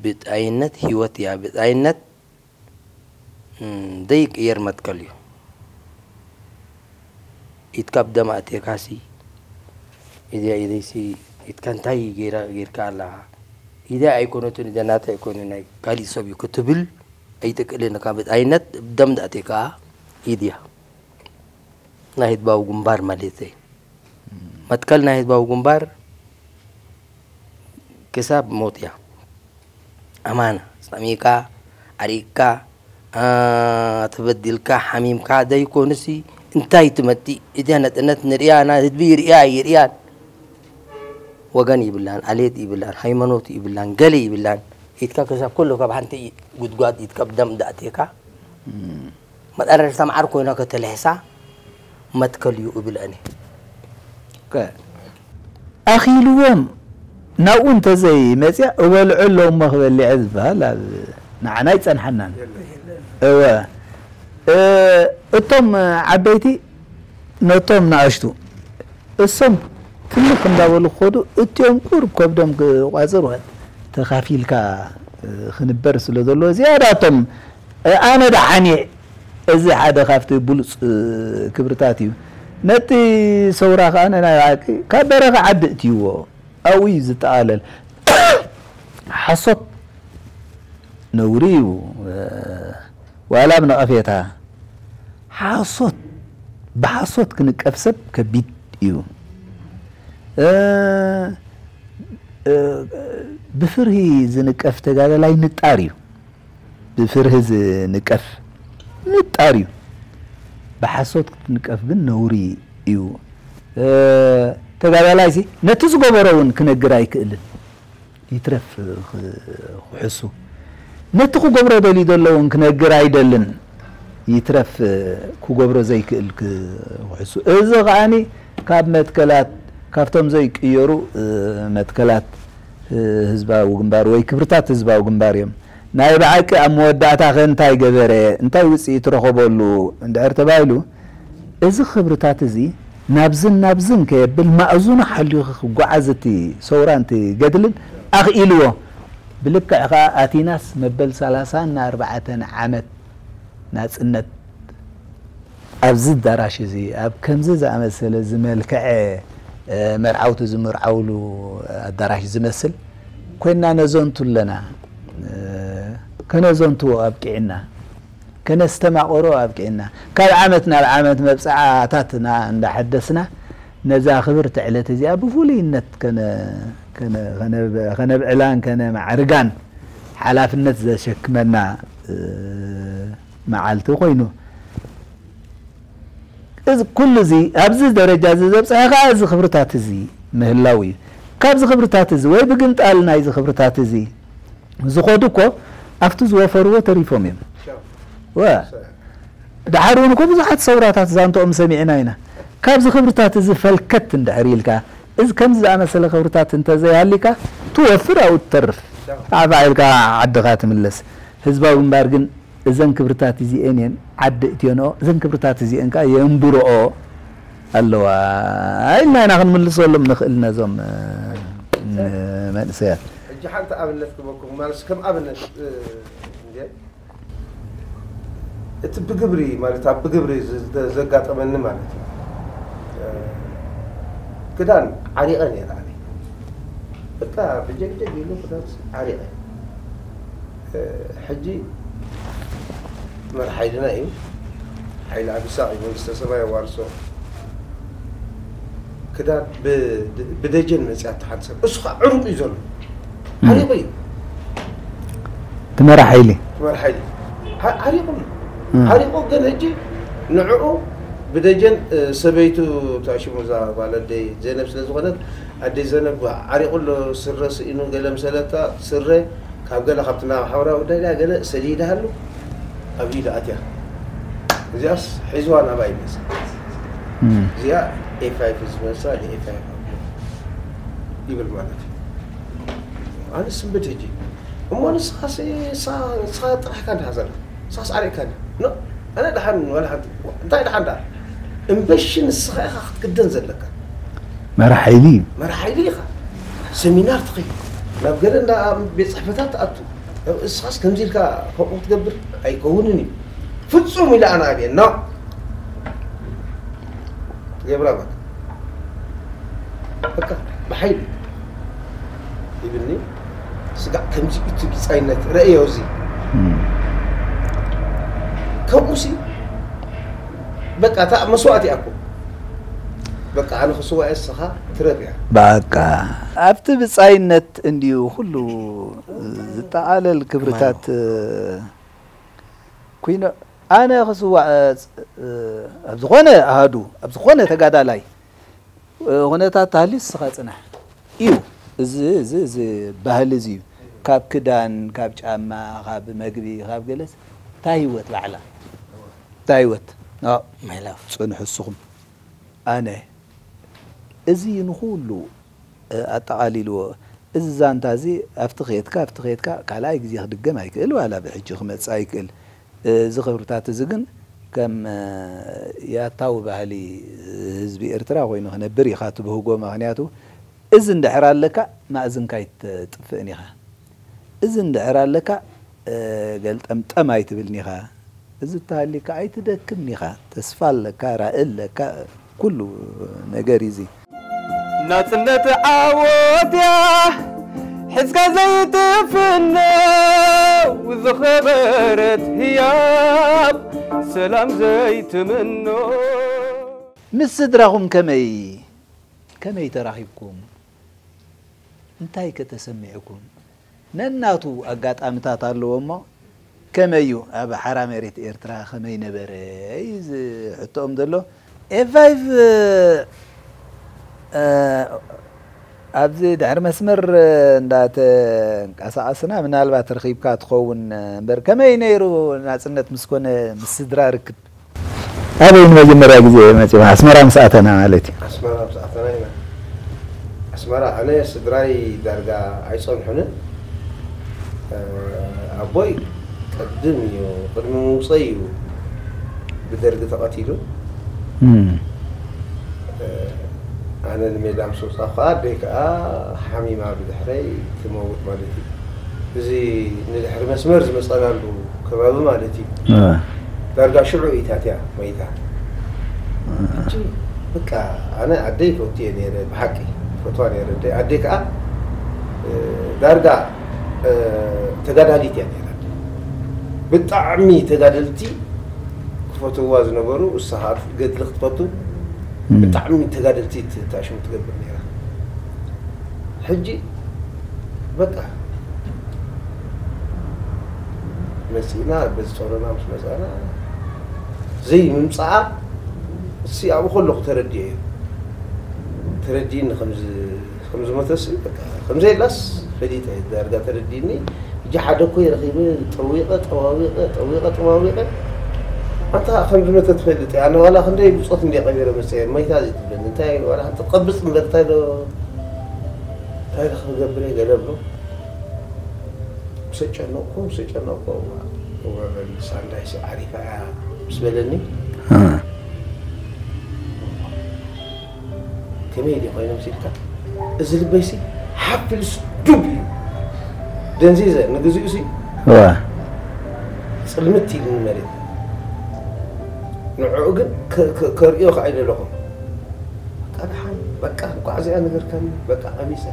ብጻይነት ህይወት እያ። ብጻይነት ዘይቅየር መትከል እዩ። ኢድካ ብደም ኣእቲካሲ ኢድያ ኢደይሲ ኢድካ እንታይ ጌራ ጌርካ ኣለኻ? ኢድያ ኣይኮነትን ኢድያ ናተይ ኣይኮነ ናይ ካሊእ ሰብ እዩ ክትብል ኣይትክእልን ኢኻ። ብጻይነት ብደም ዳእቲካ ኢድያ ናይ ህዝባዊ ግንባር ማለት እዩ። መትከል ናይ ህዝባዊ ግንባር ክሳብ ሞት እያ። ኣማና ጸሚእካ ዓሪቅካ ተበዲልካ ሓሚምካ ዘይኮኑሲ እንታይ ትመጽእ እዚኣ ነጥነት ንርእያ ና ህዝቢ ይርእያ ኣይርእያን ወገን ይብላን ኣሌት ይብላን ሃይማኖት ይብላን ገለ ይብላን ኢትካ ክሳብ ኩሉ ካብ ሓንቲ ጉድጓድ ኢትካ ብደም ዳእቴካ መጠረሽታ መዓር ኮይና ከተልሕሳ መትከል እዩ እብል ኣነ። ኣኺልዎም ናብኡ እንተዘይመፅያ እበልዑ ኣለዉ እሞ ክበልዐ ዝበሃል ኣብ ንዓና ኣይፀንሓናን። እወ እቶም ዓበይቲ ነቶም ንኣሽቱ እሶም ትልኽ እንዳበሉ ክኸዱ እቲኦም ቁሩብ ከብዶም ክቋፅሩ ተኻፊልካ ክንበር ስለ ዘለዎ ዝያዳ እቶም ኣነ ደሓን እየ። እዚ ሓደ ካብቲ ብሉፅ ክብርታት እዩ። ነቲ ሰውራ ከዓ ንናይ ሓቂ ካብ በረኻ ዓዲ እትይዎ ኣብኡ እዩ ዝጠቓለል። ሓሶት ነውሪ እዩ። ዋላ ብነቐፌታ ሓሶት ብሓሶት ክንቀፍ ሰብ ከቢድ እዩ። ብፍርሂ ዝንቀፍ ተጋደላይ ንጣር እዩ። ብፍርሂ ዝንቀፍ ንጣር እዩ። ብሓሶት ክትንቀፍ ግን ነውሪ እዩ። ተጋዳላይ ሲ ነቲ ዝገበሮ እውን ክነግር ኣይክእልን። ይትረፍ ክሕሱ ነቲ ክገብሮ ደልዩ ዘሎ እውን ክነግር ኣይደልን። ይትረፍ ክገብሮ ዘይክእል ክሕሱ እዚ ከዓኒ ካብ መትከላት ካብቶም ዘይቅየሩ መትከላት ህዝባዊ ግንባር ወይ ክብርታት ህዝባዊ ግንባር እዮም። ናይ ብሓቂ ኣብ መወዳእታ ከ እንታይ ገበረ? እንታይ ውፅኢት ረኸበሉ እንድሕር ተባሂሉ፣ እዚ ክብርታት እዚ ናብዝን ናብዝን ከየብል ማእዝኑ ሓልዩ ክጓዓዝ እቲ ሰውራን እቲ ገድልን ኣኽኢልዎ። ብልክዕ ኸዓ ኣቲናስ መበል ሰላሳን ኣርባዕተን ዓመት ናፅነት ኣብዚ ኣዳራሽ እዚ ኣብ ከምዚ ዝኣመሰለ ዝመልከዐ መርዓውቲ ዝምርዓውሉ ኣዳራሽ ዝመስል ኮይና ነዘንቱ ኣለና። ከነዘንትዎ ኣብቂዕና፣ ከነስተማቕሮ ኣብቂዕና፣ ካብ ዓመት ናብ ዓመት መብፅዓታትና እንዳሐደስና ነዛ ክብርቲ ዕለት እዚኣ ብፍሉይነት ከነብዕላን ከነማዕርጋን ሓላፍነት ዘሸክመና መዓልቲ ኮይኑ እዚ ኩሉ እዚ ኣብዚ ደረጃ እዚ ዘብፀሐ ከዓ እዚ ክብርታት እዚ ምህላው እዩ። ካብዚ ክብርታት እዚ ወይ ብግምጣል ናይዚ ክብርታት እዚ ዝኸዱ እኮ ኣብቲ ዝወፈርዎ ተሪፎም እዮም። ወ ድሓር እውን እኮ ብዙሓት ሰውራታት ዛንተኦም ሰሚዕና ኢና። ካብዚ ክብርታት እዚ ፈልከት እንድሕር ኢልካ እዚ ከምዚ ዝኣመሰለ ክብርታት እንተዘይሃሊካ ትወፍር ኣብኡ ትተርፍ ዓፋ ኢልካ ዓድኻ ትምለስ። ህዝባዊ ግንባር ግን እዘን ክብርታት እዚኤን እየን ዓዲ እትየንኦ እዘን ክብርታት እዚኤን ከዓ የንብርኦ ኣለዋ ኢልና ኢና ክንምልሰሎም ንኽእል ነዞም መንእሰያት። ሕጂ ሓንቲ ኣብነት ክበኩም ማለት ከም ኣብነት እንዴ እቲ ብግብሪ ማለት ኣብ ብግብሪ ዘጋጠመኒ ማለት እዩ። ክዳን ዓሪቐ ነይረ ኣነ በቃ ብጀግጀግ ኢሉ ክዳን ዓሪቐ ሕጂ መራሒ ሓይልና እዩ ሓይሊ ዓብሳቕ እዩ መንግስተ ሰማይ የዋርሶ። ክዳን ብደጀን መፅያ ትሓንሰብ እሱ ከዓ ዕሩቅ እዩ ዘሎ ዓሪቁ እዩ ትመራ ሓይሊ ትመራ ሓይሊ ዓሪቁ ዓሪቁ ግን ሕጂ ንዕኡ ብደጀን ሰበይቱ ታሽሙ እዛ ጓል ኣደይ ዘነብ ስለ ዝኾነት ኣደይ ዘነብ ዓሪቁ ኣሎ ስረ ስኢኑ ገለ ምሰለታ ስረ ካብ ገለ ካብቲ ናብ ሓበራዊ ጉዳይ ድያ ገለ ሰዲዳሃሉ ኣብ ኢዱ ኣትያ። እዚኣስ ሒዝዋ ናባይ ይመጽእ። እዚኣ ኤፍ ፋይቭ ዝመልሳ ንኤፍ ፋይቭ ይብል ማለት እዩ። ኣነ ስንብድ ሕጂ እሞ ንስኻስ ንስኻ ጥራሕ ኢኻ እንድኻ ዘለኻ ንስኻስ ዓሪቕካ እንድኻ። ኖ፣ ኣነ ደሓን ዋላ ሓንቲ እንታይ ደሓን ደኣ እምበሺ ንስኻ ኢኻ ክትክደን ዘለካ። መራሕ ሓይሊ እዩ። መራሕ ሓይሊ ኢኻ። ሰሚናር ትኸይድ ናብ ገለ እንዳ ቤት ጽሕፈታት ትኣቱ። እስኻስ ከምዚ ኢልካ ከምኡ ክትገብር ኣይከውንን እዩ። ፍጹም ኢለ ኣነ ኣብየ ኖ ትገብራ በቃ በቃ ብሓይሊ ይብልኒ። ስጋዕ ከምዚ እቲ ብጻይነት ረእዮ እዚ ከምኡሲ በቃ እታ መስዋእቲ እያ እኮ። በቃ ኣነ ክስዋእ እየ፣ ንስኻ ትረፍ እያ። በቃ ኣብቲ ብጻይነት እንድዩ ኩሉ ዝጠቓለል ክብርታት ኩይኑ ኣነ ክስዋእ ኣብ ዝኾነ ኣሃዱ ኣብ ዝኾነ ተጋዳላይ ኩነታት ተሃልዩ ንስኻ ጽናሕ እዩ። እዚ እዚ እዚ ባህሊ እዚ እዩ። ካብ ክዳን፣ ካብ ጫማ፣ ካብ መግቢ፣ ካብ ገለስ እታ ህይወት ባዕላ እታ ህይወት። ኣዎ፣ ምሕላፍ። ጽንሑ እስኹም። ኣነ እዚ ንኹሉ ኣጠቓሊልዎ። እዚ ዛንታ እዚ ኣብቲ ኸየድካ ኣብቲ ኸየድካ ካልኣይ ግዜ ክድገም ኣይክእል፣ ዋላ ብሕጂ ክመጽእ ኣይክእል። እዚ ክብርታት እዚ ግን ከም ያታዊ ባህሊ ህዝቢ ኤርትራ ኮይኑ ክነብር ኢኻ ትብህጎ። ምኽንያቱ እዚ እንድሕር ኣለካ ማእዝንካ ኣይትጥፍእን ኢኻ። እዚ እንድሕር ኣለካ ገልጠምጠም ኣይትብልን ኢኻ። እዚ እተሃሊካ ኣይትደክምን ኢኻ። ተስፋ ኣለካ፣ ራኢ ኣለካ፣ ኩሉ ነገር እዩ እዚ። ናጽነት ዓወት እያ ሒዝካ ዘይትፍነው ዝኸበረት ህያብ ሰላም ዘይትምኖ። ምስ ስድራኹም ከመይ ከመይ ተራኺብኩም? እንታይ ከ ተሰሚዕኩም? ነናቱ ኣጋጣምታት ኣለዎ እሞ ከመይ እዩ ኣብ ሓራ መሬት ኤርትራ ከመይ ነበረ እዩ እዚ ሕቶኦም ዘሎ። ኤፍ ፋይቭ ኣብዚ ድሕሪ መስመር እንዳተንቀሳቐስና ምናልባት ረኺብካ ትኸውን እምበር ከመይ ነይሩ ናጽነት ምስ ኮነ ምስ ስድራ ርክብ? ኣበይ ንመጀመርያ ግዜ መጺኹም? ኣስመራ ምስ ኣተና ማለት እዩ። ኣስመራ ምስ ኣተና ኢና። ኣስመራ ኣነ ስድራይ ዳርጋ ኣይጸንሑንን። ኣቦይ ቅድም እዩ፣ ቅድሚ ምውጸይ እዩ ብደርጊ ተቐቲሉ። ኣነ ንሜዳ ምስ ወጻኹ ከኣ ኣደይ ከኣ ሓሚማ ብድሕረይ ትመውት ማለት እዩ። እዚ ንድሕሪ መስመር ዝመጸናሉ ከባቢ ማለት እዩ። ዳርጋ ሽዑ ኢታት እያ መይታ። ሕጂ በቃ ኣነ ኣደይ ፈትየ ነይረ፣ ብሓቂ ፈትዋ ነይረ። ኣደይ ከኣ ዳርጋ ተጋዳሊት እያ ነይራ። ብጣዕሚ ተጋደልቲ ክፈትዋ ዝነበሩ፣ እሳ ከዓ ገድሊ ክትፈቱ ብጣዕሚ ተጋደልቲ ትኣሽሙ ትገብር ነይራ። ሕጂ በቃ መፂእና በዚ ፀሎና ምስ መፃና ዘይምምፃኣ እሲ ኣብኡ ከለኹ ተረዲኦ እየ። ተረዲእኒ ከምዚ ከም ዝሞተሲ በቃ ከም ዘየላስ ፈሊጠ ዳርጋ ተረዲእኒ። እጂ ሓደ እኮ ረኺበ ጠዊቐ ጠዋዊቐ ጠዊቐ ጠዋዊቐ ኣንታ ከም ዝመተ ትፈልጥ እያ። ኣነ ዋላ ክንደይ ብጾት እንደ ቀቢረ መጸየ መይታ እዚ ትብለኒ እንታይ ዋላ ሓንቲ ቀብጽ እምበር እንታይ ዶ እንታይ ዶ ክገብር እየ ገለ ብሎ ምስ ኣጨነቕኩ ምስ ኣጨነቕኩ እዋ እወ በል ንሳ እንዳይሲ ዓሪፋ እያ ምስ በለኒ ከመይ ድዩ ኮይኖም ሲልካ እዚ ልበይሲ ሓፍ ኢሉስ ዱብ እዩ ደንዚዘ ንግዚኡ ሲ እዋ ጽልምት ኢሉ ንመሬት ንዕኡ ግን ከርእዮ ከዓ ይደለኹ በቃ ደሓን በቃ እንኳዕ እዚኣ ነገርካኒ በቃ ቀሚሰ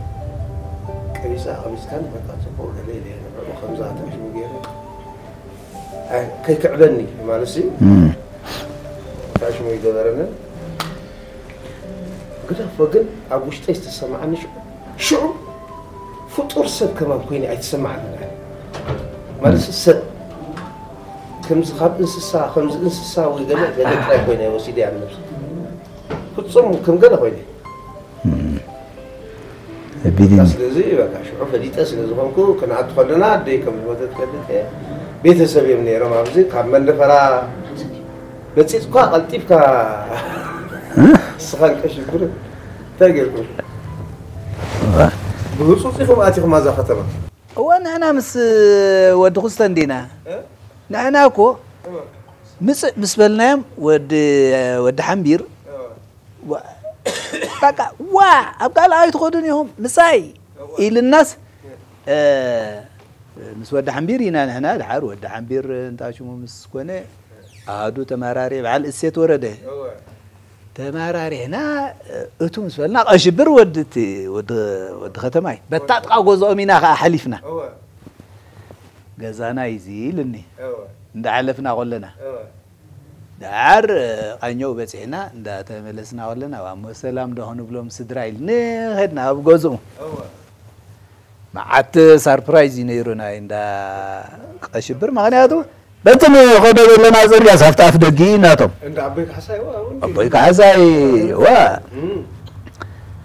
ቀሚሳ ቀሚስካኒ በቃ ፅቡቅ ገለ ኢለ ንዕኡ ከምዛ ተሽሙ ገይረ ከይክዕበኒ ማለት ሲ ተሽሙ ይገበረንን ግደፎ ግን ኣብ ውሽጠይ ዝተሰማዓኒ ሽዑ ሽዑ ፍጡር ሰብ ከማን ኮይነ ኣይተሰማዓንን ኣነ ማለት ሰብ ከምዚ ካብ እንስሳ ከምዚ እንስሳ ወይ ገለ ገለ ጥራይ ኮይነ ወሲደ እያ ንነብሲ ፍጹም ከም ገለ ኮይነ ከቢድኒ። ስለዚ በቃ ሽዑ ፈሊጠ ስለ ዝኾንኩ፣ ክንኣቱ ከለና ኣደይ ከም ዝሞተት ፈልጥ እየ። ቤተሰብ እዮም ነይሮም ኣብዚ። ካብ መንደፈራ በፂፅኳ ቀልጢፍካ ስኻን ቀሽብርን እንታይ ጌርኩም? ብህፁፅ ኢኹም ኣቲኹም ኣዛ ከተማ? እወ፣ ንሕና ምስ ወዲ ክስተ እንዲና። ንሕና እኮ ምፅእ ምስ በልናዮም፣ ወዲ ሓምቢር በቃ፣ ዋ፣ ኣብ ካልእ ኣይትኸዱን ኢኹም ምሳይ ኢልናስ፣ ምስ ወዲ ሓምቢር ኢና ንሕና። ድሓር ወዲ ሓምቢር እንታ ሽሙ ምስ ኮነ፣ ኣሃዱ ተመራሪ በዓል እሴት ወረደ ተመራሪሕና፣ እቱ ምስ በልና፣ ቀሽብር ወዲ እቲ፣ ወዲ፣ ወዲ ከተማ እዩ። በታ ጥቓ ገዝኦም ኢና ከኣ ሓሊፍና። ገዛና እዩ እዚ ኢልኒ። እንዳሓለፍና ከለና። ደሓር ቃኘው በጺሕና፣ እንዳተመለስና ከለና፣ "እሞ ሰላም ዶ ክንብሎም ስድራ?" ኢልኒ ኸድና ኣብ ገዝኡ። መዓት ሳርፕራይዝ እዩ ነይሩ ናይ እንዳ ቀሽብር፣ ምኽንያቱ በቲ ንኸዶ ዘለና ጽርግያ ሳፍቲ ኣፍ ደጊ ናቶም። እንዳ ኣቦይ ካሕሳይ፣ ዋ፣ እውን ኣቦይ ካሕሳይ፣ ዋ። እም።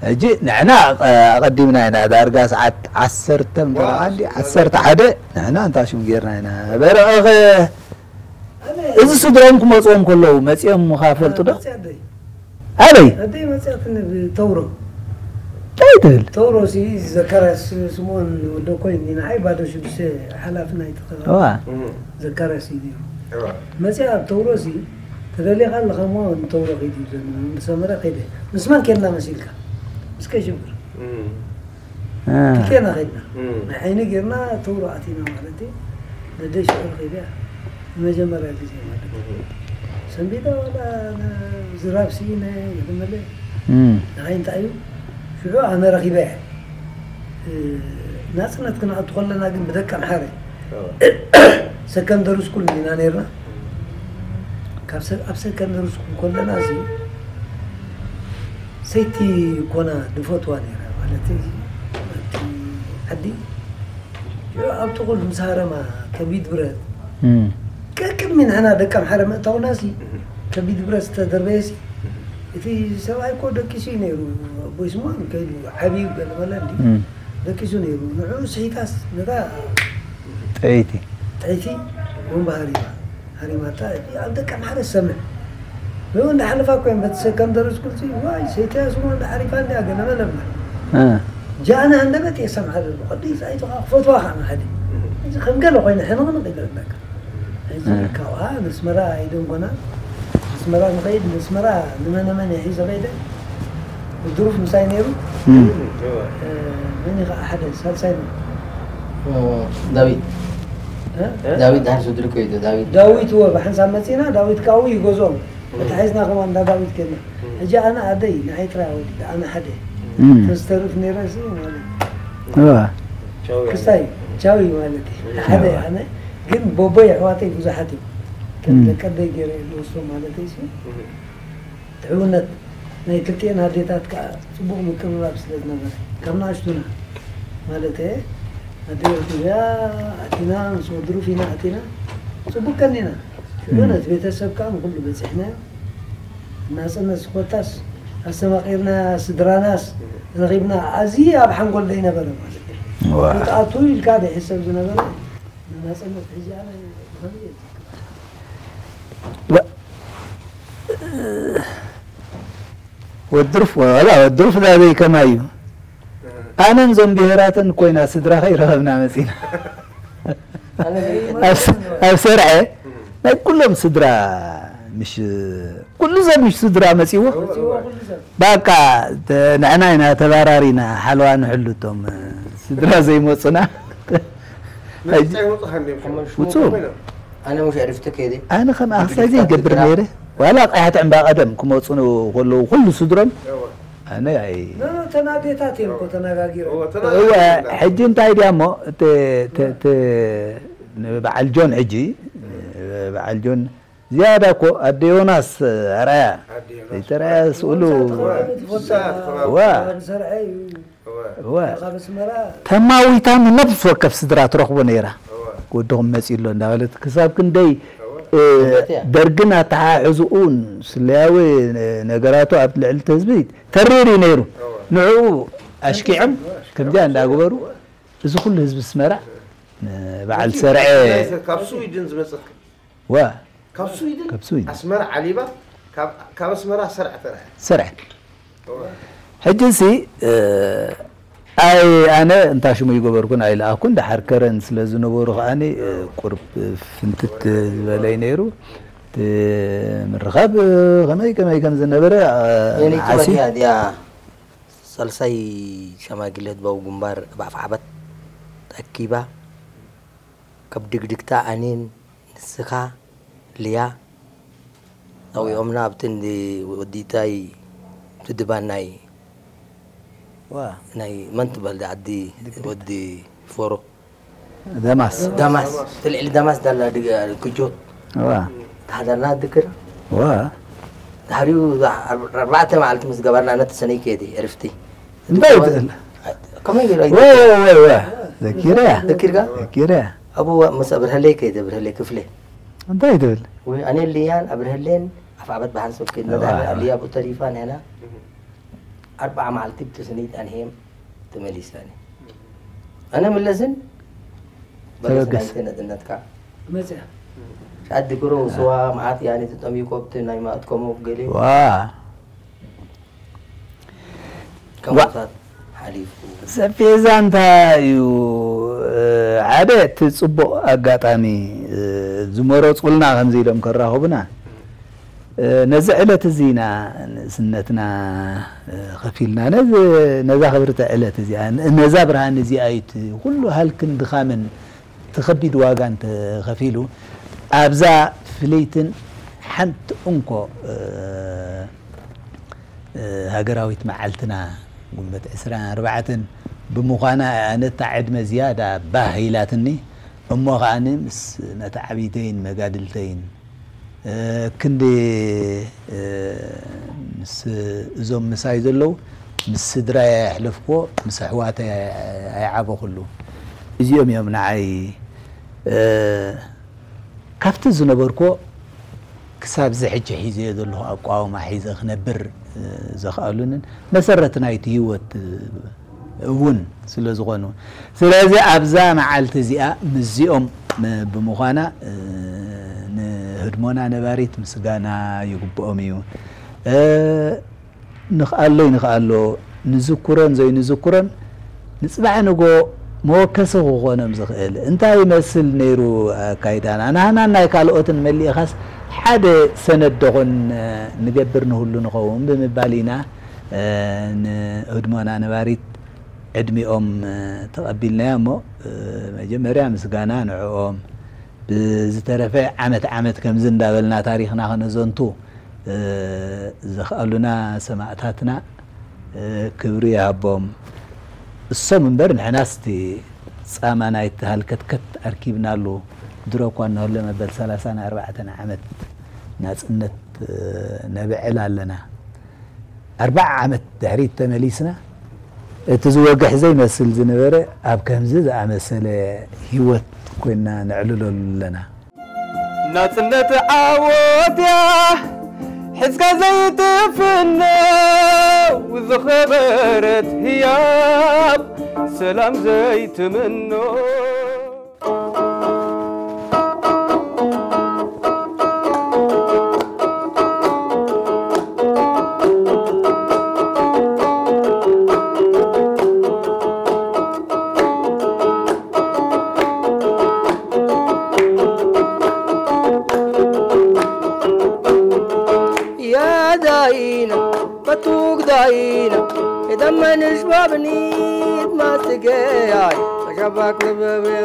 ሕጂ ንሕና፣ አ፣ ኣቐዲምና ኢና፣ ዳርጋ ሰዓት ዓሰርተ ምበላ ዋ፣ ዓንዲ፣ ዓሰርተ ሓደ ንሕና እንታ ሽም ጌርና ኢና። በረኸ፣ እዚ ስድራኦም ክመጽኦም ከለዉ መጺኦም ምኻ ፈልጡ ዶ? መጺኣ ኣደይ። ኣበይ? ኣደይ መጺኣትኒ ብተውሮ። እንታይ ትብል? ተውሮ ሲ ዘካርያስ ስምኦን ወዶ ኮይኒ፣ ንዓይ ባዶ ሽዱሽተ ሓላፊ ናይቲ ከባቢ። እዋ። እም። ዘካርያስ እዩ ነይሩ። እዋ። መጺኣ ኣብ ተውሮ ሲ፣ ተደሊኻ ኣለኻ እሞ ንተውሮ ኸይድ ይብለኒ። ንሰመረ ከይደ። ምስ መን ኬድና መሲልካ? ምስ ቀሽብር። እም። አ። ክልቴና ኸድና። እም። ናይ ዓይኒ ጌርና ተውሮ ኣቲና ማለት እዩ። ነደይ ሽዑ ረኺበያ። ንመጀመርያ ግዜ ማለት እዩ። እም። ሰንቢዳ ዋላ ነ-፣ ዝራብ ስኢነ፣ ገለ መለ። እም። ንዓይ እንታይ እዩ? ሽዑ ኣነ ረኺበያ። እ፣ ናጽነት ክንኣቱ ከለና ግን ብደቂ ኣምሓረ። ኦ። ሰከንደሪ ስኩል ኢና ኔርና። ካብ ሰ-፣ ኣብ ሰከንደሪ ስኩል ከለና እዚ ሰይቲ ኮና ድፈትዋ ነይራ፣ ማለት እቲ ዓዲ። ኣብቲ ቁልፍ ምስ ሃረማ ከቢድ ብረት። እም። ከቅድሚ ንሕና ደቂ ኣምሓረ ምእታውና ሲ፣ ከቢድ ብረት ዝተደርበየ ሲ፣ እቲ ሰብኣይ እኮ ደቂሱ እዩ ነይሩ። ኣቦይ ስምኦን ከይዱ ዓብዩ ገለ መለ እንዲ እም። ደቂሱ ነይሩ። ንዕኡ ስሒታስ ነታ ጠይቲ። ጠይቲ ቦምባ ሃሪማ። ሃሪማታ፣ እቲ ኣብ ደቂ ኣምሓረ ዝሰምዕ። ብኡ እንዳሓለፋ እኮ እዮም በቲ ሰከንደሪ ስኩል ሲ፣ ዋይ፣ ሰይተያ ስሞ እንዳሓሪፋ እንዲያ ገለ መለ እምበር። እ። ጃና ሃንደበት እየ ሰምዓ ዘለኹ። ቅዲ ጻይቱ ከዓ ክፈትዋ ከዓ ንሓደ። እዚ ከም ገለ ኮይነ ሕነ ክንቕ ይደርበካ። እዚ እ። ካብኣ ንስመራ ኣይደንጎና። ኣስመራ ንኸይድ፣ ንስመራ ንመነ መን እየ ሒዘ ከይደ? ድሩፍ ምሳይ ነይሩ። እም። እ፣ መን እዩ ከዓ ሓደ ሳልሳይ ነው? እ፣ ዳዊት። እ? ዳዊት ድሓር ስድሪ እኮ እዩ፣ ዳዊት። ዳዊት እወ፣ ብሓንሳብ መጺና፣ ዳዊት ካብኡ እዩ ገዝኦም። እም። ተታሒዝና ከማን እንዳ ዳዊት ከድና። እም። ሕጂ ኣነ ኣደይ፣ ንዓይ ጥራይ ወዲዳ፣ ኣነ ሓደ። እም። ተዝተርፍ ነይረ ሲ ማለት እዩ። እወ። ቻው፣ ክስታይ፣ ቻው እዩ ማለት እዩ። ቻው። ሓደ ኣነ፣ ግን ቦቦይ ኣሕዋተይ ብዙሓት እዮም። ከም እም። ደቂ ኣደይ ገይረ እየ ዝወስዶም ማለት እዩ ሲ። እም። ድሕውነት ናይ ክልቲኤን ኣዴታት ከኣ ጽቡቕ ምቅርራብ ስለ ዝነበረ፣ ካብ ንኣሽቱና፣ ማለት፣ ኣደ ኤርትርያ ኣቲና፣ ምስ ወዲ ሩፊና ኣቲና፣ ጽቡቕ ቀኒና። ሽዑ እም። ነቲ ቤተሰብ ከኣ ንኹሉ በጺሕናዮ። ናጽነት ስኮታስ ኣስተማቒርና፣ ስድራናስ ረኺብና፣ ኣዝዩ ኣብ ሓንጎል ዘይነበረ ማለት እዩ። ዋ። ክትኣቱ ኢልካ ዘይሕሰብ ዝነበረ ናጽነት ሕጂ ኣነ ብኸመይ እየ ዝዝክር? ወ-፣ ወድሩፍ፣ ወላ ወድሩፍ ዳበይ ከማይ እዩ። ኣነን ዞም ብሄራትን ኮይና ስድራ ከይረኸብና መጺና። ኣብ ስ-፣ ኣብ ሰርዐ ናይ ኩሎም ስድራ ምሽ፣ ኩሉ ሰብ ምሽ ስድራ መጺዎ። ባቃ፣ ተ-፣ ንሕና ኢና ተባራሪና ሓለዋ ንሕሉ እቶም ስድራ ዘይመጹና። መርጫ ይወጹኻ እንዲዮም። ውጹ። ኣነ ሙሽ ዕርፍቲ ከይደ። ኣነ ከም ኣኽሳይ ዘይገብር ነይረ። ዋላ ቀያሕቲ ዕምባ ቀደም ክመጹ ከለዉ ኩሉ ስድሮም። ኣነ ኣይ ኖ፣ ኖ፣ ተን ኣዴታት እዮም እኮ ተነጋጊሮም። እወ፣ ተን እወ፣ ኣዴታት እዮም። ሕጂ እንታይ ድያ እሞ፣ እቲ፣ እቲ፣ እቲ፣ ንበዓል ጆን ሕጂ፣ በዓል ጆን ዝያዳ እኮ ኣደ ዮናስ ኣርኣያ። ኣደ ዮናስ። ዘይተረኣያ ስእሉ። እወ። እወ። እወ። ካብ ኣስመራ። ተማዊታ ንነብሲ ወከፍ ስድራ ትረኽቦ ነይራ። እወ። ወድኹም መጺኡ ኣሎ እንዳበለት ክሳብ ክንደይ፣ እወ። እ፣ ደርግን ኣተሓሕዝኡን ስለያዊ ነገራቱ ኣብ ልዕሊ እቲ ህዝቢ ተሪር እዩ ነይሩ። እወ። ንዕኡ ኣሽኪዖም ከምዚኣ እንዳገበሩ እዚ ኩሉ ህዝቢ ኣስመራ ንበዓል ሰርዐ ካብ ስዊድን ዝመጸት ዋ ካብ ስዊድን ካብ ስዊድን ኣስመራ ዓሊባ ካብ ካብ ኣስመራ ሰርዐ ተረኸ ሰርዐ ሕጂ ሲ ኣይ ኣነ እንታ ሽሙ ይገበርኩን ኣይለኣኩን ደሓር ከረን ስለ ዝነበሩ ከኣኒ ቁርብ ፍንትት ዝበለይ ነይሩ ምርኻብ ከመይ ከመይ ከም ዝነበረ የኔ ዓሲ ጥበብ እያ እዚኣ። ሳልሳይ ሸማግለ ህዝባዊ ግንባር ኣብ ኣፍዓበት ተኣኪባ፣ ካብ ድግድግታ ኣኔን ንስኻ ልያ ኣውዮምና ኣብቲ እንዲ ወዲታይ እቲ ድባን ናይ ዋ ናይ መን ትበሃል ዳ ዓዲ ወዲ ፎሮ ደማስ ደማስ እቲ ልዕሊ ደማስ ዳላ ድግ- ክጆት ዋ ተሓዳርና ድክር ዋ ድሕሪኡ ኣርባዕተ መዓልቲ ምስ ገበርና ነቲ ሰነይ ከየዲ ዕርፍቲ እንታይ ይትእል ከመይ ገይሩ ወይ ወይ ወይ ዘኪረያ ዘኪርካ ዘኪረያ ኣብኡ ምስ ኣብርሀለይ ከይደ ኣብርሀለይ ክፍለ እንታይ ትብል ወይ ኣነ ልያን ኣብርሀሌን ኣፍዓበት ብሓንሶብ ከይድና እዋ። ዳሕሪ ኣልያ ብኡ ተሪፋ ንሕና ኣርባዓ መዓልቲ ብተስኒት ኣንሄም ተመሊሳኒ ኣነ ምለስን ተበገስ። በለስናይተ ነጥነትካ መፅያ ሻዲ ግሮ ስዋ መዓት ያኒ ተጠሚዩ ኮብቲ ናይ ማእት ኮሞ ገሌ ዋ ከምታት ሓሊፉ ሰፊሕ ዛንታ እዩ ሓደ እቲ ፅቡቕ ኣጋጣሚ ዝመረፁልና ከምዚ ኢሎም ከራኽቡና ነዚ ዕለት እዚ ኢና ንእስነትና ከፊልና ነዛ ክብርቲ ዕለት እዚኣ ነዛ ብርሃን እዚኣ እዩ ኩሉ ሃልክን ድኻምን እቲ ከቢድ ዋጋ እንተኸፊሉ ኣብዛ ፍልይትን ሓንቲ እንኮ ሃገራዊት መዓልትና ግንቦት ዕስራን ኣርባዕተን ብምዃና ነታ ዕድመ ዝያዳ ባህ ኢላትኒ እሞ ከዓኒ ምስ መተዓብይተይን መጋድልተይን ክንዲ ምስ እዞም ምሳይ ዘለዉ ምስ ስድራይ ኣየሕለፍክዎ ምስ ኣሕዋተይ ኣይዓበኹሉ እዚኦም እዮም ንዓይ ካብቲ ዝነበርክዎ ክሳብ እዚ ሕጂ ሒዘዮ ዘለኹ ኣቋውማ ሒዘ ክነብር ዘኽኣሉንን መሰረት ናይቲ ህይወት እውን ስለ ዝኾኑ ስለዚ ኣብዛ መዓልቲ እዚኣ ምስዚኦም ብምዃና ንህድሞና ነባሪት ምስጋና ይግብኦም እዩ ንኽኣሎ ይንኽኣሎ ንዝክሮን ዘይንዝክሮን ንፅባሕ ንጎ መወከሲ ክኾኖም ዝኽእል እንታይ ይመስል ነይሩ ኣካይዳና ናህናን ናይ ካልኦትን መሊእኻስ ሓደ ሰነድ ዶኾን ንገብር ንህሉ ንኸውን ብምባል ኢና ንህድሞና ነባሪት ዕድሚኦም ተቐቢልናዮ እሞ መጀመርያ ምስጋና ንዕኦም ብዝተረፈ ዓመት ዓመት ከምዚ እንዳበልና ታሪኽና ከነዘንቱ ዘኽኣሉና ሰማእታትና ክብሪ ይሃቦም እሶም እምበር ንሕናስ እቲ ፃማ ናይቲ ሃልከትከት ኣርኪብናሉ ድሮ እኳ እናሃሎ መበል ሰላሳን ኣርባዕተን ዓመት ናፅነት ነብዕል ኣለና ኣርባዓ ዓመት ድሕሪት ተመሊስና እቲ ዝወግሕ ዘይመስል ዝነበረ ኣብ ከምዚ ዝኣመሰለ ህይወት ኮይና ነዕልለሉ ኣለና። ናጽነት ዓወት እያ ሒዝካ ዘይትፍኖ ዝኸበረት ህያብ ሰላም ዘይትምኖ። يا داينا فتوك داينا إذا ما نشبع بنيت ما تقياي أشبك لبابي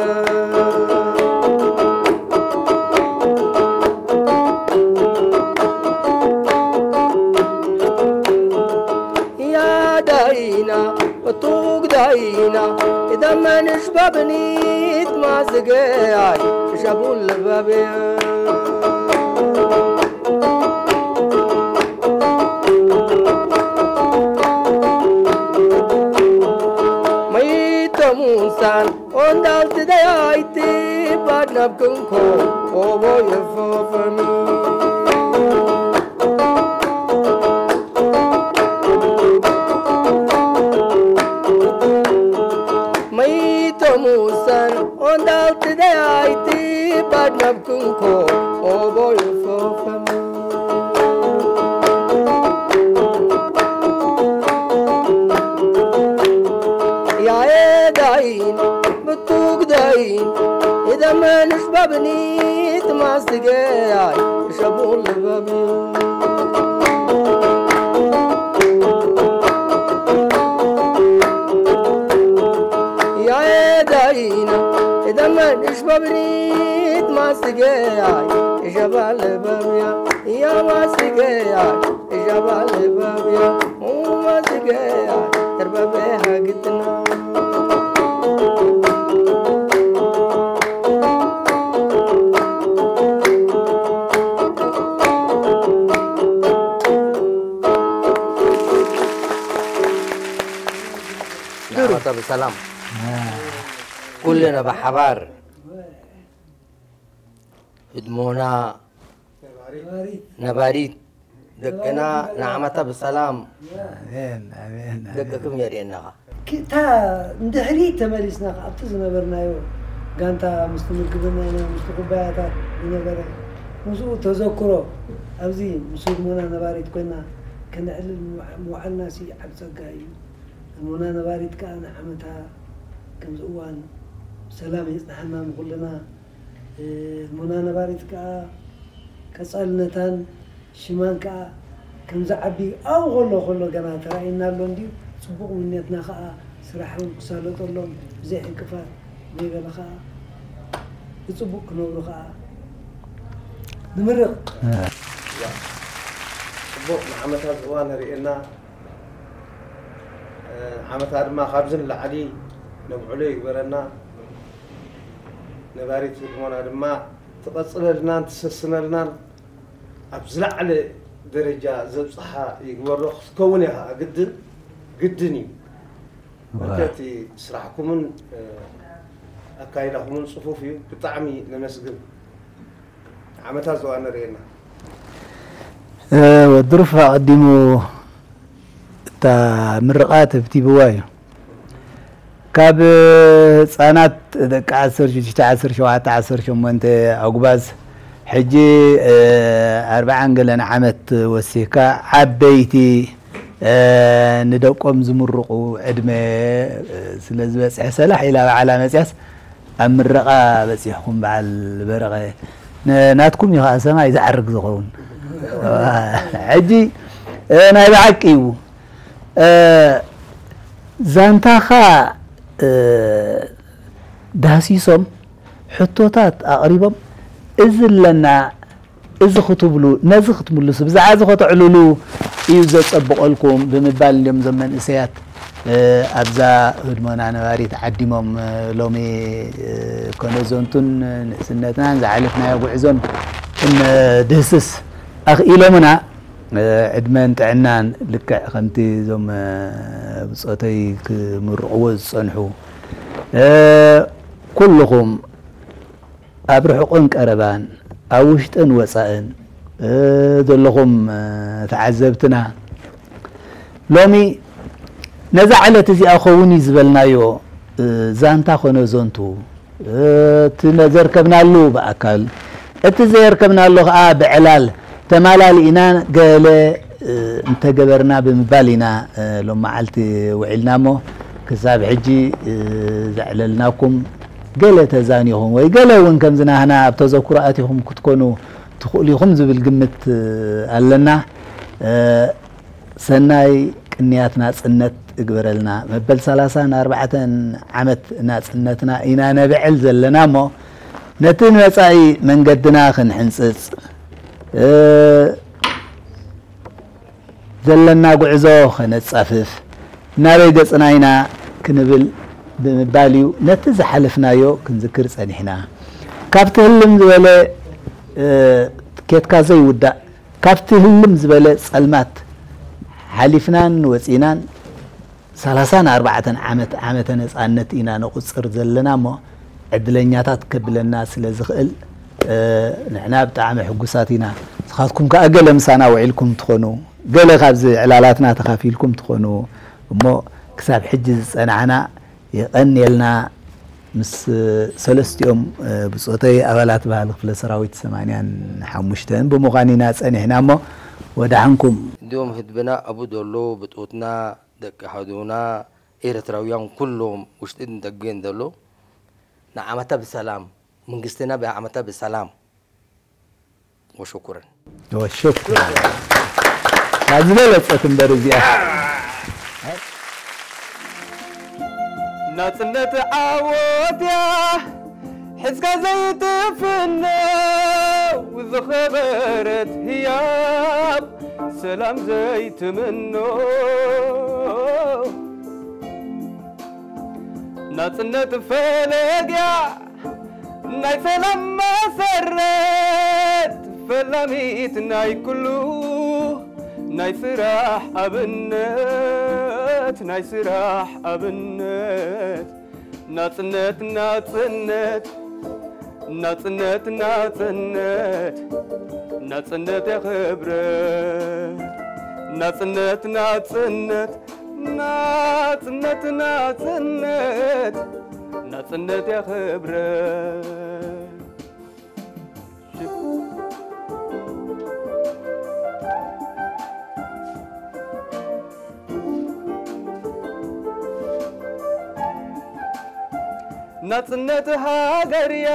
يا داينا فتوك داينا إذا ما نشبع بنيت ما تقياي أشبك لبابي Maitta musan ondal tidayai ti badnab kunko obo yefofami. ኒት ማስትገያይ ሸቡ ልበብ ያየዳይና የደመን እሽበብኒት ማስትገያይ ሸባ ልበብያ ያ ማስትገያይ ሸባ ልበብያ ማስትገያይ እርበበ ሃግትና ንዓመታ ብሰላም ኩልና ብሓባር ህድሞና ነባሪት ደቅና ንዓመታ ብሰላም ኣሜን፣ ኣሜን፣ ኣሜን። ደቅክም የርእየናኻ። እታ ንድሕሪት ተመሊስና ኣብቲ ዝነበርናዮ ጋንታ ምስቲ ምግብና ኢና ምስቲ ኩባያታት ዝነበረ ምስኡ ተዘክሮ ኣብዚ ምስ ህድሞና ነባሪት ኮይና ከነዕልል ምውዓልና ሲ ዓብ ጸጋ እዩ። ህድሞና ነባሪት ከኣ ንዓመታ ከምዚ እዋን ሰላም የጽንሓና ንኹልና። ህድሞና ነባሪት ከኣ ቀጻልነታን ሽማን ከኣ ከምዚ ዓቢ ኣብኡ ከሎ ከሎ ገና ተራእየና ኣሎ እንድዩ። ጽቡቕ ምንየትና ከኣ ስራሖም ክሳለጠሎም ብዘይ ዕንቅፋት ብዘይ ገለ ከኣ ብጽቡቕ ክነብሩ ከኣ ንምርቕ። ጽቡቕ ንዓመታት እዋን ርእየና ዓመታ ድማ ካብዚ ንላዕሊ ነብዕሎ ይግበረና። ነባሪት ህድሞና ድማ ትቐጽለልናን ትሰስነልናን ኣብ ዝለዓለ ደረጃ ዘብጽሓ ይግበሮ ክትከውን እያ ከዓ ግድን ግድን እዩ። በርከቲ ስራሕኩምን ኣካይዳኹምን ጽፉፍ እዩ። ብጣዕሚ ነመስግን። ዓመታት ዘዋ ንርእየና። ወዲ ሩፋ ኣቐዲሙ እታ ምርቓት ህብቲብዋ እዩ። ካብ ህፃናት ደቂ ዓሰርተ ሽዱሽተ፣ ዓሰርተ ሸውዓተ፣ ዓሰርተ ሸሞንተ ኣጉባዝ ሕጂ ኣርባዓን ገለን ዓመት ወሲኽካ ዓበይቲ ንደቆም ዝምርቑ ዕድመ ስለ ዝበፅሐ ሰላሕ ኢላ ባዕላ መፅያስ ኣብ ምረቓ በፂሕኩም በዓል በረቐ ናትኩም እዩ ከዓ ሰማይ ዝዓርግ ዝኸውን። ሕጂ ናይ ብሓቂ እዩ ዛንታኻ ዳህሲሶም ሕቶታት ኣቕሪቦም እዚ ኣለና እዚ ክትብሉ ነዚ ክትምልሱ ብዛዕባ እዚ ከተዕልሉ እዩ ዘጸብቐልኩም ብምባል እንዲዮም እዞም መንእሰያት ኣብዛ ህድሞና ነባሪት ዓዲሞም ሎሚ ኮነ ዞንቱን ንእስነትናን ዝሓለፍናዮ ጉዕዞን ክንድህስስ ኣኽኢሎምና። ዕድመን ጥዕናን ልክዕ ከምቲ እዞም ብጾተይ ክምርቕዎ ዝጸንሑ ኩልኹም ኣብ ርሑቕን ቀረባን ኣብ ውሽጥን ወጻእን ዘለኹም ተዓዘብትና ሎሚ ነዛ ዕለት እዚኣ ኸውን እዩ ዝበልናዮ ዛንታ ኮነ ዘንቱ እቲ ዘርከብናሉ ብኣካል እቲ ዘየርከብናሉ ከዓ ብዕላል ተማላሊእና ገለ እንተገበርና ብምባል ኢና ሎም መዓልቲ ውዒልና እሞ ክሳብ ሕጂ ዘዕለልናኩም ገለ ተዛኒኹም ወይ ገለ እውን ከምዚ ናህና ኣብ ተዘክሮ ኣቲኹም ክትኮኑ ትኽእሉ ኢኹም ዝብል ግምት ኣለና። ሰናይ ቅንያት ናጽነት እግበረልና። መበል ሰላሳን ኣርባዕተን ዓመት ናጽነትና ኢና ነብዕል ዘለና እሞ ነቲ ንመጻኢ መንገድና ክንሕንጽጽ ዘለና ጉዕዞ ከነጻፍፍ ናበይ ገጽና ኢና ክንብል ብምባል እዩ ነቲ ዝሓለፍናዮ ክንዝክር ጸኒሕና። ካብቲ ህልም ዝበለ ኬድካ ዘይውዳእ ካብቲ ህልም ዝበለ ጸልማት ሓሊፍናን ወጺናን ሰላሳን ኣርባዕተን ዓመት ዓመተ ነጻነት ኢና ነቑጽር ዘለና እሞ ዕድለኛታት ከብለና ስለ ዝኽእል ንሕና ብጣዕሚ ሕጉሳት ኢና። ንስኻትኩም ከኣ ገለ ምሳና ውዒልኩም ትኾኑ፣ ገለ ካብዚ ዕላላትና ተኻፊልኩም ትኾኑ እሞ ክሳብ ሕጂ ዝጸናዕና የቐንየልና። ምስ ሰለስቲኦም ብጾተይ ኣባላት ባህሊ ክፍለ ሰራዊት ሰማንያን ሓሙሽተን ብምዃን ኢና ጸኒሕና እሞ ወዳሕንኩም። እንዲሁም ህዝብና ኣቡ ዘሎ ብጾትና ደቂ ሓዱና ኤርትራውያን ኩሎም ውሽጥን ደገን ዘሎ ንዓመታ ብሰላም መንግስትና ብዓመታ ብሰላም ወሽኩረን። ወሽኩረን። ካብ ዝበለጸት እምበር እዚኣ። ናጽነት ዓወት እያ፣ ሕዝካ ዘይትፍነው ዝኸበረት ህያብ፣ ሰላም ዘይትምኖ። ናጽነት ፈለግ እያ፣ ናይ ሰላም መሰረት፣ ፈላሚት ናይ ኩሉ፣ ናይ ስራሕ ኣብነት፣ ናይ ስራሕ ኣብነት። ናጽነት፣ ናጽነት፣ ናጽነት፣ ናጽነት፣ ናጽነት የኽብረት። ናጽነት፣ ናጽነት፣ ናጽነት፣ ናጽነት፣ ናጽነት የኽብረት። ናጽነት ሃገርያ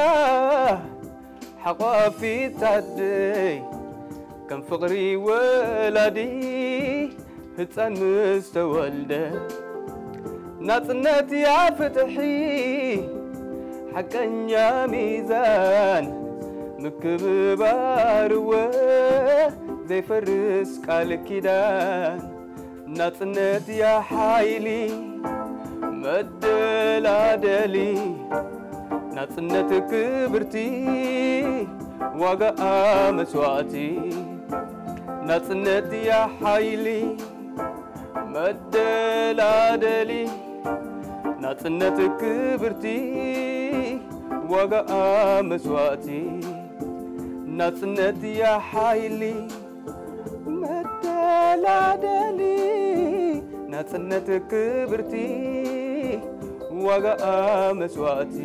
ሓቋፊት ኣደይ፣ ከም ፍቕሪ ወላዲ ህጻን ምስ ተወልደ። ናጽነት ያ ፍትሒ ሓቀኛ ሚዛን፣ ምክብባር እወ ዘይፈርስ ቃል ኪዳን። ናጽነት ያ ሓይሊ መደላደሊ፣ ናጽነት ክብርቲ ዋጋኣ መስዋእቲ። ናጽነት ያ ሓይሊ መደላደሊ፣ ናጽነት ክብርቲ ዋጋኣ መስዋእቲ። ናጽነት ያ ሓይሊ መደላደሊ፣ ናጽነት ክብርቲ ዋጋኣ መስዋእቲ።